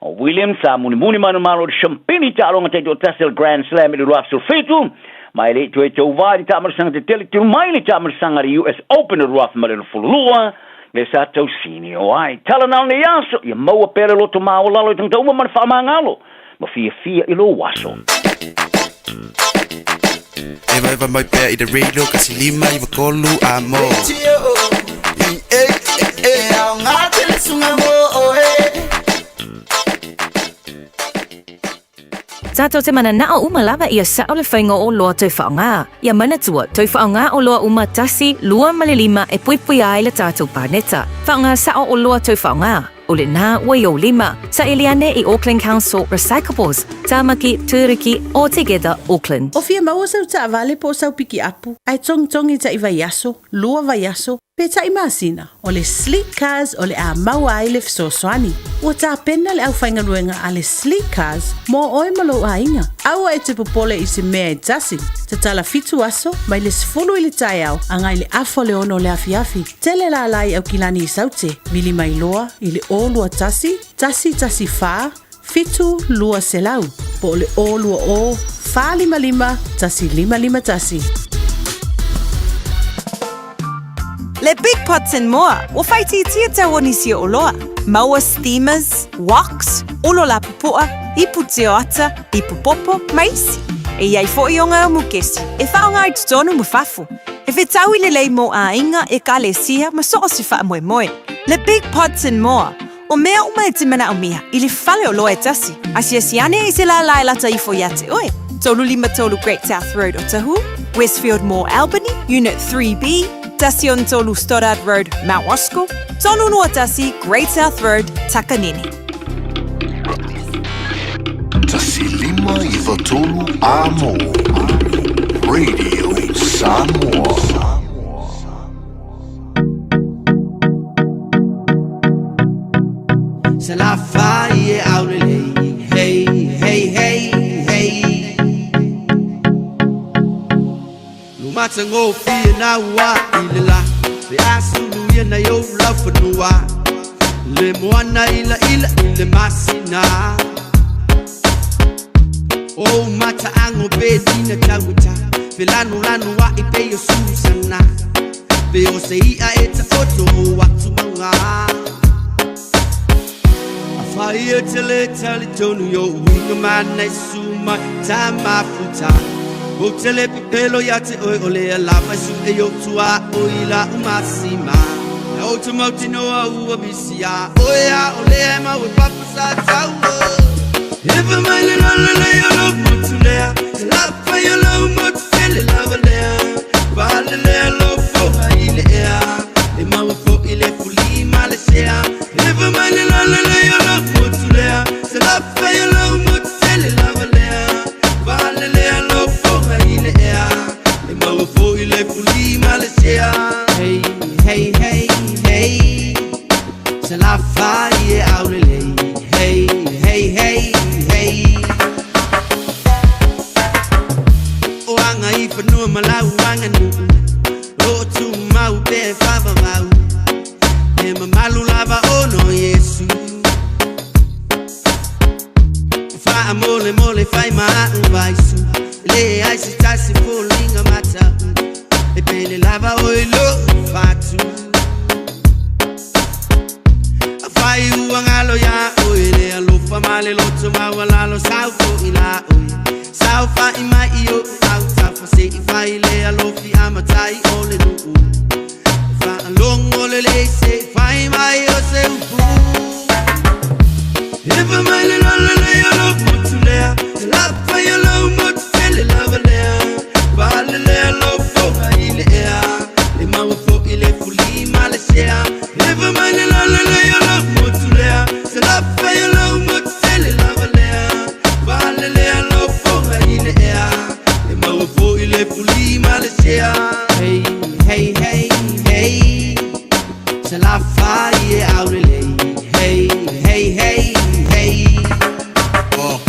O Williams sa mulimuli manumalo i le siampini taaloga taitoatasi o le Grand Slam i le 2017 ma e le i toe tauva i le taamalosaga tetele tulu mai le taamalosaga a le US Open o le 2022 le sa tausini o ai. Tala na o nei aso, ia maua pea le loto maualalo i tagata uma ma le faamagalo ma fiafia i lou aso. Evaeva mai pea i le radio 153 a mo. E aoga tele suga mo oe. Tātou te mananao uma lava ia sao le faiga o oloa toe faaaoga. Ia manatua, toe faaaoga oloa uma tasi, lua ma le lima e puipuia ai le tātou paneta. Faaaoga sao oloa toe faaaoga. O lenā ua i ou lima. Saili ane i Auckland Council Recyclables, Tāmaki, Tūruki, All Together Auckland. O fia maua sau taavale po o sau pikiapu, ae togitogi taʻi vaiaso, lua vaiaso, pe taʻi masina, o le Sleek Cars o le a maua ai le fesoasoani. Ua tapena le aufaigaluega a le Sleek Cars mo oe ma lou aiga. Aua e te popole i se mea e tasi. Tatala fitu aso, mai le 10 i le taeao agai le afa o le ono o le afiafi. Tele lala i Aukilani i Saute, vili mai loa i le 0 21 114 7 200 po o le 020 455 1551. Le Big Pots and More, ua faaitiitia tau o nisi o oloa. Maua steamers, woks, olo lapupoa, ipu tioata, ipu popo, ma isi. E i ai foʻi oga mukesi e faaaoga i totonu ma fafo. E fetaui lelei mo aiga, ekalesia ma so o se faamoemoe. Le Big Pots and More, o mea uma e te manaʻomia i le fale oloa e tasi. Asiasi ane i se lālā e lata ifo iā te oe. 353 Great South Road Otahuhu, Westfield Mall Albany, Unit 3B, 13 Stoddard Road, Mount Roskill, 321 Great South Road, Takanini. 153 Amo Radio Samoa. Se la fai e aulelei. Hey, hey, hey, hey. Lumatagofie na ua i le la Le asulu ia na i ou laufanua Le moana ilaila i le masina O mataago pe lina tauata Felanulanu aʻi pe o susana Pe o se iʻa e taoto o atumaga Afai e te le talitonu i ou uiga ma nai susu mai ta mafuta. Ou te le pepelo ia te oe o lea lava e suʻe i ou tuaoi la'u masima. Ou te mautinoa ua misi iā oe a o lea e mau e papa sa taua. Efa mai le lalelei o lou motu lea, se lafai o lou motu tele lava lea. Palelea lou foga i le ea, e maua foʻi le fulima le sea. Efa mai le lalelei o lou motu lea, se lafai o lou motu tele lava lea. Palelea lou foga i le ea, e maua foʻi le fulima le sea. Hey, hey, hey, hey. Se lafai e aulelei. Hey, hey, hey, hey. O aga i fanua ma lau aganuu O tumau pe faavavau E mamalu lava ona o Iesu Faamolemole fai ma aʻu vaisu Leai se tasi foliga matau E pele lava oe lou fatu Afai ua galo iā oe le alofa ma le loto maualalo sau foʻi la oe Saofaʻi mai i oʻu autafa seʻi fai le alofi amatai o le nuu Faalogo lelei seʻi fai mai o se upu Efa mai le lalelei o lou motu lea Se lafai o lou motu tele lava lea Palelea lou foga i le ea E maua foʻi le fulima le sea Efa mai le lalelei o lou motu lea Se lafai o lou motu tele lava lea Palelea lou foga i le ea E i e aulelei. Hey, hey, hey, hey. Ah,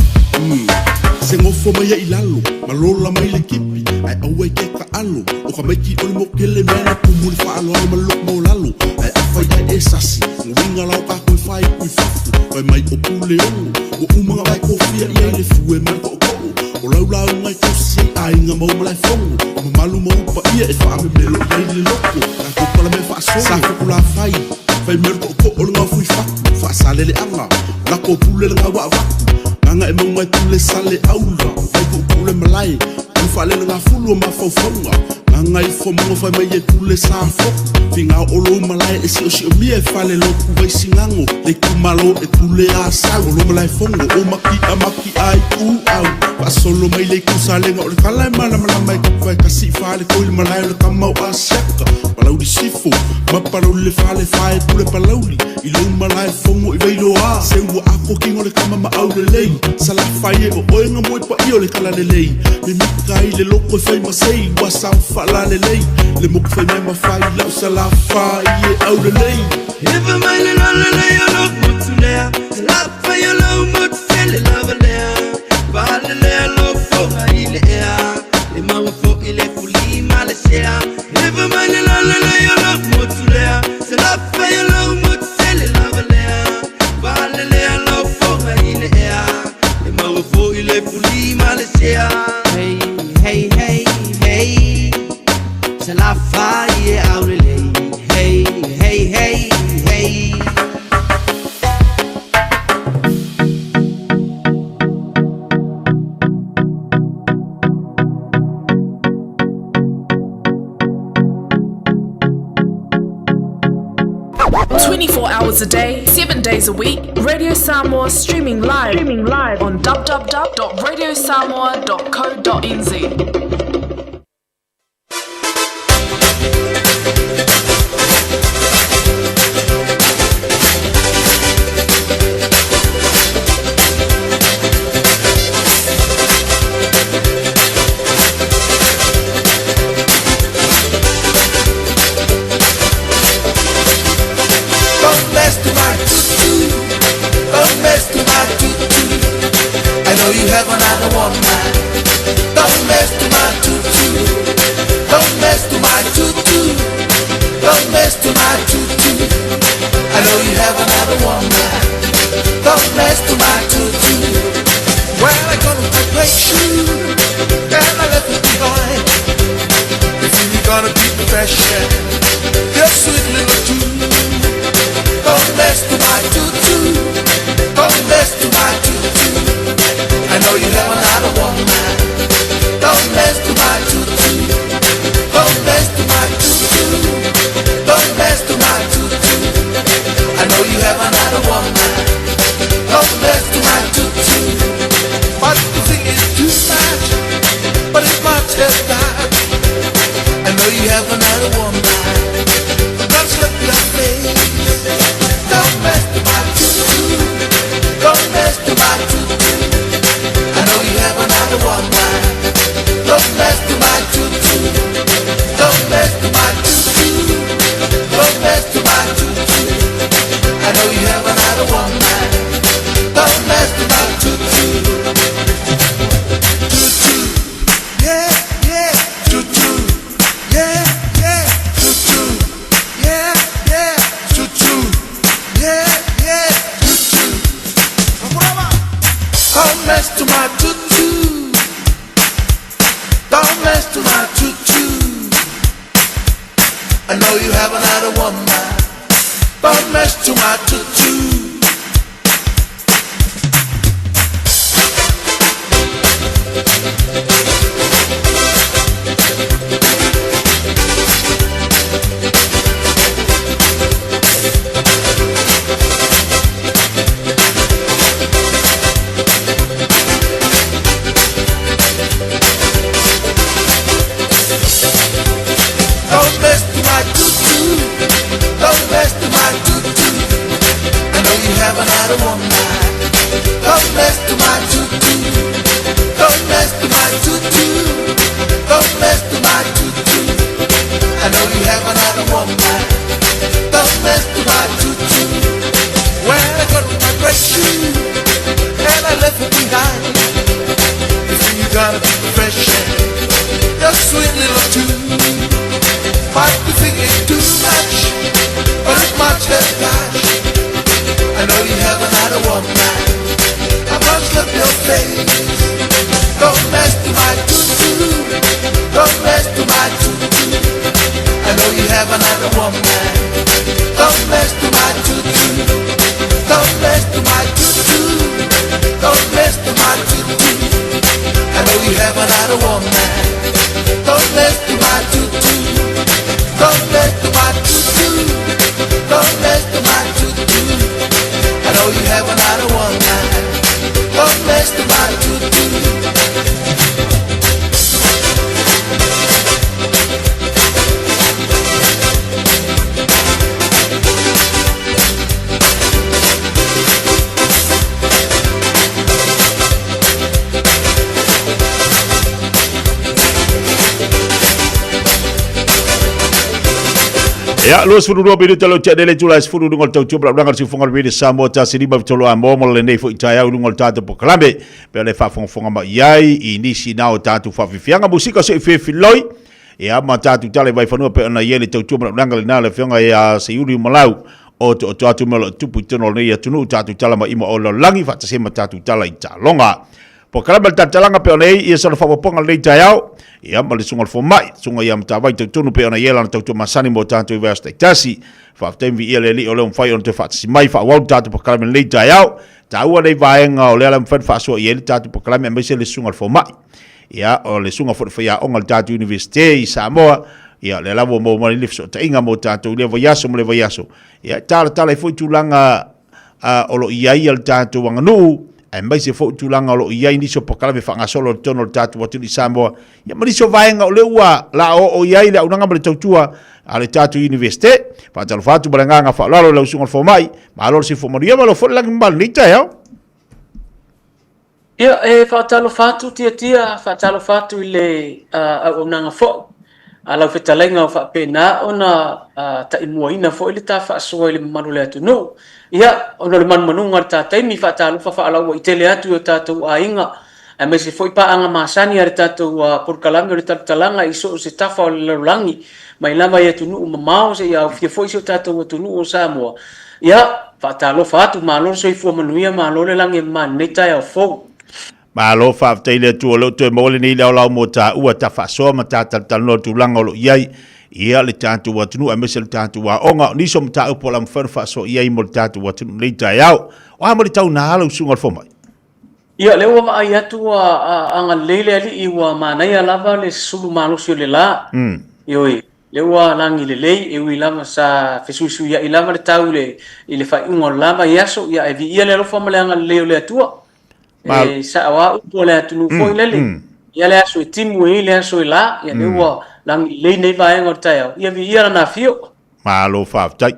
Se gofo mai ai i lalo, ma lola mai le kipi, ae aua i ke taalo. O ka maiki o le mokele mea na tumu i le faaaloalo ma le loto maualalo. Ae afai ae e sasi, uiga la o tatou e fai i fafo, fai mai o Puleono. Ua uma ona vae kofia i ai le fue ma le tootoo. O lau lauga e tausi ai aiga ma ou malaefono. O mamalu ma ou paia e faamemelo i ai le loto. Tatou palamea faasolo, sa Fokulafai, fai mai o le tootoo o le gaofo i fatu, faasaleleaga, lako pule le gaua avatu. Gaga e mauga e pule sale aula, vai tuutuu le malae, pule faalelegafulu o mafaufauga. Gaga ifo mauga fai mai e pule sa foku, figao o lou malae e siosiomia e fale lotu vaisigago, le itumalo e pule asau. O lo malaefono o maki'a maki'a ai ituau, faasolo mai le itu salega o le tala e malamalama e kapa e kasi i fale koi le malae o le tama o Asiata. Palauli Sifo ma Palauli le fale fae pule Palauli i lou malaefono i Vailoa. Se ua ako kino le tama ma aulelei, Salafai e o oe nga moe paia o le talalelei. Mimita ai le loko e fai ma sei, ua sao faalalelei le moku fai mai ma fai lau Salafai e aulelei. Efa mai le lalelei o lou motu lea, Salafai o lou motu tele lava lea. Faalelea lou foga i le ea, e maua foi le fuli ma le sea. Efa mai le lalelei o lou motu lea, Salafai o lou motu tele lava lea. Faalelea lou foga i le ea, e maua foi le fuli ma le sea. Hey, hey, hey, hey. Salafai e aulelei. Hey, hey, hey, hey. 24 hours a day, 7 days a week, Radio Samoa streaming live, streaming live on www.radiosamoa.co.nz. Don't mess to my tutu. Don't mess to my tutu. I know you have another woman. Don't mess to my tutu. Don't mess to my tutu. Don't mess to my tutu. I know you have another woman. Don't mess to my tutu. Well, I got my great shoe and I left it behind. If you're gonna keep the fashion, your sweet little tune. Don't mess to my tutu. Don't mess to my tutu. I know you have another woman. Don't mess to my tutu. Don't mess to my tutu. Don't mess to my tutu. I know you have another woman. Don't mess to my tutu. But the thing is too much. But it's much as that. I know you have another woman. Don't slip your face. Don't mess to my tutu. Don't mess to my tutu. I know you have another woman. Don't mess to my tutu. Don't mess to my tutu. Don't mess to my tutu. I know you have another woman. Don't mess to my tutu. Tutu. Yeah, yeah. Tutu. Yeah, yeah. Tutu. Yeah, yeah. Tutu. Yeah, yeah. Tutu. Don't mess to my tutu. Don't mess to my tutu. I know you have another woman. Don't mess to my tutu. Don't mess to my tutu. Don't mess to my tutu. I know you have another woman. Don't mess to my tutu. Don't mess to my tutu. Don't mess to my tutu. I know you have another woman. Don't mess to my tutu. Ia, 22 minute leo tea nei le itula e 10 i luga o le tautua ma le auaunaga a le siufofoga o le Radio Samoa 153 Amoa mo lenei foi taeao i luga o le tatou polokalame. Pea le faafogafoga mai i ai i nisi na o tatou faafiafiaga musika se i fefiloi. Ia, ma tatou tala i vaifanua pei ona i ai le tautua ma le auaunaga lena le afioga ia Seiuli Umalau o to atu mea o lo o tupu i totonu o lenei atunuu tatou tala mai ima o lalolagi faatasi ai ma tatou tala i taaloga. Polokalame o le Talatalaga pei ona i ai ia sana faaopoopoga i lenei taeao, ia ma le Susuga i le Fomai, Susuga ia Matavai Tautonu pei ona i ai lana tautua masani mo tatou i vaiaso taitasi. Faafetai ma viia le Alii o lea ua mafai ona toe faatasi mai faaauau le tatou polokalame i lenei taeao. Taua lenei vaega o lea la e mafai ona faasoa i ai le tatou polokalame aemaise le Susuga i le Fomai. Ia, o le Susuga foi i le Faiaoga o le tatou Iunivesite i Samoa, ia o lea lava ua maua mai le fesootaiga mo tatou i lea vaiaso ma lea vaiaso. Ia, e talatala ai foi tulaga o lo o i ai le tatou aganuu, aemaise foi tulaga o lo o i ai nisi o polokalame faagasolo i totonu o le tatou atunuu i Samoa, ia ma nisi o vaega o lea ua la oo i ai le auaunaga ma le tautua a le tatou Iunivesite. Faatalofa atu ma le agaga faaaloalo i lau Susuga i le Fomai, malo le soifua manuia, malo foi le lagi mamalu i lenei taeao. Ia, e faatalofa atu Tiatia, faatalofa atu i le auaunaga foi a lau fetalaiga o faapena ona taimuaina foi le ta faasoa i le mamalu o le atunuu. Ia, ona o le manumanuga o le ta taimi, faatalofa faalauaitele atu i o tatou aiga, aemaise foi paaga masani a le tatou polokalame o le Talatalaga i so o se tafa o le lalolagi, mai lava i atunuu mamao seia aofia foi si o tatou atunuu o Samoa. Ia, faatalofa atu, malo le soifua manuia, malo le lagi e mama i lenei taeao fou. Malo faafetai i le Atua o lea ua toe maua lenei laolao mo taua ta faasoa ma ta talatalanoa i le tulaga o lo o i ai ia le tatou atunuu aemaise le tatou aoga. O nisi o mataupu o le a mafai ona faasoa i ai mo le tatou atunuu i lenei taeao. O a mo le tau na lau susuga i le fomai? Ia, lea ua vaai atu ua agalelei le Alii ua manaia lava le sulu malosi o le la. Ioe, lea ua lagi lelei, e ui lava sa fesuisuia'i lava le tau i le faaiuga o le la vaiaso, ia ae viia le alofa ma le agalelei o le Atua. E sao lava upu a le atunuu foi lele, ia le aso e timu e i ai le aso e la, ia lea ua lagi lelei nei vaega o le taeao, ia viia Lana afio. Malo faafetai.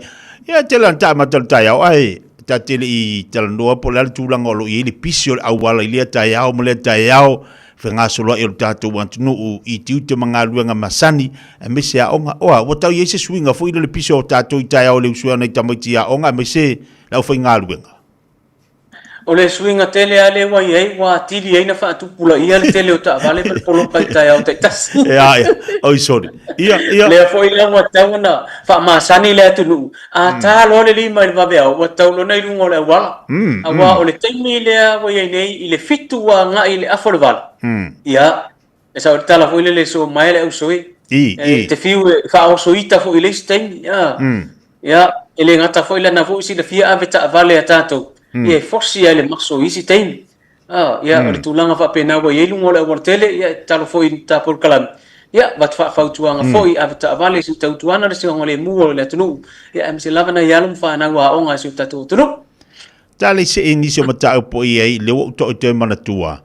Ia tele ana taamata o le taeao ae ta te le i talanoa po o le a le tulaga o lo o i ai le pisi o le auala i lea taeao ma lea taeao, fegasoloai o le tatou atunuu i tiute ma galuega masani aemaise aoga. Oa, ua tau i ai se suiga foi lele pisi o tatou i taeao i le usu ai o nai tamaiti i aoga aemaise le aufaigaluega. O le suiga tele lava lea ua i ai, ua atili ai na faatupulaia le tele o taavale ma le poloka i taeao taitasi. Ea, ea, oi sorry. Ia, ia. Lea foi la ua tatau ona faamasani le atunuu, a ta loa le lima i le vaveao, ua tatau loa ona i luga o le auala. Aua o le taimi lea ua i ai nei, i le 7 ua agai i le afa o le 8, ia, E sao le tala foi lele so mai le ausoe. I, i. E te fiu e faaoso ita foi i le isi taimi. Ia. Ia, e le gata foi lana foi silafia ave taavale a tatou. Ia e fosi ai le maso i isi taimi. Ah, ia, o le tulaga faapena ua i ai luga o le aualatele, ia e tatalo foi i ta polokalame. Ia, avatu faafautuaga foi, ave taavale se i tautuana le saogalemu o le atunuu. Ia, aemaise lava nai alo ma fanau aoga a si o tatou atunuu. Tala i se i nisi o mataupu i ai, lea ua ou toe manatua.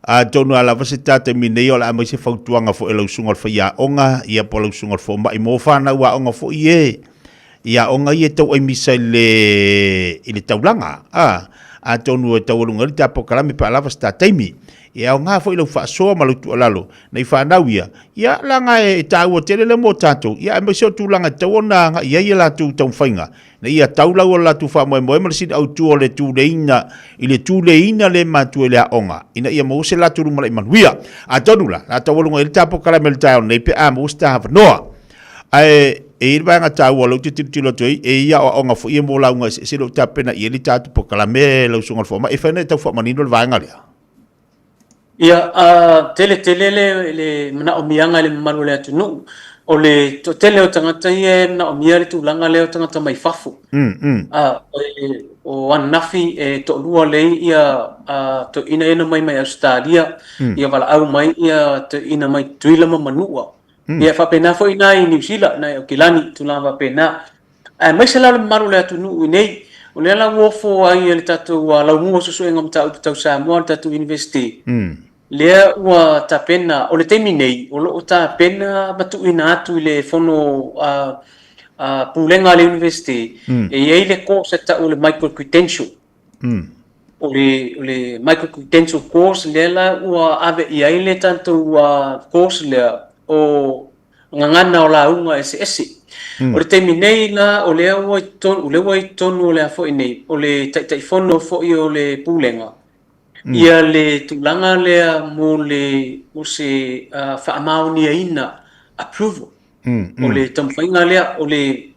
Atonu a lava se ta taimi nei o le a aumai se fautuaga foi a lau susuga o le faiaoga, ia po o lau susuga o le fomai mo fanau aoga foi e i aoga ia e tau aimisa i le i le taulaga. A, atonu e taualuga ai le ta polokalame pe a lava se ta taimi. E aoga foi lau faasoa ma lau tuualalo nei fanau ia, ia leaga e taua tele lea mo tatou, ia aemaise o tulaga e tatau ona agai i ai a latou taumafaiga Ina ia taulau o le latou faamoemoe ma le sili autu o le tuleina i le tuleina le matua i le aoga, ina ia maua se latou lumanai manuia. Atonu la, la taualuga ai le ta polokalame i le taeao nei pe a maua se ta avanoa. Ae e i ai le vaega taua o lea ou te tilotilo atu ai, e i ai aoaoga foi ia mo lauga eseese o lo o tapena i ai le tatou polokalame lau Susuga i le Fomai. E fai ona e tau faamanino le vaega lea. Ia, tele tele le, le manaomiaga i le mamalu o le atunuu. O le toatele o tagata ia e manaomia le tulaga lea o tagata mai fafo. O ananafi e toalua lea ia toeaiina ia na omai mai Ausetalia, ia valaau mai ia toeaiina mai Tutuila ma Manua. Ia faapena foi i Niu Sila, nai Aukilani, tulaga faapena. Aemaise la le mamalu o le atunuu i nei, o lea la ua ofo ai e le tatou laumua o suesuega o mataupu tau Samoa, le tatou University, lea ua tapena, o le taimi nei, o lo o tapena ma tuuina atu i le fono pulega a le University, e i ai le course e tau o le micro credential. O le micro credential course lea la ua ave i ai le tatou course lea o gagana o lauga eseese. O le taimi nei la, o lea ua i totonu, o lea ua i totonu o le a foi nei, o le Taitaifono foi o le Pulega, ia le tulaga lea mo le, mo se faamaoniaina, approval, o le taumafaiga lea, o le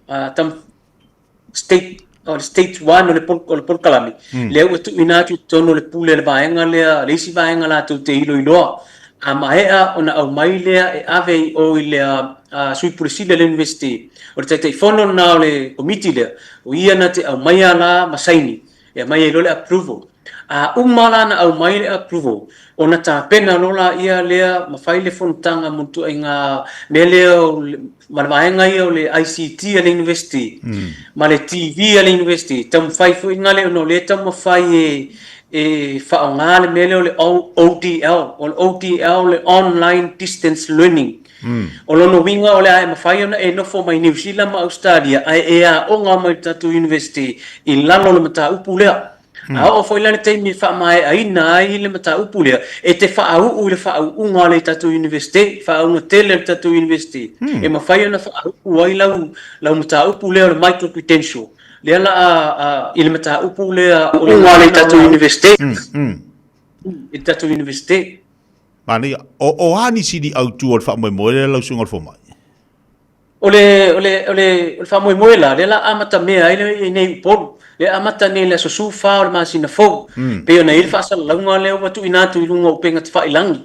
state o le stage 1 o le pol, o le polokalame mm. lea ua tuuina atu i totonu o le pule a le vaega lea le isi vaega latou te iloiloa a maea ona aumai lea e ave i o i le uh, sui pule sili a le university o le taitaifono lena o le komiti lea o ia na te aumaia la ma saini e aumai ai loa le approval. A uma la na aumai le approval, ona tapena loa laia lea ma fai le fonotaga mo le ituaiga mea lea o le, ma le vaega ia o le ICT a le University ma le TV a le University, taumafai foi gale ona o lea e taumafai e e faaaoga le mea lea o le ODL, o le ODL le Online Distance Learning. O lona uiga o le a e mafai ona e nofo mai Niu Sila ma Ausetalia ae e aoga mai le tatou University i lalo o le mataupu lea. A oo foi la le taimi e faamaeaina ai le mataupu lea, e te faauu i le faauuga a le tatou University, faauuga tele a le tatou University, e mafai ona faauu ai lau, lau mataupu lea o le micro credential, lea la a, i le mataupu lea o le a le tatou University. I le tatou University. Manaia. O, o a nisi ni autu o le faamoemoe lea lau susuga o le fomai? O le, o le, o le, o le faamoemoe la, lea la amatamea ai lenei Upolu, lea amata nei i le aso 14 o le masina fou, pei ona i ai le faasalalauga lea ua tuuina atu i luga o upega tafailangi.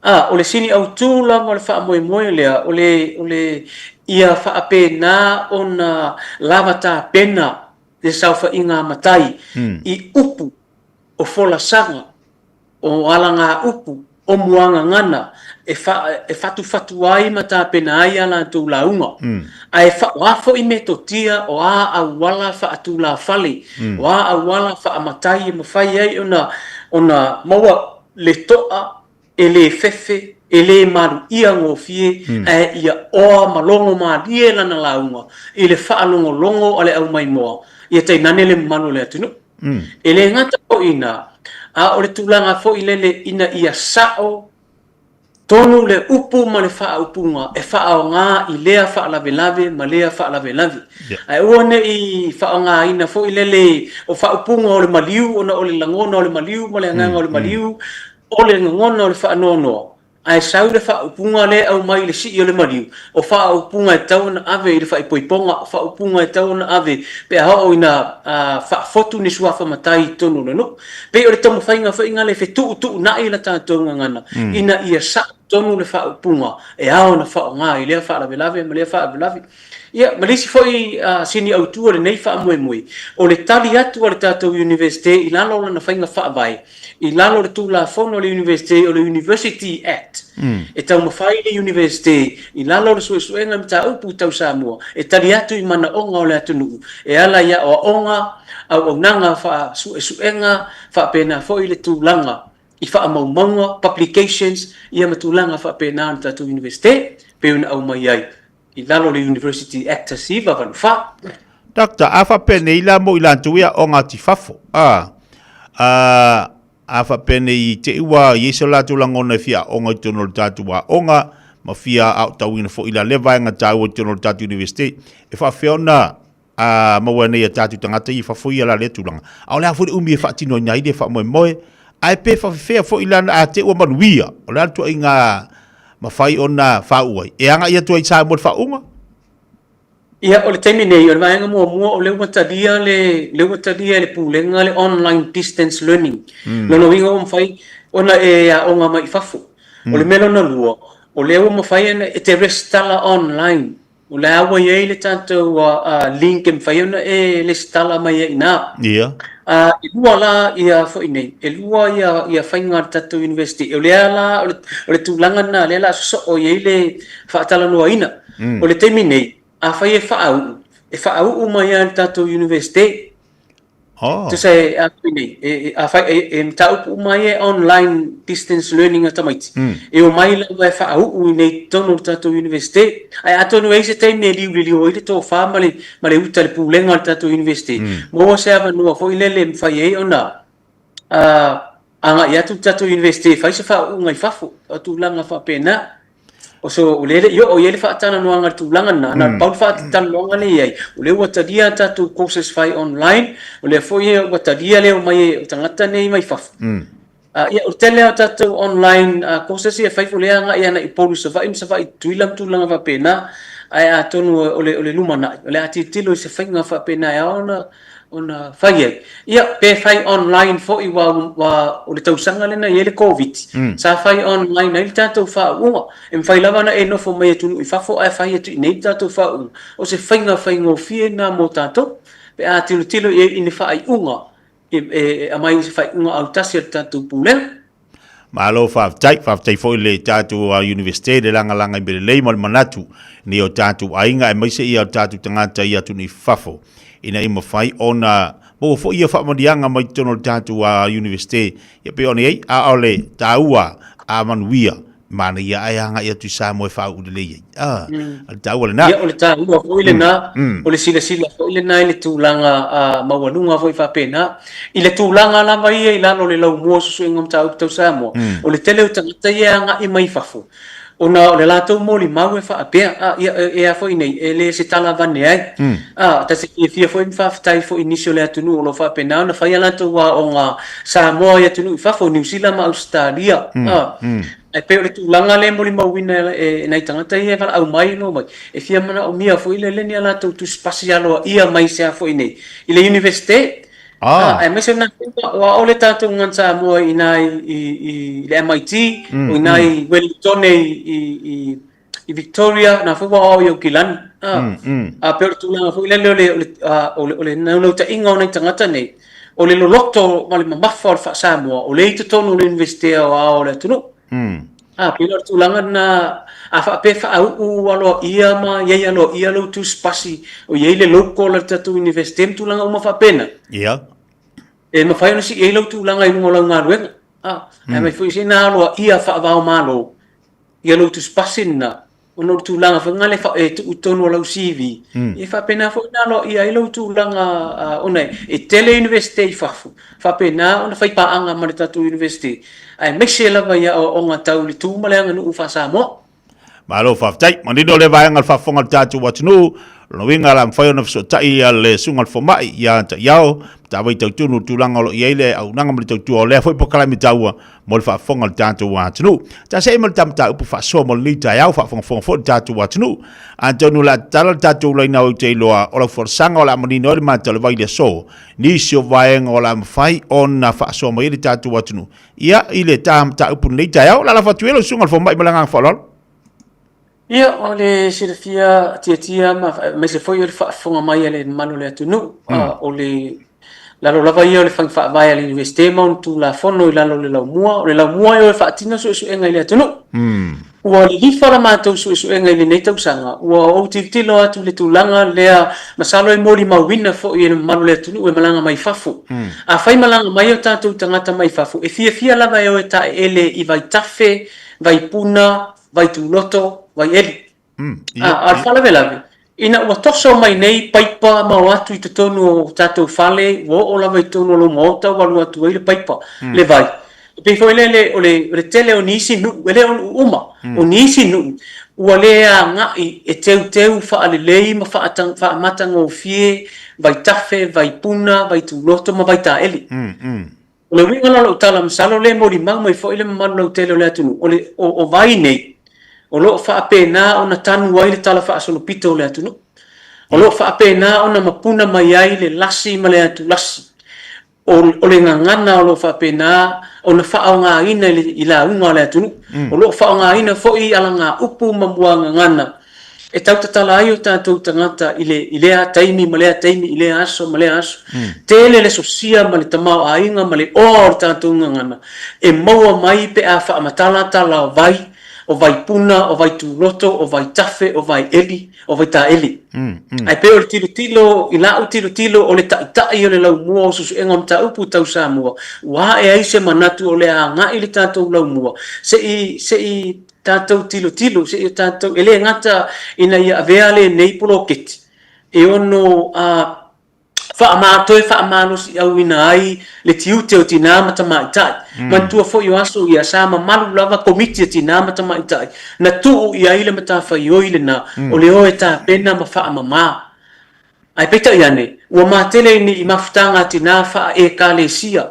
A, o le sini autu lava o le faamoemoe lea, o le, o le, ia faapena ona lava tapena le saofaiga a matai i upu o folasaga, o alagaupu, o muagagana e, fa, e fatufatu ai ma tapena ai a latou lauga. Ae fa, o a foi metotia, o a auala faatulafale, o a auala faamatai e mafai ai ona, ona maua le toa e lē fefe, e lē maluia gofie, ae ia oa ma logo malie lana lauga i le faalogologo a le aumaimoa, ia tainane le mamalu o le atunuu. E lē gata foi i ina, a o le tulaga foi lele ina ia sao tonu le upu ma le faaupuga e faaaoga i lea faalavelave ma lea faalavelave. Ae aua ne i faaaogaina foi lele o faaupuga o le maliu ona o le lagona o le maliu ma le agaga o le maliu, o le lagona o le faanoanoa, ae sau le faaupuga lea e aumai i le sii o le maliu, o faaupuga e tatau ona ave i le faaipoipoga, o faaupuga e tatau ona ave pe a oo ina faafotu ni suafa matai i totonu o le nuu. Pei o le taumafaiga foi lena e fetuutuunai la tatou gagana ina ia sao tonu le faaupuga e ao ona faaaoga i lea faalavelave ma lea faalavelave. Ia, ma le isi foi sini autu o lenei faamoemoe, o le tali atu a le tatou Iunivesite i lalo o lana faiga faavae, i lalo o le Tulafono a le Iunivesite o le University Act, e taumafai le Iunivesite i lalo o le suesuega i mataupu tau Samoa e tali atu i manaoga o le atunuu e ala i aoaoga, auaunaga faasuesuega, faapena foi le tulaga i faamaumauga, publications, ia ma tulaga faapena o le tatou Iunivesite e pei ona aumai ai i lalo o le University Act 1984. Doctor, a faapea nei la mo i latou e aoga atu i fafo, a, a, a faapea nei i te i ua i ai so latou lagona e fia aoga i totonu o le tatou aoga, ma fia aotauina foi i la lea vaega taua i totonu o le tatou University, e faapefea ona a maua nei e tatou tagata i fafo ia la lea tulaga. A o le a foi le umi e faatinoina ai lea faamoemoe, ae pe faafefea foi la a te ua manuia, o le a le tuaiga mafai ona faauu ai? E agai atu ai i Samoa i le faauuga? Ia, o le taimi nei, o le vaega muamua, o lea ua talia le, lea ua talia e le Pulega le online distance learning. Lona uiga ua mafai ona e aoga mai i fafo. O le mea lona lua, o lea ua mafai ona e te resitala online. O la ua i ai le tatou link e mafai ona e lesitala mai ai i ina. Ia. E lua la ia foi nei, e lua ia, ia faiga a le tatou university. O lea la, o le, o le tulaga lena, lea la sosoo i ai le faatalanoaina. O le taimi nei, afai e faauu, e faauu mai lava e le tatou university. Oh. Tusa e a foi nei, e, e, afai, e, e mataupu uma ai e online distance learning a tamaiti. E omai lava e faauu i nei totonu o le tatou Universite. Ae atonu e i ai se taimi e liuliliu ai le tofa ma le, ma le uta i le pulega o le tatou Universite. Maua se avanoa foi lele e mafai ai ona agai atu le tatou Universite e fai se faauuga i fafo, o tulaga faapena. O so, o lea e le i oo i ai le faatalanoaga i le tulaga lena, na o le pau le faatalanoaga lea e i ai, o lea ua talia a tatou courses fai online, o lea foi ua talia le omai o tagata nei mai fafo. Ia, o le tele lava o tatou online courses ia e fai foi lea e agai ana i Upolu i Savaii ma Savaii i Tutuila ma tulaga faapena, ae atonu o le lumanai, o le a tilotilo i se faiga faapena e ao ona fai ai. Ia, pe fai online foi aua o le tausaga lea na i ai le Koviti, sa fai online ai le tatou faauuga. E mafai lava ona e nofo mai atunuu i fafo ae fai atu i inei le tatou faauuga. O se faiga faigofie lena mo tatou pe a tilotilo i ai i ni faaiuga e aumai i se faaiuga autasi a le tatou Pulega. Malo faafetai, faafetai foi i le tatou Iunivesite i le lagalaga i mea lelei ma le manatu nei o tatou aiga aemaise ia o tatou tagata i atunuu i fafo ina ia mafai ona maua foi ia faamanuiaga mai totonu o le tatou Iunivesite ia pei ona i ai, a o le taua a manuia Manaia ae agai atu i Samoa e faauu lelei ai. Ah, o le taua lena. Ia, o le taua foi lena, o le silasila foi lena i le tulaga maualuga foi faapena. I le tulaga lava ia i lalo o le laumua o suesuega o mataupu tau Samoa, o le tele o tagata ia e agai mai fafo, ona o le latou molimau e faapea, a, ia, e a foi nei, e le se tala avane ai. A, ta te fiafia foi ma faafetai foi i nisi o le atunuu o lo o faapena ona fai a latou aoga Samoa i atunuu i fafo, Niu Sila ma Ausetalia. A, ae pei o le tulaga lea e molimauina e nai tagata ia e valaau mai ma omai, e fia manaomia foi lele ni a latou tusipasi aloaia mai se a foi nei i le Iunivesite. A, aemaise o nai aua o le tatou Gun Samoa i ina i le MIT, o ina i Welitone i i Victoria, na foi ua aoao i Aukilani. A, a pei o le tulaga foi lele o le, o le, a, o le, o le naunautaiga o nai tagata nei, o le loloto ma le mamafa o le faa-Samoa, o lea i totonu o le Iunivesite Aoao o le atunuu. A, pei la o le tulaga lena, a faapea e faauu aloaia ma i ai aloaia lou tusipasi o i ai le local a le tatou Iunivesite ma tulaga uma faapena, e mafai ona sii ai lau tulaga i luga o lau galuega. A, ae mafai foi ona aloaia faava-o-Malo ia lou tusipasi lena, ona o le tulaga foi lena e tuu i totonu o lau CV, e faapena foi ona aloaia ai lou tulaga, ona e tele Iunivesite i fafo, faapena ona fai paaga ma le tatou Iunivesite, aemaise lava i aoaoga tau le tu ma le aganuu faa-Samoa. Malo faafetai. Manino lea vaega o le faafofoga a le tatou atunuu. Lona uiga o le a mafai ona fesootai le susuga i le fomai ia Taiao, Matavai Tautunu i le tulaga o lo o i ai le auaunaga ma le tautua o lea foi polokalame taua mo le faafofoga a le tatou atunuu. Ta see ma le ta mataupu faasoa mo lenei taeao, faafogafoga foi le tatou atunuu. Atonu o le a tatala le tatou laina ou te iloa o lau folasaga o le a manino ai le mata o le vai i le aso, nisi o vaega o le a mafai ona faasoa mai ai le tatou atunuu. Ia, i le ta mataupu lenei taeao, o le a lafo atu ia lau susuga i le fomai ma le agaga faaaloalo. Ia, o le silafia tiatia ma aemaise foi o le faafofoga mai a le mamalu o le atunuu, o le lalo lava ia o le faiga faavae a le Iunivesite ma ona Tulafono i lalo o le Laumua. O le Laumua e o e faatino suesuega i le atunuu. Ua lilifa la matou suesuega i lenei tausaga, ua ou tilotilo atu i le tulaga lea, masalo e molimauina foi e le mamalu o le atunuu e malaga mai fafo. Afai malaga mai o tatou tagata mai fafo, e fiafia lava e o e taeele i vaitafe, vaipuna, vaituloto, vaieli. A o le faalavelave, ina ua toso mai nei paipa ma o atu i totonu o tatou fale, ua oo lava i totonu o lou maota ua alu atu ai le paipa, le vai. E pei foi lele o le, o le tele o nisi nuu, e le o nuu uma, o nisi nuu, ua le agai e teuteu faalelei ma faamatagofie vaitafe, vaipuna, vaituloto ma vaitaele. O le uiga la o lau tala, masalo lea e molimau mai foi le mamalu lautele o le atunuu, o le, o, o vai nei, o lo o faapena ona tanu ai le talafaasolopito o le atunuu. O lo o faapena ona mapuna mai ai le lasi ma le atulasi. O, o le gagana o lo o faapena ona faaaogaina i, le, i lauga a le atunuu. O lo o faaaogaina foi alagaupu ma muagagana e tau tatala ai o tatou tagata i le, i lea taimi ma lea taimi, i lea aso ma lea aso. Tele le sosia ma le tamaoaiga ma le oa o le tatou gagana e maua mai pe a faamatala tala o vai, o vaipuna, o vaituloto, o vaitafe, o vaieli, o vaitaele. Ae pei o le tilotilo, i la'u tilotilo o le taitai o le laumua o suesuega o mataupu tau Samoa, ua ae ai se manatu o le a agai le tatou laumua se i, se i tatou tilotilo, se i tatou, e le gata ina ia avea lenei poloketi e ono Faamā toe faamalosiauina ai le tiute o tinā ma tamaitai. Manatua foi o aso ia sa mamalu lava Komiti a Tinā ma Tamaitai na tuu i ai le matafaioi lenā o le o e tapena ma faamamā. Ae peitai ane, ua matele i mafutaga a tinā faa-Ekalesia,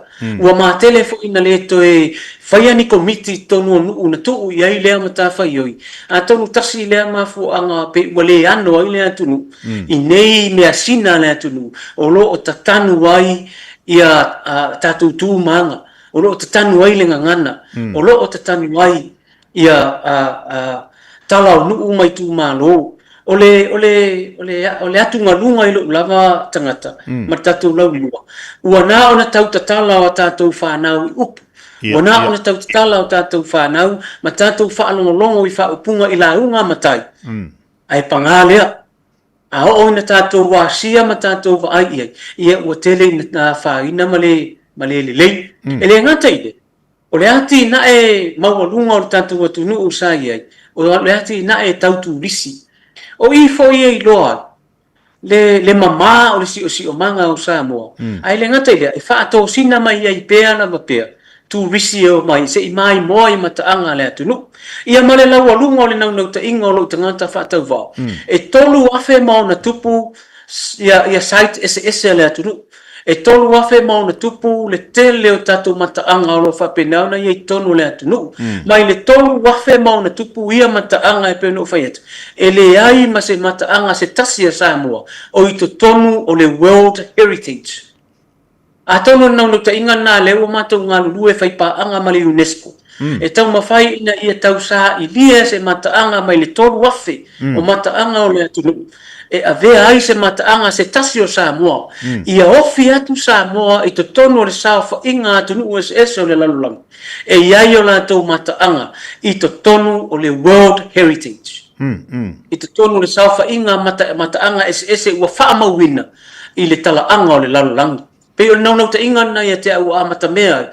ua matele foi na le toe faia ni komiti i totonu o nuu na tuu i ai lea matafaioi, atonu tasi lea mafuaaga pe ua le ano ai le atunuu i nei measina a le atunuu o lo o tatanu ai ia tatou tu ma aga, o lo o tatanu ai le gagana, o lo o tatanu ai ia tala o nuu ma itumalo. O le, o le, o le, o le atugaluga i lou lava tagata ma le tatou laulua, ua na ona tau tatala o a tatou fanau i upu, ua na ona tau tatala o tatou fanau ma tatou faalogologo i faaupuga i lauga a matai, ae pagā lea, a oo ina tatou asia ma tatou vaai i ai, ia ua tele ina afaina ma le, ma le lelei. E le gata i lea, O le atinae maualuga o le tatou atunuu sa i ai, o le atinae tau turisi. O i foi e iloa ai le, le mamā o le siosiomaga o Samoa. Ae le gata i lea, e faatosina mai ai pea lava pea turisi e omai se i maimoa i mataaga a le atunuu. Ia ma le laualuga o le naunautaiga o lou tagata faatauvao, e 3,000 ma ona tupu ia, ia site eseese a le atunuu. E 3,000 ma ona tupu le tele o tatou mataaga o lo o faapena ona i ai i totonu o le atunuu. Mai le 3,000 ma ona tupu ia mataaga e pei ona ou fai atu, e leai ma se mataaga se tasi a Samoa o i totonu o le World Heritage. Atonu o le naunautaiga lena lea ua matou galulue e faipaaga ma le UNESCO, e taumafai ina ia tausailia se mataaga mai le 3,000 o mataaga o le atunuu e avea ai se mataaga se tasi o Samoa, ia ofi atu Samoa i totonu o le saofaiga a atunuu eseese o le lalolagi e i ai o latou mataaga i totonu o le World Heritage, i totonu o le saofaiga a mataaga eseese ua faamauina i le talaaga o le lalolagi. Pei o le naunautaiga lena ia te au ua amatamea ai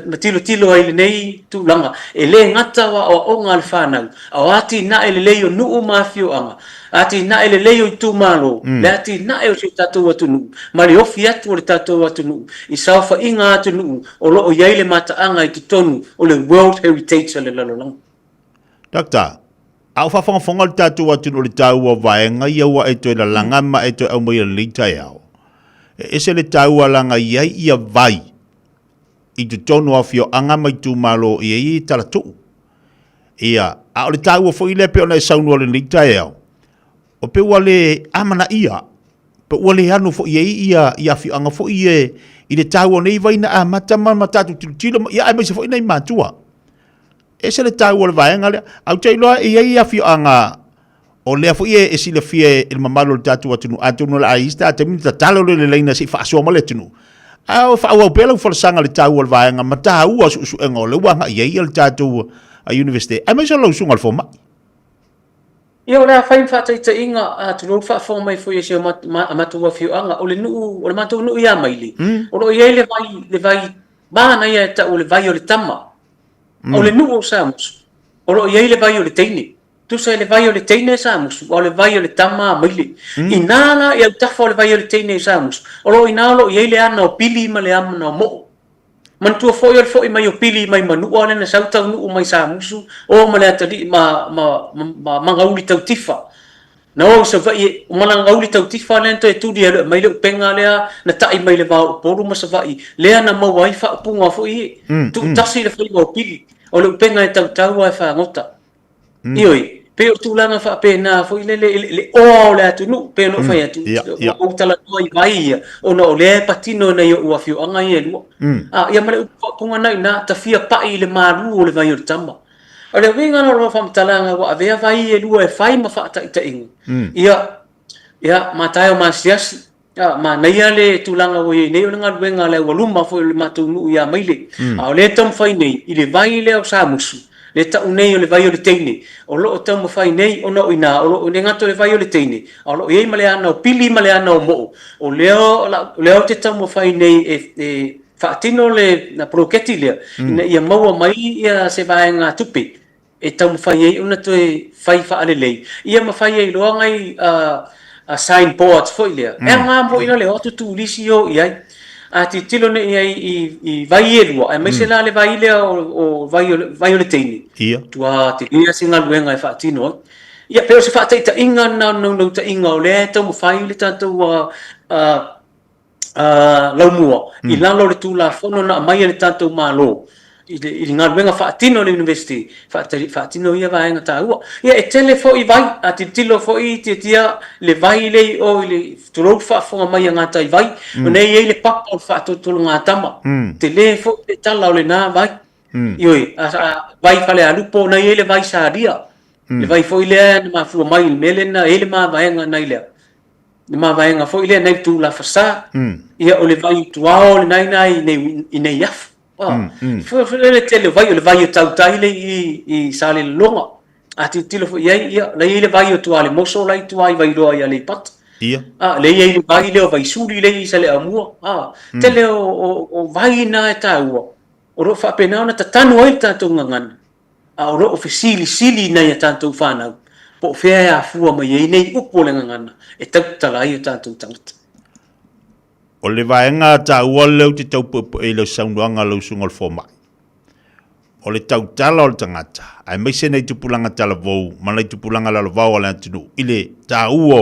ma tilotilo ai i lenei tulaga, e le gata o aoaoga a le fanau, a o atinae lelei o nuu ma afioaga, atinae lelei o itumalo, le atinae o si o tatou atunuu, ma le ofi atu o le tatou atunuu i saofaiga atunuu o lo o i ai le mataaga i totonu o le World Heritage a le lalolagi. Doctor, a o faafogafoga le tatou atunuu i le taua o vaega ia ua e toe lalaga ma e toe aumaia i lenei taeao, e ese le taua leaga i ai ia vai i totonu o afioaga ma itumalo i ai talatuu. Ia, a o le taua foi lea pei ona e saunoa i lenei taeao, o pei ua le amanaia, pe ua le ano foi i ai ia, ia afioaga foi ia i le taua o nei vai na amata ma, ma tatou tilotilo, ia aemaise foi nai matua. Ese le taua o le vaega lea. Ae ou te iloa e i ai afioaga o lea foi e silafia e le mamalu o le tatou atunuu, atonu o le a i ai se taimi ona tatalo lea i le laina se i faasoa mai le atunuu. Ae faaauau pea lau folasaga i le taua o le vaega ma taua o suesuega o lea ua agai i ai le tatou Iunivesite, aemaise o lau susuga i le fomai. Ia, o le a fai ma faataitaiga, tulou le faafofoga mai foi a si o matou afioaga, o le nuu, o le matou nuu i Amaile, o lo o i ai le vai, le vai manaia e tau o le vai o le tama. O le nuu o Samusu, o lo o i ai le vai o le teine. Tusa i le vai o le teine Samusu, a o le vai o le tama a Maile. Inā la i autafa o le vai o le teine i Samusu, o lo o inā o lo o i ai le ana o Pili ma le ana o Moo. Manatua foi o le foi mai o Pili mai Manua lea na sau taunuu mai Samusu, o ma le atalii ma, ma, ma, ma Magauli Tautifa. Na o i Savaii, o Malagauli Tautifa lea na toe tuli alu e aumai le upega lea na ta'i mai le va o Upolu ma Savaii, lea na maua ai faaupuga foi e tuutasi le faiva o Pili, o le upega e tautau ae fagota. Ioe, pei o tulaga faapena foi lele i le oa o le atunuu, pei ona ou fai atu, ua ou talanoa i vai ia, ona o lea e patino i nai ou afioaga ia e lua. Ia ma le upu faaupuga lena i ina, tafia pa'i i le malu o le vai o le tama. O le uiga la o lau faamatalaga ua avea vai e lua e fai ma faataitaiga, ia, ia, matae o maasiasi, a, manaia le tulaga ua i ai nei o le galuega a le aualuma foi o le matou nuu ia Maile. A o lea e taumafai nei i le vai lea o Samusu, lea e tau nei o le vai o le teine, o lo o taumafai nei ona o i ina, o lo o le gata o le vai o le teine, a o lo o i ai ma le ana o Pili ma le ana o Moo, o lea, o lea ou te taumafai nei e, e Faatino le poloketi lea ina ia maua mai ia se vaegatupe e taumafai ai ona toe fai faalelei ia ma fai ai loa nai sign boards foi lea, e aoga foi la le o atu turisi o i ai. A tilotilo nei i ai i vai e lua, aemaise la le vai lea o vai o le teine, tua tele se galuega e faatino ai. Ia, pei o se faataitaiga lena o le naunautaiga o lea e taumafai le tatou laumua i lalo o le Tulafono na aumai e le tatou Malo i le galuega faatino a le University, faatino ia vaega taua. Ia, e tele foi vai, a tilotilo foi Tiatia le vai lea i o i le, tulou le faafofoga mai a Gataivai, o lea e i ai le papa o le faatolotologatama, tele foi le tala o lena vai. Ioe, vai Falealupo, na i ai le vai Salia, le vai foi lea na mafua mai i le mea lea na i ai le mavaega nai lea. Le mavaega foi lea nai Tulafasa, ia o le vai Tuao lena ina i Neiafu. Foi le tele o vai, o le vai o Tautai le i Salelologa. A tilotilo foi i ai, ia, la i ai le vai o Tualemoso la i tua i Vailoa i Aleipata. Ia. A, lea i ai le vai lea o Vaisuli lea i Saleaaumua. A, tele o vai na e taua, o lo o faapena ona tatanu ai le tatou gagana, a o lo o fesilisili i nai a tatou fanau, po o fea e afua mai ai nei upu o le gagana e tautala ai o tatou tagata. O le vaega taua lea ou te tau puepue i lau saunoaga lau Susuga o le Fomai, o le tautala o le tagata, aemaise nai tupulaga talavou ma nai tupulaga lalovao a le atunuu i le taua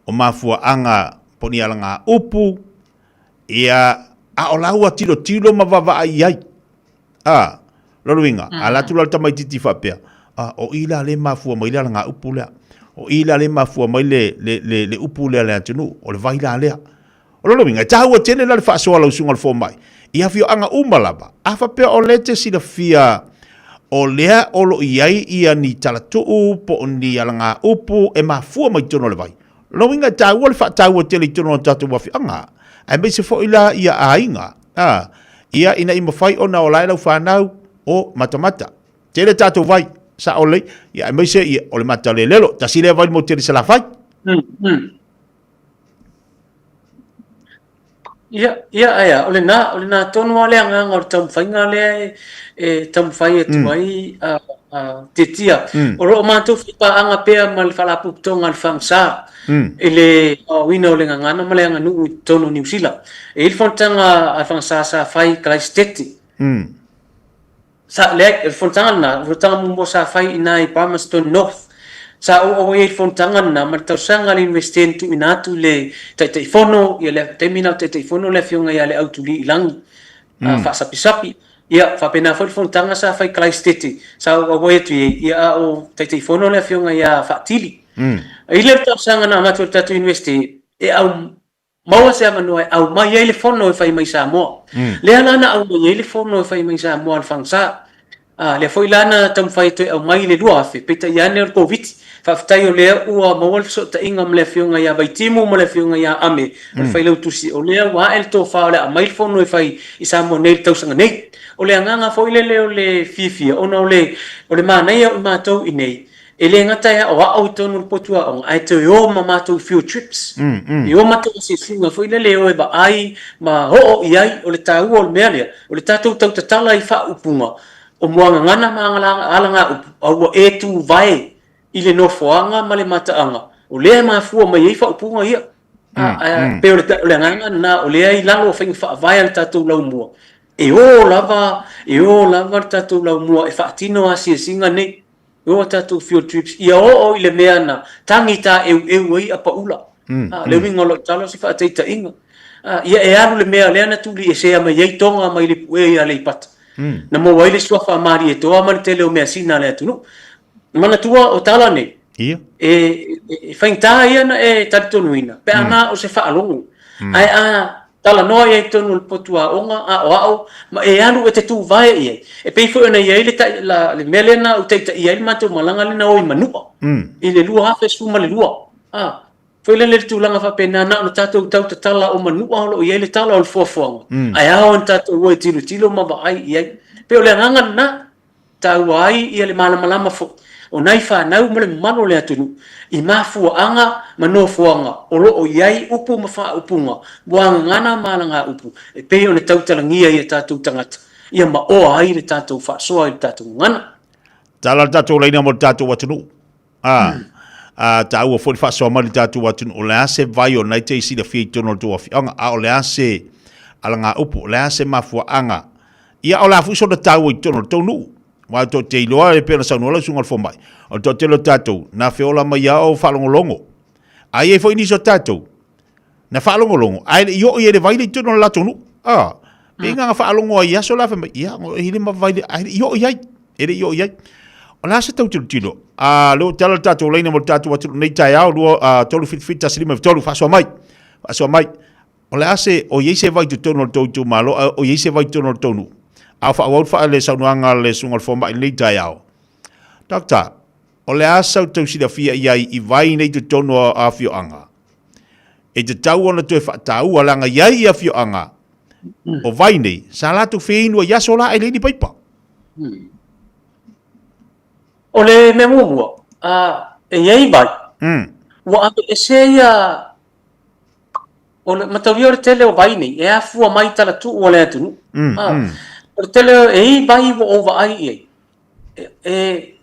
o mafuaaga po o ni alagaupu, ia, a o laua tilotilo ma vaavaai i ai. A, lona uiga, a alu atu la le tamaitiiti faapea, a, o i la lea e mafua mai le alagaupu lea. O i la lea e mafua mai le, le, le, le upu lea a le atunuu, o le vai la lea. O lona uiga, e taua tele la le faasoa a lau susuga i le fomai, i afioaga uma lava. A faapea o lea e te silafia o lea o lo o i ai ia ni talatuu po o ni alagaupu e mafua mai totonu o le vai, Lona uiga e taua le faataua tele i totonu o tatou afioaga, aemaise foi la ia aiga, a, ia ina ia mafai ona ola ai lau fanau o matamata. Tele tatou vai, sao lelei, ia aemaise ia, o le matalelelo, tasi lea vai le motu tele i Salafai. Ia, ia, ae a, o lena, o lena tonu lava le agaga o le taumafaiga lea e, e taumafai atu ai a, a Tiatia. O lo o matou faipaaga pea ma le Faalapotopotoga a le FAGSA i le aoaoina o le gagana ma le aganuu i totonu o Niu Sila. E i ai le fonotaga a le FAGSA sa fai i Kalaisitete. Sa, leai, o le fonotaga lena, o le fonotaga muamua sa fai i ina i Palmerston North. Sa ou auai ai i le fonotaga lena ma le tausaga a le Iunivesite na tuuina atu i le Taitaifono, ia le taimi lena o Taitaifono le Afioga ia Leautuliilangi Faasapisapi. Ia, faapena foi le fonotaga sa fai i Kalaisitete, sa ou auai atu i ai, ia a o Taitaifono le Afioga ia Faatili. I le tausaga na avatu e le tatou Iunivesite, e au maua se avanoa e aumai ai le fono e fai mai Samoa. Lea la na aumai ai le fono e fai mai Samoa a le FAGSA. A, lea foi la na taumafai e toe aumai i le 2000, peitai ane o le Koviti. Faafetai o lea ua maua le fesootaiga ma le Afioga ia Vaitimu ma le Afioga ia Ame o le Failautusi, o lea ua ae le tofa o le a aumai le fono e fai i Samoa nei i le tausaga nei. O le agaga foi lele o le fiafia ona o le, o le manaia o i matou i nei, E le gata e aoao i totonu o le potu aoga, ae toe o ma matou field trips. E o matou asiasiga foi lele e o e vaai ma oo i ai. O le taua o le mea lea, o le tatou tautatala i faaupuga o muagagana ma alagaupu, a ua e tuvae i le nofoaga ma le mataaga, o lea e mafua mai ai faaupuga ia. Ae pei o le agaga lena, o lea i lalo o faiga faavae a le tatou laumua, e o lava, e o lava le tatou laumua e faatino asiasiga nei. E o a tatou field trips ia oo i le mea na tagi tāeueu ai apaula. A, le uiga o lau tala o se faataitaiga. A, ia e alu le mea lea na tuliesea mai ai Toga mai le puea i Aleipata. Na maua ai le suafa a Malietoa ma le tele o measina a le atunuu. Manatua o tala nei, Ia. e faigata ia ona e talitonuina pe a na o se faalogo. Ae a Talanoa i ai i totonu o le potu aoga, aoao, ma e alu e te tuvae i ai. E pei foi ona i ai le, la, le mea lea na ou taitaia ai le matou malaga lea na o i Manua i le 2012. A, foi lele le tulaga faapena, na ona tatou tau tatala o Manua o lo o i ai le tala o le foafoaga, ae ao ona tatou o e tilotilo ma vaai i ai. E pei o le agaga lena. Taua ai ia le malamalama foi o nai fanau ma le mamalu o le atunuu i mafuaaga ma nofoaga o lo o i ai upu ma faaupuga muagagana ma alagaupu e pei ona tautalagia i a tatou tagata ia maoa ai le tatou faasoa i le tatou gagana. Tala le tatou laina mo le tatou atunuu. A. A taua foi le faasoa mai le tatou atunuu, o le a se vai o nai te i silafia i totonu o le tou afioaga, a o le a se alagaupu, o le a se mafuaaga, ia o le a foi sona taua i totonu o le tou nuu. Aua tou te iloa e pei ona saunoa lau susuga i le fomai, o le toatele o tatou, na feola mai lava o faalogologo. A i ai foi nisi o tatou, na faalogologo, ae le i oo i ai le vai lea i totonu o le latou nuu. A, pei na faalogo ai i aso la fai mai, ia, e i le ma vai, ae le i oo i ai. E le i oo i ai. O le a se tau tilotilo? A, lea ua tala le tatou laina mo le tatou atunuu nei taeao, 2, 3, 7, 7, 1, 5, 3, faasoa mai. Faasoa mai. O le a se, o i ai se vai i totonu o le tou itumalo, a o i ai se vai i totonu o le tou nuu? A o faaauau le le saunoaga a le susuga i le fomai i lenei taeao. Doctor, o le a sau tau silafia i ai i vai nei i totonu o afioaga? E tatau ona toe faataua leaga i ai i afioaga o vai nei, sa latou feinu ai i aso la e leai ni paipa. O le mea muamua, e i ai vai, ua aveese ia O le mataulia o le tele o vai nei, e afua mai i talatuu o le atunuu. Mm, ah, mm. O le tele, e i vai ua ou vaai i ai. E, e,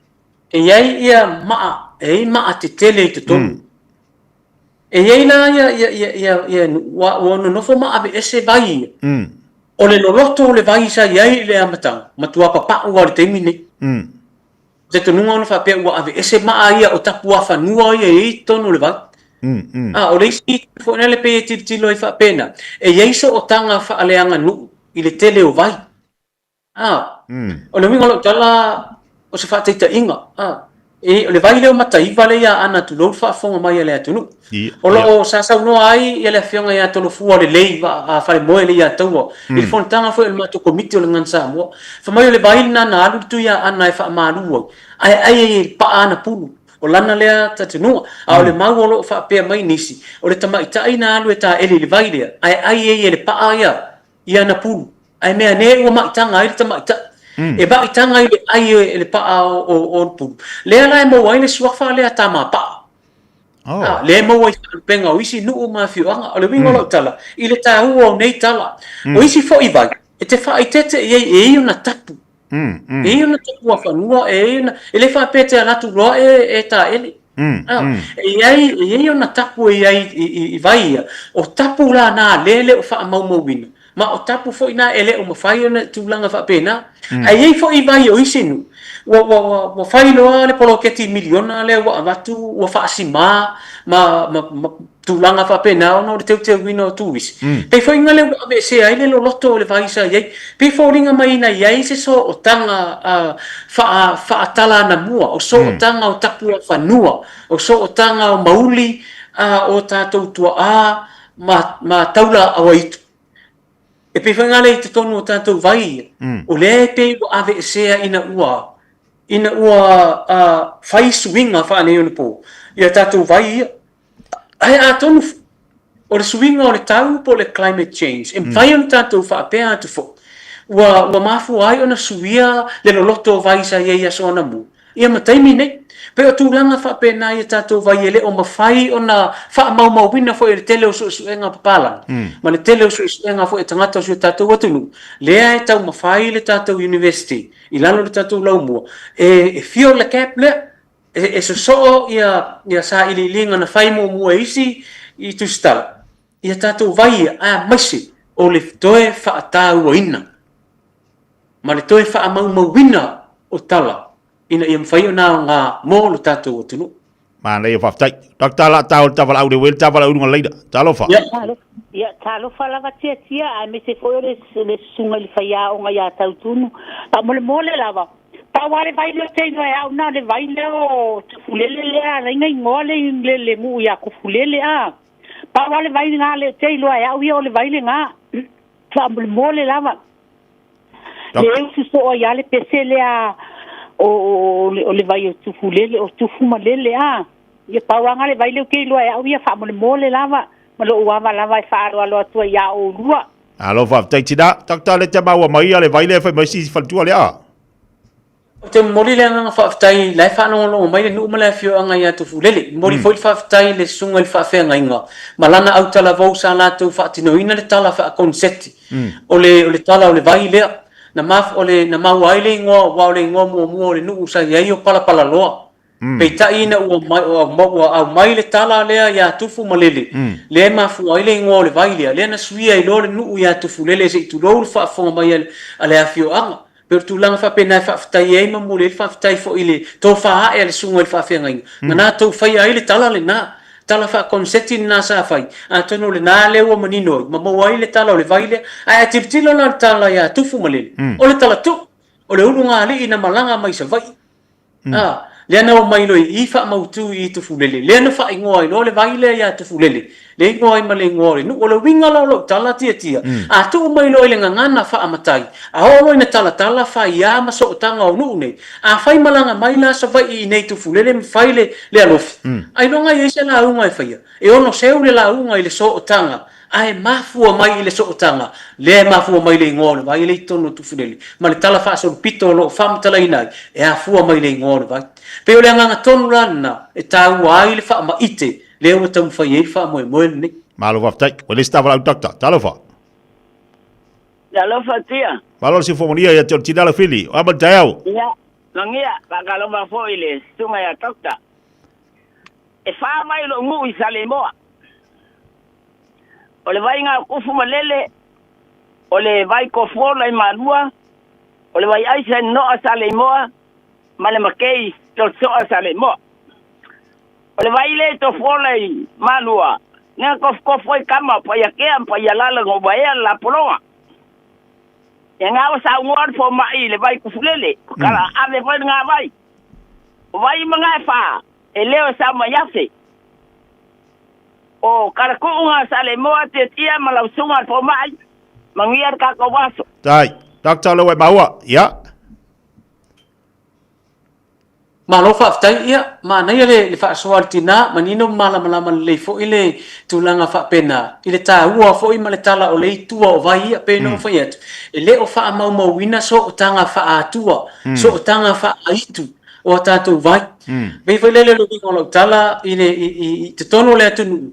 e i ai ia maa, e i maa tetele i totonu. Mm. E i ai la ia, ia, ia, ia, ia ua, ua nonofo ma aveese vai ia. Mm. O le loloto o le vai sa i ai i le amataga, matua papa'u lava i le taimi nei. Mm. Talitonuga ona faapea ua aveese maa ia o tapuafanua ia e i totonu o le vai. Mm, mm. A, o le isi itu foi lea pei e tilotilo ai faapena, e i ai sootaga faaleaganuu i le tele o vai. A, mm. o le uiga o lau tala, o se faataitaiga, a, e, o le vai lea o Mataiva lea ia Aana tulou le faafofoga mai a le atunuu. O lo o sa saunoa ai ia le afioga ia Tolofua Lelei Falemoe le ia Taua i le fonotaga foi a le matou Komiti o le Gan Samoa. Fai mai o le vai lena na alu le Tuiaana e faamalu ai, ae ai ai e paa ana pulu. O lana lea talitonuga. A o le mau o lo o faapea mai nisi, o le tamaitai na alu e taele i le vai lea, ae ai ai e le paa ia i ana pulu. Ae mea ane ua maitaga ai le tamaitai. E maitaga i le ai e le paa o le pulu. Lea la e maua ai le suafa lea Tamapaa. Oh. Ah, lea e maua i faalupega o isi nuu ma afioaga. O le uiga o lau tala, i le taua o nei tala. O isi foi vai, e te faaeteete i ai e i ai ona tapu. Mm, E i ai ona tapuafanua, e i ai ona... E le faapea e te alu atu loa e, e taele. Ah, E i ai, e i ai ona tapu e i ai i, i, i vai ia. O tapu la na lea e le o faamaumauina. Ma o tapu foi na e le o mafai ona tulaga faapena. Ae i ai foi vai o isi nuu, ua, ua, ua, ua fai loa le poloketi miliona lea ua avatu, ua faasimā ma, ma, ma tulaga faapena ona o le teuteuina o turisi. Pei foi na lea ua aveesea ai le loloto o le vai sa i ai. Pei foliga mai ina i ai se sootaga uh, faa, faatala anamua, o sootaga o tapuafanua, o sootaga o mauli uh, o tatou tuaa ma, ma taula auaitu. E pei foi ngale i totonu o tatou vai ia, mm. o lea e pei ua aveesea ina ua, ina ua uh, fai suiga faaneionapo ia tatou vai ia. Ae atonu o le suiga o le tau po o le climate change, e mafai ona tatou faapea atu foi, ua, ua mafua ai ona suia le loloto o vai sa i ai i aso anamua. Ia ma taimi nei. Pei o tulaga faapena ia tatou vai e le o mafai ona faamaumauina foi e le tele o suesuega a papalagi, ma le tele o suesuega foi a tagata o si o tatou atunuu, lea e taumafai le tatou University i lalo o le tatou laumua e, e fill le gap lea, e, e sosoo ia, ia sailiiliga na fai muamua e isi i tusitala, ia tatou vai ia, aemaise o le toe faatauaina ma le toe faamaumauina o tala ina ia mafai ona aoga mo lo tatou atunuu. Manaia, faafetai. Doctor la tau le tavalau le wele tavalau i luga leila. Talofa. Ia, talofa lava Tiatia, aemaise foi o le, le susuga i le faiaoga ia Tautunu. Faamolemole lava, pau lava le vai lea ou te iloa e au na o le vai lea o Tufulele lea, lea igoa le, le, le nuu ia Tufulele, a. Pau lava le vai lena lea ou te iloa e au ia o le vai lena. Faamolemole lava. Le usu soo ai lava le pese lea o, o, o le vai o Tufulele, o Tufumalele, a. Ia pau lava le vai lea ou te iloa e au ia faamolemole lava, ma lou ava lava e faaaloalo atu ai ia oulua. Alo faafetai tina. Doctor le te maua mai ia le vai lea fai mai si faletua lea. Ou te momoli le agaga faafetai la e faalogologo mai le nuu ma le afioaga ia Tufulele. Momoli foi le faafetai i le susuga i le faafeagaiga ma lana autalavou sa latou faatinoina le tala faakonseti o le o le tala o le vai lea. Na maf o le na maua ai le igoa aua o le igoa muamua o le nuu sa i ai o Palapalaloa. Peitai ina ua mai, ua, ua aumai le tala lea iā Tufu ma Lele, lea e mafua ai le igoa o le vai lea, lea na suia ai loa le nuu iā Tufulele se i tulou le faafofoga mai a le afioaga. Pei o le tulaga faapena e faafetai ai ma momoli ai le faafetai foi i le tofa ae a le susuga i le faafeagaiga, na latou faia ai le tala lena, tala faakoneseti lena sa fai, atonu o lena lea ua manino ai ma maua ai le tala o le vai lea. Ae a tilotilo la i le tala iā Tufu ma Lele, o le tala tuu, o le ulugalii na malaga mai Savaii. A, lea na omai loa i i faamautu i Tufulele, lea na faaigoa ai loa le vai lea ia Tufulele, lea igoa ai ma le igoa o le nuu. O le uiga la o lau tala Tiatia, a tuu mai loa i le gagana faamatai, a oo loa ina talatala faia ma sootaga o nuu nei, a fai malaga mai la Savaii i inei Tufulele ma fai le, le alofi, ailoga e i ai se lauga e faia? E ono seu le lauga i le sootaga Ae mafua mai i le sootaga lea e mafua mai le igoa o le vai lea i totonu o Tufulele, ma le tala faasolopito o lo o faamatalaina ai, e afua mai le igoa o le vai. Pei o le agaga tonu la lena e taua ai le faamaite lea ua taumafai ai le faamoemoe lenei. Malo faafetai. Ua leai se tavalaau Doctor. Talofa. Talofa tia. Malo le sifomonia ia te o le tina Laufili. O a ma le taeao? Ia, magia, faatalofa foi i le susuga ia Doctor. E fa mai lou nuu i Saleimoa. O le vaiga o Kufu ma Lele, o le vai Kofuola i Malua, o le vai Aisa i Noa Saleimoa, ma le Makei Tosoa Saleimoa. O le vai le Tofuola i Malua, nega kofukofu ai kama o Paiakea ma Paialala no uaea le lapologa. E ngawa saunoa le fomai i le vai Kufulele, kala ave foi le ngā vai. O vai ma ngā e whā, e leo e sa mai afe. O Karaku'uga Saleimoa Tiatia ma lau susuga le fomai, manuia le tatou aso. Tai, Doctor le maua, ia. Malo faafetai, ia, manaia le, le faasoa a le tinā, manino ma malamalama lelei foi le tulaga faapena, i le taua foi ma le tala o le itu o vai ia, pei ona ou fai atu, e le o faamaumauina sootaga faa-atua, sootaga faa-aitu o a tatou vai. Pei foi lele o le uiga o lau tala i le, i, i totonu o le atunuu,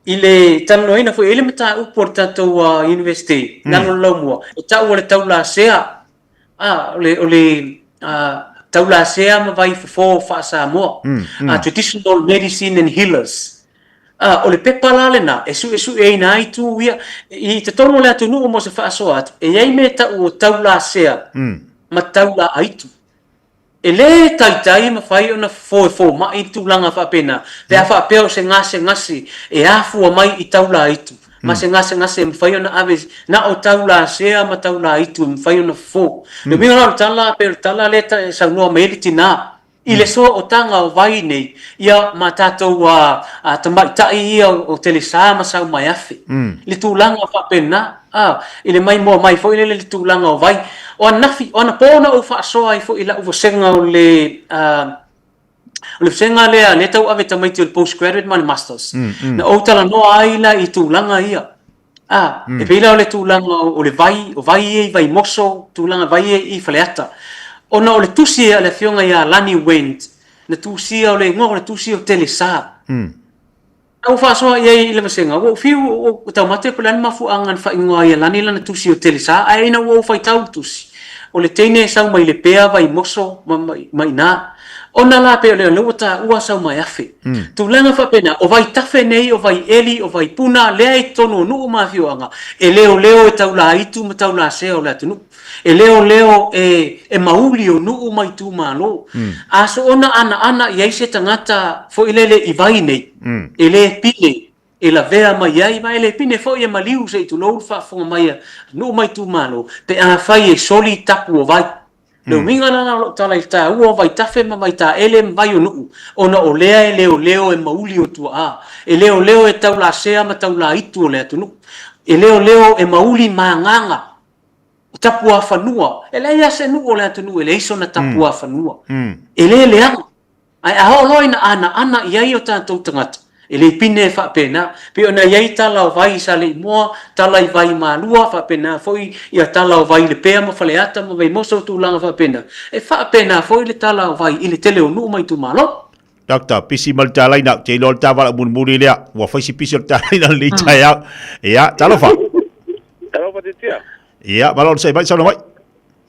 i le talanoaina foi, e i ai le mataupu a le tatou University, lalo o le laumua, e tau o le taulasea, o le, o le taulasea ma vai fofo faa-Samoa, traditional medicine and healers. O le pepa la lena e suesueina ai itu ia i totonu o le atunuu mo se faasoa atu, e i ai mea e tau o taulasea ma taulaaitu. E lē taitai e mafai ona fofo e fomai le tulaga faapena, pe a faapea o se gasegase e afua mai i taulaaitu, ma se gasegase e mafai ona ave na o taulasea ma taulaaitu e mafai ona fofo. Le uiga la o le tala, pei o le tala lea e saunoa mai ai le tinā, i le sootaga o vai nei, ia ma tatou tamaitai ia o Telesa ma Saumaeafe, i le tulaga faapena. A, i le maimoa mai foi lele le tulaga o vai. O ananafi, o anapo na ou faasoa ai foi i lau vasega o le, o le vasega lea, lea tau ave tamaiti o le postgraduate ma le masters. Na ou talanoa ai la i tulaga ia. A, e pei la o le tulaga o le vai, o vai ia i Vaimoso, tulaga vai ia i Faleata. Ona o le tusi a le afioga ia Lani Wendt, na tusia o le igoa o le tusi o Telesa. Na ou faasoa i ai i le vasega, ua ou fiu ua ou taumate po o le a le mafuaaga na faaigoa ai e Lani lana tusi o Telesa, ae ina ua ou faitau i le tusi, o le teine e sau mai Lepea, Vaimoso ma ma i ina. Ona la pei o lea ua taua Saumaeafe. Tulaga faapena, o Vaitafe nei, o Vaieli, o Vaipuna, lea i totonu o nuu ma afioaga, e leoleo e taulaaitu ma taulasea o le atunuu. E leoleo e, e mauli o nuu ma itumalo. A soona anaana i ai se tagata foi lele i vai nei, e le pine e lavea mai ai, ma e le pine foi e maliu se i tulou le faafofoga mai a nuu ma itumalo, pe afai e soli tapu o vai. Le uiga la o lau tala i le taua o Vaitafe ma Vaitaele ma Vaionuu, ona o lea e leoleo e mauli o tuaa, e leoleo e taulasea ma taulaitu o le atunuu, e leoleo e mauli ma agaga o tapuafanua. E leai lava se nuu o le atunuu e leai sona tapuafanua. E le leaga. Ae a oo loa ina anaana i ai o tatou tagata, e le pine e faapena. Pei ona i ai tala o vai i Saleimoa, tala i vai i Malua, faapena foi ia tala o vai i Lepea ma Faleata ma Vaimoso, tulaga faapena. E faapena foi le tala o vai i le tele o nuu ma itumalo. Doctor, pisi ma le talaina, ou te iloa le tavala mulimuli lea. Ua fai si pisi o le talaina i lenei taeao. Ia, talofa. Talofa Titia. Ia, malo le sai mai, saunoa mai.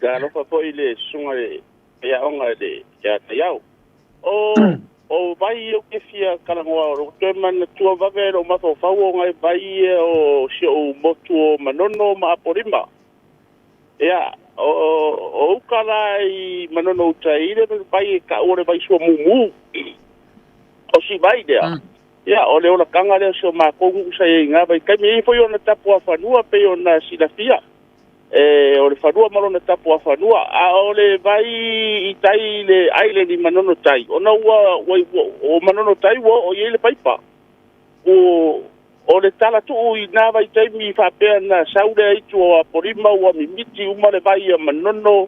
Talofa foi i le susuga i le faiaoga i le ia Taiao. O o vai ia ou te fia talanoa o lou toe manatua vave ai lou mafaufau ona e vai ia o si ou motu o Manono ma Apolima. Ia, o o uka la i Manono uta i le vai e taua o le vai suamumu. O si vai lea, ia o le olataga lea o si o matou nuu sa i ai i na vaitaimi. E i ai foi ona tapuafanua pei ona silafia. E, o le fanua ma lona tapuafanua, a o le vai i tai i le island i Manono Tai, ona ua, ua, ua, o Manono Tai ua oo i ai le paipa. U, o le tala tuu i na vaitaimi faapea na sau le aitu o Apolima ua mimiti uma le vai a Manono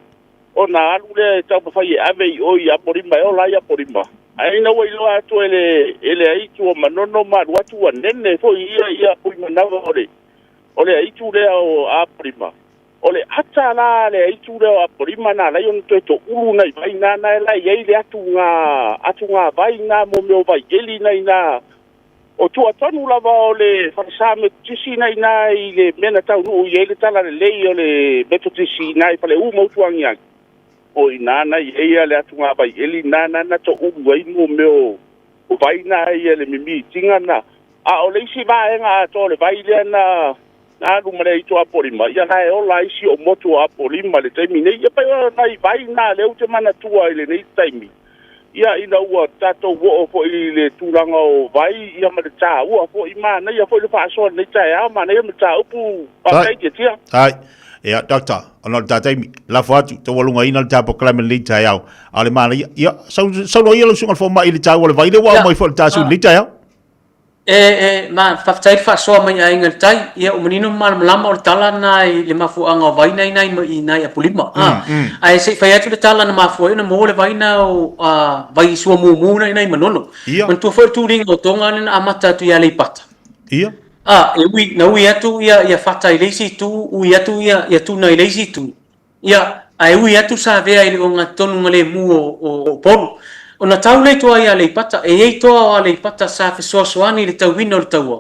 ona alu lea e taumafai e ave i o i Apolima e ola ai Apolima. Ae ina ua iloa atu e le, e le aitu o Manono ma alu atu ua nene foi ia, ia Puimanawa o le, O le aitu lea o Apolima. O le ata la a le aitu lea o Apolima na alai ona toe toulu nai vai na na e la i ai le atu nga atu nga vai na mo mea o vai eli na ina o tua tonu lava o le falesa Metotisi na ina i le mea na taunuu i ai le tala lelei o le Metotisi ina i Faleu ma Utuagiagi. O ina na i ai le atu nga vai eli na na na toulu ai mo mea o O vai na ia le mimitiga na. A o le isi vaega atoa o le vai lea na na alu ma le aitu Apolima, ia la e ola ai si ou motu o Apolima i le taimi nei. Ia pei o nai vai na lea ou te manatua i lenei taimi, ia ina ua tatou oo foi i le tulaga o vai ia ma le taua foi, manaia foi le faasoa i lenei taeao, manaia mataupu faafetai Tiatia. Ai. Ia, Doctor, ona o le ta taimi, lafo atu, taualugaina le ta polokalame i lenei taeao. A o le manaia, ia, sau, saunoa ia lau susuga i le fomai i le taua o le vai lea ua aumai foi i le ta sui i lenei taeao. E, e, ma, faafetai le faasoa mai i Aiga i le Tai. Ia, ua manino ma malamalama o le tala lena i le mafuaaga o vai na i nai, i nai Apolima. A, ae se i fai atu le tala na mafua ai ona maua le vai na o, a, vai suamumu na i nai Manono. Ia. Manatua foi le tuliga o Tonga lea na amata atu i Aleipata. Ia. A, e ui, na ui atu ia, ia Fata i le isi itu, ui atu ia, ia Tuna i le isi itu. Ia, ae ui atu Savea i le ogatotonu lemu o, o, o Upolu. Ona tau lea i tua i Aleipata, e i ai toa o Aleipata sa fesoasoani i le tauina o le taua,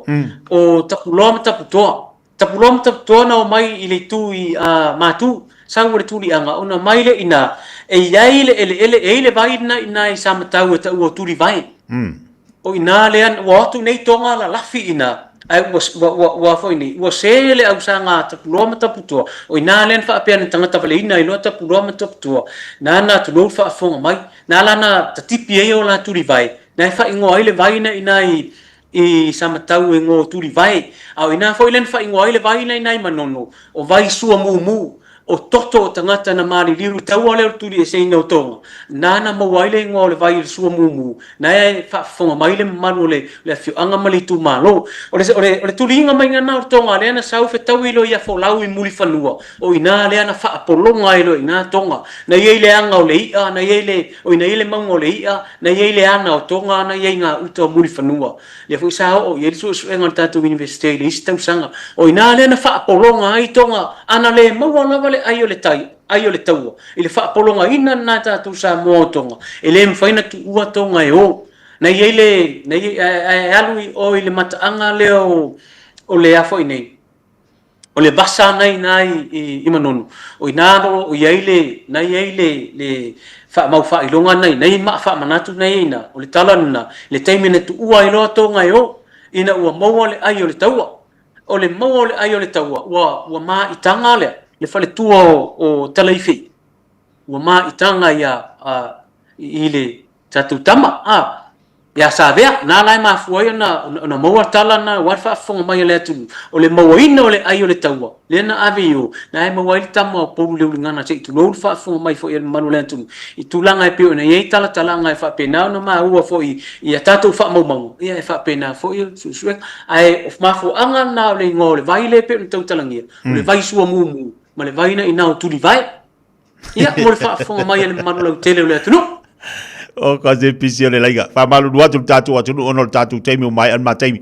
o Tapuloa ma Taputoa. Tapuloa ma Taputoa na omai i le itu i a Matu, sau o le tuliaga, ona omai lea i ina, e i ai le eleele, e i ai le vai lena i ina i Samatau e taua o Tulivae. O ina lea, ua o atu nei Tonga lalafi i ina, ae ua, ua, ua, ua foi nei, ua se le ausaga a Tapuloa ma Taputoa, o ina lea na faapea na tagata valeina ai loa Tapuloa ma Taputoa, nana tulou le faafofoga mai, na la na tatipi ai o la tulivae, na e faaigoa ai le vai na ina i, i Samatau e ngo tulivae, a o ina foi lea na faaigoa ai le vai na ina i Manono, o vai suamumu, O toto o tagata na maliliu i taua lea o le tulieseina o Tonga, nāna maua ai le igoa o le vai o le suamumu, na e faafofoga mai le mamalu o le le afioaga ma le itumalo. O le, o le, o le tuliiga maiga lena o le Tonga lea na sau fetaui loa ia Folau i Mulifanua, o i ina lea na faapologa ai loa i ina Tonga. Na i ai le aga o le i'a, na i ai le, o i na i ai le mauga o le i'a, na i ai le ana o Tonga na i ai ngā uta o Mulifanua. Lea foi sa oo i ai le suesuega a le tatou Iunivesite i le isi tausaga. O i ina lea na faapologa ai Tonga, ana le maua lava le ai o le tai, ai o le taua, i le faapologaina lena e tatou Samoa o Tonga, e le mafai ona tuua Tonga e o. Na i ai le, na i ai, ae alu i o i le mataaga lea o, o le a foi nei, O le vasa na i ina i Manono, o ina o lo o i ai le, na i ai le, le faamau faailoga na i ina, maa faamanatu na i ina, o le tala lena, i le taimi na tuua ai loa Tonga e o, ina ua maua le ai o le taua. O le maua o le ai o le taua, ua, ua maitaga lea, le faletua o, o Talaife, ua maitaga ia, a, i le tatou tama, a, ia Savea, na la e mafua ai ona, ona maua tala na aua le faafofoga mai a le atunuu, o le mauaina o le ai o le taua, lea na ave i o, na e maua ai le tama o Poulu Leuligana se i tulou le faafofoga mai foi a le mamalu o le atunuu, i tulaga e pei ona i ai talatalaga e faapena ona maua foi i a tatou faamaumauga, ia e faapena foi o suesuega. Ae o mafuaaga na o le igoa o le vai lea e pei ona tautalagia, o le vai suamumu ma le vai na ina o Tulivae. Ia, mo le faafofoga mai a le mamalu lautele o le atunuu. O ka se pisi o le laiga. Faamalulu atu le tatou atunuu ona o le tatou taimi ua maea le ma taimi.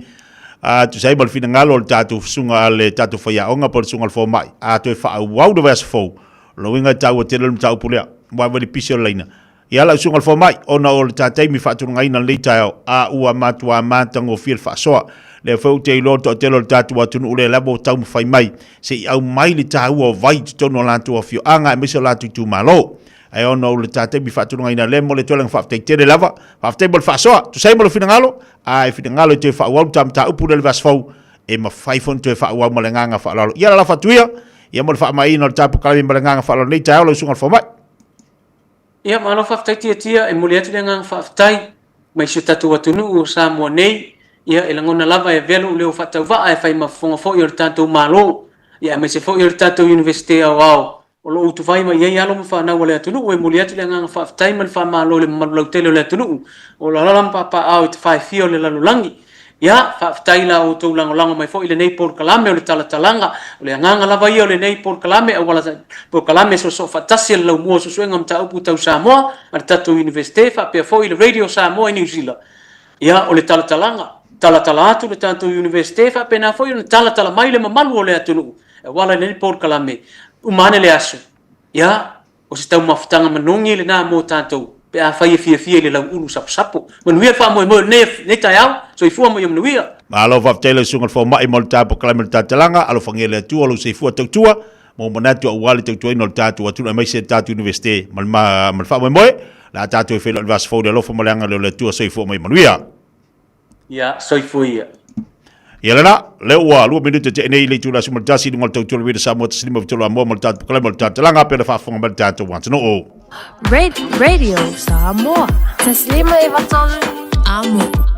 A tusa ai ma le finagalo o le tatou susuga a le tatou faiaoga po o le susuga i le fomai, a toe faaauau le vaiaso fou, o lona uiga e taua tele le mataupu lea. Ua ave le pisi o le laina. Ia lau susuga i le fomai, ona o le ta taimi faatulagaina i lenei taeao, a ua matua matagofie le faasoa. Lea foi ou te iloa le toatele o le tatou atunuu lea lava ua taumafai mai se i aumai le taua o vai i totonu o latou afioaga aemaise o latou itumalo. Ae ona o le ta taimi faatulagaina lea e momoli atu ai le agaga faafetai tele lava. Faafetai mo le faasoa, tusa ai ma lou finagalo, a e finagalo e toe faaauau le ta mataupu lea i le vaiaso fou, e mafai foi ona toe faaauau ma le agaga faaaloalo. Ia lalafa atu ia, ia mo le faamaeaina o le ta polokalame ma le agaga faaaloalo i lenei taeao lau Susuga i le Fomai. Ia, malo faafetai Tiatia, e momoli atu le agaga faafetai mai si o tatou atunuu o Samoa nei, ia e lagona lava e avea lou leo faatauvaa e fai ma fofoga foi o le tatou Malo, ia aemaise foi o le tatou Iunivesite Aoao o lo o utuvai mai ai alo ma fanau a le atunuu. E momoli atu le agaga faafetai ma le faamalo i le mamalu lautele o le atunuu o lo o alaala ma papaaao i tafae fia o le lalolagi. Ia, faafetai i la outou lagolago mai foi i lenei polokalame o le talatalaga. O le agaga lava ia o lenei polokalame auala polokalame soosoo faatasi a le Laumua o Suesuega o Mataupu Tau Samoa a le tatou Iunivesite faapea foi le Radio Samoa i Niu Sila. Ia, o le talatalaga, talatala atu le tatou Iunivesite faapena foi ona talatala mai le mamalu o le atunuu e auala i lenei polokalame. Uma ane le aso, ia, O se taumafataga manogi lena mo tatou pe afai e fiafia i le lauulu saposapo. Manuia le faamoemoe o lenei taeao. Soifua ma ia manuia. Malo faafetai lau susuga i le fomai mo le tatou polokalame o le Tatalaga, alofagia e le Atua lou soifua tautua mo manatu aua le tautuaina o le tatou atunuu aemaise le tatou Iunivesite ma le faamoemoe le a tatou e feiloai i le vaiaso fou i le alofa ma le agalelei o le Atua. Soifua ma ia manuia. Ia, soifua ia. Ia lena, lea ua 2 minute tea nei i le itula 11 i luga o le tautua le Samoa 153 Amoa ma le tatou polokalame o le Tatalaga pei ona faafofoga mai le tatou atunuu. Radio Samoa. Taslima e vatolu. Amo.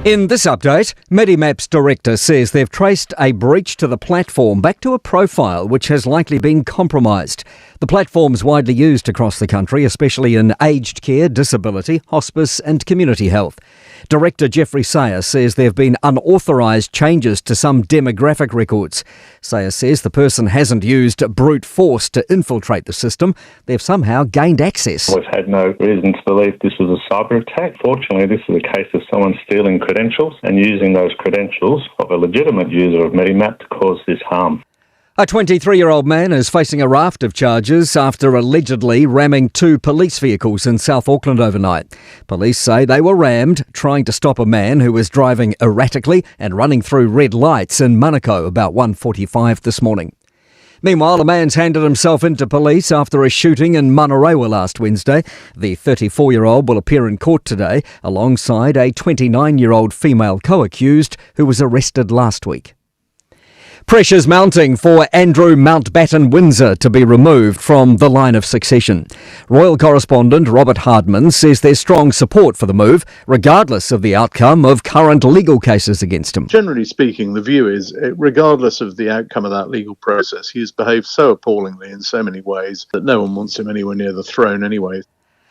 In this update, Medimap's director says they've traced a breach to the platform back to a profile which has likely been compromised. The platform's widely used across the country, especially in aged care, disability, hospice, and community health. Director Jeffrey Sayer says there have been unauthorised changes to some demographic records. Sayer says the person hasn't used brute force to infiltrate the system. They've somehow gained access. We've had no reason to believe this was a cyber attack. Fortunately, this is a case of someone stealing credentials and using those credentials of a legitimate user of Medimap to cause this harm. A 23 year old man is facing a raft of charges after allegedly ramming two police vehicles in South Auckland overnight. Police say they were rammed trying to stop a man who was driving erratically and running through red lights in Manukau about 1:45 this morning. Meanwhile, a man's handed himself in to police after a shooting in Manurewa last Wednesday. The 34 year old will appear in court today alongside a 29 year old female co accused who was arrested last week. Pressure's mounting for Andrew Mountbatten Windsor to be removed from the line of succession. Royal correspondent Robert Hardman says there's strong support for the move, regardless of the outcome of current legal cases against him. Generally speaking, the view is, eh, regardless of the outcome of that legal process, he has behaved so appallingly in so many ways that no one wants him anywhere near the throne anyway.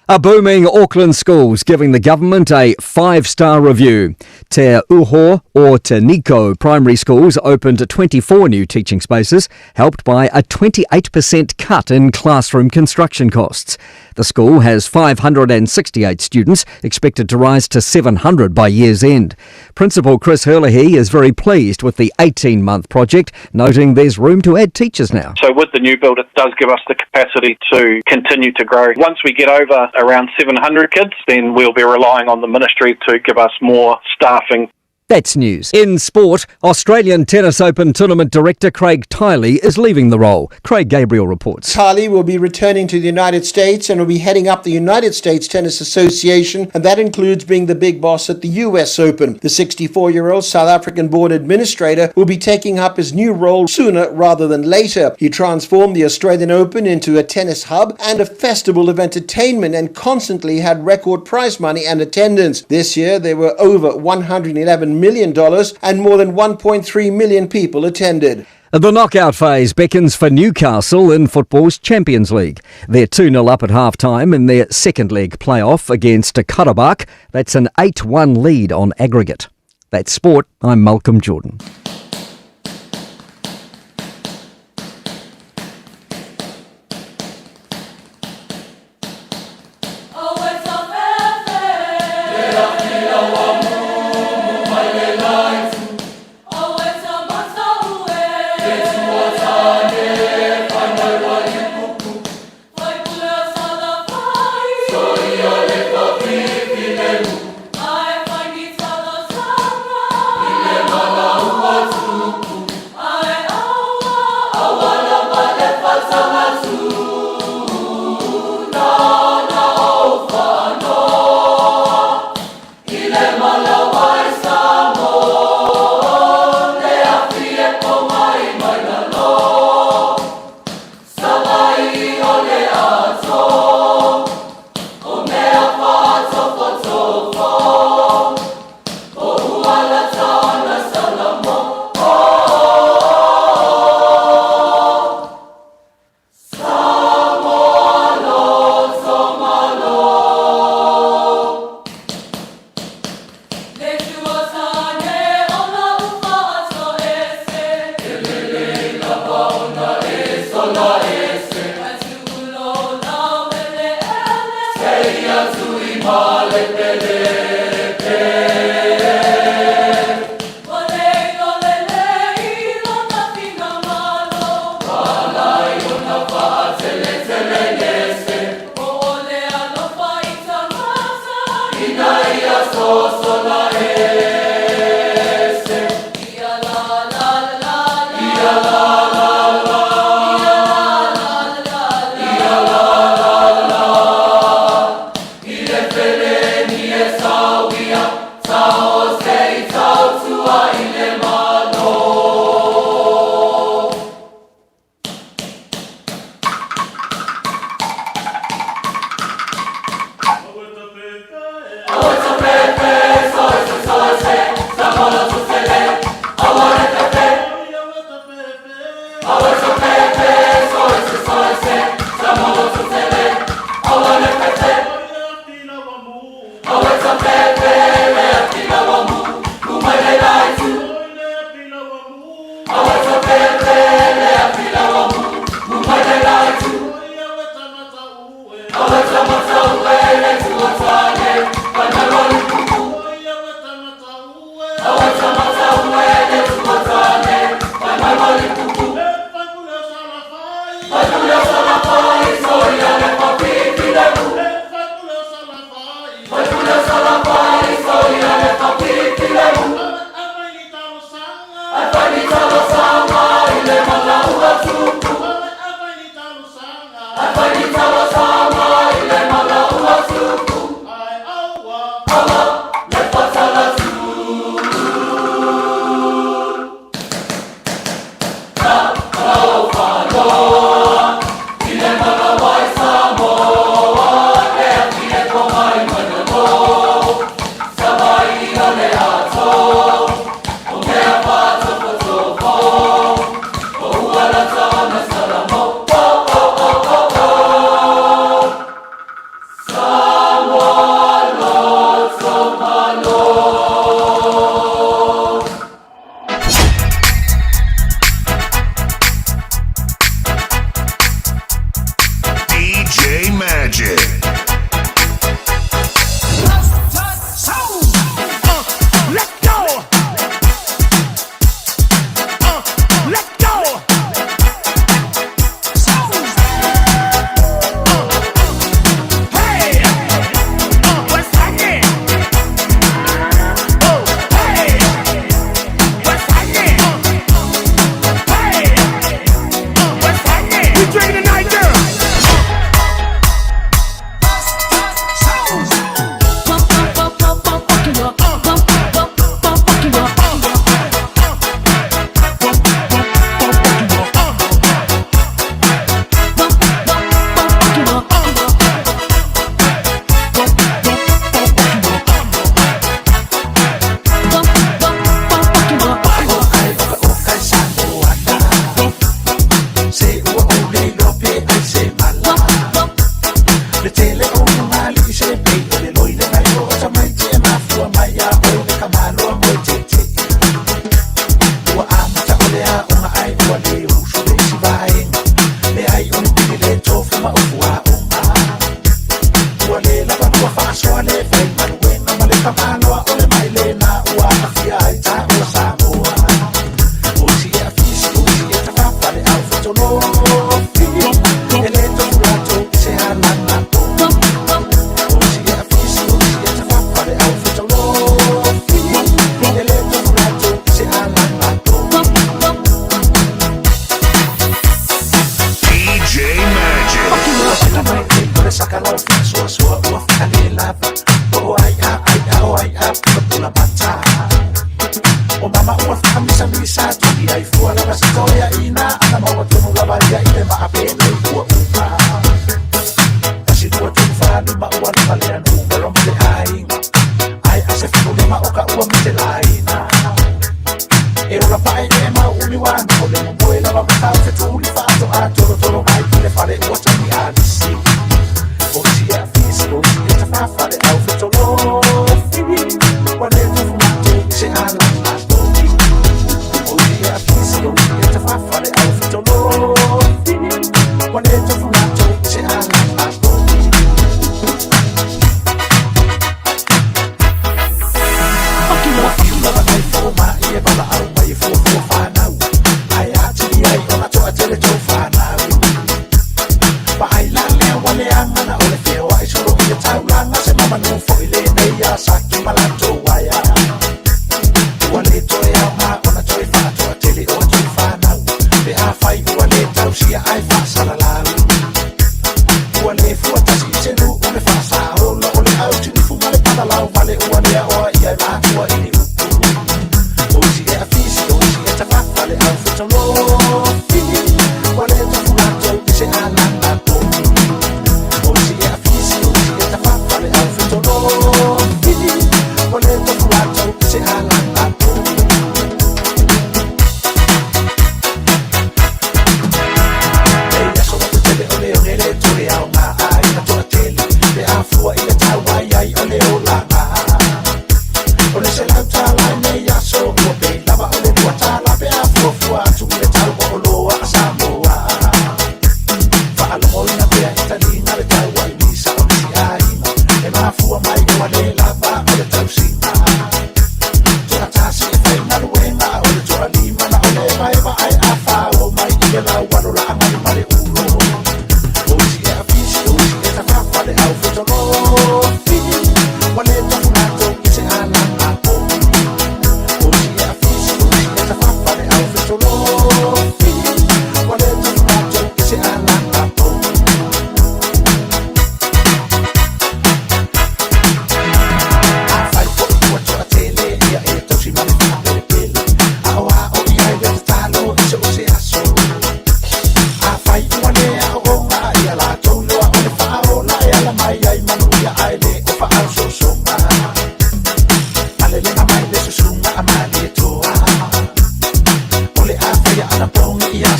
A booming Auckland schools giving the government a five star review. Te Uho or Te Nico primary schools opened 24 new teaching spaces, helped by a 28% cut in classroom construction costs. The school has 568 students, expected to rise to 700 by year's end. Principal Chris Herlihy is very pleased with the 18 month project, noting there's room to add teachers now. So, with the new build, it does give us the capacity to continue to grow. Once we get over around 700 kids, then we'll be relying on the ministry to give us more staffing. That's news. In sport, Australian Tennis Open Tournament Director Craig Tiley is leaving the role. Craig Gabriel reports. Tiley will be returning to the United States and will be heading up the United States Tennis Association, and that includes being the big boss at the US Open. The 64 year old South African born administrator will be taking up his new role sooner rather than later. He transformed the Australian Open into a tennis hub and a festival of entertainment and constantly had record prize money and attendance. This year, there were over 111 million and more than 1.3 million people attended. The knockout phase beckons for Newcastle in football's Champions League. They're 2 0 up at half time in their second leg playoff against Karabakh. That's an 8 1 lead on aggregate. That's sport. I'm Malcolm Jordan. Sa ki malato.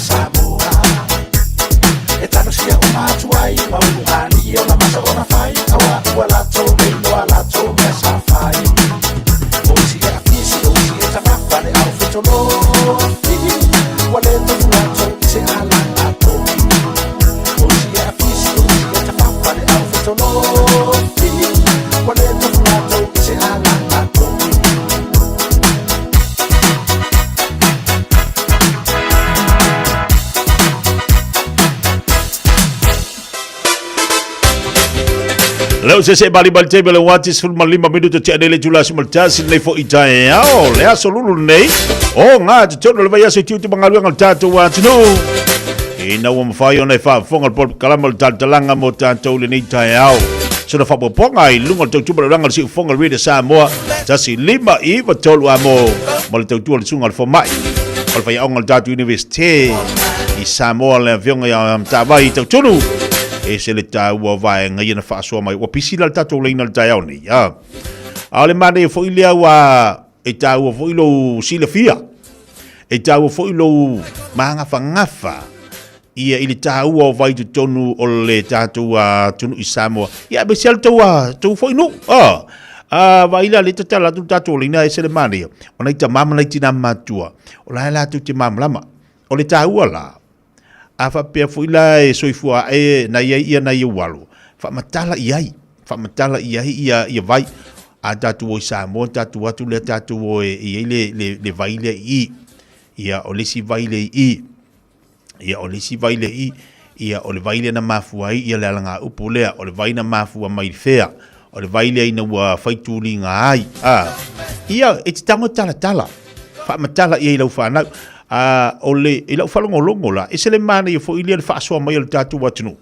Samoa E talosia uma atu ai ma ulugalii ona masa ona fai Auā ua latou le iloa latou mea sa fai O isi e afisi o isi e tafafa le au fetolofi Ua le tofu latou i se alagatogi O isi e afisi o isi e tafafa le au fetolofi Ua le tofu latou i se alagatogi Leo se se bali bali tebe le wati sefulu ma lima minuta tea nei le itula 11 lenei foi taeao le aso lulu lenei o ngā totonu o le vaiaso i tiute ma galuega o le tatou atunuu ina ua mafai ona e faafofoga le polokalama o le talatalaga mo tatou lenei taeao sona faaopoopoga i luga o le tautua ma le olaga o le siufofoga o le Radio Samoa 1 5 9 3 amo ma le tautua o le susuga o le fomai o le faiaoga o le tatou Universite i Samoa le afioga ia Matavai Tautunu e se le taua o vaega ia na faasoa mai ua pisi la le tatou laina le taeao nei a a o le manaia foi lea ua e taua foi lou silafia e taua foi lou magafagafa ia i le taua o vai totonu o le tatou atunuu i Samoa. Ia aemaise lava le tou, tou foi nuu. Ah, ah, vaai la le tatala atu le tatou laina e ese le manaia. O nai tama ma nai tina matutua, o la e latou te malamalama. O le taua la, a faapea foi la e soifua ae na i ai ia nai ou alo, faamatala i ai, faamatala i ai ia, ia vai. A tatou o i Samoa, tatou atu lea tatou o e i ai le, le, le vai lea i i. Ia, o le isi vai lea i i. Ia, o le isi vai lea i i, ia, o le vai lea na mafua ai ia le alagaupu lea, o le vai na mafua mai i fea, o le vai lea ina ua fai tuliga ai, a. Ia, e te tago e talatala, faamatala i ai i lau fanau. A, o le, i lau faalogologo la, e ese le manaia foi lea le faasoa mai o le tatou atunuu.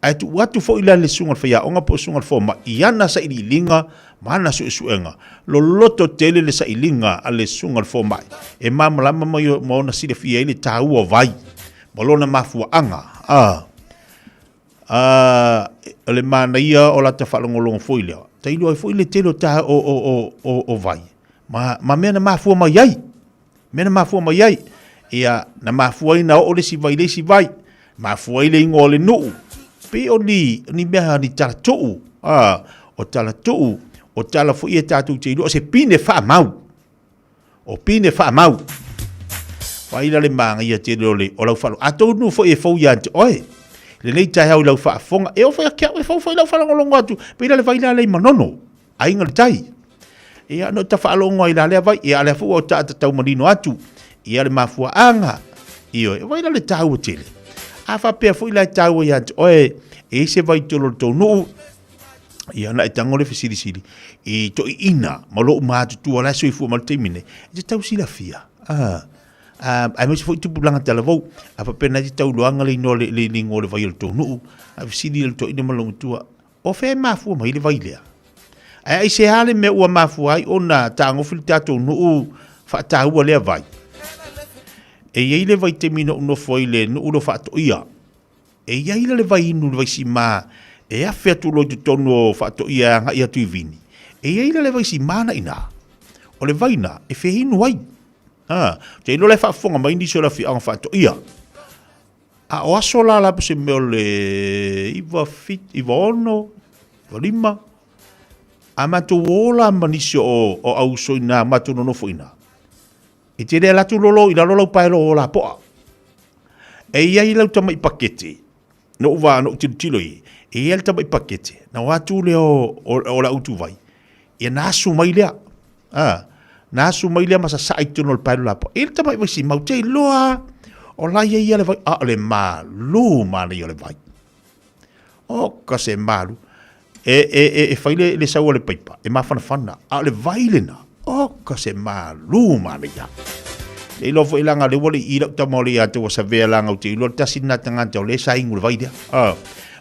Ae tuu atu foi la i le susuga i le faiaoga po o le susuga i le fomai i ana sailiiliga ma ana suesuega, loloto tele le sailiga a le susuga i le fomai e malamalama ma ma ona silafia ai le taua o vai ma lona mafuaaga. A, a, o le manaia o lata faalogologo foi lea, tailo ai foi le tele o ta, o, o, o, o, o vai ma, ma mea na mafua mai ai. Mea na mafua mai ai, ia, na mafua ai na oo le isi vai i le isi vai, mafua ai le ingoa o le nuu. Pei o ni, ni mea, ni tala tuu, a, o tala tuu, o tala foi e tatou te iloa, o se pine faamau. O pine faamau. Whai la le māngaia tele o le, o lau whalo. A tōu nuu foi e fou ia te oe. Lenei taeao i lau faafofoga. E oo foi a ke au e fou foi lau faalogologo atu. Pei la le vai la lei manono. Aiga le tai. Ia, no ta faalogo ai la lea vai, ia lea foi ua taata tau manino atu, ia le mafuaaga, ioe, vai la le taua tele. A faapea foi la e taua ia te oe, e i se vai tolo le tou nuu, ia na e tango le fesilisili, i toeaiina ma lou matutua la e soifua ma le taimi nei, e te tau silafia, ah, aemaise foi tupulaga talavou, a faapea na te tau iloaga le inoa le, le, le igoa o le vai o le tou nuu, a fesili le toeaina ma lou matua, O fea e mafua mai le vai lea? Ae aisea le mea ua mafua ai ona tagofi le tatou nuu faataua lea vai? E i ai le vaitaimi na ou nofo ai i le nuu lea o Faatoia. E i ai la le vai inu le vaisima e afe atu loa i totonu o Faatoia e agai atu i Vini. E i ai la le vaisima na i ina. O le vai na e feinu ai. Ha, ou te iloa la e faafofoga mai nisi o le afioaga Faatoia. A o aso la la se mea o le 97, 96, 95, a matou o la ma nisi o, o au uso i nā, matou nonofo i nā. E te le ala atu lolo i lalo lau paelo o lapoa. E i ai lau tamai pakete, noʻu wā, noʻu tilotilo i, e i ai le tamai pakete, na o atu lea o, o, o la utu vai, ia na asu mai lea. A, na asu mai lea ma sasaa i totonu o le paelo lapoa. E i ai le tamai vaisimau, te iloa, o la ia ia le vai, a o le malū manaia o le vai. O ka se malu. E, e, e, e fai le, le sau a le paipa, e mafanafana, a o le vai lena, o ka se malū manaia. Le iloa foi langa le ua le i lau tama o le ia te ua savea langa u te iloa le tasi lena tagata o le sa ingu le vai lea. A,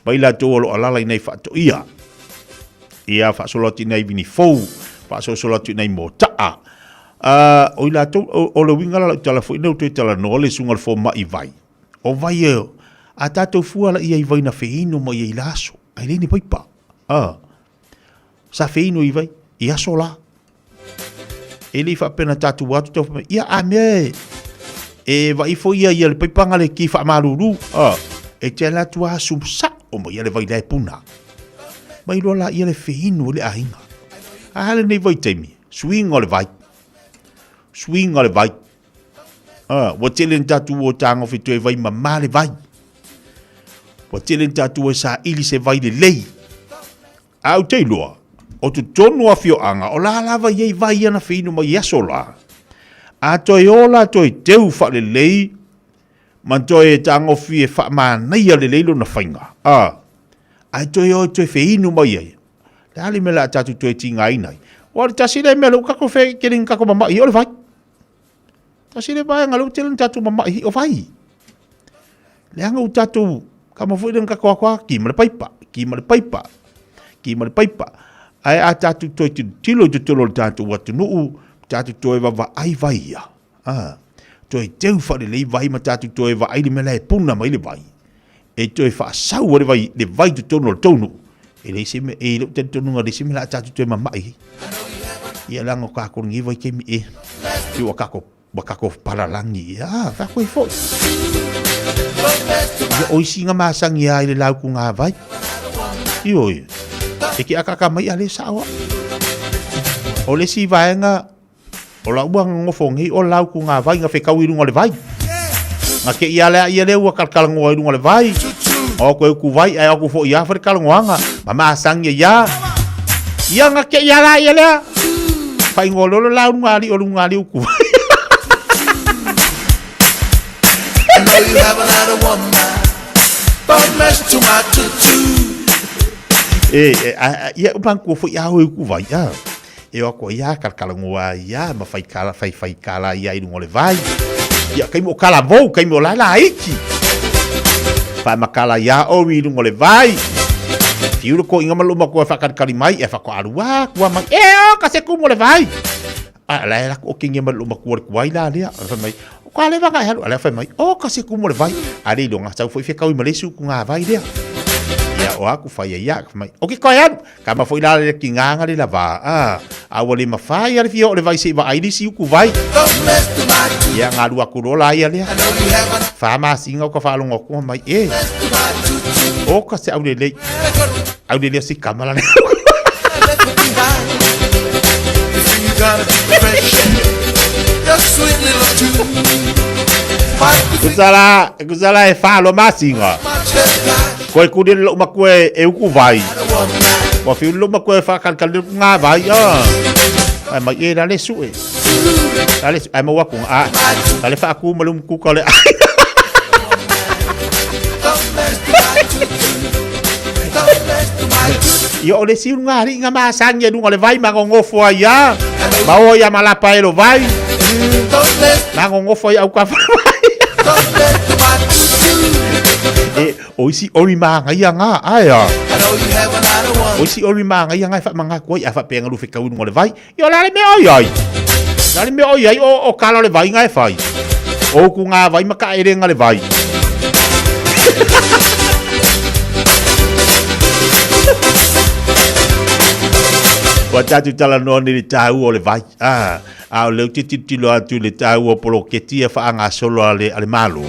vai latou o lo alala i nei faatoia. Ia faasolo atu i nai vini fou, faasolosolo atu i nai motaa. Uh, o i latou, o, o le uiga la lau tala foi nei o toe talanoa le susuga le fomai vai. O vai e, a tātou fua la ia i vai na feinu mai ai la aso, ai le ni paipa. Uh, sa feinu i vai, i aso la. E le i faapena tātou atu tau whamai, ia a mea e, E vaai foi ia ia le paipaga le ki faamalulu, a, e te ala atu a asu sao mai ia le vai la e puna. Mai loa la ia le feinu i le aiga. A ha lenei vaitaimi, suiga o le vai. Suiga o le vai. A, ua tele ni tatou o tagofi toe vai mamā le vai. Ua tele ni tatou e saili se vai lelei. A ou te iloa, o totonu o afioaga, o la lava i ai vai ia na feinu mai i aso la. A toe o la toe teu faalelei ma toe tagofi e faamanaia lelei lona faiga, a, ae toe o e toe feinu mai ai. Le a le mea o le a tatou toe tigaina ai? Aua o le tasi lea mea lea ua tatou fe, tele ina tatou mamai ai o le vai. Tasi lea vaega lea ua tele ina tatou mamai ai o vai. Leaga ua tatou, kama foi lea na tatou atu lava, ki ma le paipa, ki ma le paipa, ki ma le paipa. Ae a tatou toe tilotilo i totonu o le tatou atunuu, tatou toe vavaai vai ia. A, toe teu faalelei vai ma tatou toe vaai le mea la e puna mai le vai. E toe faasau ai le vai, le vai i totonu o le tou nuu. E leai se mea, e i lou talitonuga e leai se mea o le a tatou toe mamai ai. Ia leaga o tatou i lenei vaitaimi e, ua tatou Ua tatou palalagi, ia, fai atu ai foi. Ia, o isi na masani lava i le lautuga vai. Ioe, e te akaaka mai a le sao au. O le isi vaega, o lau ua nonofo nei o lautuga vai na fetau i luga o le vai. Na te i ala ia lea ua kalakalanoa i luga o le vai. O atu e utu vai, ae o atu foi ia fai le kalanoaga. Ma masani ai ia. Ia na te i ala ia lea. Faaigoa loa le lauga alii o luga alii utu vai. E, e, a, ia o manatua foi a oe utu vai, a. E o atu ai a kalakalanoa ai a, ma fai kala, fai fai kala ai a i luga o le vai. Ia, kaimi o kalavou, kaimi o la e laiti. Faamakala ia oe i luga o le vai. Fiu le koiga ma lou matua e faakalikali mai, e faatoa alu atu lava mai, e oka se kumu o le vai. A la e alu atu o kingia mai lou matua le tuai la lea. Fai mai, o ka leva ka e alu. A lea fai mai, oka se kumu o le vai. A le iloga sau foi fekaui ma le isi utuga vai lea. Ia, o aku fai ai ia, fai mai, o ke koe alu. Kama foi la le kingaga le lava, a, a ua le mafai a le fia oo le vai se i vaai le isi utu vai. Ia, galu atu loa la ia lea. Fa masina o ka faalogo atu mai, e, oka se aulelei. Aulelei o si kama la le. Tusa la, tusa la e fa loa masina. Koe kuli le lou matua e uku vai. Ua fiu le lou matua e faakalikali le utuga vai. Ai mai e la le sue. La le ai maua atu a la le faaku ma le umukuka o le ai. Ia o le isi luga alii na masani e luga o le vai magogofo ai a. Ma o ia malapa e lo vai. Magogofo ai au ka vai. E, o isi oli māngaia ngā, ae a. O isi oli māngaia ngā e whaamanga atu ai, a whaapea ngalu whekau i runga o le vai. Ia o le a le mea oi ai. Le a le mea oi ai o, o kala o le vai ngā e whai. O uku ngā vai ma ka ere ngā le vai. Ua tātou talanoa nei i le tāua o le vai. Ah, a o lea ou te tilotilo atu i le taua o poloketi e faagasolo a le, a le Malo.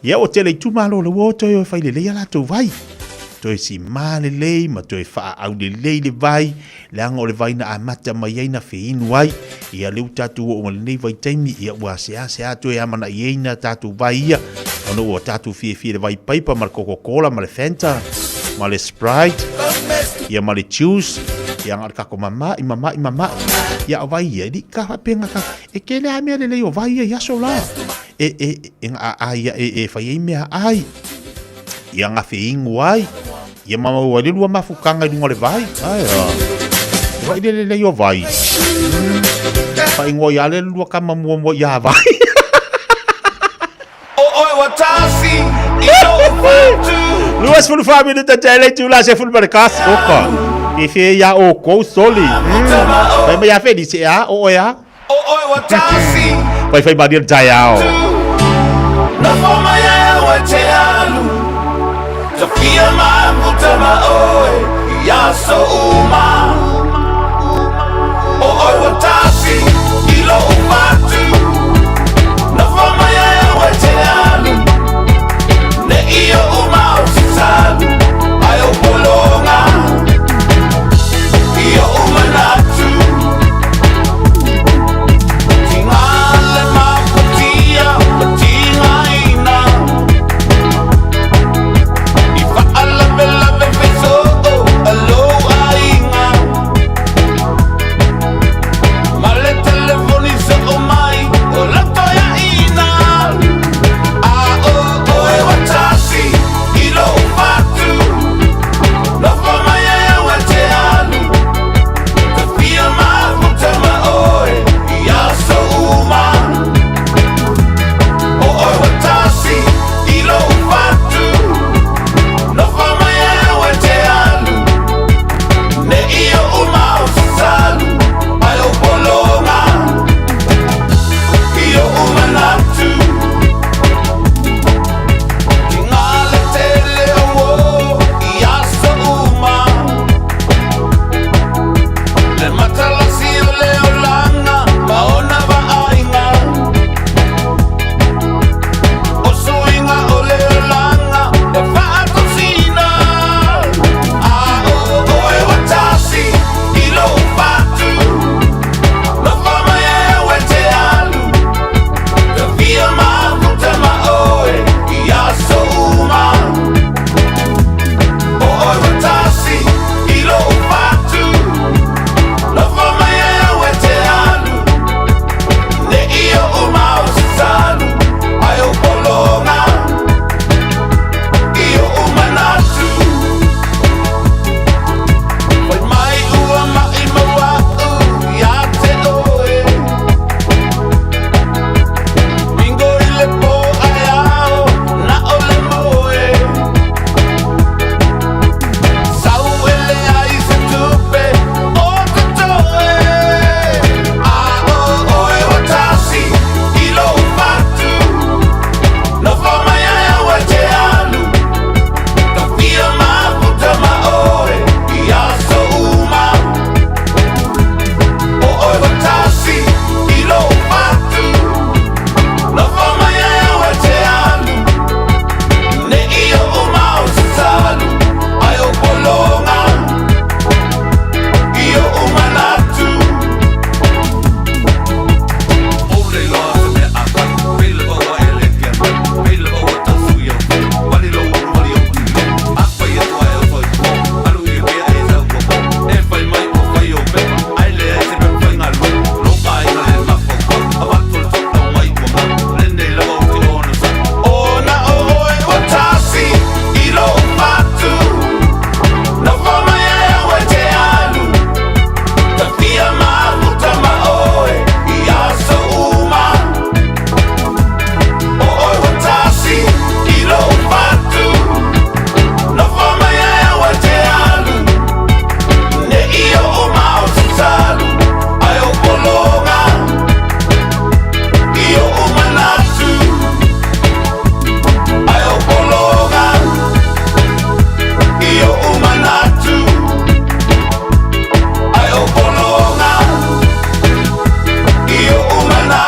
Ia ua tele itumalo le ua o toe o e fai lelei a latou vai. Toe simā lelei ma toe faaau lelei le vai, leaga o le vai na amata mai ai na feinu ai. Ia lea ua tatou oo mai lenei vaitaimi, ia ua seasea toe amanaiaina tatou vai ia, ona ua tatou fiafia i le vai paipa ma le Coca-Cola ma le Fanta ma le Sprite, ia ma le juice, ia na o le tatou mama'i, mama'i, mama'i. Ia o vai ia, e lii ka faapea ka, e tele lava mea lelei o vai ia i aso la. E, e, e ga aai ia e, e fai ai mea ai. Ia gafe inu ai. Ia ma maua ai le lua mafutaga i luga o le vai. Ae a. E vai le lelei o vai. Faaigoa ia le lua kama muamua ia vai. 24 minuta te le itula 11. Oka. E fia ia oukou soli. Fai mai ia Felise e a, o oe a. Fai fai malie le taeao.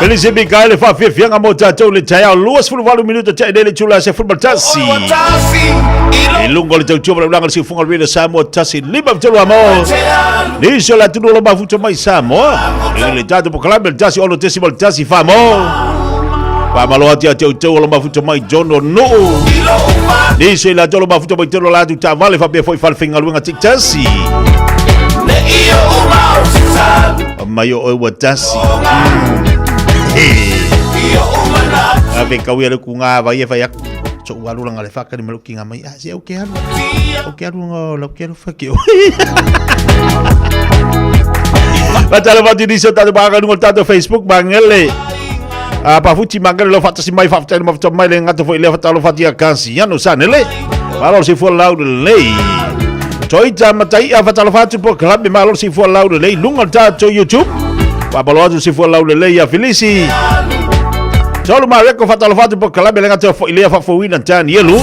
Felice Mikaele faafiafiaga mo tatou le taeao 28 minuta tea i nei le itula 11. I luga o le tautua ma le ulaga o le siufofoga o le Radio Samoa 153 amo. Nisi o le atunuu o lo o mafuta mai i Samoa. I le tatou polokalame le 16.1 famo. Faamalo atu ia te outou o lo o mafuta mai i totonu o nuu. Nisi o i latou o lo o mafuta mai i totonu o latou taavale faapea foi falefaigaluega taitasi. Mai o oe ua tasi. Ave kau ia le ku ngā vai e whai aku. So ua alu langa le whakari ma luki ngā mai. Ah, se au ke alu. Au ke alu ngā lau ke alu whake o. Fatalo fatu nisi o tātou pāka nunga o tātou Facebook mangele. A pafuti mangele lo fatasi mai whaftai ma whata mai le ngata fo i le fatalo fati a kasi. Iano sa nele. Malo se fua lau le lei. Toita matai a fatalo fatu po kalabe malo se fua lau le lei. Lunga tātou YouTube. Wapalo atu se fua lau le lei a Felisi. Tolu Mareko fatalo fatu po kalabe le ngata fo i lea whafouina Danielu.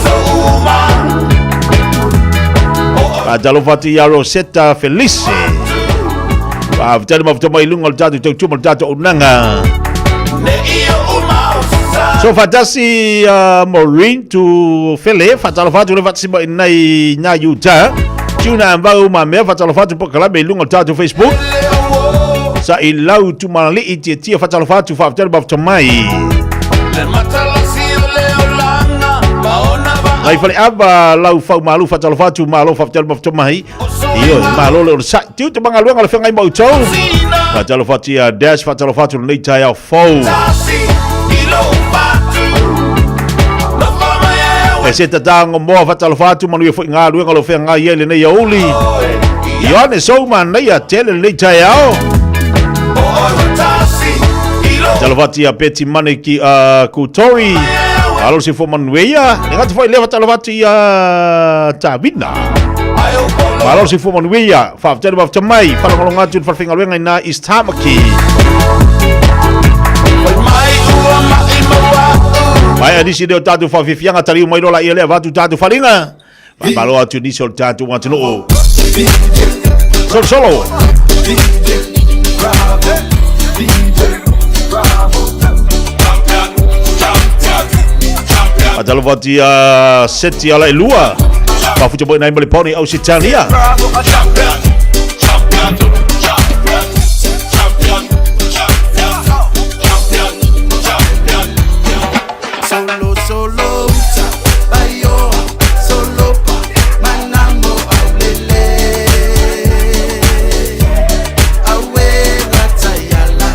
Fatalo fatu ia Rosetta Felice. Faafetai ma mai lunga o le tatou tautua ma le tatou auaunaga. So faatasi Maureen tu Fele faatalofa atu le faatasi mai nei na Utah. Tuna ambau ma mea faatalofa atu polokalame i luga o le tatou Facebook. Sa i lau tumalii tia tia faatalofa atu faafetai le mafuta mai. Nai fale ava lau fau malu faatalofa atu malo faafetai le mafuta mai. Io, malo le onosai. Tiu te mangaluega le whengai mau tau. Faatalofa atu ia Dash, faatalofa atu lenei taeao fou. E se tatango moa faatalofa atu manuia foi ngā luenga lo whengai ai lenei auli. Ioane sou manaia tele lenei taeao. Faatalofa atu ia Betty Mane ki Kutori. Alo se fo manuia. Le ngata foi le faatalofa atu ia Tavina. Malo se fo manuia. Faafetai le mafuta mai. Faalogologo atu i le falefaigaluega i na East Tamaki. Mai a nisi lea o tatou faafiafiaga taliu mai loa laia lea avatu tatou faliga. Faamalo atu i nisi o le tatou atunuu. Solo solo. Faatalofa atu ia Seti ala e lua. Mafuta mo nai ma le poni au Sitania. Solo, solo, uta, baioa, solo pa, manamo aulele. Awe latayala,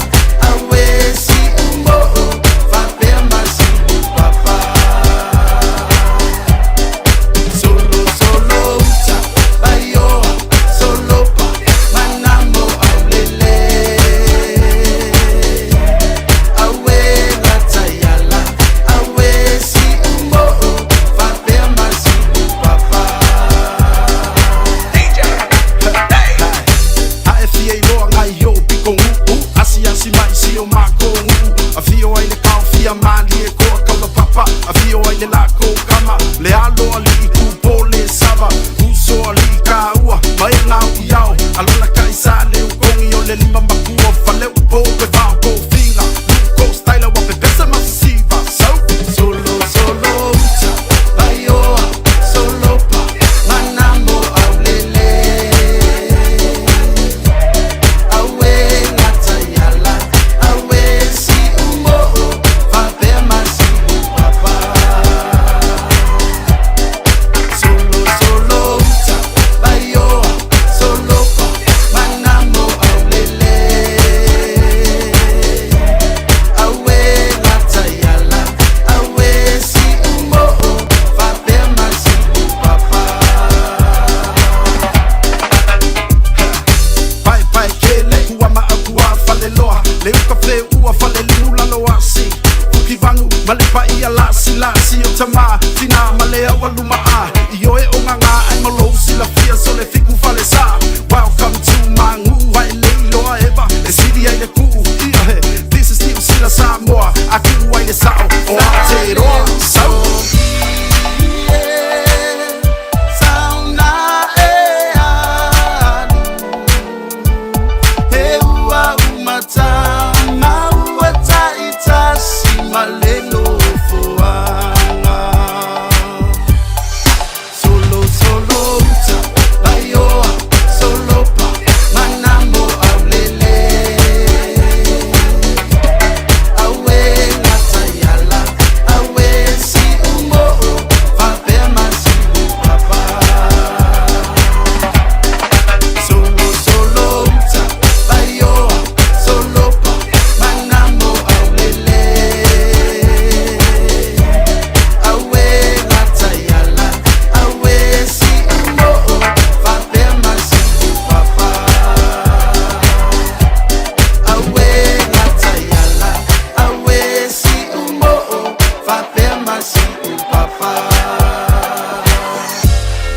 awe si umbo, fapea masi papa. Solo, solo, uta, baioa, solo pa, manamo aulele. Awe latayala, awe si umbo, fapea masi papa. A e fia iloa ngai o piko uu Asi asi mai si o mako nguu A fio ai le kao fia mali e koa kaula papa A fio ai le lako kama Le alo ali i kupo le sava Uso ali i ka ua Mai ngau i ao Alola kai sa le ukongi o le lima makua Fale upo pe vao ko finga Luko style wa pepesa masisiva So Solo, solo, uta, baioa, solo pa, manamo aulele. Awe latayala, awe si umbo, fapea masi papa. Solo, solo, uta, baioa, solo pa, manamo aulele. Awe latayala, awe si umbo, fapea masi papa. Pae pae kele kua ma au kua fale loa Le uka fe ua fale limu lalo asi Fuki vangu ma le pai a lasi lasi o tama Tina ma le au aluma a I oe o ngā ngā ai ma lou sila fia so le fiku fale sa Welcome to my ngu ai le iloa eva E siri ai le kuu ia he This is New Sila Samoa A kuu ai le sao o Aotearoa So Sauna e alu, he ua umata, ma ua tai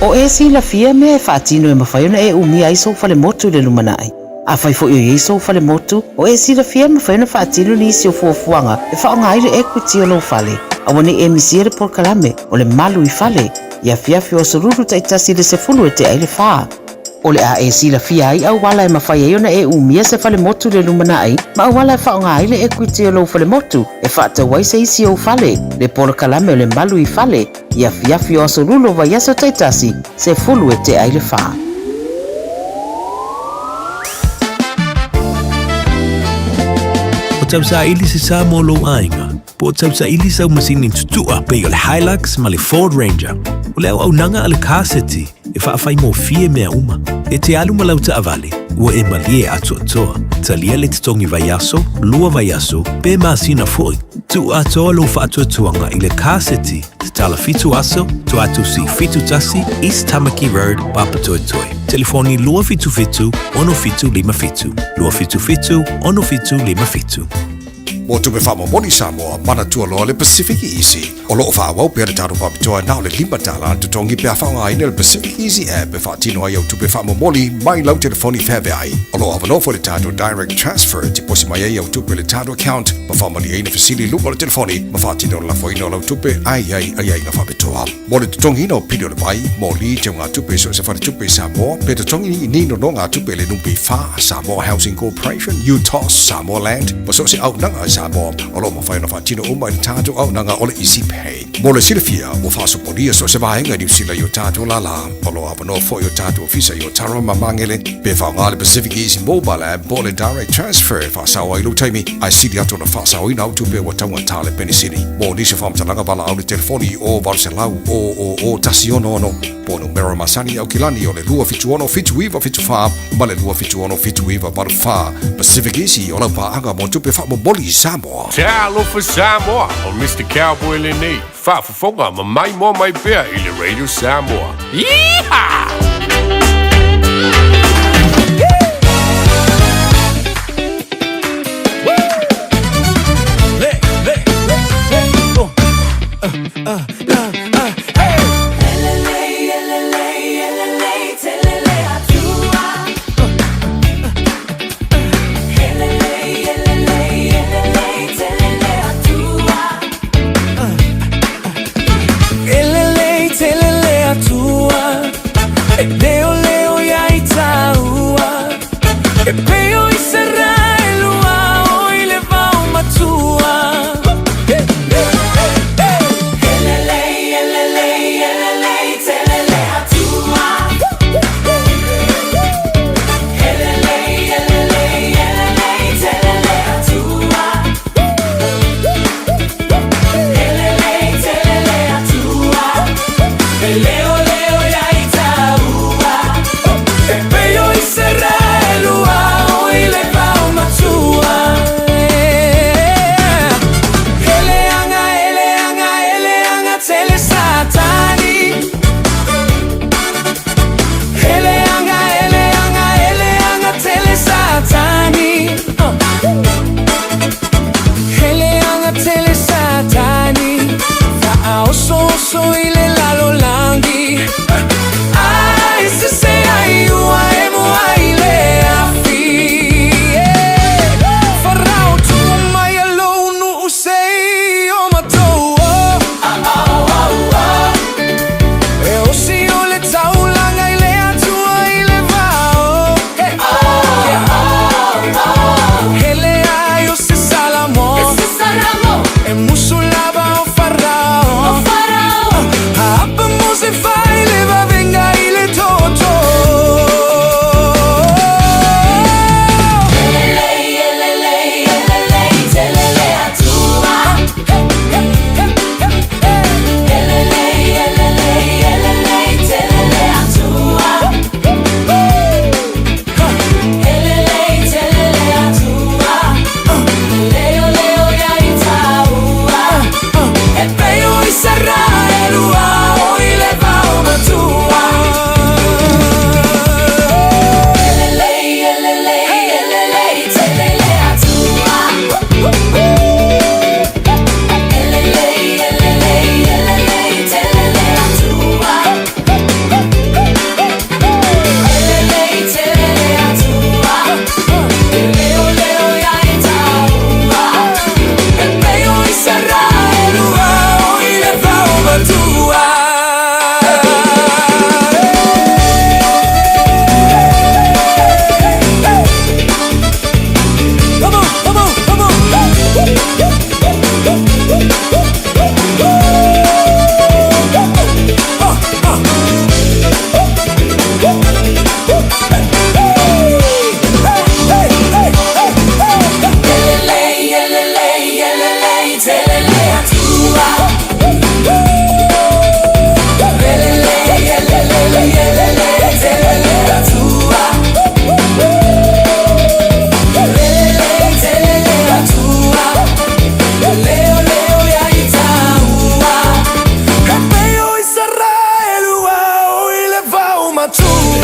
O e silafia mea e faatino e mafai ona e umia ai sou falemotu i le lumanai. Afai foi o i ai sou falemotu, o e silafia e mafai ona faatino nisi o fuafuaga e faaaoga ai le equity o lou fale. Aua ne i e misia le polokalame o le Malu i Fale i afiafi o Aso Lulu taitasi i le 10 e tea i le fa. O le a e silafia ai auala e mafai ai ona e umia se falemotu i le lumanai ma auala e faaaoga ai le equity o lou falemotu e faatau ai se isi ou fale, le polokalame o le Malu i Fale i afiafi o Aso Lulu o vaiaso taitasi, 10 e tea i le fa. O tausaili se sa mo lou aiga, po o tausaili sau masini tutua pei o le Hilux ma le Ford Ranger. O le auaunaga a le Car City e faafaigofie mea uma. E te alu ma lau taavale, ua e malie atoatoa. Talia le totogi vaiaso, lua vaiaso, pe masina foi. Tuu atoa lou faatuatuaga i le Car City, tatala 7 aso, Tuatusi 71, East Tamaki Road, Papatoetoe. Telefoni 277 6757, 277 6757. Mo tupe faamomoli Samoa, manatua loa le Pacific Easy. O lo o faaauau pea le tatou faapitoa na o le $5 le totogi pe a faaaogaina le Pacific Easy app e faatino ai au tupe faamomoli mai lau telefoni feaveai. O lo o avanoa foi le tatou Direct Transfer e tiposi mai ai au tupe i le tatou account ma faamalieina fesili i luga o le telefoni ma faatino le lafoina o lau tupe ae i ai aiaiga faapitoa. Mo le totogiina o pili o le vai, moli, teugatupe i so o se faletupe i Samoa, pe totogi ni nonogatupe i le NPF, Samoa Housing Corporation, UTOS, Samoa Land, ma so o se auaunaga i Samoa, o lo o mafai ona faatino uma i le tatou auaunaga o le Easy Pay. Mo le silafia, ua faasopolia so o se vaega i Niu Sila i o tatou lālā. O lo o avanoa foi o tatou ofisa i Otara ma Magele, pe faaaoga le Pacific Easy Mobile App po o le Direct Transfer e faasao ai lou taimi, ae sili atu ona faasaoina au tupe ua taugata le penisini. Mo nisi o faamatalaga valaau le telefoni i o 800 000 166 po o numera masani i Aukilani o le 276 7974 ma le 276 7984. Pacific Easy o lau paaga mo tupe faamomoli i Samoa. Talofa Samoa, o Mister Cowboy lenei, faafofoga ma maimoa mai pea i le Radio Samoa. Yeehaw!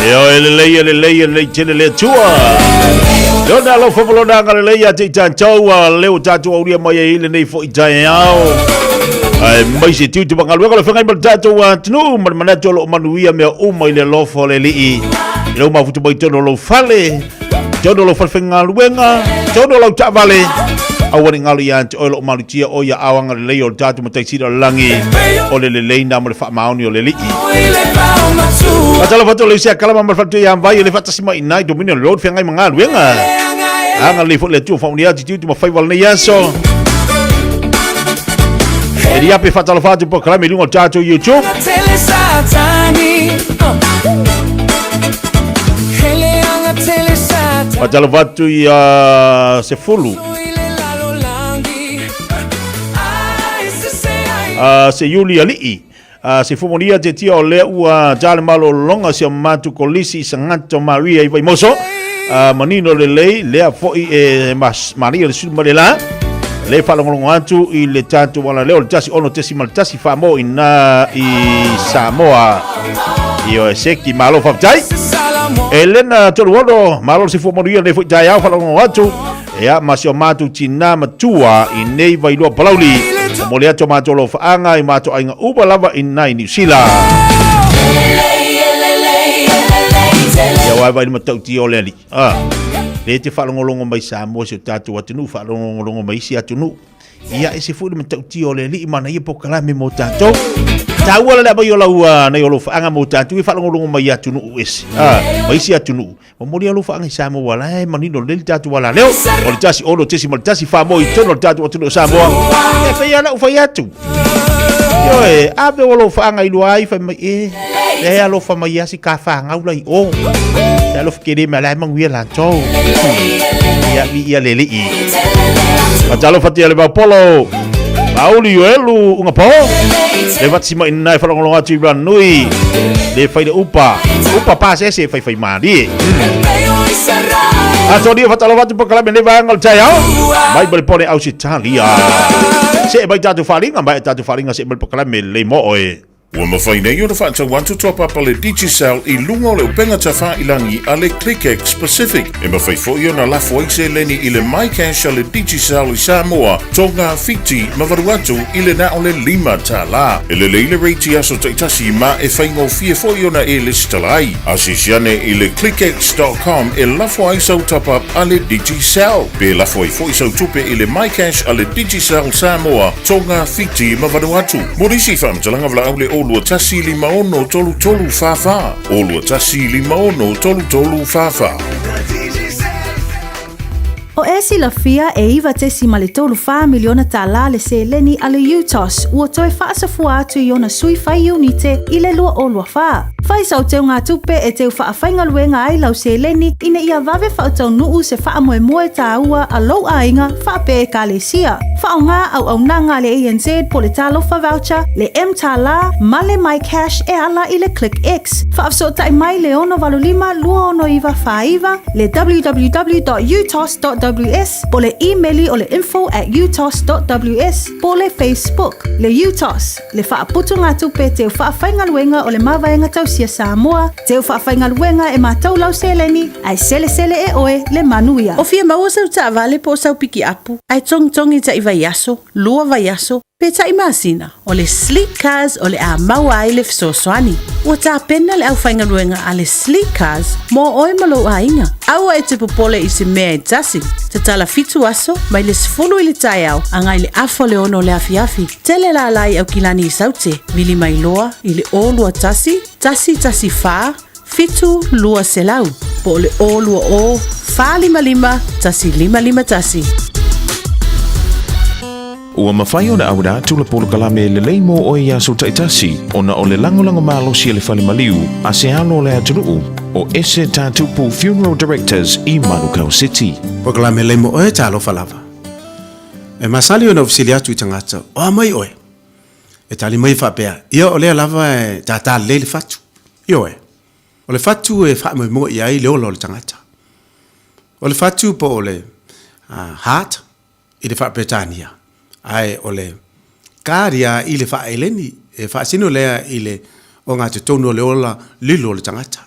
Ioe, e lelei, e lelei, e lelei tele le Atua. Lona alofa ma lona agalelei ia te i tatou, a lea ua tatou aulia mai ai i lenei foi taeao. Ae mai se tiute ma galuega o le feagai ma le tatou atunuu ma le manatu o lo o manuia mea uma i le alofa o le Alii. I lou mafuta mai totonu o lou fale, totonu o lou fale faigaluega, totonu o lau taavale, aua ne i galo ia te oe o lo o malutia oe ia ao agalelei o le tatou Matai Sili o le lagi, o le lelei na ma le faamaoni o le Alii. Faatalofa atu le isi kalama ma le faletua ia Vai o le faatasi mai i Dominion Road feagai ma galuega. Agalelei foi le Atua faamanuia atu i tiute ma faiva o lenei aso. E liape faatalofa atu polokalame i luga o le tatou YouTube. Faatalofa atu ia Sefulu. Se Iuli Alii. Se fumonia te tia o lea ua tale malologa si o matu kolisi i Sangato Maria i Vaimoso. Manino lelei lea foi e mas, maria le sulu male la. Le whaalongolongo atu i le tātou ala leo le 16.1 whaamo i nā i Samoa. I o e seki malo whaptai. Elena Toruono, malo se fumonia le foi taeao whaalongolongo atu. Ia, ma si o mātou tinā matua i nei Vailua Palauli. O mole atu o mātou alofaanga i mātou aiga uma lava i nai Niu Sila. Ia wae vai le matautia o le alii. Ah, le te whaalongolongo mai Samoa si o tātou atunuu, whaalongolongo mai isi atunuu. Ia, e se foi le matautia o le alii ma na ia pokalame mō tātou. Tāua la le aumai o lau, nai o alofaanga mō tātou e whaalongolongo mai atunuu ese. Ah, mai isi atunuu. Momoli alofa i Samoa la e manino lelei le tatou alaleo. O le 16.1 wha i tonu o le tatou atunuu o Samoa. E whai ala u whai atu. Ioe, ave o alofaanga i lua ai whai mai e. Le alofa mai asi ka whangau lai o. Te alofa kere me ala e manguia lantou. Ia vi ia lele i. Matalofa tia le vaupolo. Mauli o elu unga po. Le vatsi mai nai whalongolonga atu i Ranui. Le whai le upa. Upa pa se se whai whai mārie. Atonia whatalofa atu pakalame le vaenga o le taiao. Mai ma le pone Ausitalia. Se e mai tātou wharinga, mai e tātou wharinga se e mai le pakalame le mo oe. Ua mafai nei ona faatau atu toa papa le Digicel i luga o le upega tafailangi a le ClickX Pacific. E mafai foi ona lafo ai seleni i le MyCash a le Digicel i Samoa, Tonga, Fiti ma Vanuatu i le na o le $5. E lelei le rate i aso taitasi ma e faigofie foi ona e lesitala ai. Asiasi ane i le clickx.com e lafo ai sau top-up a le Digicel. Pe lafo ai foi sau tupe i le MyCash a le Digicel Samoa, Tonga, Fiti ma Vanuatu. Mo nisi faamatalaga valaau le 021 56 33 44, 021 56 33 44. O e silafia e $9.34 miliona tālā le seleni a le UTOS ua toe faasafua atu i ona sui fai iunite i le 2024. Fai sau teugatupe e teu faafaigaluega ai lau seleni ina ia vave faataunuu se faamoemoe tāua a lou aiga faapea ekalesia. Faaaoga auaunaga a le ANZ po le Talofa Voucher, le mTālā ma le MyCash e ala i le ClickX. Faafesootai mai le 685 269 49, le www.utos.ws po le imeli o le info@utos.ws po le Facebook. Le UTOS, le faaputugatupe teu faafaigaluega o le Mavaega Tausia Samoa, teu faafaigaluega e matou lau seleni, ae selesele e oe le manuia. O fia maua sau taavale po o sau pikiapu, ae togitogi taʻi vaiaso, lua vaiaso, pe taʻi masina, o le Sleek Cars o le a maua ai le fesoasoani. Ua tapena le aufaigaluega a le Sleek Cars mo oe ma lou aiga. Aua e te popole i se mea e tasi. Tatala 7 aso, mai le 10 i le taeao agai le afa o le 6 o le afiafi. Tele lala i Aukilani i Saute, vili mai loa i le 021 114 7200 po o le 020 455 1551. Ua mafai ona auina atu le polokalame lelei mo oe i aso taitasi ona o le lagolago malosi a le fale maliu a se alo o le atunuu o Ese Tatupu Funeral Directors i Manukau City. Polokalame lelei mo oe, talofa lava. E masani ona ou fesili atu i tagata, O a mai oe? E tali mai faapea, Ia o lea lava e tātā lelei le fatu. Ioe. O le fatu e faamoemoe i ai le ola o le tagata. O le fatu po o le heart i le faa-Peretania, ae o le kāria i le faa-Eleni, e faasino lea i le ogatotonu o le ola lilo o le tagata.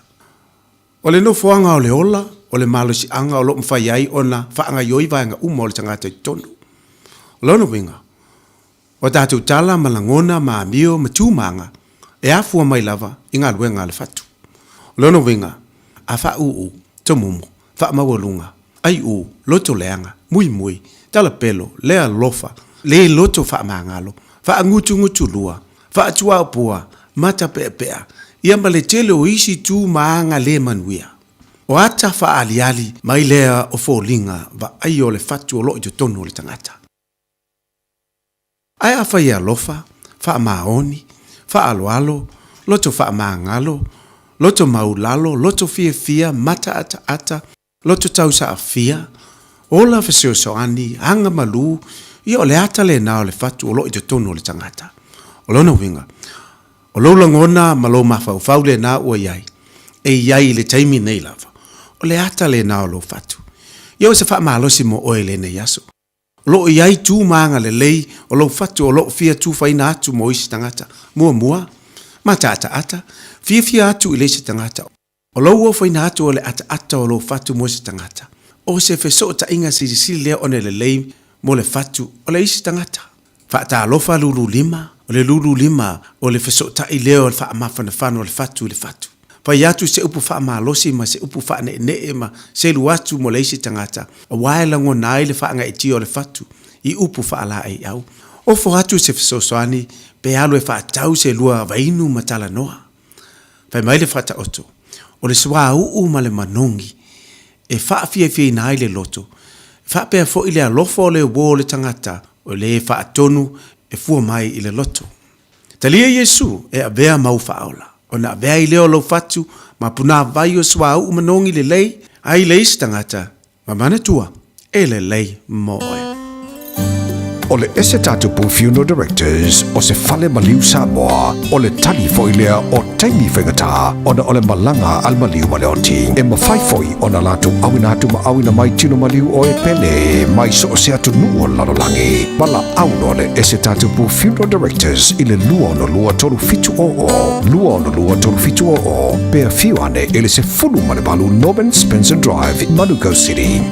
O le nofoaga o le ola, o le malosiaga o lo o mafai ai ona faagaioi vaega uma o le tagata i totonu. O lona uiga, o a tatou tala ma lagona ma amio ma tumaga e afua mai lava i galuega a le fatu. O lona uiga, a faauu, tomumu, faamaualuga, aiu, loto leaga, muimui, talapelo, le alofa, le loto faamagalo, faagutugutulua, faatuaopua, matapeapea, ia ma le tele o isi tu ma aga le manuia. O ata faaaliali mai lea o foliga vaaia o le fatu o lo o i totonu o le tagata. Ae afai e alofa, faamaoni, faaaloalo, loto faamagalo, loto maulalo, loto fiafia, mataataata, loto tausaafia, ola fesoasoani, aga malū, ia o le ata lenā o le fatu o lo o i totonu o le tagata. O lona uiga, o lou lagona ma lou mafaufau lenā ua i ai, e i ai i le taimi nei lava, o le ata lenā o lou fatu. Ia o se faamalosi mo oe i lenei aso. O lo o i ai tu ma aga lelei o lou fatu o lo o fia tufaina atu mo isi tagata. Muamua, mataataata, fiafia atu i le isi tagata. O lou ofoina atu o le ataata o lou fatu mo se tagata, o se fesootaiga silisili lea ona e lelei mo le fatu o le isi tagata. Faatalofa lulu lima, o le lulu lima o le fesootai lea o le faamafanafana o le fatu i le fatu. Fai atu se upu faamalosi ma se upu faaneenee ma selu atu mo le isi tagata, aua e lagona ai le faagaeetia o le fatu i upu faalaeiau. Ofo atu se fesoasoani pe alu e faatau se lua vainu ma talanoa. Fai mai le Faataoto, o le suauu ma le manogi e faafiafiaina ai le loto, e faapea foi le alofa o le uo o le tagata o le faatonu e fua mai i le loto. Talia Iesu e avea mau faaola, ona avea ai lea o lou fatu ma punāvai o suauu manogi lelei ai le isi tagata Ma manatua, e lelei mo oe. O le Ese Tatupu Funeral Directors o se fale maliu Samoa, o le tali foi lea o taimi faigata ona o le malaga a le maliu ma le oti. E mafai foi ona latou auina atu ma auina mai tino maliu o e pele mai so o se atunuu o le lalolagi. Valaau loa le Ese Tatupu Funeral Directors i le 262 3700, 262 3700, pe afio ane i le 18 Norman Spencer Drive, Manukau City.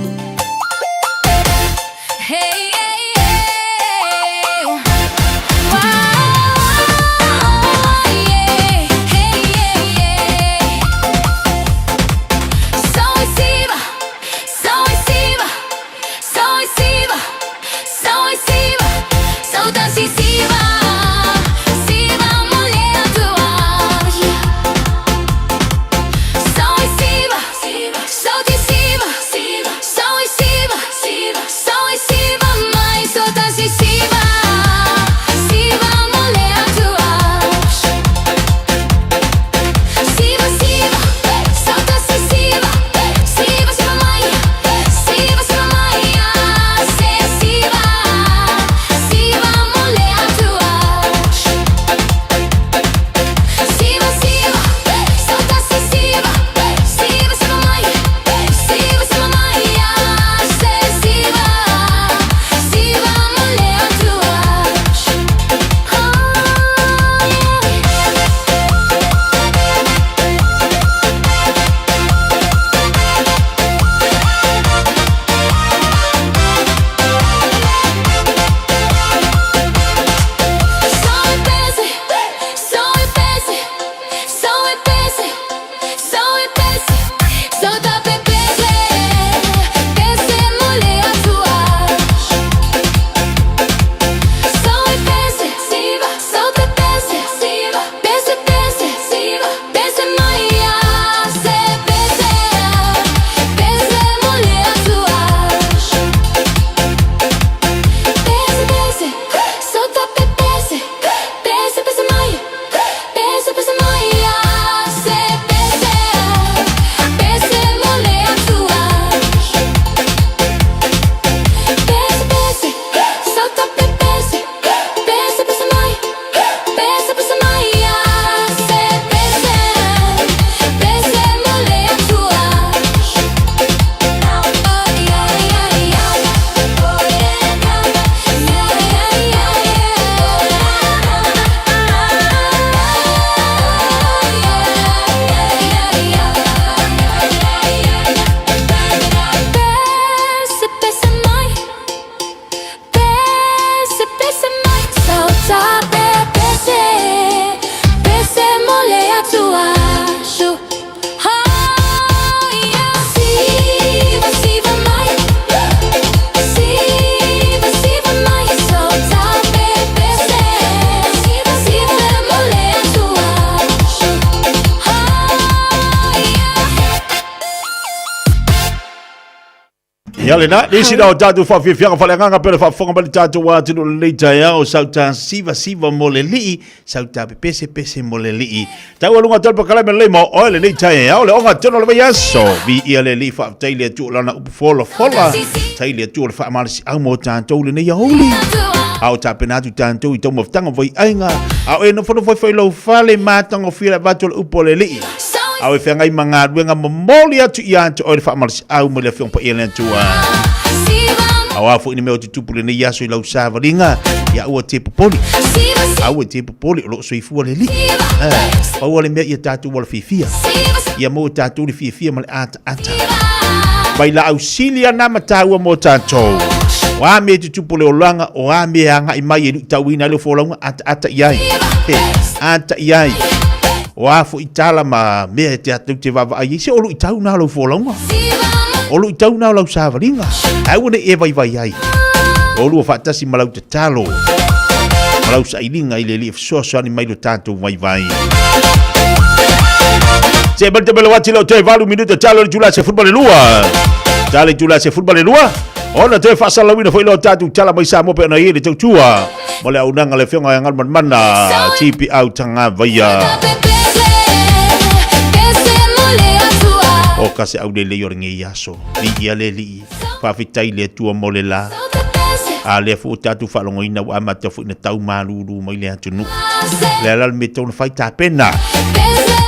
Ia lena, nisi na o tatou faafiafiaga faaleagaga pe o le faafofoga mai le tatou atunuu i lenei taeao, sauta sivasiva mo le alii, sauta pepesepese mo le alii. Tau aluga atu le pakalame lelei mo oe lenei taeao, le oga tonu o le vaiaso. Viia le alii, faafetai le Atua o lana upu folafola. Tai le Atua o le faamalosiau mo tatou lenei aoauli. A o tapena atu tatou i taumafataga o vaiaiga, a o e nofonofo ai foi i lou fale matagofie le avatu o le upu a le Alii. A o e feagai ma galuega momoli atu ia te oe le faamalosiau mai le Afioga Paia le Atua. A o a foi ni mea o tutupu i lenei aso i lau savaliga, ia aua te popoli. Aua te popoli o lo o soifua le Alii. Eh, pau le mea ia tatou ala fiafia. Ia maua tatou le fiafia ma le ataata. Mai laau sili ana ma tāua mō tātou. O a mea tutupu le olaga, o a mea agai mai e luitauina ai le folauga, ataata i ai. He, ata i ai. O a foi tala ma mea e te atu te vaavaai ai, se o luitau nā lou folauga. O luitau nā lau savaliga. Ae ua nei e vaivai ai. O lua faatasi ma lau tatalo. Ma lau sailiga i le Alii e fesoasoani mai lo tatou vaivai. Se malte mele wati lau toe valu minuta talo le tula se futbol lua. Talo le tula se futbol lua. Ona toe faasalalauina foi lo tatou tala mai Samoa pe ona i le tautua. Mo le auaunaga le afioga ia Galumalemana TPau Tagavaia. O ka se aulelei o lenei aso. Viia le Alii. Faafetai le Atua mo le la. A lea foi ua tatou faalogoina ua amata foi na tau malulu mai le atunuu. Le ala le mea tau na fai tapena.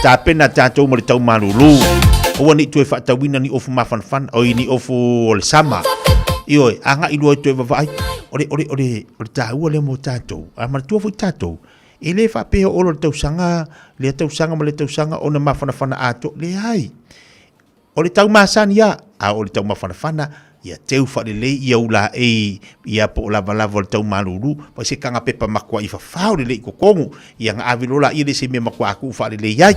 Tapena tatou mo le tau malulu. Aua ne i toe faatauina ni ofu mafanafana, oi ni ofu o le sama. Ioe, agai loa e toe vavaai. O le, o le, o le, o le taua lea mo tatou. A manatua foi tatou, e le faapea o olo le tausaga, lea tausaga ma lea tausaga ona mafanafana atoa. Leai. O le tau masani a, a o le tau mafanafana, ia teu faalelei ia ulaei ia po o lavalava o le tau malulu, ma se kaga pepa makuai fafao lelei i totonu, ia na ave loa laia lea se mea makuaa tuu faalelei ai.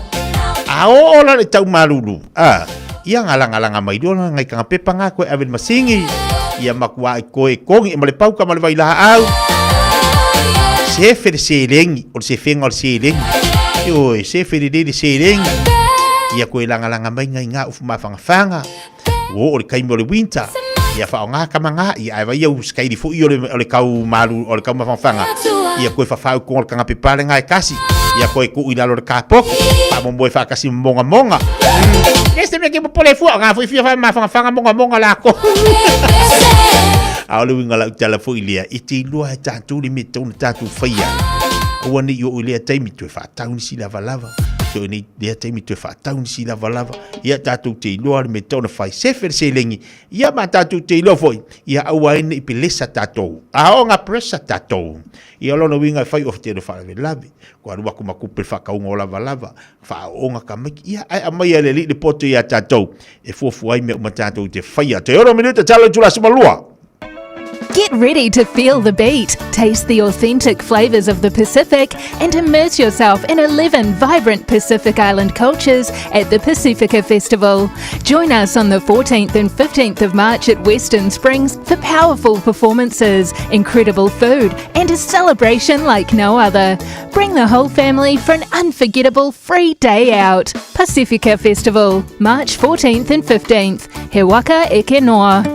A oo la le tau malulu, a, ia na lagalaga mai loa nai kaga pepa na koe ave i le masini, ia makuaa i koe kogi ma le pauka ma le vailaau. Sefe le seleni, o le sefega o le seleni. Ioe, sefe lelei le seleni. Ia koe lagalaga mai ngai ngā ufu mafagafaga, ua oo le taimi o le winter, ia faaaoga tama ngā, ia ae vai au sikaili foi o le, o le tau malu, o le tau mafagafaga, ia koe fafau i koga o le kaga pepa le ngā e kasi, ia koe tuu i lalo o le kapoki, faamomoe faatasi ma mogamoga. Le se mea ke popole fua, o ngā foi fia faamafagafaga mogamoga lākou. A o le uiga lau tala foi lea, e te iloa e tatou le mea e tatau ona tatou faia. Aua ne i oo i lea taimi toe faatau nisi lavalava, toe nei lea taimi toe faatau nisi lavalava. Ia tatou te iloa le mea e tatau ona fai. Sefe le seleni, ia ma tatou te iloa foi, ia aua ai ne i pelesa tatou. A oo ina pressure tatou, ia o lona uiga e fai ofe tele o faalavelave. Kua alu atu ma tupe le faatauga o lavalava, faaooga tamaiti, ia ae aumai e le Alii le poto ia tatou e fuafua ai mea uma tatou te faia. Toe ono minuta talo i itula 12. Get ready to feel the beat, taste the authentic flavors of the Pacific, and immerse yourself in 11 vibrant Pacific Island cultures at the Pacifica Festival. Join us on the 14th and 15th of March at Western Springs for powerful performances, incredible food, and a celebration like no other. Bring the whole family for an unforgettable free day out. Pacifica Festival, March 14th and 15th. He waka eke noa.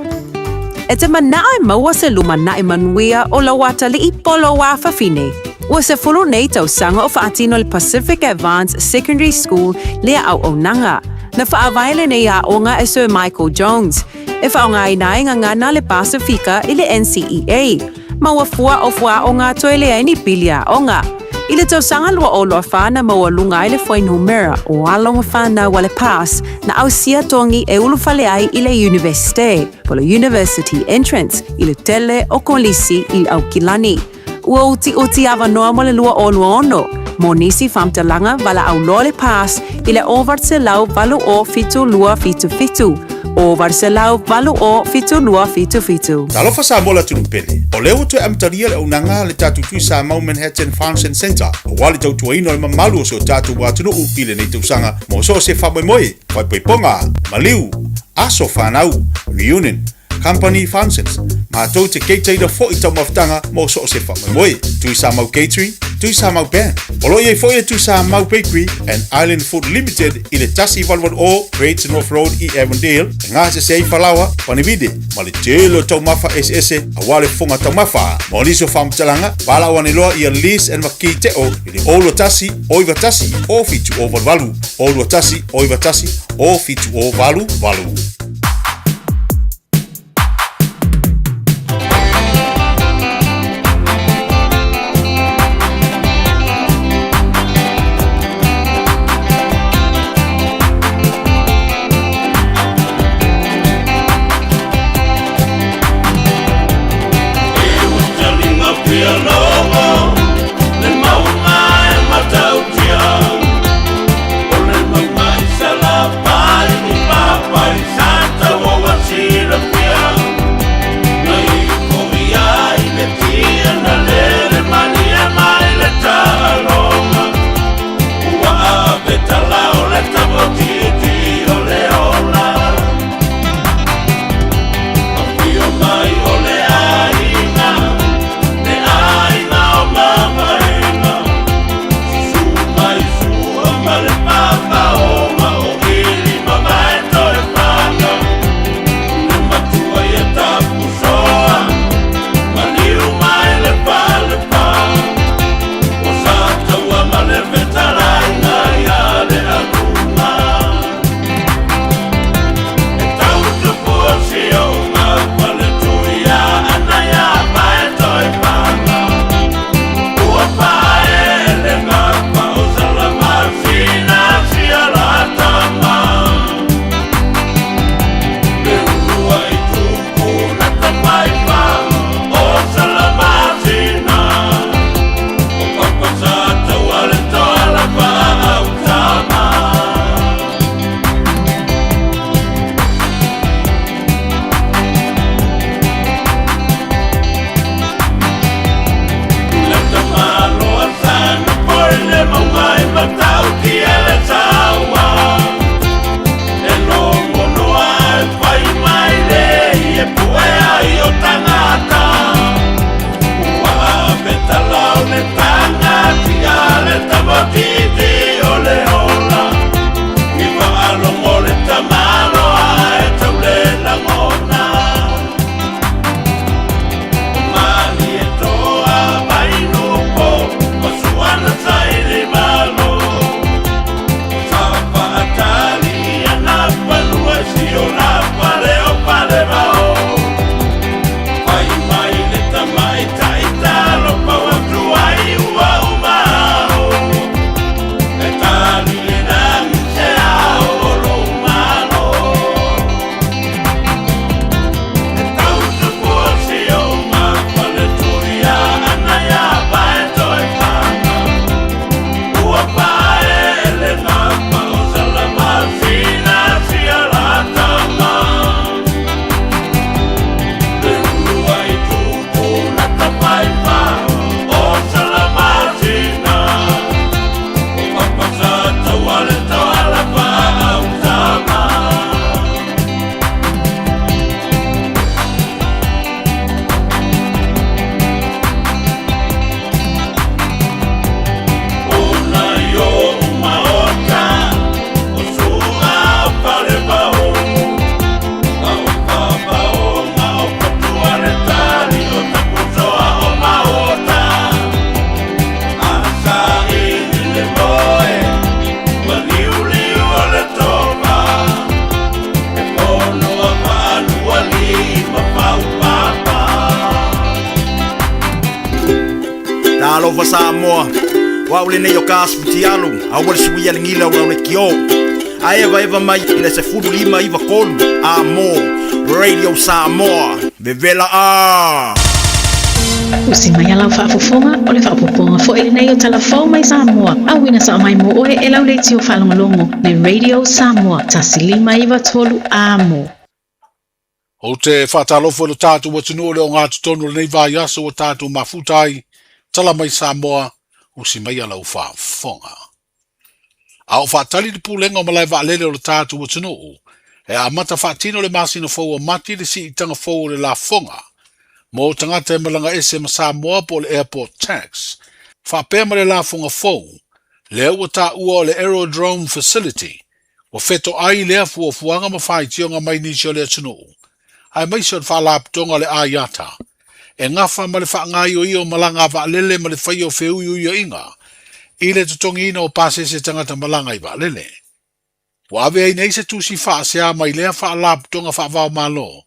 E te manao e maua se lumanai manuia o lau atalii po lou afafine. Ua sefulu nei tausaga o faatino le Pacific Advance Secondary School lea auaunaga. Na faavae lenei aoga e Sir Michael Jones, e faaaogaina ai gagana le Pasifika i le NCEA. Ma ua fua o fuaaoga toe leai ni pili aoga. I le tausaga 2024 na maualuga ai le fuainumera o alo ma fanau a le PASS na ausia togi e ulufale ai i le Iunivesite, po le University Entrance, i le tele o kolisi i le Aukilani. Ua utiuti avanoa mo le 2026 mo nisi faamatalaga valaau loa le PASS i le 808 0 72 77, 808 0 72 77. Talofa Samoa le atunuu pele. O lea ua toe amatalia le auaunaga a le tatou Tui Samoa Manhattan Function Centre aua le tautuaina o le mamalu o si o tatou atunuu i lenei tausaga mo so o se faamoemoe, faaipoipoga, maliu, aso fanau, reunion, company functions, matou te keitaina foi taumafataga mo so o se faamoemoe. Tui Samoa Catering. Tuisamau Bank. O lo o i ai foi le Tuisamau Bakery and Island Food Limited i le 1880 Great North Road i Avondale e gasese ai falaoa, panivide ma le tele o taumafa eseese aua le fofoga taumafa. Mo nisi o faamatalaga, valaau ane loa ia Liz and Makii Teo i le 021 091 0788, 021 091 0788. Talofa Samoa, o au lenei o ka asu futialu, aua le suia le gila o le kio. A eva eva mai i le 1593, a mo, Radio Samoa, vevela a! Usi mai a lau faafofoga, o le faaopoopoga foi lenei o Tala Fou mai Samoa, auina sao mai mo oe e lau leitio faalogologo, le Radio Samoa, 1593 Amo. Ou te faatalofa i lo tatou atunuu i le ogatotonu o lenei vaiaso ua tatou mafuta ai, tala mai Samoa, usi maia lau faafofoga. A o faatali le pulega o malae vaalele o lo tatou atunuu, e amata faatino le masina fou o Mati le siitaga fou o le lafoga mo tagata e malaga ese ma Samoa po o le airport tax. Faapea ma le lafoga fou, lea ua taua o le Aerodrome Facility, ua fetoai lea fuafuaga ma faitioga mai nisi o le atunuu, aemaise o le Faalapotopotoga o le IATA, e gafa ma le faagaioia o malaga a vaalele ma le faia o feuiuiaiga i le totogiina o pasese tagata malaga i vaalele. Ua ave ai nei se tusi faasea mai lea Faalapotopotoga Faava-o-Malo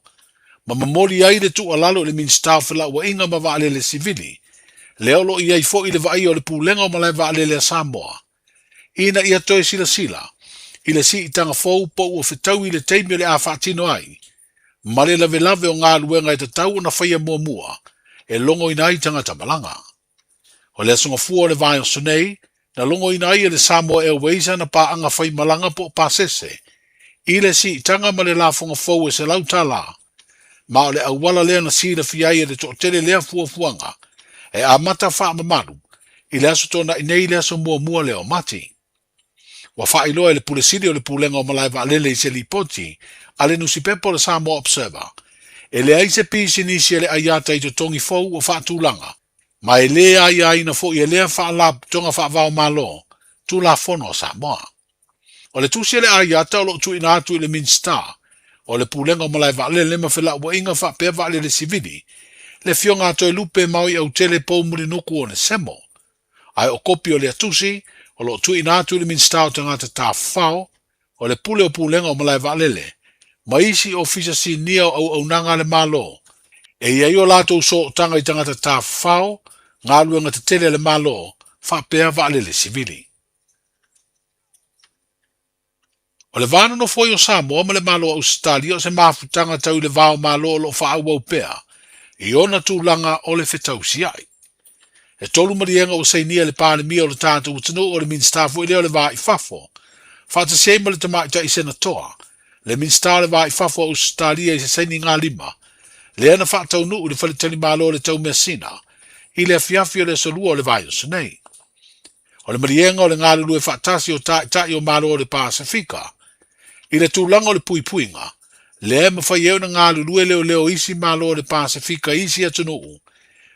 ma momoli ai le tuualalo i le Minisita o Felauaiga ma Vaalele Sivili, lea o lo o i ai foi le vaaia o le Pulega o Malae Vaalele a Samoa, ina ia toe silasila i le siitaga fou po ua fetaui i le taimi o le a faatino ai ma le lavelave o galuega e tatau ona faia muamua e logoina ai tagata malaga. O le Aso Gafua o le vaiaso nei, na logoina ai e le Samoa Airways ana paaga faimalaga po o pasese i le siitaga ma le lafoga fou e $100, ma o le auala lea na silafia ai e le toatele lea fuafuaga e amata faamamalu i le Aso Toonai nei le aso muamua lea o Mati. Ua faailoa e le Pule Sili o le Pulega o Malae Vaalele i se lipoti a le nusipepa o le Samoa Observer, e leai se pisinisi a le IATA i totogi fou ua faatulaga, ma e lē aiaina foi e lea Faalapotopotoga Faava-o-Malo Tulafono a Samoa. O le tusi a le IATA o lo o tuuina atu i le Minisita o le Pulega o Malae Vaalele ma Felauaiga faapea Vaalele Sivili, le Afioga a Toelupe Maoi Autele Poumulinuku Onesemo, Ae o kopi o lea tusi, o lo o tuuina atu i le Minisita o Tagata Tafafao, o le Pule o Pulega o Malae Vaalele, ma isi Ofisa Sinia o Auaunaga a le Malo, e i ai o latou sootaga i tagata tafafao, galuega tetele a le Malo, faapea vaalele sivili. O le va nonofo ai o Samoa ma le Malo o Ausetalia o se mafutaga tau i le va o Malo o lo o faaauau pea i ona tulaga o le fetausiai. E tolu maliega ua sainia e le Palemia o le tatou atunuu o le Minisita foi lea o le Va i Fafo, faatasi ai ma le Tamaitai Senatoa, le Minisita o le Va i Fafo o Ausetalia i se sainigalima lea na faataunuu i le Faletalimalo o le Taumeasina i le afiafi o le aso Lua o le vaiaso nei. O le maliega o le galulue faatasi o Taitai o Malo o le Pasefika i le tulaga o le puipuiga, lea e mafai ai ona galulue leoleo isi Malo o le Pasefika i isi atunuu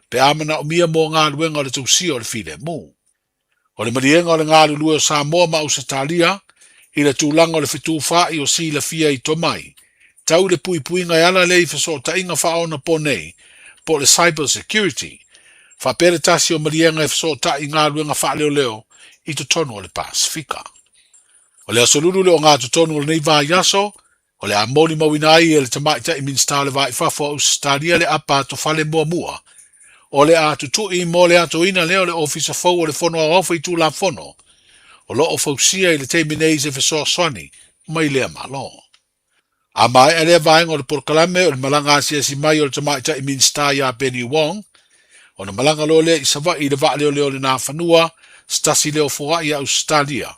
pe a manaomia mo galuega o le tausia o le filemu. O le maliega o le galulue o Samoa ma Ausetalia i le tulaga o le fetufaai o silafia i tomai tau i le puipuiga e ala lea i fesootaiga faaonaponei po o le cyber security, faapea le tasi o maliega e fesootai i galuega faaleoleo i totonu o le Pasefika. O le aso lulu le ogatotonu o lenei vaiaso, o le a molimauina ai e le Tamaitai Minisita o le Va i Fafo o Ausetalia le apa atofale muamua o le a tutui mo le atoina lea o le Ofisa fou o le Fono Aoao Faitulafono o lo o fausia i le taimi nei i se fesoasoani mai lea Malo. A maea lea vaega o le polokalame o le malaga asiasi mai o le tamaitai Minisita iā Penny Wong, ona malaga loa lea i Savaii i le vaaleoleo o le Nafanua, se tasi lea o foai a Ausetalia,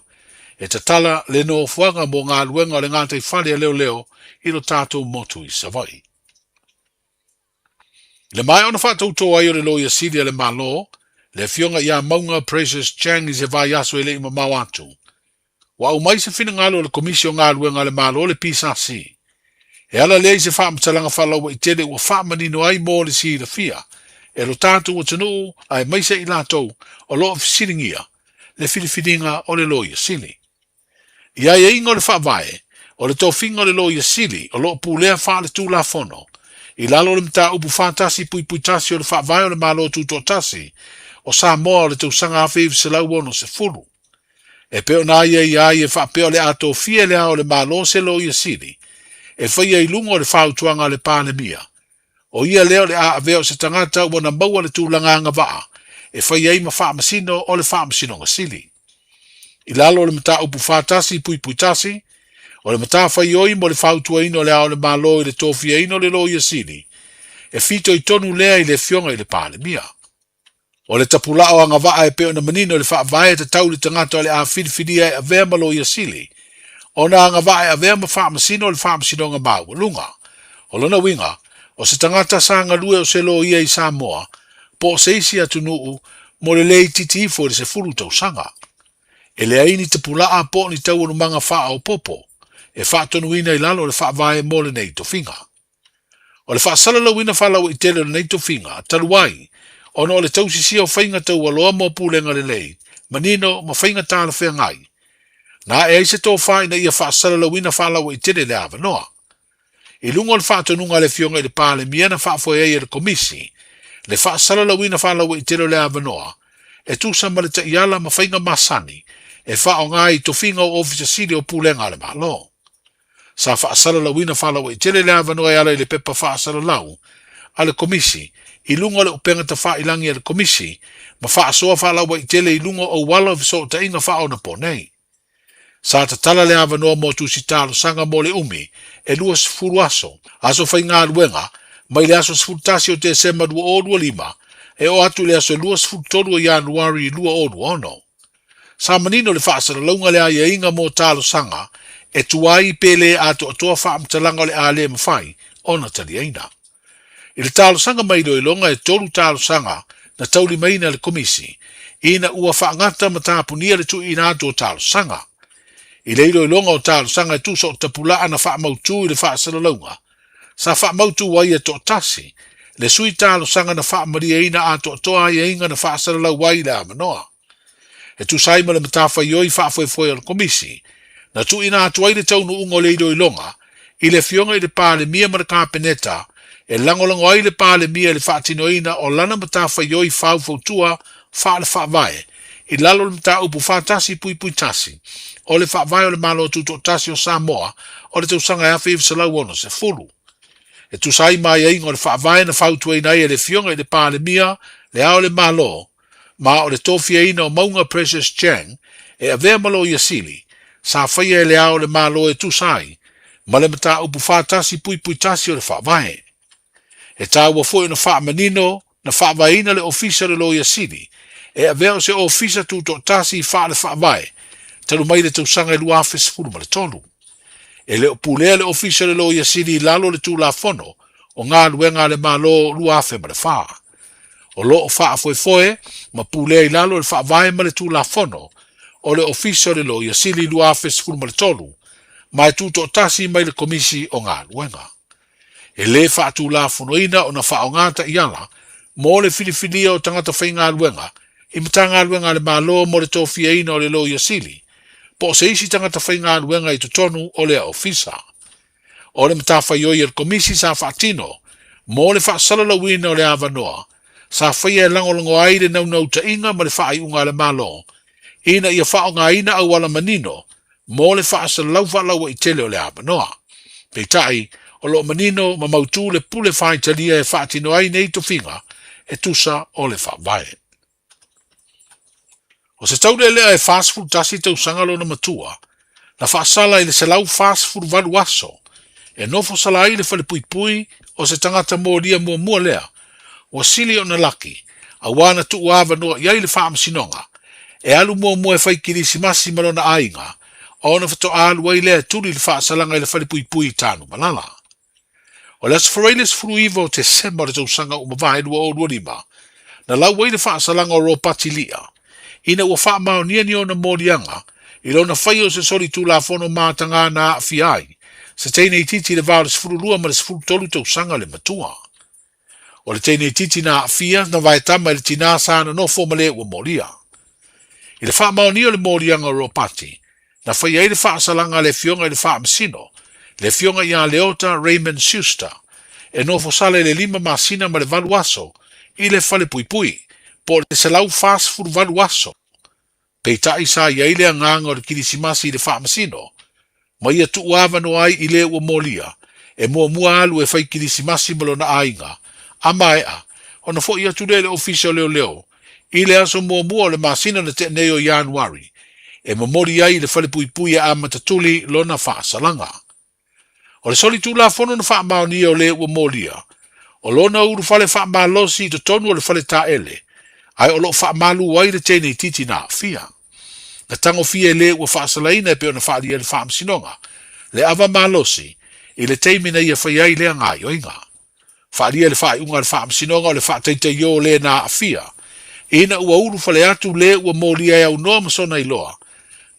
e tatala le nofoaga mo galuega o le gataifale a leoleo i lo tatou motu i Savaii. I le maea ona faatauto ai o le Loia Sili a le Malo, le Afioga iā Mauga Precious Chang i se vaiaso e le i mamao atu, Ua aumai se finagalo o le Komisi o Galuega a le Malo, le PSC, e ala lea i se faamatalaga faalauaitele ua faamanino ai mo le silafia e lo tatou atunuu aemaise i latou o lo o fesiligia le filifiliga o le Loia Sili. I aiaiga o le Faavae, o le tofiga o le Loia Sili o lo o pulea faaletulafono i lalo o le Mataupu 41.1 o le Faavae o le Malo Tutoatasi o Samoa o le tausaga 1960. E pei ona aiaia ai e faapea o le a tofia e Le Ao o le Malo se Loia Sili e faia i luga o le fautuaga a le Palemia, o ia lea o le a avea o se tagata ua na maua le tulaga agavaa e fai ai ma Faamasino o le Faamasinoga Sili. I lalo o le Mataupu 41.1, o le matafaioi mo le fautuaina o Le Ao o le Malo i le tofiaina o le Loia Sili, e fitoitonu lea i le Afioga i le Palemia. O le tapulaa o agavaa e pei ona manino i le Faavae e tatau i le tagata o le a filifilia e avea ma Loia Sili ona agavaa e avea ma Faamasino o le Faamasinoga Maualuga. O lona uiga, o se tagata sa galue o se loia i Samoa po o se isi atunuu mo le le itiiti ifo i le 10 tausaga. E leai ni tapulaa po o ni taualumaga faaopoopo e faatonuina i lalo o le Faavae mo lenei tofiga. O le faasalalauina faalauaitele o lenei tofiga, talu ai, Ona o le tausisia o faiga taualoa mo pulega lelei, manino ma faiga talafeagai, na ae ai se tofa ina ia faasalalauina faalauaitele le avanoa. I luga o le faatonuga a le Afioga i le Palemia na faafoe ai e le Komisi le faasalalauina faalauaitele o le avanoa e tusa ma le taiala ma faiga masani e faaaoga ai i tofiga o Ofisa Sili o Pulega a le Malo. Sa faasalalauina faalauaitele le avanoa e ala i le pepa faasalalau a le Komisi i luga o le upega tafailagi a le Komisi ma faasoa faalauaitele i luga o auala o fesootaiga faaonaponei. Sa tatala le avanoa mo tusi talosaga mo le umi e 20 aso, aso faigaluega, mai le aso 11 o Tesema 2025 e oo atu i le aso 23 o Ianuari 2026. Sa manino le faasalalauga le aiaiga mo talosaga e tuai pe le atoatoa faamatalaga o le a le mafai ona taliaina. I le talosaga mai iloiloga e tolu talosaga na taulimaina e le Komisi ina ua faagata ma tapunia le tuuina atu o talosaga. I le iloiloga o talosaga e tusa o tapulaa na faamautu i le faasalalauga, sa faamautu ai e toatasi le sui talosaga na faamalieina atoatoa aiaiga na faasalalau ai i le avanoa. E tusa ai ma le matafaioi faafoefoe a le Komisi, na tuuina atu ai le taunuuga o le iloiloga i le Afioga i le Palemia ma le Kapeneta e lagolago ai le Palemia i le faatinoina o lana matafaioi faufautua faale-faavae i lalo o le Mataupu 41.1 o le Faavae o le Malo Tutoatasi o Samoa o le tausaga 1960. E tusa ai ma aiaiga o le Faavae na fautuaina ai e le Afioga i le Palemia Le Ao o le Malo ma o le tofiaina o Mauga Precious Chang e avea ma Loia Sili, sa faia e Le Ao o le Malo e tusa ai ma le mataupu 41.1 o le Faavae. E taua foi ona faamanino na faavaeina le Ofisa o le Loia Sili e avea o se ofisa tutoatasi faale-faavae talu mai le tausaga e 2013. E le o pulea le Ofisa o le Loia Sili i lalo o le Tulafono o Galuega a le Malo 2004. O lo o faafoefoe ma pulea i lalo o le Faavae ma le Tulafono o le Ofisa o le Loia Sili 2013 ma e tutoatasi mai le Komisi o Galuega. E le faatulafonoina ona faaaoga taiala mo le filifilia o tagata faigaluega i Matagaluega a le Malo mo le tofiaina o le Loia Sili po o se isi tagata faigaluega i totonu o lea ofisa. O le matafaioi a le Komisi sa faatino mo le faasalalauina o le avanoa sa faia e lagolago ai le naunautaiga ma le faaiuga a le Malo ina ia faaaogaina auala manino mo le faasalalau faalauaitele o le avanoa. Peitai, o lo o manino ma mautū le pule faaitalia e faatino ai nei tofiga e tusa o le Faavae. O se taulealea e 41 tausaga lona matua, na faasala i le 148 aso e nofo sala ai le falepuipui o se tagata molia muamua lea ua sili ona laki auā na tuu avanoa i ai le faamasinoga e alu muamua e fai kilisimasi ma lona aiga ona faatoa alu ai lea e tuli le faasalaga i le falepuipui i Tanumalala. O le Aso Faraile 19 o Tesema o le tausaga ua mavae 2025, na lau ai le faasalaga o Ropati Lia, ina ua faamaonia ni ona moliaga i lona faia o se solitulafono mataga na aafia ai se teine itiiti i le va o le 12 ma le 13 tausaga le matua. O le teine itiiti na aafia, na vaetama i le tinā sa nonofo ma le ua molia. I le faamaonia o le moliaga o Ropati, na faia ai le faasalaga a le Afioga i le Faamasino, le Afioga ia Leota Raymond Schuster, e nofo sala i le lima masina ma le valu aso i le falepuipui, po o le 148 aso. Peitai sa i ai le agaga o le Kilisimasi i le Faamasino, ma ia tuu avanoa ai i le ua molia, e muamua alu e fai Kilisimasi ma lona aiga, a maea, ona foi atu lea i le Ofisa o Leoleo i le aso muamua o le masina na tea nei o Ianuari, e momoli ai i le falepuipui e amata tuli lona faasalaga. O le solitulafono na faamaonia o le ua molia, o lona ulufale faamalosi i totonu o le fale taele, ae o lo o faamalu ai le teine itiiti na aafia. Na tagofia e le ua faasalaina e pei ona faaalia e le Faamasinoga le ava malosi i le taimi na ia fai ai lea gaoioiga. Faaalia le faaiuga a le Faamasinoga o le faataitaiō le na aafia, ina ua ulufale atu le ua molia e aunoa ma sona iloa,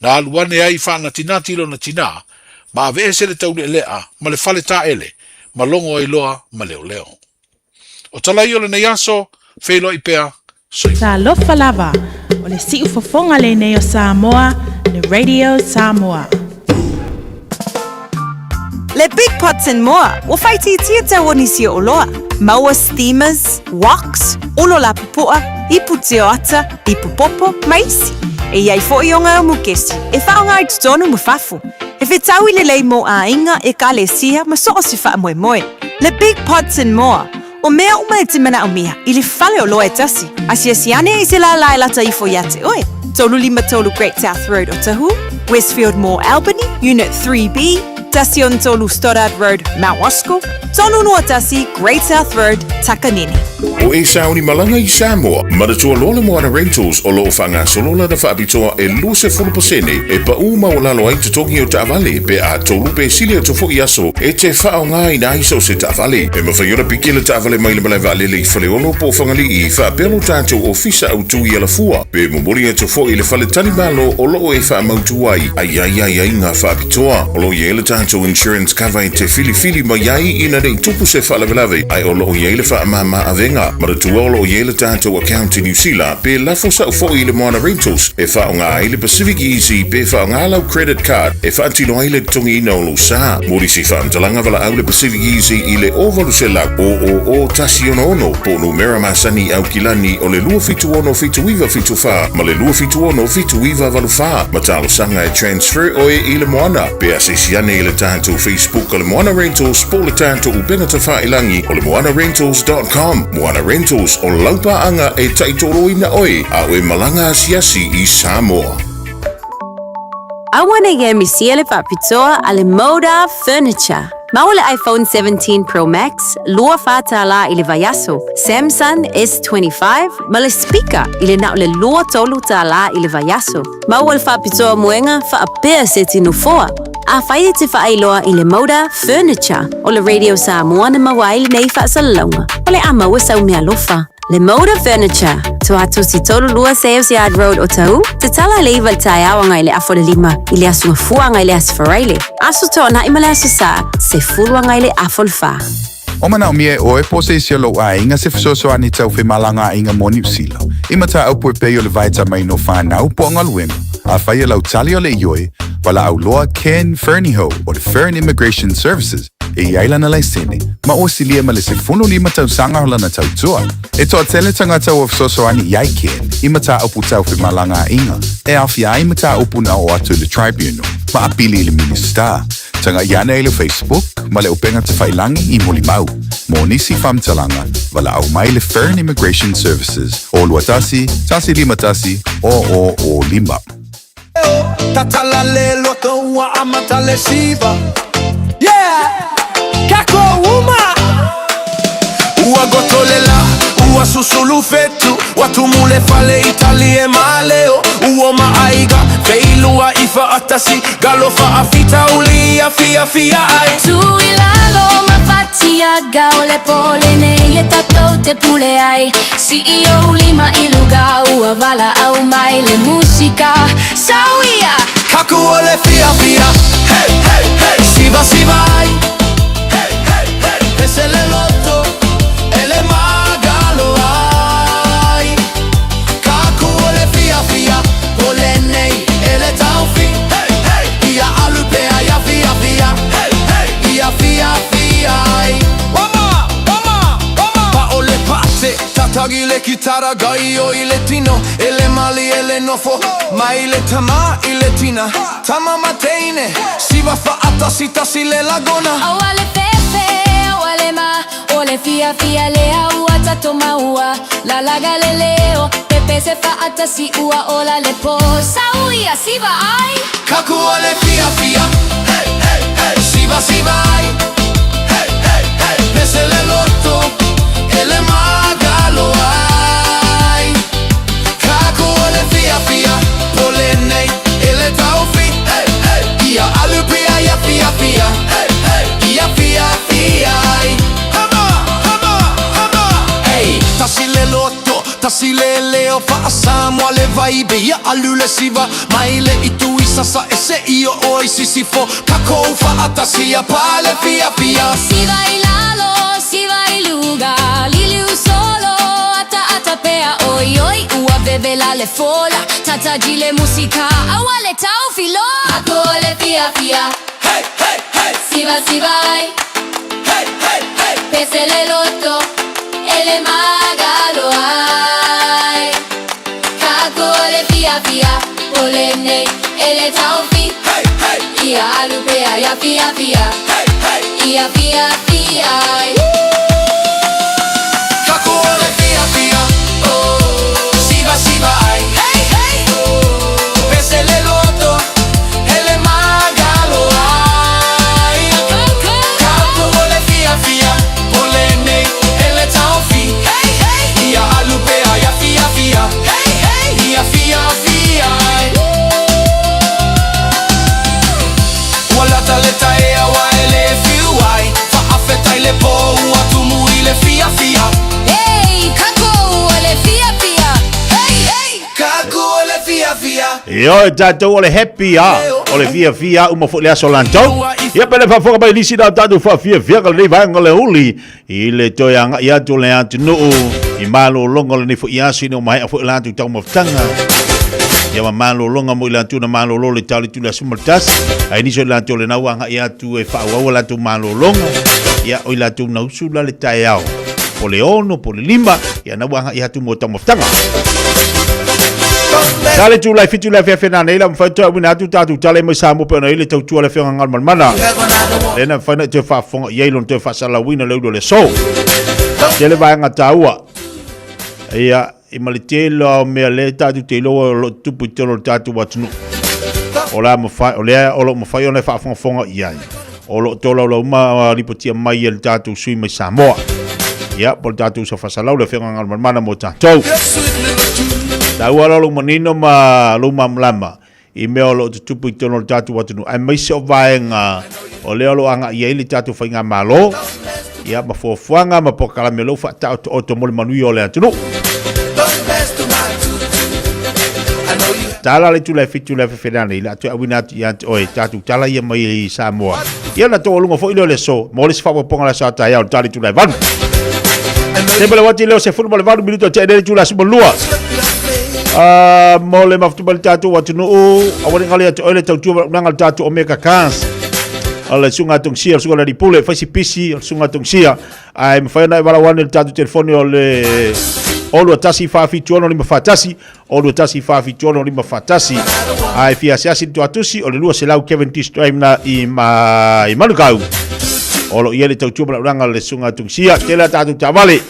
na alu ane ai i faanatinati lona tinā, ma aveese le taulealea ma le fale taele, ma logo ai loa ma leoleo. O tala ia o lenei aso, Feiloai pea, soifua. Talofa lava, o le siufofoga lenei o Samoa, le Radio Samoa. Le Big Pots and More, ua faaitiitia tau o nisi o oloa. Maua steamers, woks, olo lapupu'a, ipu tioata, ipu popo, ma isi. E i ai fo'i oga o mukesi e faaaoga i totonu ma fafo. E fetaui lelei mo aiga, ekalesia ma so o se faamoemoe. Le Big Pots and More, o mea uma e te manaomia i le fale oloa e tasi. Asiasi ane i se lālā e lata ifo iā te oe. 353 Great South Road Otahuhu, Westfield Mall Albany, Unit 3B, 13 Stoddard Road, Mount Roskill, 321 Great South Road, Takanini. O e sauni malaga i Samoa, manatua loa le Moana Rentals o lo o faagasolo lana faapitoa e 20% e paʻū maualalo ai totogi o taavale pe a tolu pe sili atu foʻi aso e te faaaogaina ai so o se taavale. E mafai ona piki le taavale mai le malae vaalele i Faleolo po o Fagalii faapea lo tatou ofisa autu i Alafua pe momoli atu foʻi i le fale talimalo o lo o e faamautu ai ai ai ai ai ngā faapitoa. O lo o i ai le tatou insurance cover e te filifili mai ai ina nei tupu se faalavelave ae o lo o i ai le faamāmā avega. Manatua o lo o i ai le tatou account i Niu Sila pe lafo sa'o foʻi i le Moana Rentals e faaaoga ai le Pacific Easy pe faaaoga lau credit card e faatino ai le totogiina o lou sa. Mo nisi faamatalaga valaau le Pacific Easy i le 0800 000 166 po o numera masani i Aukilani o le 276 7974 ma le 276 7984 ma talosaga e transfer oe i le Moana. Pe asiasi ane i le tatou Facebook o le Moana Rentals po o le tatou upega tafailagi o le moanarentals.com. Moana Rentals, o lau paaga e taitoloina oe a o e malaga asiasi i Samoa. Aua nei e misia le faapitoa a le Moda Furniture. Maua le iPhone 17 Pro Max, $24 i le vaiaso, Samsung S25 ma le speaker i le na o le $23 i le vaiaso. Maua le faapitoa moega faapea se tino foa. Afai e te faailoa i le Moda Furniture o le Radio Samoa na maua ai lenei faasalalauga, o le a maua sau meaalofa. Le Moda Furniture, Tuatosi 32 Sales Yard Road Otahuhu, tatala i le 9 i le taeao agai i le afa o le 5 i le aso Gafua agai i le aso Faraile, Aso Toonai ma le Aso Sa, 10 agai i le afa o le 4. O manaomia e oe po o se isi o lou aiga se fesoasoani tau femalagaaiga mo Niu Sila, i mataupu e pei o le vaetamaina o fanau po o galuega, afai e lau tali o le ioe, valaau loa Ken Fernihough o le Fern Immigration Services e i ai lana laisene, ma ua silia ma le 15 tausaga o lana tautua. E toatele tagata ua fesoasoani i ai Ken i mataupu tau femalagaaiga e aofia ai mataupu na oo atu i le Tribunal ma apili i le Minisita. Tagai ane i le Facebook ma le upega tafailangi i Molimau. Mo nisi faamatalaga, valaau mai le Fern Immigration Services o 21 151 0005. Tatala le loto ua amata le siva Yeah! Kako uma! Ua goto le la, ua susulu fetu Ua tumu le fale Itali e maleo Ua maaiga, feilua i faatasi Galo faafitauli ia fiafia ai. Tu i lalo ma fatiaga o le po lenei e tatou te pule ai CEO lima i luga ua valaau mai le musika Sau ia! Kaku o le fiafia, hey, hey, hey. Siva siva ai, hey, hey, hey. Pese le loto, e le magalo ai. Kaku o le fiafia, o lenei e le taufi, hey, hey. Ia alu pea ia fiafia, hey, hey. Ia fiafia ai. Wama, wama, wama. Pa o le pate, tatagi le kitara, gaio i le tino, e le mali e le nofo, mai le tama i le tina, tama ma teine, siva faatasi tasi le lagona. Aua le fefe, aua le ma, o le fiafia lea ua tatou maua, lalaga le leo, pepe se faatasi ua ola le po, sau ia siva ai. Kaku o le fiafia, hey, hey, hey. Siva siva ai, hey, hey, hey. Pese le loto, e le magalo ai. Kaku o le fiafia, po lenei e le taufi, hey, hey. Ia alu pea ia fiafia, hey, hey. Ia fiafia ai. Hama, hama, hama. Hey, tasi le loto, tasi le leo faa-Samoa le vaibe ia alu le siva mai le itu i sasa e se i o oi sisifo kakou faatasi ia pa le fiafia. Siva i lalo, siva i luga, liliu solo ata la le fola Tataji le musika aua le taufiloa Ako o le fiafia hey, hey, hey. Siva siva ai hey, hey, hey. Pese le loto ele magalo ai Kako o le fiafia Polene ele taufi hey, hey. Ia alupea ia fiafia hey, hey. Ia fiafia ai Kako o le fiafia oh, Siva siva ai hey, hey. Pese le loto Ele magalo ai Kako o le fiafia Polene ele taufi hey, hey. Ia alupea ia fiafia hey, hey. Ia fiafia ai Ua lata le taea ua e le fiu ai Faafetai le pō ua tumu i le fiafia Hey, kako o le fiafia Hey, hey. Kako o le fiafia Ioe tatou o le happy a, o le fiafia uma foi le aso lantou. Ia pele faafofoga mai nisi na o tatou faafiafiaga lenei vaega o le uli i le toe agai atu o le atunuu i malologa o lenei foi aso ina ua maea foi latou taumafataga. Ia ma malologa mo i latou na malolo le tau le tuli aso ma le tasi. Ai nisi o i latou lena ua agai atu e faaauau a latou malologa. Ia o i latou na usu la le taeao po le 6 po le 5 ia na ua agai atu mo taumafataga. Sa le tulai fitu le afiafi nanei la mawhai toe awina atu tātou tala mai Samoa pe ona i le tautua le afioga Galumalemana. Le na mawhai na toe faafofoga i ai lona toe faasalauina le ulu o le aso. Tele vaega tāua. Ia, i ma le tele o mea le tātou te iloa o lo o tupu i totonu o le tātou atunuu. O la mawhai, o lea o lo o mawhai ona e faafogafoga i ai. O lo o tolaulau uma lipotia mai e le tātou sui mai Samoa. Ia, po le tātou uso faasalau le afioga Galumalemana mo tātou. Taua la lou manino ma lou malamalama i mea o lo o tutupu i totonu o le tātou atunuu, aemaise o vaega o lea o lo o agai ai le tātou faigamalo, ia, ma fuafuaga ma polokalame o lea ua faataotooto mo le manuia o le atunuu. Tala le tula e fitu le afefe nei, la toe auina atu ia te oe, tatou tala ia mai i Samoa. Ia na taualuga foi lea o le aso, mo le isi faaopoopoga o le aso a taeao, le tala i tula e 8. Te mele wati leo se fulu ma le 8 minuto te ene tula 12. Mo le mafutu mai le tatou atunuu, aua ne i galo ia te oe le tautua ma le auaunaga a le tatou Omega Cars. O le susuga a Tongisia, o le susuga a le alii pule, fai si pisi, o le susuga a Tongisia. Ae mafai ona e valaau ane i le tatou telefoni o le 0 21 4 7 6 5 41, 0 21 4 7 6 5 41. Ae fia asiasi le tuatusi o le 200 Cavendish Drive na i, ma, i Manukau. O lo o i ai le tautua ma le auaunaga a le susuga a Tongisia. Tele a tatou taavale.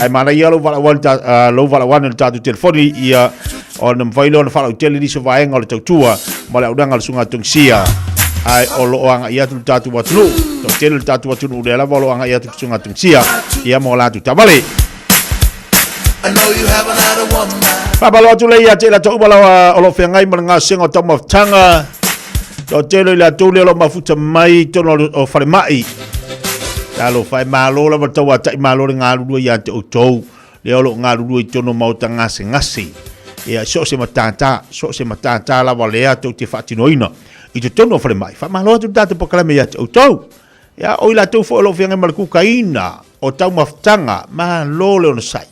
Ae manaia lou valaau ane ta, lou valaau ane i le tatou telefoni ia ona mafai lea ona faalautele nisi o vaega o le tautua ma le auaunaga a le susuga a Tongisia. Ae o lo o agai atu le tatou atunuu. Toatele le tatou atunuu lea lava o lo o agai atu le susuga a Tongisia ia mo latou taavale. Faamalo atu lea ia te i latou uma lava o lo o feagai ma le gasega o taumafataga. Toatele i latou lea o lo o mafuta mai i totonu o falemai. Talofa e malo lava le tauatai malo le galulue ia te outou lea o lo o galulue i totonu o maota gasegase. Ia, so o se matata, so o se matata lava lea tou te faatinoina i totonu o falemai. Faamalo atu le tatou polokalame ia te outou. Ia, o i latou foi o lo o feagai ma le kukaina o taumafataga, malo le onosai.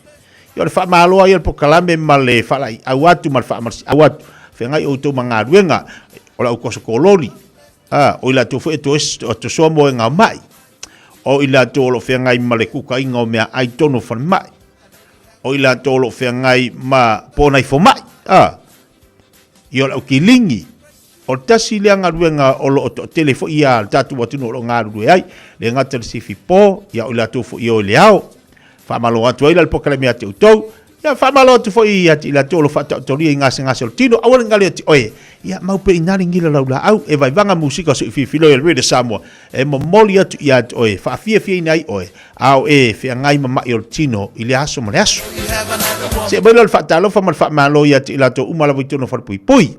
Ia, o le faamalo ai o le polokalame ma le faalaeiau atu ma le faamalosiau atu, feagai outou ma galuega o le aukosokololi, a, o i latou foi e toe tosoa moega o mai, o i latou o lo o feagai ma le kukaina o meaai tonu o falemai, o i latou o lo o feagai ma ponai fomai, a, ia o le aukiligi. O le tasi lea galuega o lo o toatele foi ia le tatou atunuu o lo o galulue ai, le gata i le sifi po, ia o i latou foi e o i le ao. Faamalo atu ai la le polokalame ia te outou. Ia faamalo atu foi ia te i latou o lo o faataotolia i gasegase o le tino, aua ne i galo ia te oe. Ia mau pea i ina le gila lau laau, e vaivaga musika o se ufiufiloi o le Radio Samoa e momoli atu ia te oe, faafiafiaina ai oe, a o e feagai ma ma'i o le tino i lea aso ma le aso. Se'e mai loa le faatalofa ma le faamalo ia te i latou uma lava i totonu o falepuipui.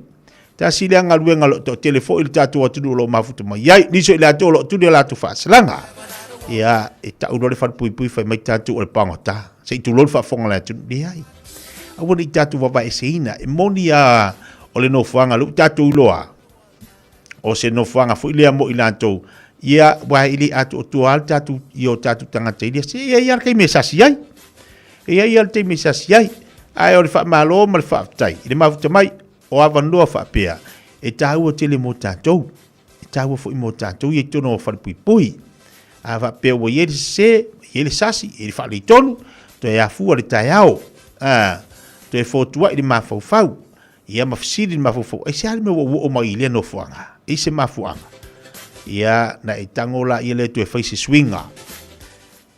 Tasi lea galuega o lo o toatele foi le tatou atunuu o lo o mafuta mai ai. Nisi o i latou o lo o tuli a latou faasalaga. Ia, e tau loa le falepuipui fai mai tatou o le pagota. Se i tulou le faafofoga a le atunuu. Leai. Aua ne i tatou vavaeseina. E moni lava o le nofoaga lea ua tatou iloa, o se nofoaga foi lea mo i latou, ia, aua e le atoatoa lava le tatou, ia o tatou tagata i lea. Se e i ai lava le taimi e sasi ai. E i ai lava le taimi e sasi ai. Ae o le faamalo ma le faafetai i le mafuta mai o avanoa faapea e taua tele mo tatou, e taua foi mo tatou ia i totonu o falepuipui. A faapea ua i ai le sese, ua i ai le sasi, i ai le faaletonu, toe afua le taeao, a, toe fotuai le mafaufau, ia ma fesili le mafaufau, aisea le mea ua ou oo mai i lea nofoaga? E i se mafuaaga? Ia, na e tago laia lea toe fai se suiga.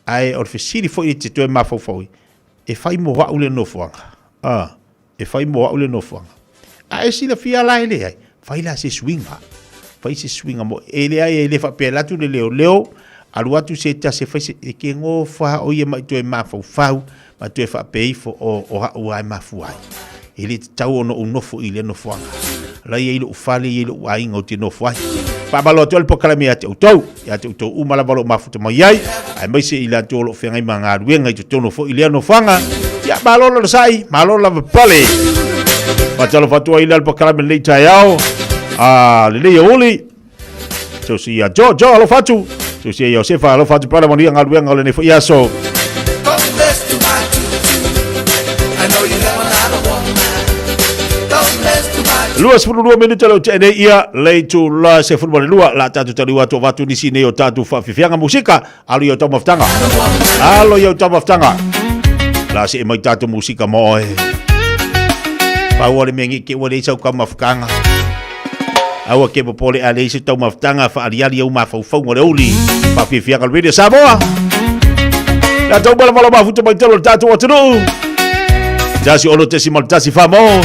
Ae o le fesili foi e te toe mafaufau ai, e fai mo au lea nofoaga? A, e fai mo au lea nofoaga. A e silafia la e leai, fai la se suiga. Fai se suiga mo, e leai e le faapea alu atu le leoleo, alu atu se tasi e fai se, e ke gofa o ia ma i toe mafaufau, ma toe faapea ifo o, o au lava e mafua ai. E le tatau ona ou nofo i lea nofoaga. La e i ai lou fale, e i ai lou aiga ou te nofo ai. Faamalo atu ai le polokalame ia te outou, ia te outou uma lava o lo o mafuta mai ai, aemaise i latou o lo o feagai ma galuega i totonu foi i lea nofoaga. Ia, malo le onosai, malo le lavapapale. Faatalofa atu ai i le polokalame lenei taeao, a lenei aoauli. Sosia Jo, Jo, alofa atu. Sosia Iosefa, alofa atu pala manuia galuega o lenei foi aso. 22 minute le ute nei ia le itula 12 la tatou taliu atu avatu nisi nei o tatou faafiafiaga musika alo ia o taumafataga alo ia o taumafataga la se mai tatou musika mo oe pau o le mea ngi ke ua leai sau taumafataga Aua ke popole a leai se taumafataga faaliali au mafaufauga o le auli faafiafiaga o le Radio Samoa. La tau bala bala mafuta mai tolo le tatou atunuu. 106.1 whamo.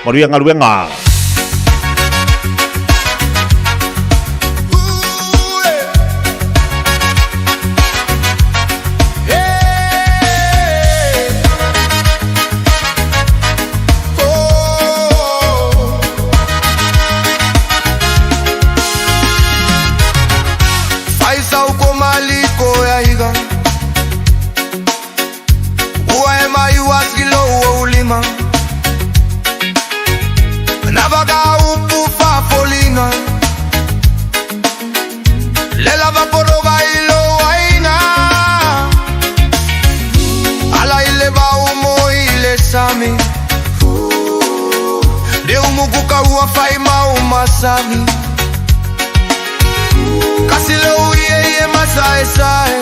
Manuia galuega. Masami Kasi le uye ye masae sae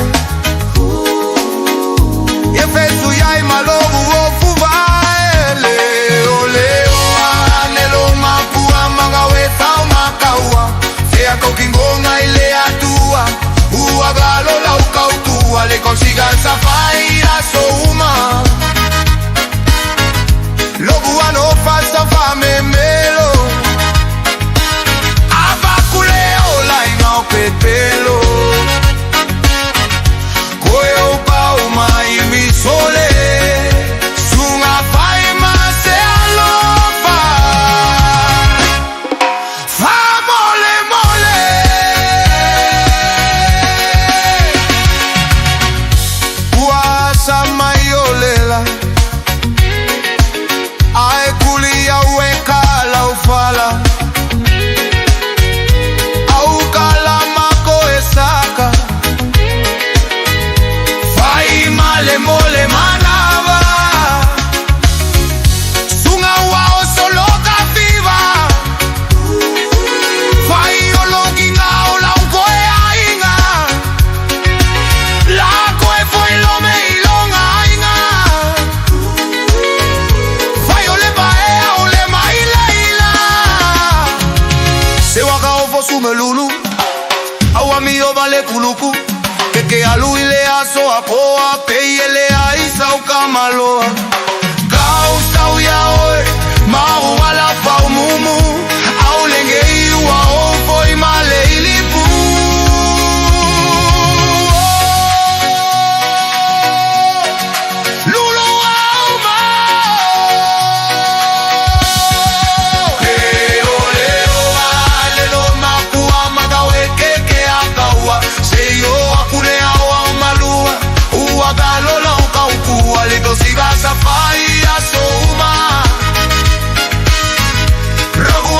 Ye fesu yai malobu ofu vae Leo leo anelo mapua manga we sao makaua Sea kokingonga ile atua Uagalo lau kautua Le consigan safaira souma Lobu ano fasa fa memelo Avakule ola inga o pepelo Koe o pau mai mi sole Sunga fai ma se alofa Fa mole mole Ua sa mai o lela Ae kuli au e ka laufala Au ka lama ko e saka Fai male mole manava Sunga ua o solo ka fiva Fai o longinga o lau koe aiga La koe foi lome i longa aiga Fai o le paea o le mailaila Se waka o fosu me lulu Au ami o vale kuluku Ke ke alu i le aso a poa Pe i ele a isa o kamaloa Kau sau ia oe Mau ala fau mumu Au lenge i ua o foi male i lipu Lulu au ma Leo leo a lelo makua magawe keke akaua Seio akune au au malua Ua galola o kaukua Le dosiga safai aso uma Rogu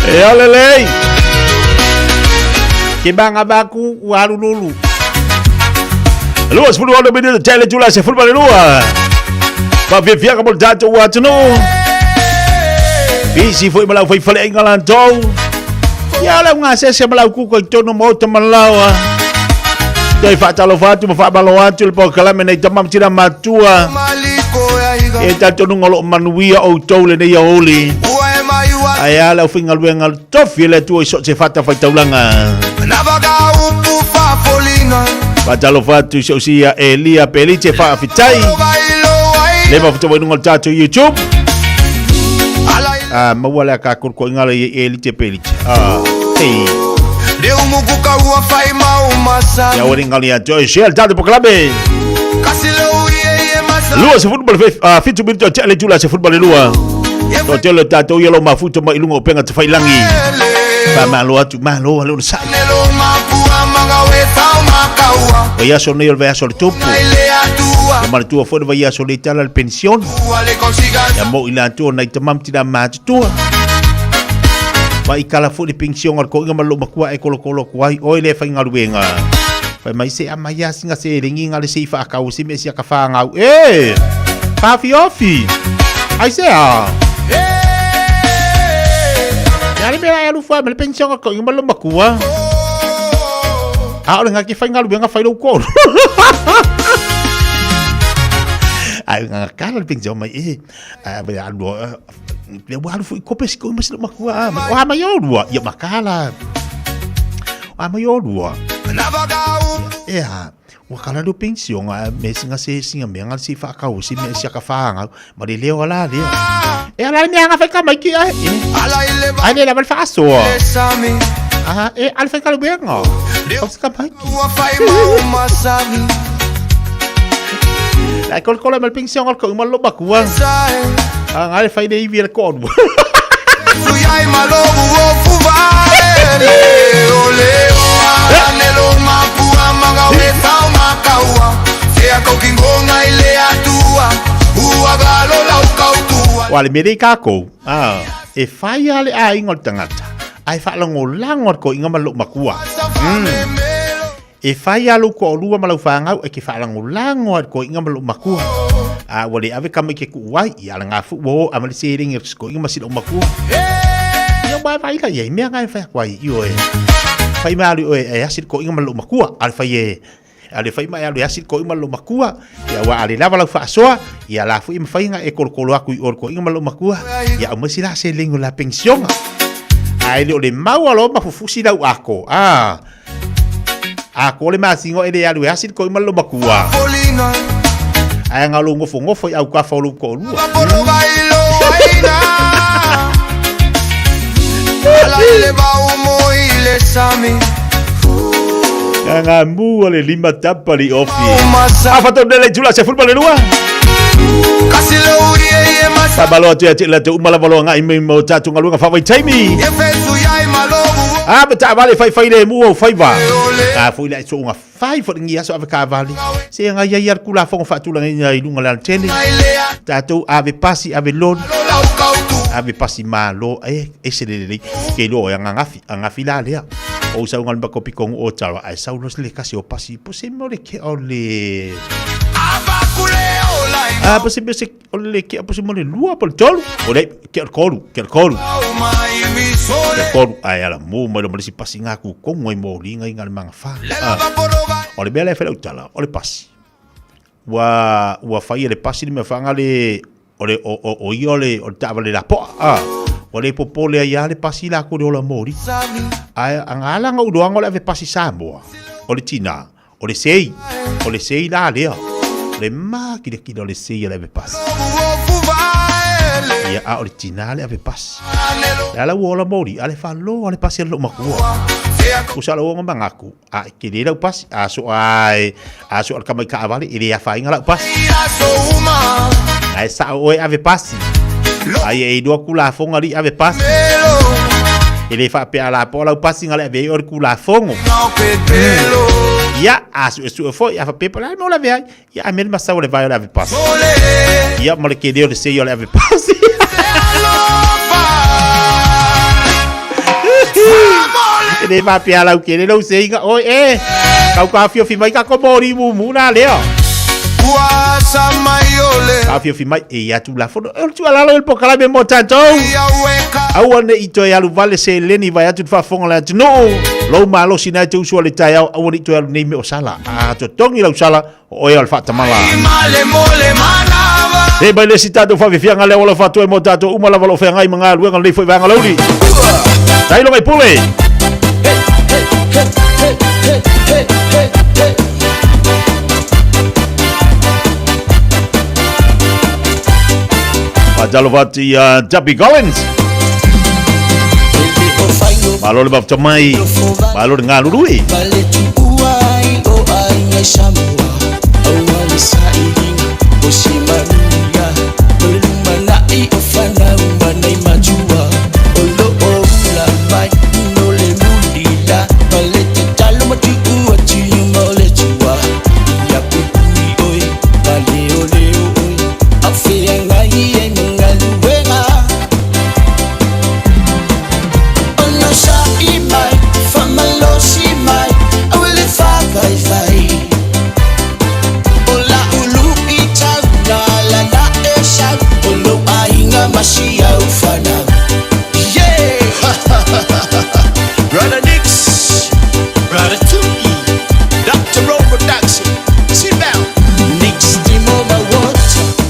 E ole lei. Ke manga maku ua alululu. 26 minute tele tula se fulma le lua. Faafiafiaga mo le tatou atunuu. Pisi foi ma lau faifaleaiga latou. Ia o le augasese ma lau kuka i totonu o maota ma laoa. Toe faatalofa atu ma faamalo atu le polokalame nei tama ma tina matua. E talitonuga o lo o manuia outou lenei aoauli. Ae a le aufaigaluega le tofi e le Atua i so o se fatafaitaulaga. Faatalofa atu i si ou sia Elia Pelite faafetai. Le mafuta i luga o le tatou YouTube. Ah, maua le aka kolokoiga le Elite Pelite. Ah, hey. Ia ua ringa lia toe share le tatou polokalame. 27 minute o tea le itula 12. Toatele o tatou ia lo mafuta mai i luga o upega tafailangi. Faamalo atu, malo ale ona sai. Vaiaso nei o le vaiaso o le tupu. Ia manatua foi le vaiaso o le itala le pension. Ia mo i latou o nai tama ma tina matutua. Ma i kala foi le pension a le koiga ma lou makua e kolokolo atu ai oe le faigaluega. Fai mai se a mai a singa se lengi nga le se i whaakau se me sia ka whangau. E! Whawhiofi! Ai se a! Ia le mea e alu fua me le pension a koiga ma lou makua. A o le nga ke faigaluega fai lou kolu. Ai nga kala le pension mai e. Ai a alu le ua alu foi kope si koe ma si lou makua. O a mai o lua. Ia makala. O a mai o lua. E a, ua kala leo pension a me singa se singa mea nga si whaakau si me si aka whaangau ma le leo ala lea. E ala le mea nga whaika mai ki ai. E. Ai le lava le whaasoa. Ah, e ala whaika le mea nga. O sika mai ki. Lai kol kola ma le pension al ko uma lo makua. Ah, nga le whai le iwi le konu. Ua le mea lea i kākou, ah, e whai a le āinga o le tangata, ae whaalangolago a le koiga ma lou makua. E whai a lou ko'olua ma lau whāngau e ke whaalangolago a le koiga ma lou makua. A ua le ave kama i ke kuu ai, ia ala ngā fu ua o a ma le seleni a le koiga ma si lou makua. Ia ua vai la ia i mea ngai whai aku ai i oe. Whai mai alu oe e asi le koiga ma lou makua, a le whai e a le whai mai alu e asi le koiga ma lou makua, ia ua ale lava lau whaasoa, ia la fui mawhai nga e kolokolo aku i o le koiga ma lou makua, ia au mai si la seleni o la pensionga. Ae le o le mau alo ma fufusi lau ako. Ah, A ko le masingo e le alu e asi ko ima lo makua. Ai nga lo ngofo ngofo i au ka fa lo ko lua. Nga mu le lima tapa li ofi. A fa to le tula se fulba le lua. Sabalo atu ia te la te umala valo nga ime mo tatu ngaluga fa vai taimi. A ma taavale faifai lemu ou faiva. A foi le so'oga fai fo'i legi aso ave kaavale. Se aga ia ia le Tulafono faatulagaina i luga o le alatele. Tatou ave pasi ave loli. Ave pasi malo e ese le lelei. Ke iloa o e agagafi, agafi la lea. O sau ga le makopi kongu o talo ae sau loa le kasi o pasi po se mea o le kea o le A po se mea se o le kea po se mea o le lua po le tolu. O le kea o le kolu, kea o le kolu. Kea o le kolu ae ala mu mai lo ma le isi pasi ngā ku kongu ai moli ngai ngā le manga wha. O le mea lea e whai lau tala, o le pasi. Ua, ua whai e le pasi le mea whanga le, o le, o, o, o ia o le, o le taavale lapoa. Ah, ua le popole ai a le pasi la ko le ola moli. Ae, a ngā langa uloanga o le ave pasi Samoa. O le tina, o le sei, o le sei la lea. O le mākilakila o le sei a le ave pasi. Ia, a o le tina le ave pasi. Le ala ua ola moli, a le whaloa le pasi a le lou makua. Usa lau onga mangaku, a e kele lau pasi, a so ai, a so al kama i kaavale, e le afainga lau pasi. Ae sao oe ave pasi. Ai e ilua kulafoga li ave pasi. E le faapea la po lau pasi nga le ave ai o le kulafogo. Ia, a suesue foi, a faapea po le a le mea o le ave ai. Ia, a mea le masau o le vae o le ave pasi. Ia, ma le kele o le sei o le ave pasi. E le faapea lautele lou seiga oe e. Tau taofiofi mai tatou moli mumu na lea. Ua asa mai o le. Taofiofi mai e ia Tulafono. O le tuualalo i le polokalame mo tatou. Aua ne i toe alu vale seleni vaeatu le faafofoga a le atunuu. Lou malosi na e te usu o le taeao, aua ne i toe alu nei mea o sala. A totogi lau sala, o oe o le faatamala. Se mai le isi tatou faafiafiaga lea ua alofa atu ai mo tatou uma lava o lo o feagai ma galuega lenei foi vaega lauli. Tailo mai pule! Faatalofa atu ia Duppy Collins. Malo le mafuta mai, malo le galulue. Brother Nix, Brother Tuki, Dr. Rowe Production, sit down. Nix Timo Mawata,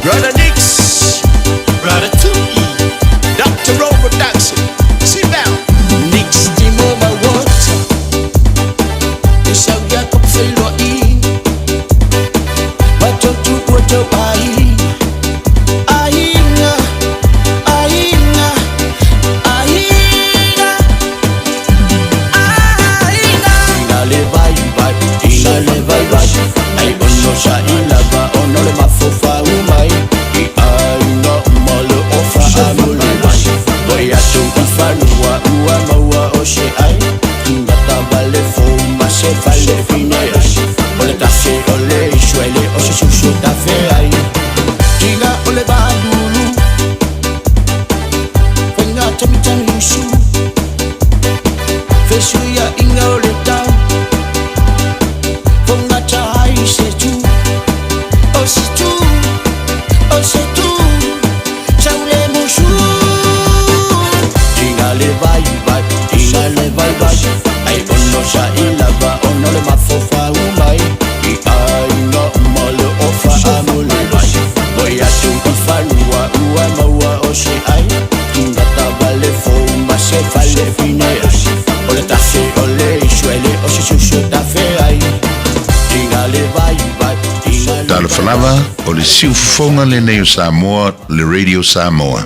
Brother Nix, Brother Tuki, Dr. Rowe Production, sit down. Nix Timo Mawata, O le siufofoga lenei o Samoa, le Radio Samoa.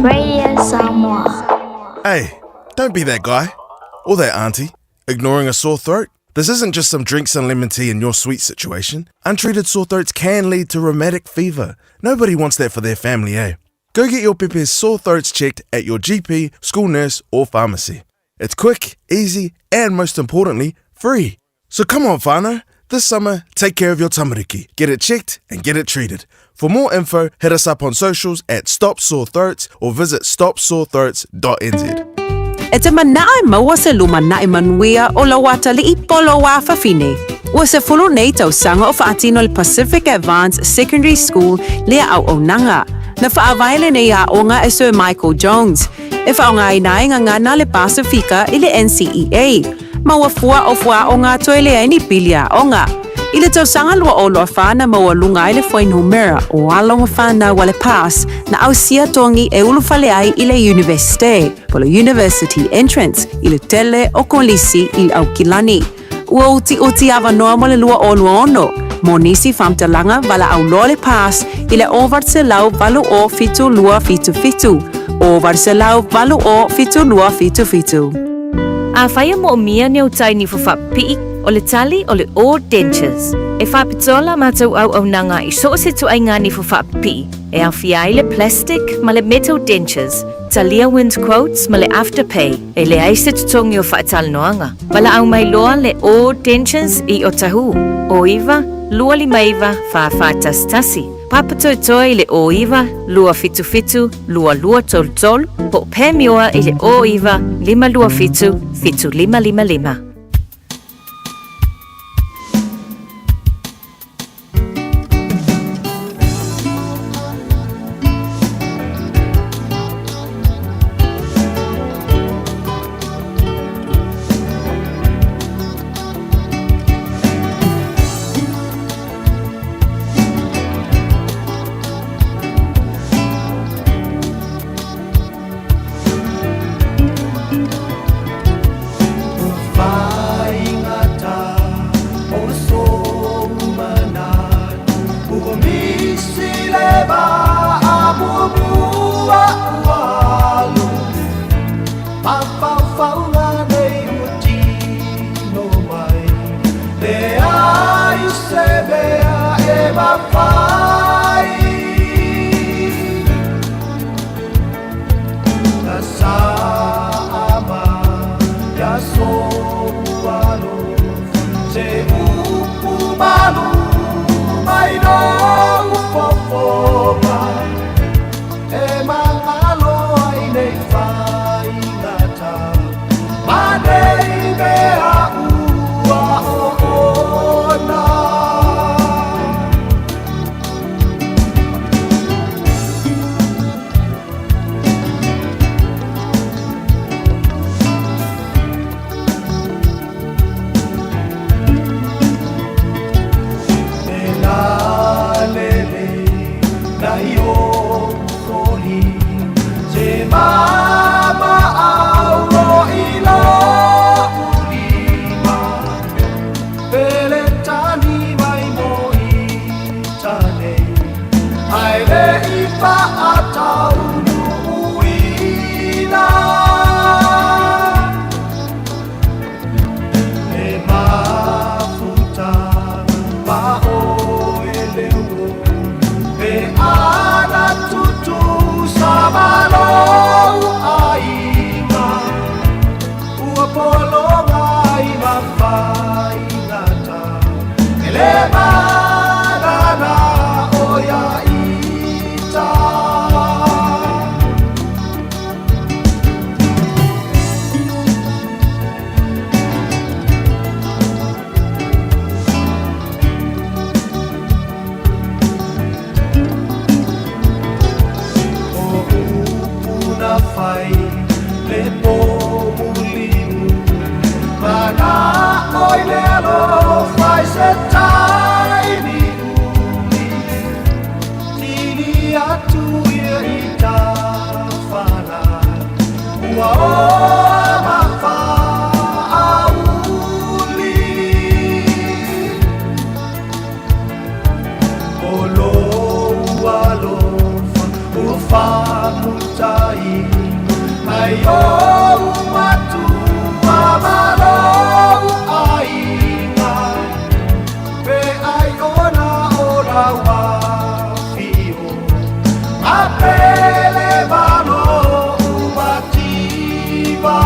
Radio Samoa. Hey, don't be that guy or that auntie ignoring a sore throat. This isn't just some drinks and lemon tea in your sweet situation. Untreated sore throats can lead to rheumatic fever. Nobody wants that for their family, eh? Go get your pepe's sore throats checked at your GP, school nurse, or pharmacy. It's quick, easy, and most importantly, free. So come on, whānau. This summer, take care of your tamariki. Get it checked and get it treated. For more info, hit us up on socials at Stop Sore Throats or visit stopsorethroats.nz. E te manao e maua se lumanai manuia o lau atalii polo fafine. Ua sefulu nei tausaga o faatino le Pacific Advance Secondary School lea auaunaga. Na faavae lenei aoga e Sir Michael Jones, e faaaogaina ai gagana a le Pasefika i le NCEA, ma ua fua o fuaaoga toe leai ni pili aoga. I le tausaga 2024 na maualuga ai le fuainumera o alo ma fanau a le PASS na ausia togi e ulufale ai i le Iunivesite, po o le University Entrance, i le tele o kolisi i Aukilani. Ua utiuti avanoa mo le 2026 mo nisi faamatalaga valaau loa le PASS i le 0800 0 72 77, 0800 0 72 77. Afai e moomia ni au tai nifo faapipii, o le tali o le O Dentures. E faapitoa la matou auaunaga i so o se ituaiga nifo faapipii, e aofia ai le plastic ma le metal dentures, talia wind quotes ma le afterpay, e leai se totogi o faatalanoaga. Valaau mai loa le O Dentures i Otahuhu, 09 259 4411, Papatoetoe i le 09 277 2233, po o Pamioa i le 09 527 7555. atu ia i tafala Ua oa mafaauli O lou alofa ua faamutaina Mai ou matua ma lou aiga Pe ai ona o lau afio Ma pele ma lou mativa.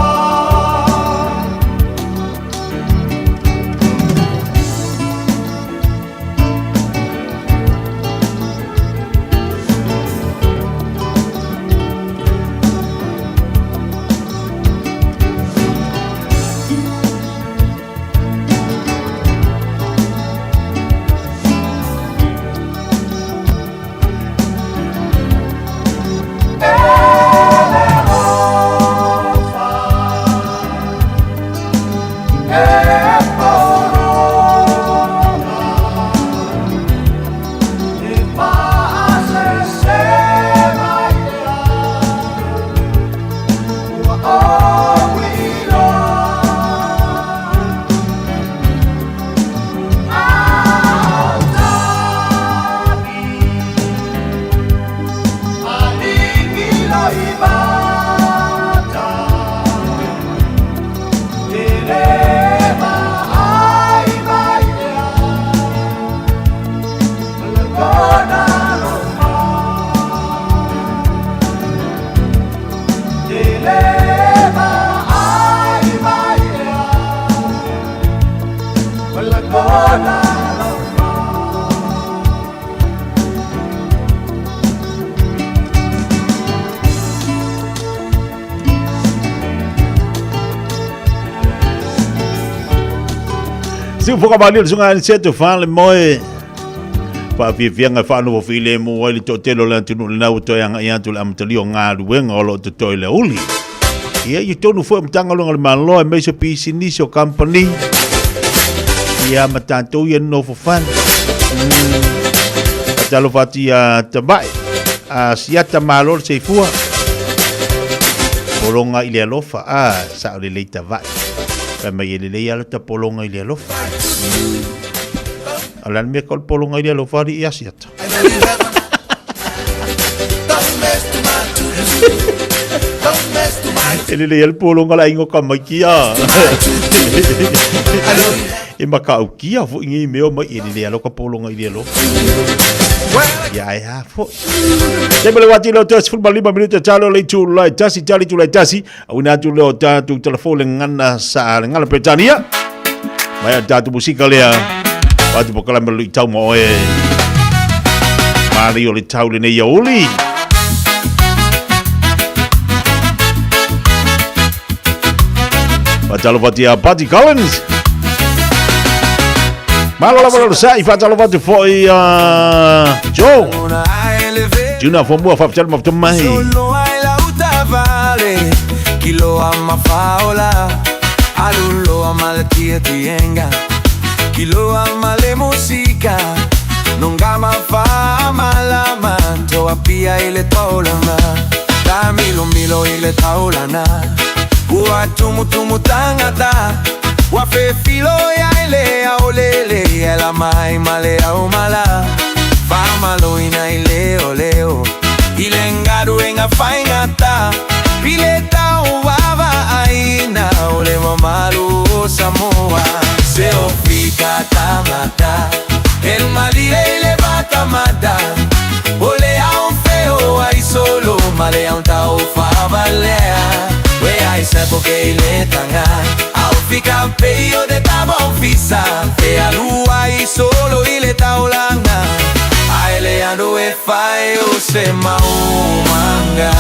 Siufoka mali o le suga Aniceto Falemoe. Faafiafiaga e faanofo filemu ai le toatele o le atunuu lena ua toe agai atu i le amatalia o galuega o lo o totoe i le aoauli. Ia, i totonu foi o Matagaluega a le Malo aemaise o pisinisi o kamupani, ia ma tatou ia nonofo fale. Faatalofa atu ia Tavae, a siata malo le soifua. Pologa i le alofa, a sao lelei Tavae. Fai mai e lelei lava lota pologa i le alofa. O le a le mea ka o le pologa i le alofa alii Asiata? E lelei lava le pologa o le aiga o Kamaiki a. E matautia foi nei mea o mai e lelei lava lota pologa i le alofa. Ia ae a foi. Taimi o le wati leo toe 15 minute talo le itu lai tasi tali itu lai tasi. Auina atu lea o tatou telefon le gana sa le gana Peretania. Mai a tatou musika lea. Watu pokalame le tau ma oe. Mali o le tau lenei aoauli. Faatalofa atu ia Patty Collins. Malo lava le sa'i faatalofa atu foi ia Joe. Juna fomua faafetali ma mai. Kiloa mafaola aluloa maletietienga kiloa male musika nongama faamalama toapia ile taolama tamilomilo ile taolana ua tumutumu tangata wafefilo ya ile aolele ela mai male aumala faamaloina ile oleo ile ngaruenga faingata pile tau vava aina ole mamalu o Samoa se ofika tamata el malile ile batamata ole au feo ai solo male au tau favalea we ai se ile tanga au fika peio de tabo fisa fe alua i solo ile taulanga aele ando e fai o se maumanga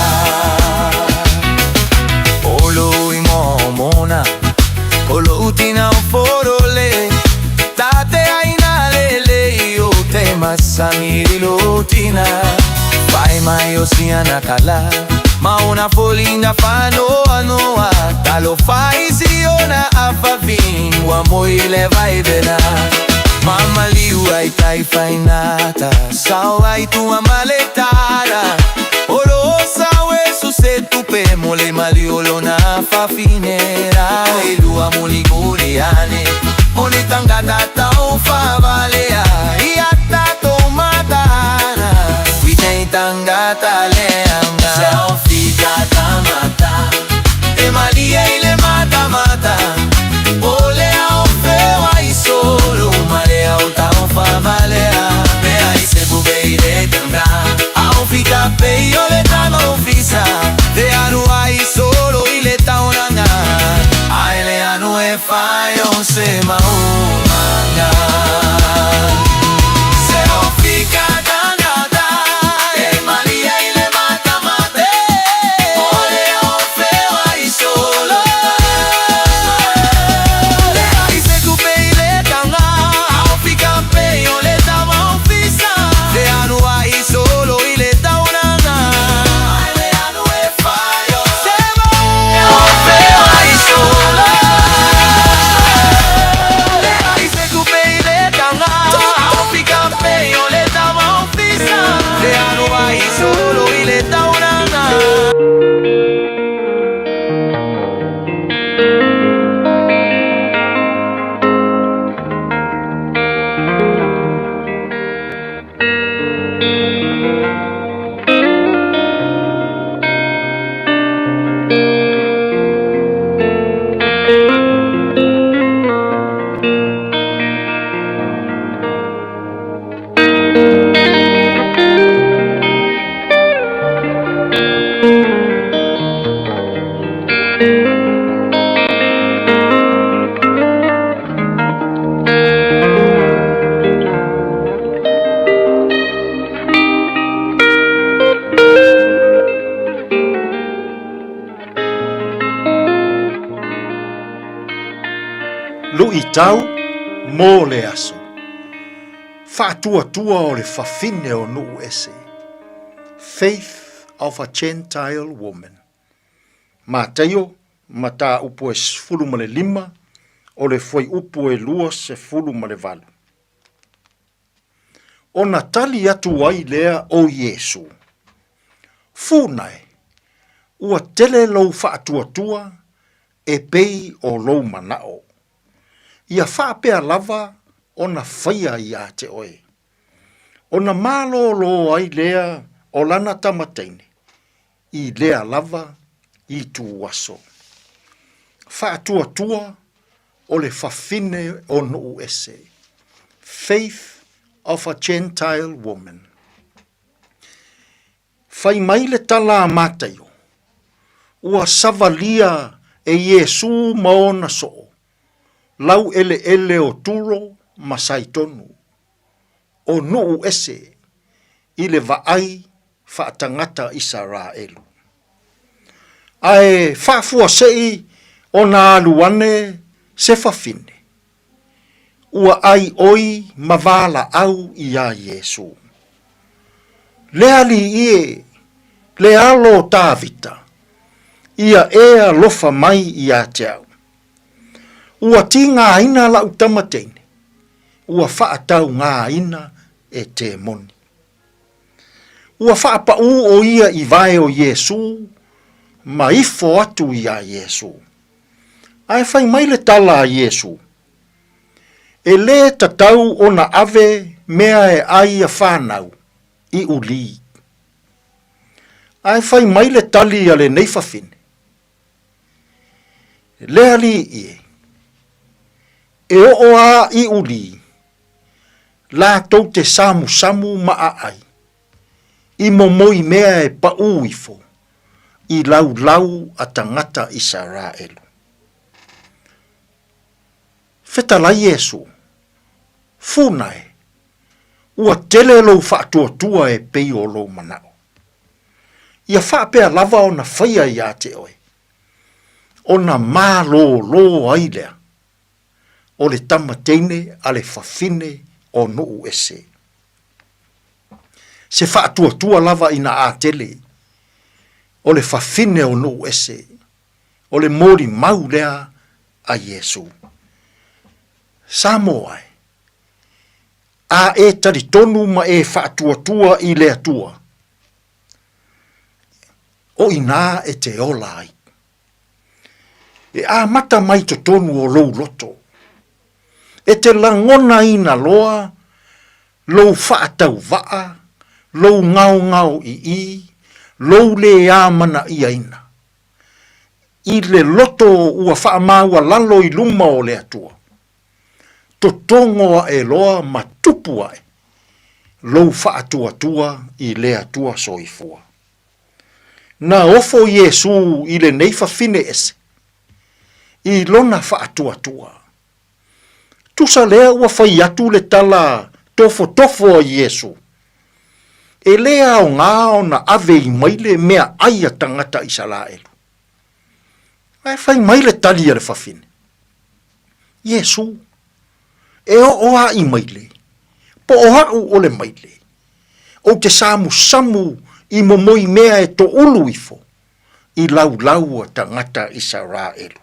Olo i momona Olo utina o forole Tate aina lele i o te masamiri lotina Fai mai o siana kala Ma una folinga fanoa noa Talo fai si ona afafin Wa moi le vai vena Mama liu ai tai fainata Sao ai tua maletara Mo le maliu o lona fafine la E lua mulimuli ane O le tangata tau faavalea Ia tatou mataara I nei tangata leaga Se o fika tangata E malie i le matamata O le ao feoai solo Ma le ao tau faavalea Me ai se bube i le tanga Ao fika pei o le tama ofisa Te anu ai solo i le taonanga Ai le anu e fai o se maumanga Se o fika tangata E malie i le matamata O le ao feoai solo Le ai se kupe i le tanga Ao fika pei o le tama ofisa Te anu ai solo i le taonanga Ai le anu e fai o se maumanga Feoai solo Le ai se kupe i le tanga Ao fika pei o le tama ofisa Te anu ai solo i le taonanga Luʻitau mo le aso. Faatuatua o le fafine o nuu ese. Faith of a Gentile Woman. Mataio, mataupu e 15, o le fuaiupu e 28. Ona tali atu ai lea o Iesu, Funa e, ua tele lou faatuatua e pei o lou manao. Ia faapea lava ona faia ia te oe. Ona malōlō ai lea o lana tama teine i lea lava ituaso. Faatuatua o le fafine o nuu ese. Faith of a Gentile Woman. Fai mai le tala a Mataio, Ua savalia e Iesū ma ona soo laueleele o Turo ma Saitonu, o nuu ese i le vaai faatagata Isaraelu. Ae faafuasei ona alu ane se fafine, ua ʻai ʻoi ma valaau iā Iesū. Le Alii e, le alo o Tāvita, ia e alofa mai iā te au. Ua tīgāina laʻu tama teine, ua faataugāina e temoni. Ua faapaʻū ʻo ia i wae o Iesū ma ifo atu iā Iesū. Ae fai mai le tala a Iesū, E lē tatau ona ave mea e ʻai a whānau i uli. Ae fai mai le tali a lenei fafine, Le Alii e, e oo a i uli, latou te samusamu ma aʻai, i momoi mea e paʻū ifo i laulau a tagata Isaraelu. Fetalai Iesu, Funa e, ua tele lou faatuatua e pei o lou manao. Ia faapea lava ona faia iā te oe, ona malōlō ai lea o le tama teine a le fafine o nuu ese. Se faatuatua lava ina a tele o le fafine o nuu ese, o le molimau lea a Iesū. Samoa e, a e talitonu ma e faatuatua i le Atua. O inā e te ola ai. E amata mai totonu o lou loto. E te lagonaina loa lou faatauvaa, lou gaogao ii, lou lē amana'iaina, i le loto ua faamaualalo i luma o le Atua. Totogo aʻe loa ma tupu aʻe lou faatuatua i le Atua soifua. Na ofo Iesū i lenei fafine ese, i lona faatuatua. Tusa lea ua fai atu le tala tofotofo a Iesū, E lē aogā ona ave i maile meaʻai a tagata Isalaelu. Ae fai mai le tali a le fafine, Iesū, e oo aʻi maile, po o aʻu o le maile, ou te samusamu i momoi mea e toʻulu ifo i laulau a tagata Isaraelu.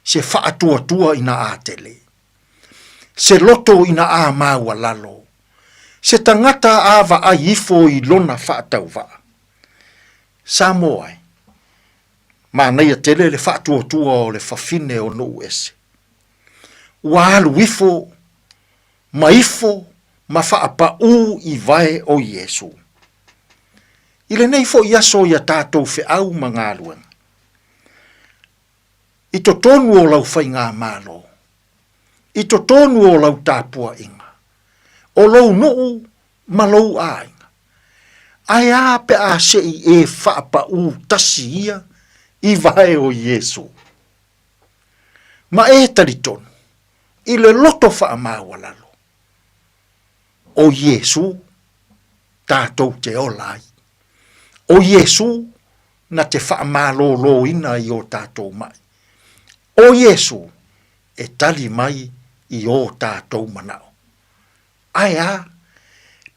Se faatuatua ina atele, se loto ina a maualalo, se tagata a vaai ifo i lona faatauvaa. Samoa e, manaia tele le faatuatua o le fafine o nuu ese. Ua alu ifo ma ifo ma faapaʻū i vae o Iesū. I lenei foʻi aso ia tatou feʻau ma galuega. I totonu o lau faigamalo, i totonu o lau tapuaʻiga, o lou nuu ma lou aiga, ae a pe a seʻi e faapaʻū tasi ia i vae o Iesū? Ma e talitonu i le loto faamaualalo o Iesū tatou te ola ai. O Iesū na te faamalōlōina i o tatou maʻi. O Iesū e tali mai i o tatou manaʻo. Ae a,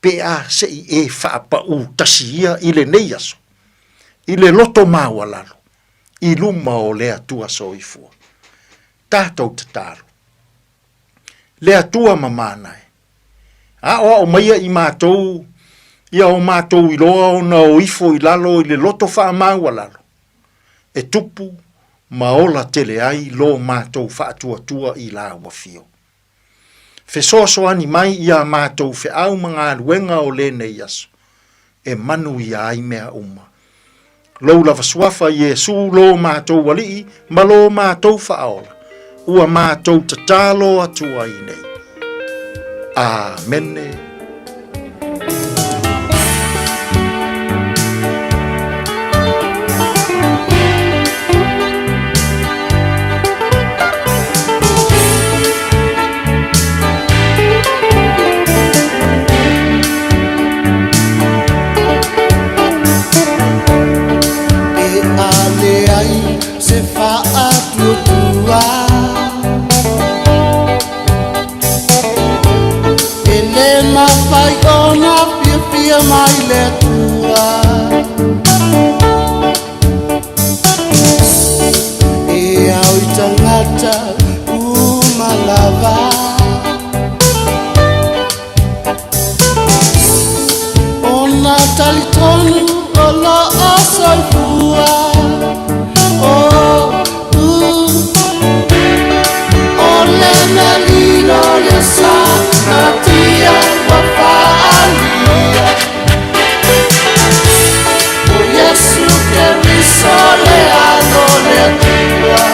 pe a seʻi e faapaʻū tasi ia i lenei aso, i le loto maualalo, i luma o le Atua Soifua. Tatou tatalo. Le Atua mamana e, aʻoaʻo maia i matou ia o matou iloa ona o ifo i lalo i le loto faamaualalo, e tupu ma ola tele ai lo matou faatuatua i lau afio. Fesoasoani mai iā matou feau ma galuega o lenei aso, e manuia ai mea uma. Lou lava suafa Iesū lo matou Alii ma lo matou Faaola, ua matou tatalo atu ai nei. Amene. E ale ai se faatuatua E le mafai ona fiafia mai le Atua E ao i tagata uma lava Ona talitonu o loo soifua Oh, uh, O le mea lilo le sa natia ua faalia O Iesu Keriso le Alo le Atua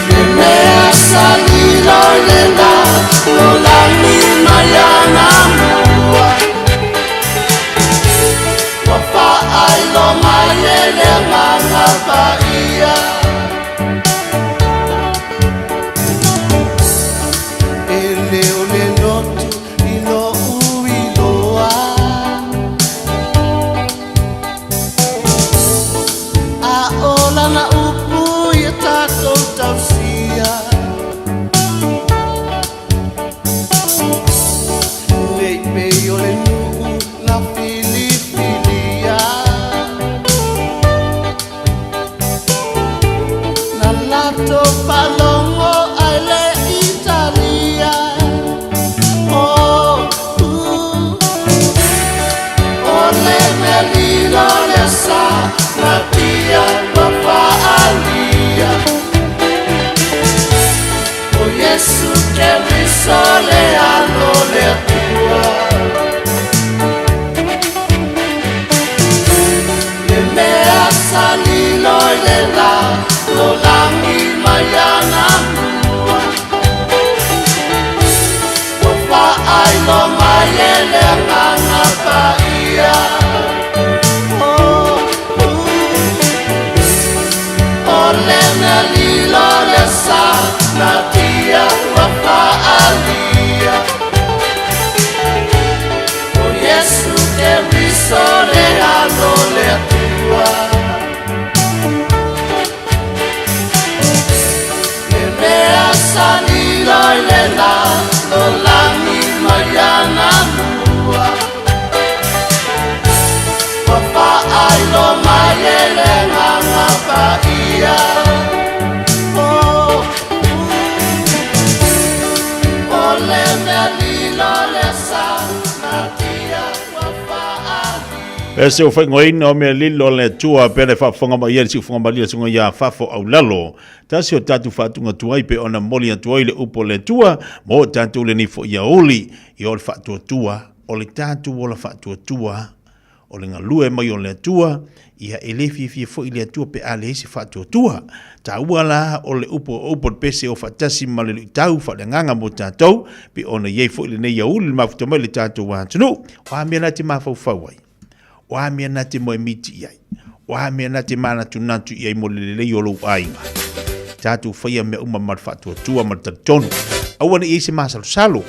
Le mea sa lilo i le la o lagi mai anamua. Fa'ailo mai e le Agaga Paia. Oh, O le mea lilo le sa natia ua fa'aalia. O Iesu Keriso le Alo le Atua. Le mea sa lilo i le lalolagi mai anamua. Ua fa'ailo mai e le Agaga Paia. Oh, O le mea lilo le sa natia ua fa'aalia. E se o whaingoina o mea lilo le tua pe le whaafonga mai e le siufonga malia sunga ia fafo au lalo. Tasi o tatu whaatunga tuai pe ona moli atu ai le upo le tua mo tatu le nifo ia uli i o le whaatuatua o le tatu o la whaatuatua o le galue mai o le Atua, ia e le fiafia foi le Atua pe a leai se faatuatua. Taua la o le upu o upu o le pese o faatasi ma le luitau faaleagaga mo tatou, pe ona i ai foi lenei auli le mafuta mai le tatou atunuu. O a mea na te mafaufau ai? O a mea na te moemiti i ai? O a mea na te manatunatu i ai mo le lelei o lou aiga? Tatou faia mea uma ma le faatuatua ma le talitonu. Aua ne i ai se masalosalo.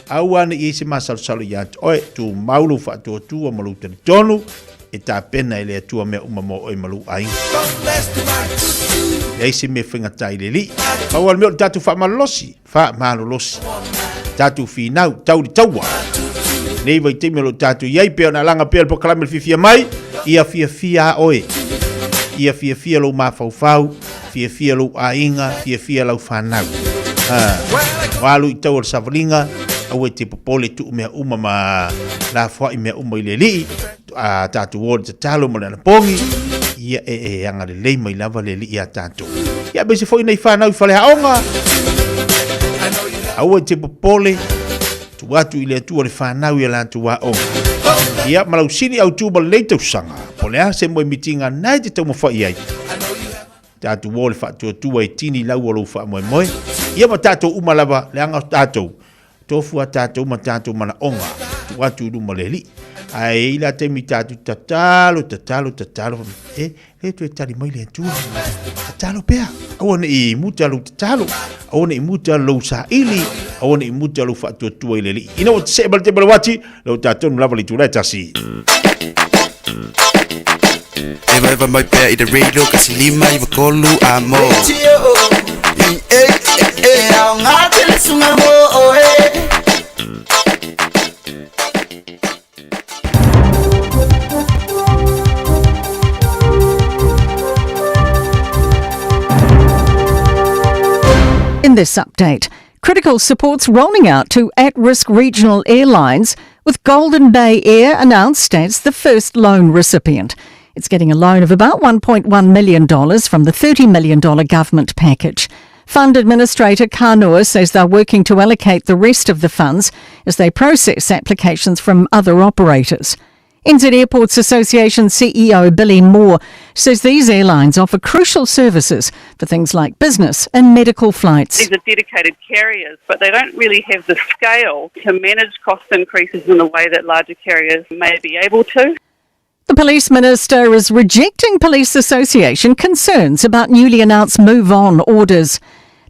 Aua ne i ai se masalosalo ia te oe, tumau lou faatuatua ma lou talitonu, e tapena e le Atua mea uma mo oe ma lou aiga. Leai se mea faigata i le Alii. Pau lava le mea o le tatou faamalolosi, faamalolosi. Tatou finau, tau i le taua. Nei vaitaimi o lo o tatou i ai, pei ona alaga pea le polokalame le fiafia mai, ia fiafia a oe. Ia fiafia lou mafaufau, fiafia lou aiga, fiafia lau fanau. O alu i tau o le savaliga, aua e te popole tuu mea uma ma lafoai mea uma i le Alii, a tatou o i le tatalo ma le anapogi, ia e, e agalelei mai lava le Alii iā tatou. Ia aemaise foi nei fanau i faleaoga, aua e te popole, tuu atu i le Atua le fanau i a latou aoga. Ia, ma lau sini autu ma lenei tausaga, po o le a se moemitiga na e te taumafai i ai, tatou o le faatuatua e tini lau o lou faamoemoe. Ia ma tatou uma lava, leaga o tatou, tofu a tatou ma tatou manaoga, tuu atu i luma o le Alii. Ae i ai la taimi tatou tatalo, tatalo, tatalo, e, le toe tali mai le Atua. Tatalo pea, aua ne i muta lou tatalo, aua ne i muta lou saili, aua ne i muta lou faatuatua i le Alii. Ina ua see mai le taimi o le uati, lou tatonu lava le itula e tasi. Evaeva mai pea i le radio kasi lima iwa tolu a mo. E aoga tele suga mo oe. In this update, critical support's rolling out to at-risk regional airlines, with Golden Bay Air announced as the first loan recipient. It's getting a loan of about $1.1 million from the $30 million government package. Fund Administrator Kanua says they're working to allocate the rest of the funds as they process applications from other operators. NZ Airports Association CEO Billy Moore says these airlines offer crucial services for things like business and medical flights. These are dedicated carriers, but they don't really have the scale to manage cost increases in the way that larger carriers may be able to. The police minister is rejecting Police Association concerns about newly announced move-on orders.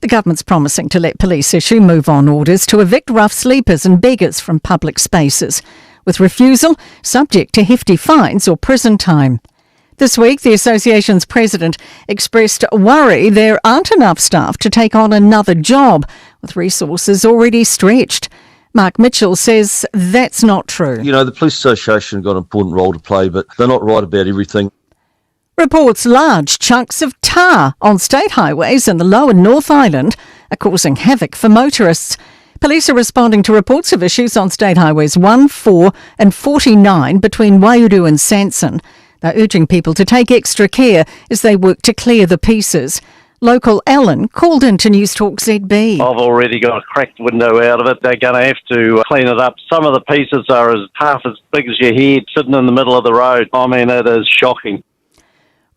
The government's promising to let police issue move-on orders to evict rough sleepers and beggars from public spaces, with refusal subject to hefty fines or prison time. This week, the association's president expressed worry there aren't enough staff to take on another job, with resources already stretched. Mark Mitchell says that's not true. You know, the Police Association have got an important role to play, but they're not right about everything. Reports large chunks of tar on state highways in the lower North Island are causing havoc for motorists. Police are responding to reports of issues on state highways 1, 4 and 49 between Waiouru and Sanson. They're urging people to take extra care as they work to clear the pieces. Local Ellen called into News Talk ZB. I've already got a cracked window out of it. They're going to have to clean it up. Some of the pieces are as half as big as your head sitting in the middle of the road. I mean, it is shocking.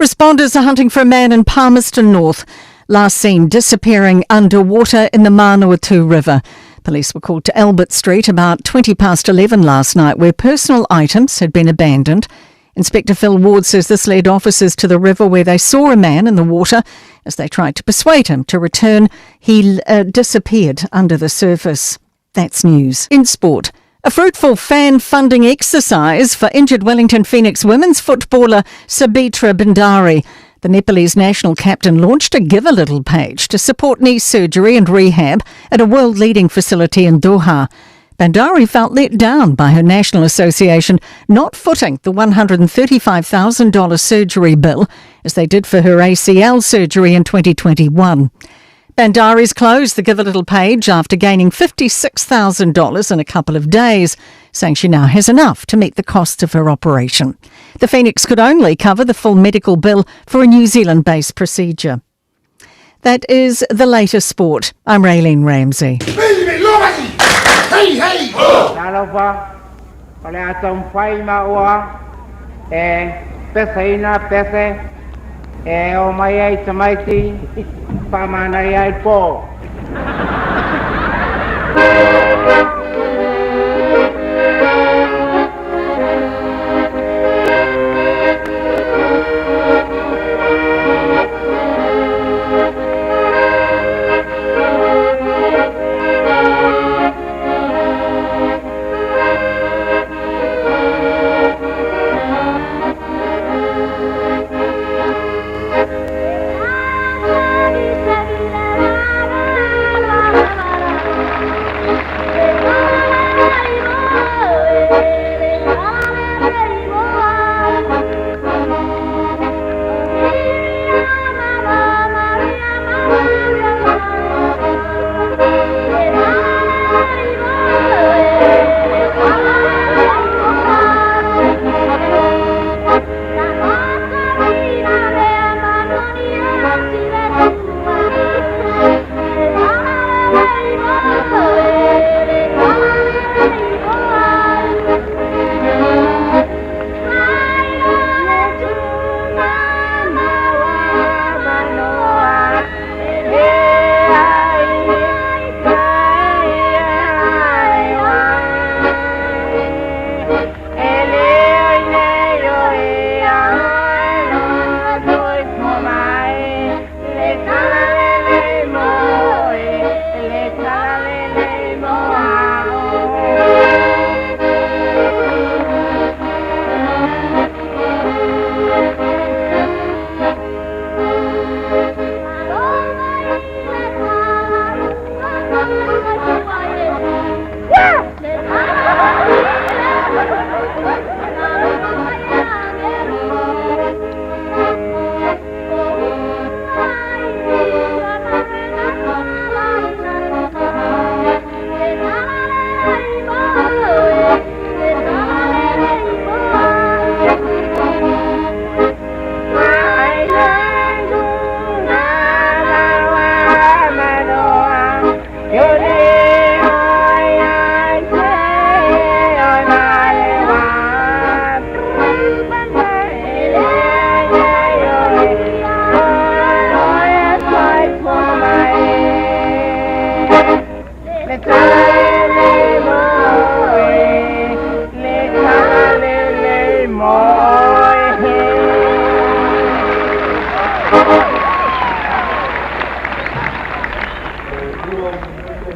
Responders are hunting for a man in Palmerston North, last seen disappearing underwater in the Manawatu River. Police were called to Albert Street about 20 past 11 last night where personal items had been abandoned. Inspector Phil Ward says this led officers to the river where they saw a man in the water. As they tried to persuade him to return, he disappeared under the surface. That's news. In sport, a fruitful fan funding exercise for injured Wellington Phoenix women's footballer Sabitra Bhandari. The Nepalese national captain launched a Give a Little page to support knee surgery and rehab at a world leading facility in Doha. Bhandari felt let down by her national association not footing the $135,000 surgery bill as they did for her ACL surgery in 2021. Bhandari's closed the Give a Little page after gaining $56,000 in a couple of days, saying she now has enough to meet the cost of her operation. The Phoenix could only cover the full medical bill for a New Zealand based procedure. That is the latest sport. I'm Raylene Ramsey. Hey, hey! Talofa, o le a taumafai maua e peseina pese e o mai ai tamaiti faamanaia ai le po.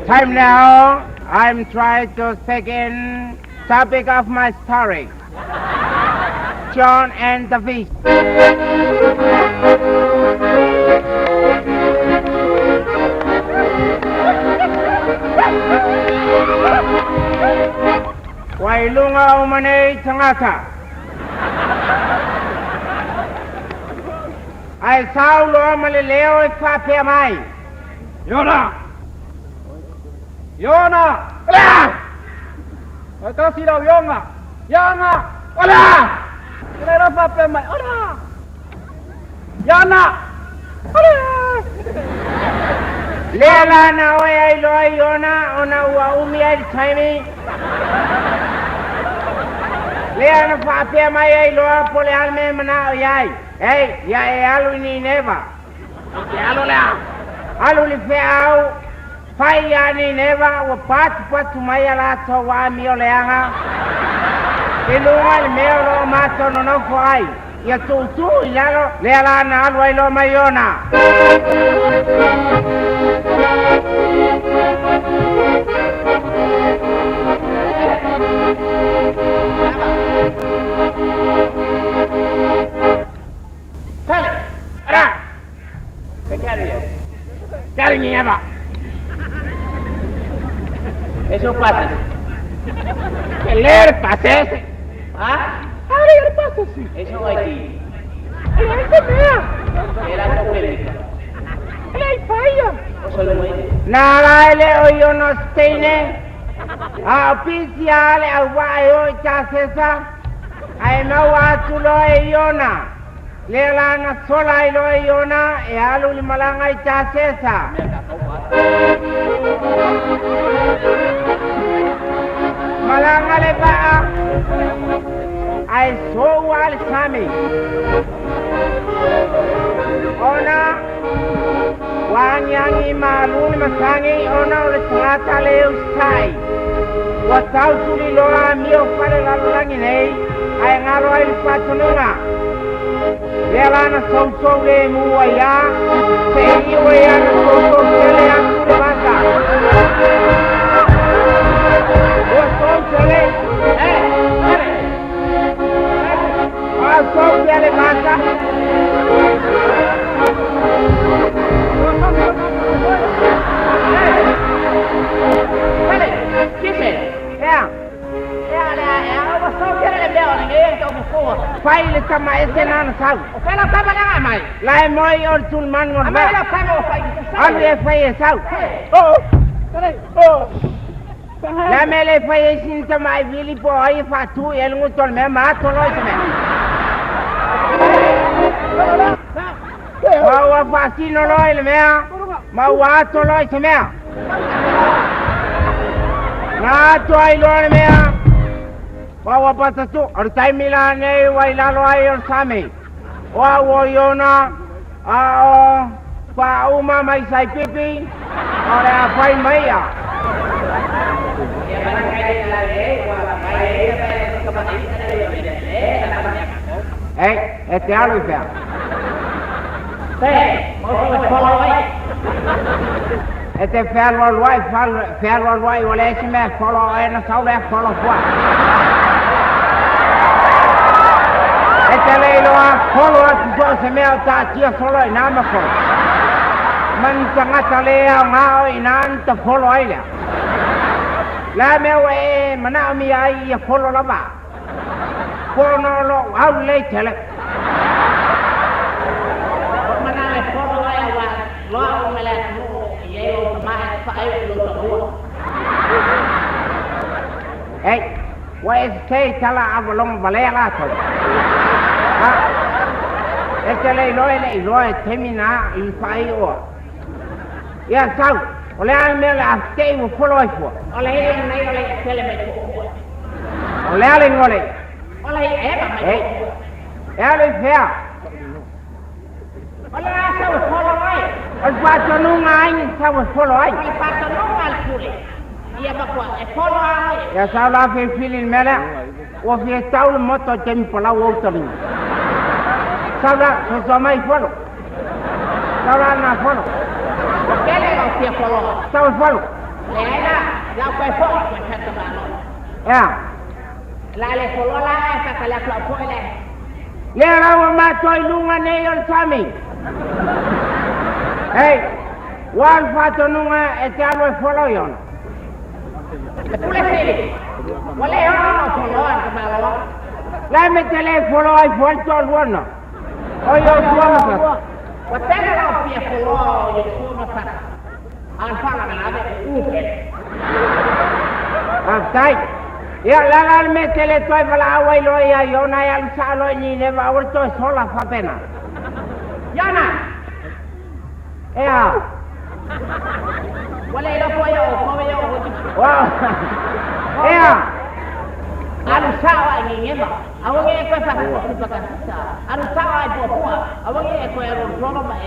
Time now, I'm trying to second topic of my story. John and the Fish. Ua i luga o manei tagata. Ae sau loa ma le leo e faapea mai. Iona! Iona! Ola! Ua tasi lau ioga. Iona! Ola! Le leo faapea mai. Ola! Iona! Ola! Lea la na oe ai loa Iona ona ua umi ai le taimi. Lea na faapea mai ai loa po le a le mea e manao iai. Ei, ia e alu i Nineva. Ou te alu lea. Alu i le feau, Fai ia Nineva ua patupatu mai a latou amioleaga i luga i le mea o lo o matou nonofo ai, ia tuutuu i lalo lea la na alu ai loa mai ona. Sale! Ara! Eso pasa. Que le pase. ¿Ah? Ahora le pasa sí. Eso aquí. Na le o yo no steine. A pisia le au wa e o cha sesa. Ai mau atu lo e iona. Le la na sola i lo e iona e alu li malanga i cha sesa. Malanga le paa. Ai so al sami. Ona wangiangi malu ni masangi ona o le tagata le usai. Ua tautuliloa amio fale lalolagi nei ae galo ai le faatonuga. Lea lana sousou lemu ai a seia ua ia na sousou tele atu le vasa. Ua sou tele. Eh, a sou tele vasa. Fai le tama ese nana sau. O fai la tama nanga mai. La e moi o le tulmanu o le Amai la tama o fai. Alu e fai e sau. Oh. Oh. La me le fai e sin tama e vili po ai fa tu e lungu tol me ma to lo se me. Ma ua fa sino lo le mea. Ma ua to lo se mea. Na to ai lo le mea. Ma ua patatu. O le taimi la nei ua i lalo ai o le sami. O au o Iona, a o faauma mai Saipipi, o le a fai mai ia. E, e te alu i whea. E te whealualuai, whealualuai, o le esi mea folo e na sau lea folo fua. E te le iloa folo atu so se mea o taatia solo i nā ma folo. Mani tagata le ao ngā o i nā ni ta folo ai lea. La mea ua e manao mi ai ia folo lava. Pono lo au lei tele. Ei, ua e se tala avalonga valea latou. Ha, e te le iloa e le iloa e taimi na i faaioa. Ia sau, o le a le mea o le a tetee ua folo ai fua. O le ia nei o le tele mai fua. O le a le igoa o le ia? O le ia eva mai fua. E alu i fea? O le a sau e folo ai. O le faatonuga ai ni sau e folo ai. O le faatonuga a le pule. Ia makua e folo ai. Ia sau la filifili le mea lea. Ua fia tau le moto i taimi palau o uta lima. Sau la, sosoa mai folo. Sau la na folo. O kele lau fia folo. Sau e folo. Le ai la, lau koe folo koe tata malo. Ea. La le folo la e tata le atu au koe le. Lea la ua matou i luga nei o le sami. Hei, ua le faatonuga e te alu e folo i ona. Le pule sili. Ua le ono no folo a ka malo. La me te le folo ai fua le toalua na. O i o tua ma fata. Ua tele lau fia folo o i o tua ma fata. A le faalavelave e u kele. Faafetai. Ia, o le a la le mea e te le toe valaau ai loa iā Iona e alu sao loa i Nineva aua le toe sola faapena? Iona! Ea! Ua le iloa foi o outou ia o Ea! Alu sao a i Nineva, aua ne i e toe faapakasisa. Alu sao a i Puapua, aua ne i e toe alu ma e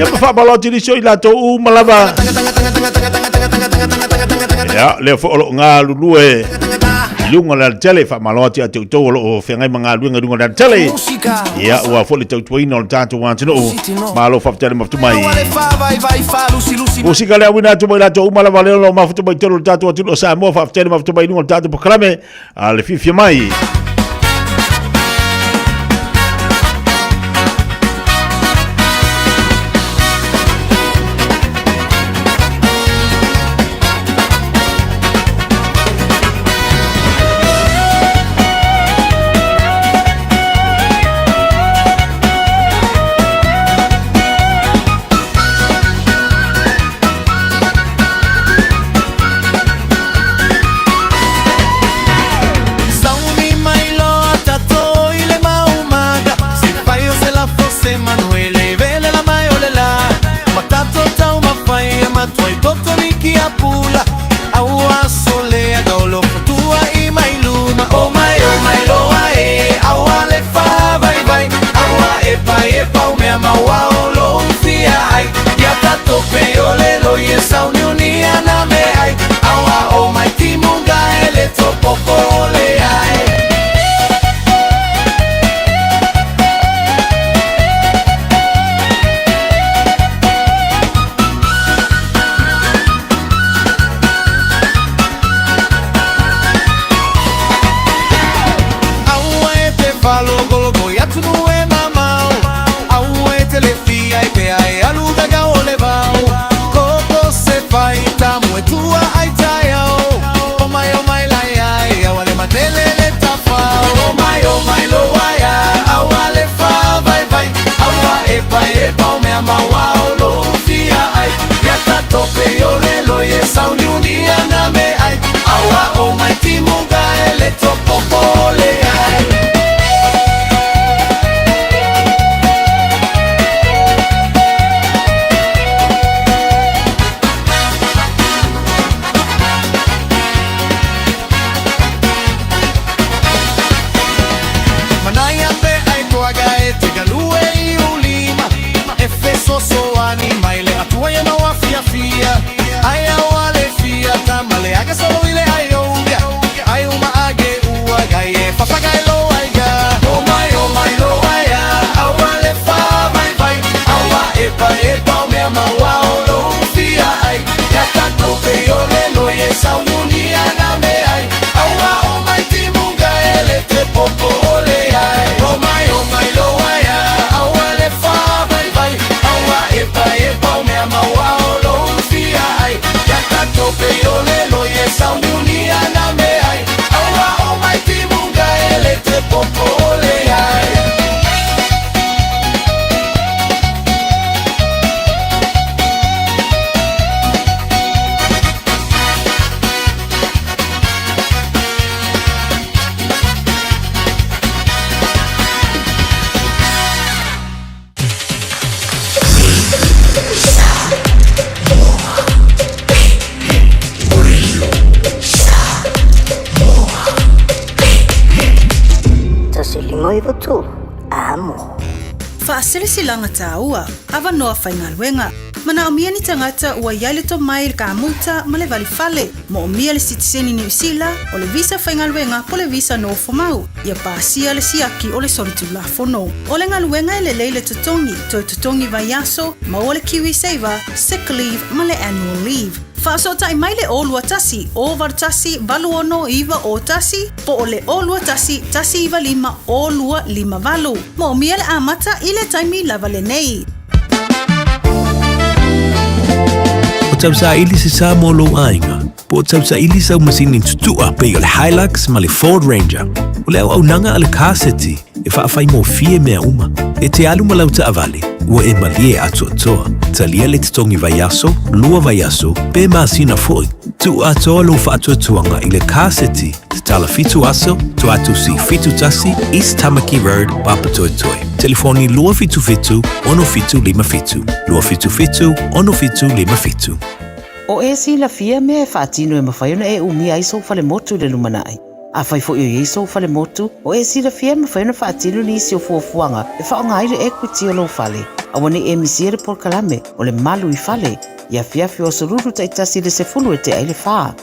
Ia ma faamalo atu i nisi o i latou uma lava. Ia, lea foi o lo o galulue i luga o le alatele, faamalo atu ia te outou o lo o feagai ma galuega i luga o le alatele. Ia, ua foi le tautuaina o le tatou atunuu. Malo faafetai le mafuta mai. Musika le auina atu mai latou uma lava lea o lo o mafuta mai totonu o le tatou atunuu o Samoa, faafetai le mafuta mai i luga o le tatou polokalame a le fiafia mai. Faasilasilaga tāua, avanoa faigaluega. Manaomia ni tagata ua i ai le tomai i le kamuta ma le valifale. Moomia le sitiseni Niu Sila, o le visa faigaluega po le visa nofomau. Ia pasia le siaki o le solitulafono. O le galuega e lelei le totogi, toe totogi vaiaso, maua le KiwiSaver, sick leave ma le annual leave. Faasootai mai le 021 081 86 901 po o le 021 195 0258. Moomia le amata i le taimi lava lenei. O tausaili se sa mo lou aiga, po o tausaili sau masini tutua pei o le Hilux ma le Ford Ranger. O le auaunaga a le Car City e faafaigofie mea uma. E te alu ma lau taavale, ua e malie atoatoa. Talia le totogi vaiaso, lua vaiaso, pe masina foi. Tuu atoa lou faatuatuaga i le Car City, tatala fitu aso, Tuatusi 71, East Tamaki Road, Papatoetoe. Telefoni 277 6757, 277 6757. O e silafia mea e faatino e mafai ona e umia ai sou falemotu i le lumanai. Afai foi o i ai sou falemotu, o e silafia e mafai ona faatino nisi o fuafuaga e faaaoga ai le equity o lou fale. Aua ne i e misia le polokalame o le Malu i Fale i afiafi o Aso Lulu taitasi i le 10 e tea i le 4.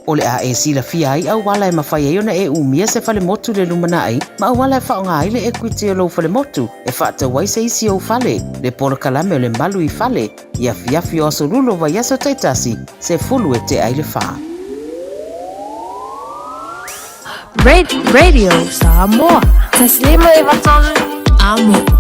O le a e silafia ai auala e mafai ai ona e umia se falemotu i le lumanai ma auala e faaaoga ai le ekuiti o lou falemotu e faatau ai se isi ou fale. Le polokalame o le Malu i Fale i afiafi o Aso Lulu o vaiaso taitasi, 10 e tea i le 4. Radio Samoa. Taslima e vatolu. Amo.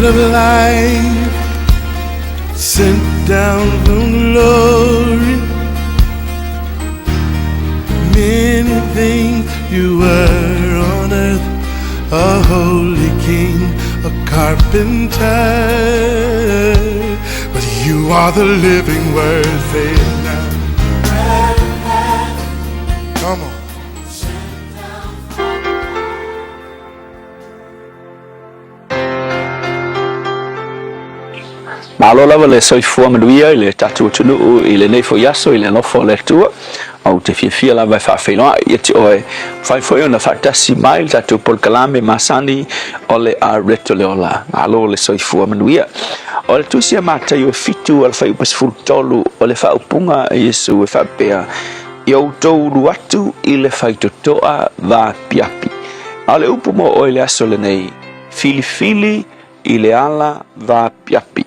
of life, sent down from glory. Many things you were on earth, a holy king, a carpenter. But you are the living word, say it now. Come on. Malo lava le soifua manuia i le tatou atunuu i lenei foi aso i le alofa o le Atua. Ou te fiafia lava e faafeiloai ia te oe. Mafai foi ona faatasi mai le tatou polokalame masani o le Areto le Ola. Malo le soifua manuia. O le tusi a Mataio e 7 o le fuaiupu 13 o le faaupuga a Iesu e faapea, Ia outou ulu atu i le faitotoa vaapiapi. A o le upu mo oe i le aso lenei, filifili i le ala vaapiapi.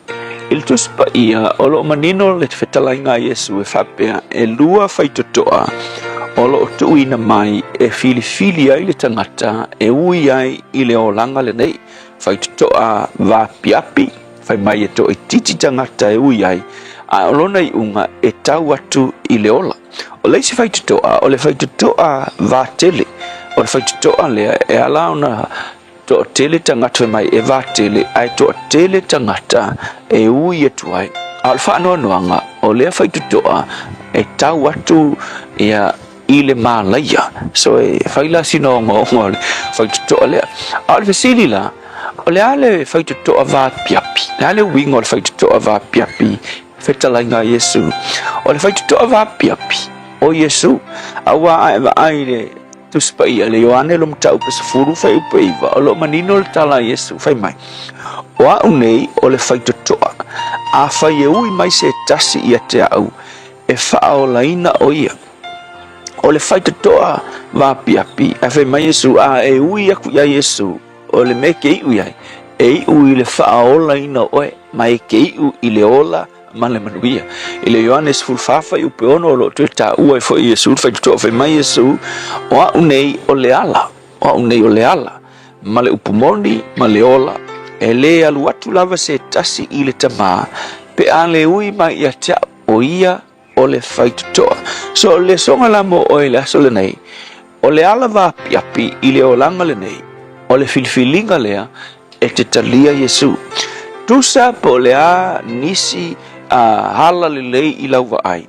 I le Tusi Paia, o lo o manino le fetalaiga a Iesu e faapea, e lua faitotoa o lo o tuuina mai e filifili ai le tagata e ui ai i le olaga lenei, faitotoa vaapiapi, fai mai e toaitiiti tagata e ui ai, a o lona iuga e tau atu i le ola. O le isi faitotoa, o le faitotoa vatele. O le faitotoa lea e ala ona toatele tagata fai mai e vatele, ae toatele tagata e ui atu ai. A o le faanoanoaga, o lea faitotoa e tau atu ia i le malaia. So e fai la sina ogaoga o le faitotoa lea. A o le fesili la, o le a le faitotoa vaapiapi? Le a le uiga o le faitotoa vaapiapi? Fetalaiga a Iesu. O le faitotoa vaapiapi o Iesu, auā a e vaai i le Tusi Paia, le Ioane lo mataupu 10 fuaiupu 9, o lo o manino le tala a Iesu, fai mai, O au nei o le faitotoa, afai e ui mai se tasi ia te au, e faaolaina o ia. O le faitotoa vaapiapi, ae fai mai Iesu, a e ui aku iā Iesu, o le mea e ke iʻu i ai, e iʻu i le faaolaina o oe, ma e ke iʻu i le ola ma le manuia. I le Ioane 14 fuaiupu 6 o lo o toe taua ai foi Iesu le faitotoa, fai mai Iesu, O au nei o le ala, o au nei o le ala, ma le upu moni ma le ola, e lē alu atu lava se tasi i le Tamā, pe a le ui mai ia te au, o ia o le faitotoa. So, le soga la mo oe i le aso lenei, o le ala vaapiapi i le olaga lenei, o le filifiliga lea e te talia Iesu. Tusa po o le a nisi a hala lelei i lau vaai,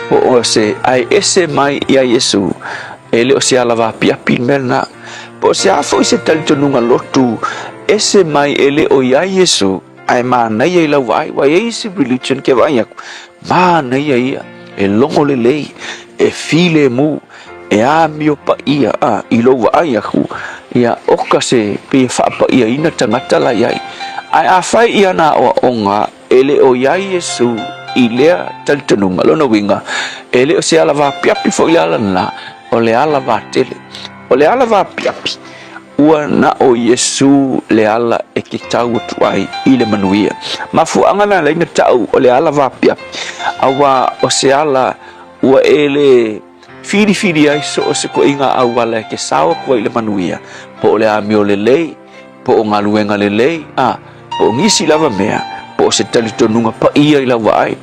po o se ae ese mai iā Iesu, e le o se ala vaapiapi le mea lena. Po o se a foi se talitonuga lotu ese mai e le o iā Iesu, Ae manaia i lau vaai, ua i ai isi religion ke vaai aku, manaia ia, e logo lelei, e filemu, e amio paia a i lou vaai aku, ia oka se pei e faapaiaina tagata la iai. Ae afai i ana aoaoga e le o iai Iesu i lea talitonuga, lona uiga, e le o se ala vaapiapi foi le ala lena, o le ala vatele. O le ala vaapiapi, Ua na o Iesu le ala e ke tau atu ai i le manuia. Mafuaaga na ala ai na tau o le ala vaapiapi, auā o se ala ua e le filifili ai so o se koiga auala e ke sao aku ai i le manuia, po o le amio lelei, po o galuega lelei, a po o nisi lava mea, po o se talitonuga paia i lau vaai.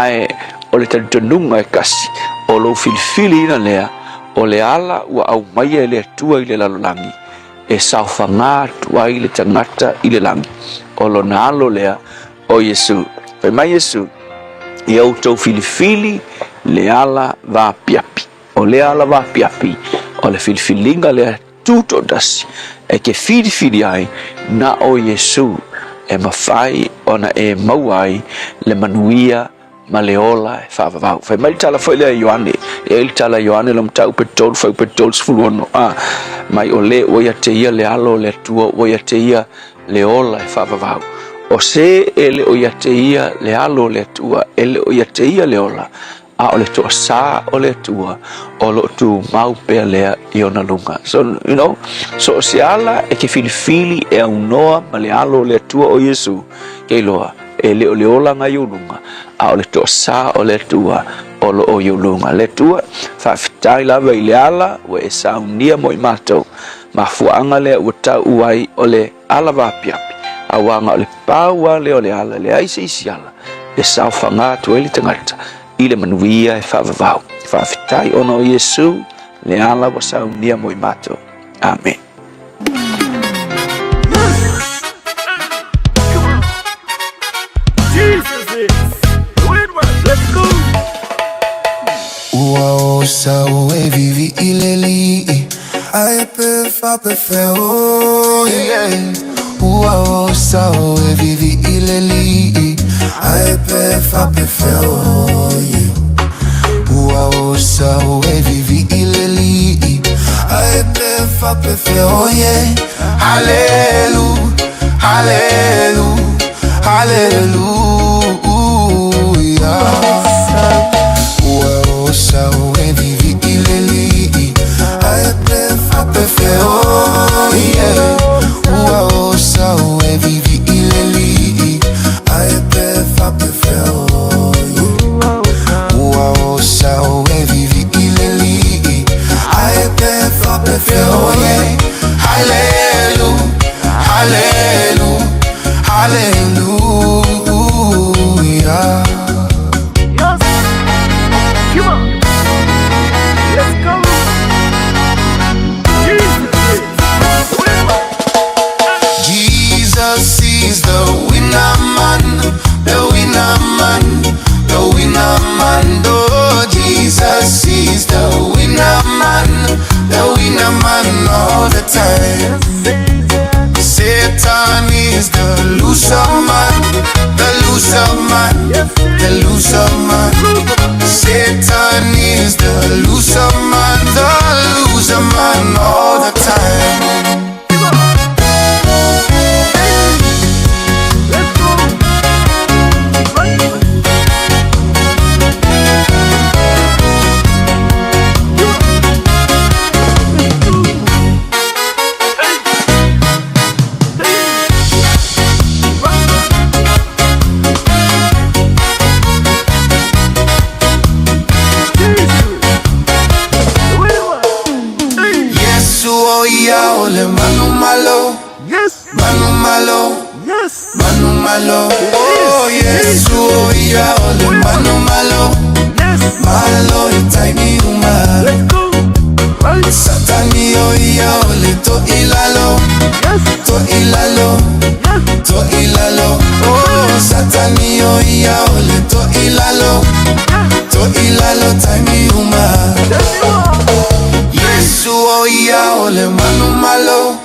Ae o le talitonuga e kasi, o lou filifiliina lea, o le ala ua aumaia e le Atua i le lalolagi, e saofaga atu ai le tagata i le lagi, o lona alo lea o Iesu. Fai mai Iesu, Ia outou filifili le ala vaapiapi. O lea ala vaapiapi, o le filifiliga lea Tutoatasi, e te filifili ai na o Iesu e mafai ona e maua ai le manuia ma le ola e faavavau. Fai mai le tala foi lea a Ioane, e ai le tala a Ioane lo mataupu e 3, fuaiupu e 36, a mai o le ua ia te ia le alo o le Atua, ua ia te ia le ola e faavavau. O se e le o ia te ia le alo o le Atua, e le o ia te ia le ola, a o le toasā o le Atua o lo o tumau pea lea i ona luga. So, you know, so o se ala e ke filifili e aunoa ma le alo o le Atua o Iesu, ke iloa, e le o le olaga i ou luga, a o le toasā o le Atua o lo o i ou luga. Le Atua, faafetai lava i le ala ua e saunia mo i matou, mafuaaga lea ua tau ai o le ala vaapiapi. Auā na o le pau lava lea o le ala, e leai se isi ala e saofaga atu ai le tagata i le manuia e faavavau. Faafetai ona o Iesu le ala ua saunia mo i matou. Amene. Ua osa e vivi i le lii Ae pe faapefea o yeah. Ua osa e vivi i le lii Ae pe faapefea o yeah. Ua osa e vivi i le lii Ae pe faapefea o yeah. Halelu, halelu, haleluya. Ua osa e vivi i le lii Ae pe faapefea o yeah. Ua osa e vivi i le lii Ae pe faapefea o yeah. Ua osa e vivi i le lii Ae pe faapefea o yeah. Halelu, halelu, haleluya. Come on. Let's go. Jesus is the winner man, the winner man, the winner man. Oh, Jesus is the winner man, the winner man all the time. Satan is the loser man, the loser man, the loser man. Satan is the loser man, the loser man all the time. Yesu o ia o le manu malo. Yes. Manu malo. Yes. Manu malo. Oh, Yesu o ia o le manu malo. Yes. Malo i taimi uma. Let's go. Satani o ia o le to ilalo. Yes. To ilalo. Yes. To ilalo. Oh, Satani o ia o le to ilalo. To ilalo taimi uma. Yesu o ia o le manu malo.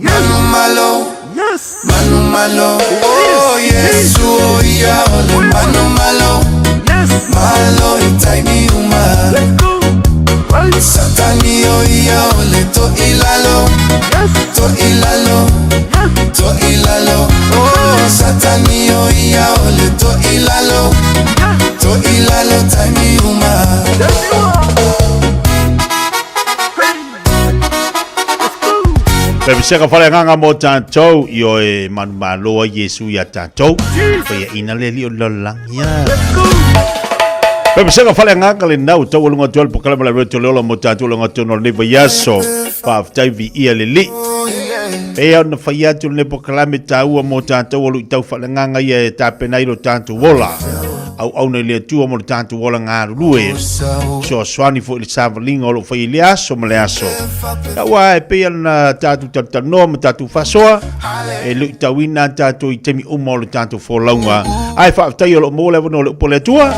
Manu malo. Yes. Manu malo. Oh, Yesu o ia o le manu malo. Yes. Malo i taimi uma. Let's go. Satani o ia o le to ilalo. Yes. To ilalo. Yes. To ilalo. Oh, Satani o ia o le to ilalo. To ilalo taimi uma. Pe pesega fale agaga mo tatou i o e manumalo ai Iesu iā tatou. Paiaʻina le alii o le lalolagi a. Pe pesega fale agaga lenā ua taualuga atu ai le polokalame a le Radio le Ola mo tatou i le gatonu o lenei vaiaso. Faafetai viia le Alii. Pei ona fai atu lenei polokalame taua mo tatou o luitau faaleagaga ia e tapena ai lo tatou ola. Auauna i le Atua mo le tatou ola galulue. Fesoasoani foi i le savaliga o lo o faia i le aso ma le aso. Aua e pei ona tatou talatalanoa ma tatou faasoa, e luitauina a tatou i taimi uma o le tatou folauga. Ae faafetai o lo o maua le avanoa o le upu a le Atua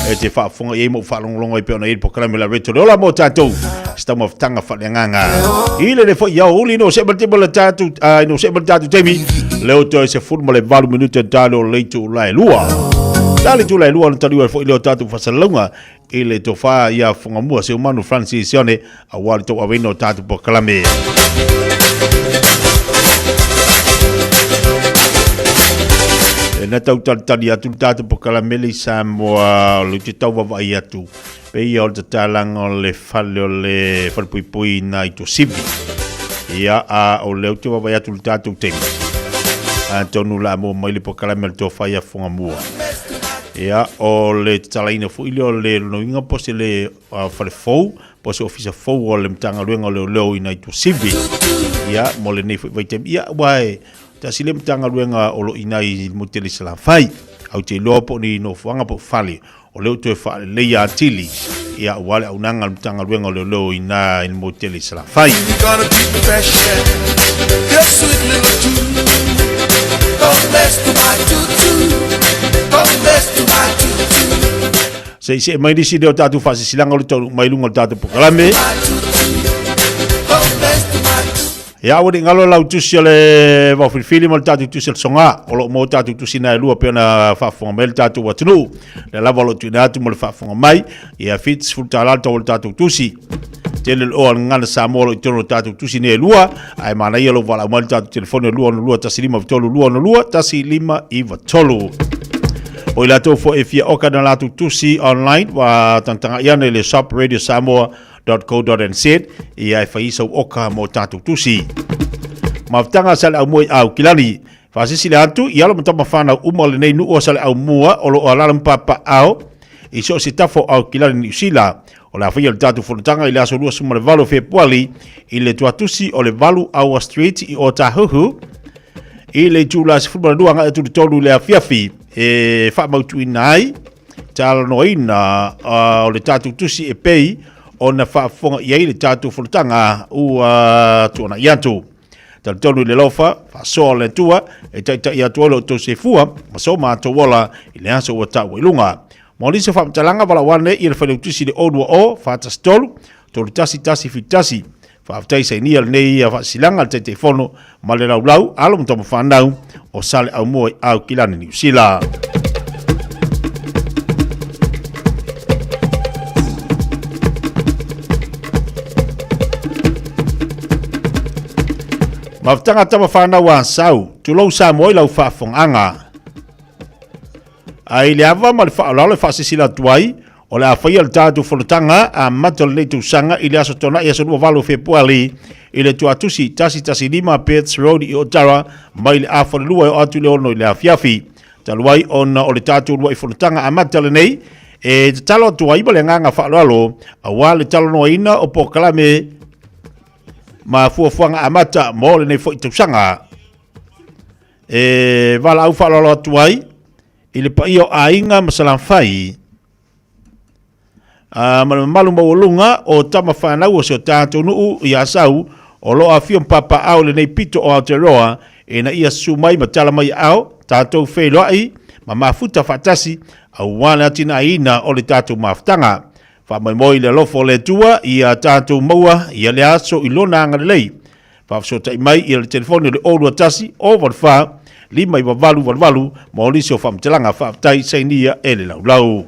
e te faafofoga i ai ma ou faalogologo ai pei ona i ai le polokalame o le Radio Le Ola mo tatou se taumafataga faaleagaga. I le le foi aoauli ina ua see mai le taimi o le tatou, ina ua see mai le tatou taimi, lea ua toe 18 minute e tali o le itula e lua. Tali itula e lua ona taliu ai foi lea o tatou faasalalauga i le tofa ia Fugamua Seumanu Francis Sione aua le tauaveina o tatou polokalame. E na tau talitali atu le tatou polokalame le i Samoa o le te tau vavaai atu pei ia o le tatalaga o le fale o le falepuipui na i Tuasivi. Ia, a o lea ou te vaavaai atu i le tatou taimi, atonu o le a maua mai le polokalame a le Tofa ia Fugamua. Ia, o le tatalaina foi lea o le lonoina po o se le fale fou, po o se ofisa fou o le Matagaluega o Leoleo i nai Tuasivi. Ia, mo lenei foi vaitaimi. Ia, aua e Tasi lea Matagaluega o lo o i ina i le motu tele i Salafai. Ae ou te iloa po o ni nofoaga po o fale o lea ua toe faaleleia atili, ia aua le auaunaga a le Matagaluega o Leoleo i ina i le motu tele i Salafai. Se i see mai nisi lea o tatou faasilasilaga o le taunuu mai i luga o le tatou polokalame. Ia aua ne i galo lau tusi o le vaofilifili ma le tatou tusi o le soga. O lo o maua tatou tusi na e lua pei ona faafofoga mai le tatou atunuu. Lea lava o lo o tuuina atu mo le faafofoga mai. Ia $70 le tau o le tatou tusi. Tele le oa o le gagana Samoa o lo o i totonu o tatou tusi nei e lua. Ae manaia lou valaau mai le tatou telefoni o 262 15 93 262 1593. O i latou foi e fia oka na latou tusi online, ua tagatagai ane i le shop Radio Samoa .co.nz ia e fai sau oka mo tatou tusi. Mafutaga sa le aumua i Aukilani. Faasilasila atu i alo ma tama whanau uma o lenei nuu o Saleaaumua o lo o alaala ma papaao i so o se tafa o Aukilani Niu Sila. O le a faia le tatou fonotaga i le aso 28 o Fepuali i le tuatusi o le 8 Aua Street i Otahuhu i le itula 12 agai atu i le 3 i le afiafi e faamautuina ai talanoaina o le tatou tusi e pei ona faafofoga i ai le tatou fonotaga ua tuanai atu. Talitonu i le alofa, faasoa o le Atua e taitai atu ai lo outou soifua ma so matou ola i le aso ua taua i luga. Mo nisi o faamatalaga, valaau ane i le Failautusi i le 020 413 3171. Faafetai sainia lenei faasilaga a le Taitaifono ma le laulau alo ma tama fanau o Saleaaumua i Aukilani, Niu Sila. Mafutaga tama fanau a Sau, tulou Samoa i lau faafofogaaga. Ae i le ava ma le faaaloalo e faasilasila atu ai, o le a faia le tatou fonotaga amata o lenei tausaga i le aso Toonai aso 28 o Fepuari i le Tuatusi 115 Birds Road i Otara mai le afa o le 2 e oo atu i le 6 i le afiafi. Talu ai ona o le tatou uluai fonotaga amata lenei, e tatalo atu ai ma le agaga faaaloalo aua le talanoaina o polokalame ma fuafuaga amata mo lenei foi tausaga. E valaau faaaloalo atu ai i le paia o aiga ma Salafai ma le mamalu maualuga o tama fanau o si o tatou nuu i Asau o lo o afio ma papaaao i lenei pito o Aotearoa ina ia susu mai ma tala mai aao tatou feiloai ma mafuta faatasi aua le atinaeina o le tatou mafutaga. Faamoemoe i le alofa o le Atua ia tatou maua ia le aso i lona agalelei. Faafesootai mai i le telefoni o le 021 084 59888 mo nisi o faamatalaga. Faafetai sainia e le laulau.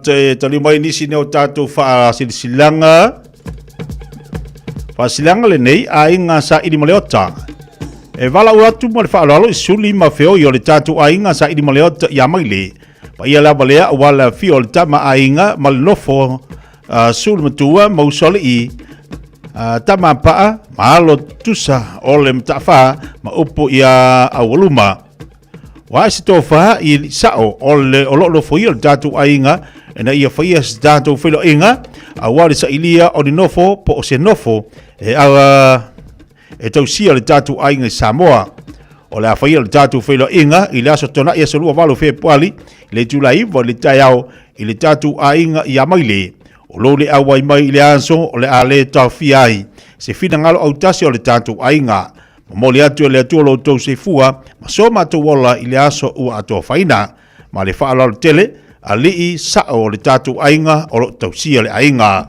Te taliu mai nisi nei o tatou faasilasilaga. Faasilasilaga lenei aiga saili ma le ota. E valaau atu ma le faaaloalo i suli ma feoi o le tatou aiga saili ma le ota ia Maile. Paia lava lea aua le afio o le tama aiga ma le nofo suli matua ma usoalii tama paa ma alo tusa o le mataafa ma upu ia aualuma. Ua ae se tofa i sao o le o lo o nofoia le tatou aiga Ina ia faia se tatou feiloaiga aua le sailia o ni nofo po o se nofo e a e tausia le tatou aiga i Samoa. O le a faia le tatou feiloaiga i le aso Tona'i aso 28 Fepuari i le itula e 9 i le taeao i le tatou aiga i Amaile. O lou le auai mai i le aso o le a le taofia ai se finagalo autasi o le tatou aiga. Momoli atu e le Atua lo outou soifua ma so matou ola i le aso ua atoafaina. Ma le faaaloalo tele, alii sao o le tatou aiga o lo o tausia le aiga.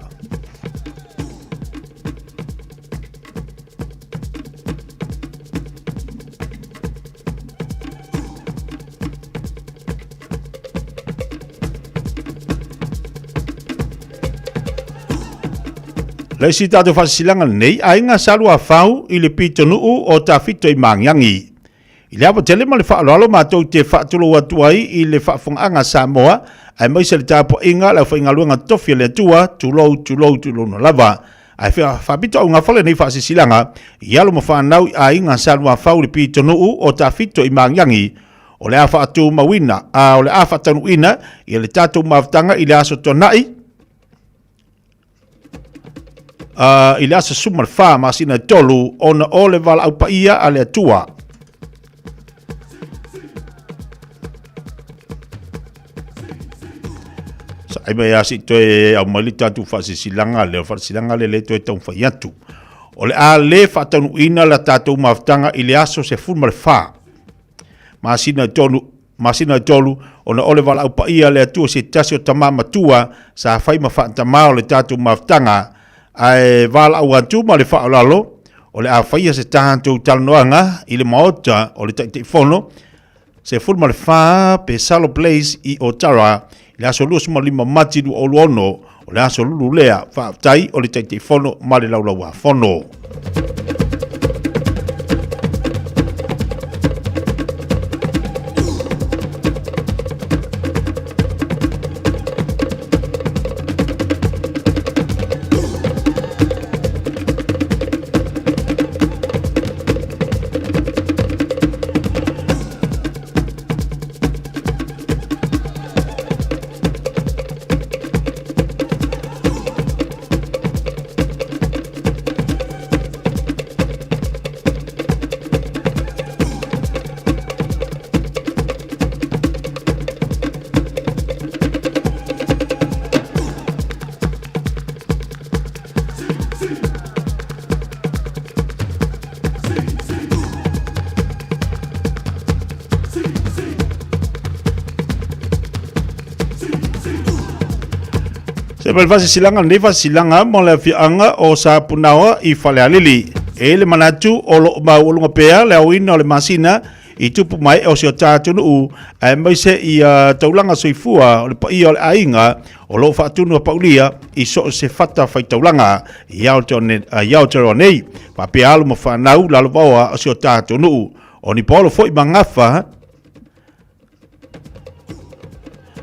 Le isi tatou faasilasilaga lenei, aiga sa Luafau i le pitonuu o Tafito i Magiagi. I le ava tele ma le faaaloalo matou te faatulou atu ai i le faafofogaaga a Samoa, aemaise le tapuaiga a le aufaigaluega tofi a le Atua, tulou, tulou, tulouna lava. Ae faapito augafa lenei faasilasilaga i alo ma fanau i aiga sa Luafau i le pitonuu o Tafito i Magiagi, o le a faatumauina, a o le a faataunuuina ia le tatou mafutaga i le Aso Toonai, i le aso 14 masina e 3 ona o le valaau paia a le Atua. Saai mai a si toe au mai le tatou faasilasilaga lea, o faasilasilaga lea le toe taumafai atu. O le a le faataunuuina la tatou mafutaga i le aso 14 masina e 3 masina e 3, ona o le valaau paia a le Atua se tasi o tama matua sa fai ma faatamā o le tatou mafutaga, ae valaau atu ma le faaaloalo, o le a faia se tatou talanoaga i le Maota o le Taitaifono, 14 Pesalo Place i Otara, i le aso 25 Mati 2026, o le aso lulu lea, faafetai o le Taitaifono ma le Laulauafono. Se mai faasilasilaga lenei faasilasilaga mo le afioaga o Sapunaoa i Falealili. E i le manatu o lo o maualuga pea le aoina o le masina i tupu mai o si o tatou nuu aemaise ia taulaga soifua o le paia o le aiga o lo o faatunu a paulia i so o se fata faitaulaga i Aotearoa nei, faapea alo ma fanau lalovaoa o si o tatou nuu. O ni paolo foi ma gafa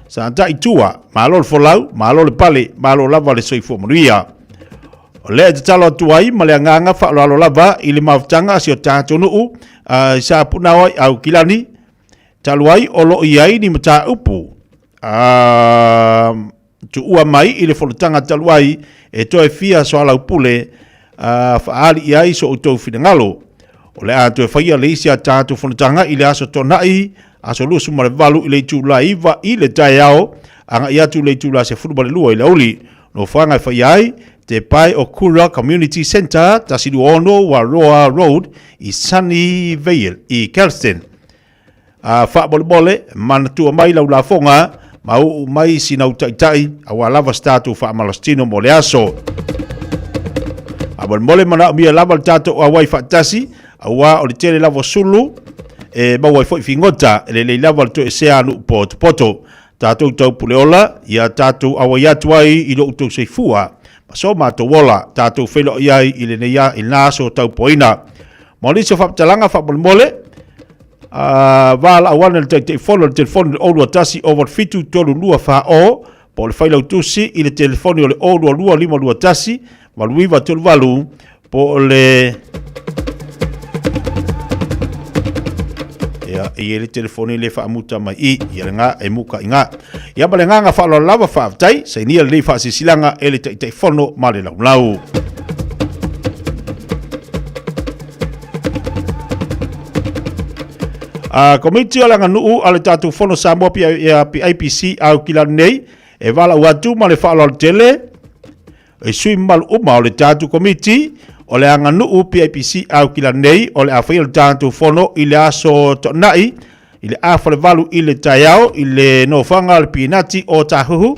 sa ta'i tua, malo le folau, malo le pale, malo lava le soifua manuia. O lea e tatalo atu ai ma le agaga faaaloalo lava i le mafutaga a si o tatou nuu i Sapunaoa i Aukilani, talu ai o lo o i ai ni mataupu tuua mai i le fonotaga talu ai e toe fia soalaupule faaali i ai so outou finagalo. O le a toe faia le isi a tatou fonotaga i le aso Toonai, aso 28 i le itula 9 i le taeao, agai atu i le itula 12 i le aoauli. Nofoaga e faia ai, te pae o Kura Community Centre, 126 Waroa Road i Sunnyvale i Kelston. A faamolemole, manatua mai lau lafoga, ma uu mai sina utaitai, aua lava se tatou faamalositino mo le aso. Faamolemole manaomia lava le tatou auai faatasi, aua o le tele lava o sulu, e maua ai foi figota, e lelei lava le toesea a nuu potopoto. Tatou taupuleola, ia tatou auai atu ai i lo outou soifua, ma so matou ola, tatou feiloai ai i lenei i lena aso taupoina. Mo nisi o faamatalaga faamolemole, valaau ane le Taitaifono i le telefoni o le 021 087 32 40 po o le failautusi i le telefoni o le 022 521 8938 po o le Ia, e i ai le telefoni le faamuta mai i, ia lena e muka i ina. Ia ma le agaga faaaloalo lava, faafetai, sainia lenei faasilasilaga e le Taitaifono ma le Laulau. A Komiti o le Aganuu a le tatou Fono Samoa PIPC Aukilani nei, e valaau atu ma le faaaloalo tele e sui mamalu uma o le tatou Komiti o le Aganuu PIPC Aukilani nei, o le a faia le tatou fono i le aso Toonai i le 7:30 i le taeao i le nofoaga o le Pinati o Tāhuhu,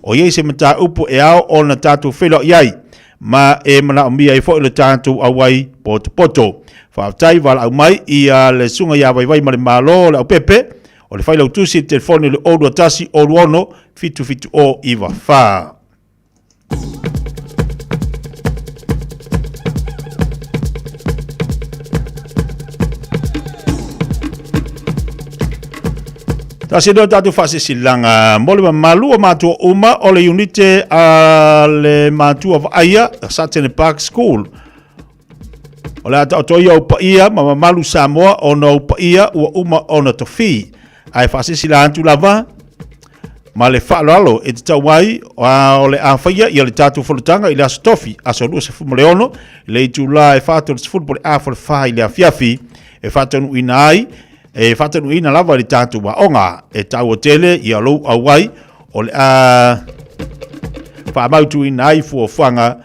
o i ai se mataupu e ao ona tatou feiloai ai, ma e manaomia ai foi le tatou auai potopoto. Faafetai valaau mai i le Susuga ia Vaivai ma le Malo o le Aupepe, o le failautusi i le telefoni o le 021 26 77 94. Tasi lea o tatou faasilasilaga mo le mamalu o matua uma o le iunite a le matua vaaia Sutton Park School. O le a taoto ia ou paia ma mamalu Samoa ona ou paia ua uma ona tofi. Ae faasilasila atu lava ma le faaaloalo e tatau ai o le a faia ia le tatou fonotaga i le aso Tofi, aso 26, i le itula e 4:30 po o le 3:30 i le afiafi e faataunuuina ai e faataunuuina lava i le tatou aoga. E taua tele ia lou auai o le a faamautuina ai fuafuaga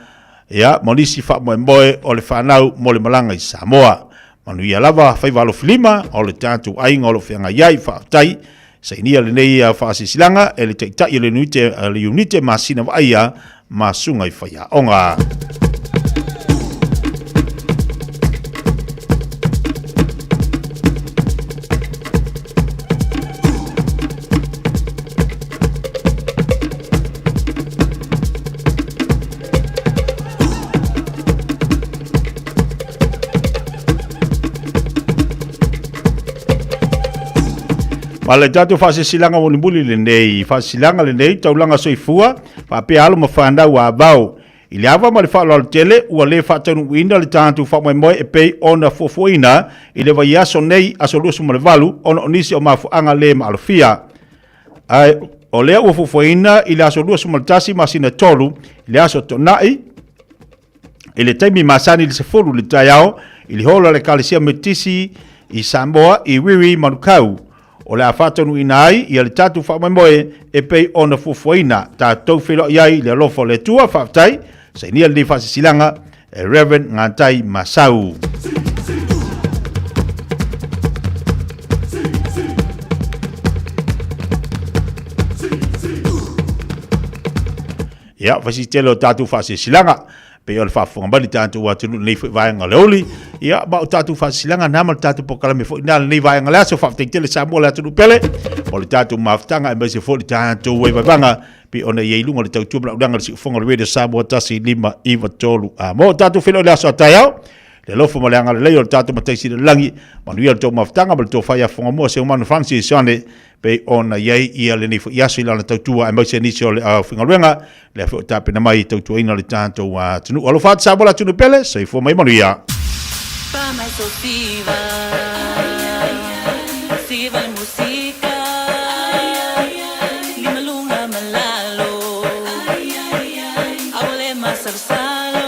ia ma nisi faamoemoe o le fanau mo le malaga i Samoa. Manuia lava faiva alofilima o le tatou aiga o lo o feagai ai. Faafetai. Sainia lenei faasilasilaga e le Taitai o le Iunite Masina Vaaia ma Susuga i Faiaoga. Ma le tatou faasilasilaga mulimuli lenei, faasilasilaga lenei taulaga soifua, faapea alo ma fanau a vao. I le ava ma le faaaloalo tele, ua le faataunuuina le tatou faamoemoe e pei ona fuafuaina i le vaiaso nei, aso 28, ona o nisi o mafuaaga le maalofia. Ae o lea ua fuafuaina i le aso 21 masina 3, i le aso Toonai, i le taimi masani i le 10 i le taeao i le holo a le Ekalesia Metotisi i Samoa i Wiri Manukau. O le a faataunuuina ai ia le tatou faamoemoe e pei ona fuafuaina. Tatou feiloai ai i le alofa o le Atua. Faafetai. Sainia lenei faasilasilaga e Reverend Ngatai Masau. Ia, faisitele o tatou faasilasilaga, pei o le faafofoga mai le tatou atunuu lenei foi vaega o le aoauli. Ia, ma o tatou faasilasilaga na ma le tatou polokalame foi na lenei vaega o le aso. Faafetai tele Samoa le atunuu pele mo le tatou mafutaga aemaise foi le tatou vaivaivaga pei ona i ai i luga o le tautua ma le auaunaga a le siufofoga o le Radio Samoa 1593. A mo tatou feiloai i le aso a taeao, Le alofa ma le agalelei o le tatou Matai Sili i le Lagi, manuia le tou mafutaga ma le tou fai afofoga mua Seumanu Francis Ioane, pei ona i ai ia lenei foi aso i lana tautua aemaise nisi o le aufaigaluega lea foi o tapena mai e tautuaina le tatou atunuu. Alofa atu Samoa le atunuu pele, soifua ma ia manuia. Pa mai so siva, siva le musika, lima lunga ma lalo, aua le masalosalo.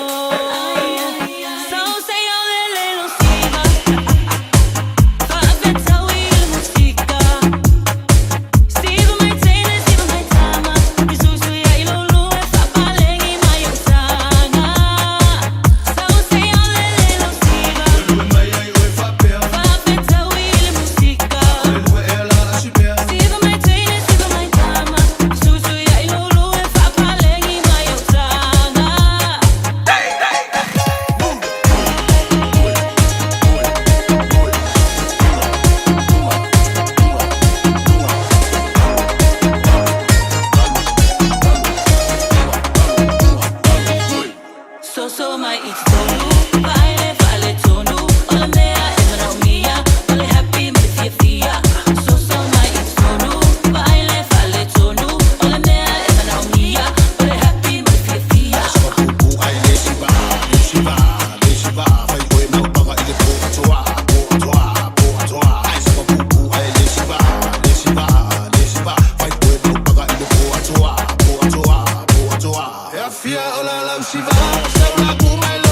Tausi vao, sau la ku mai.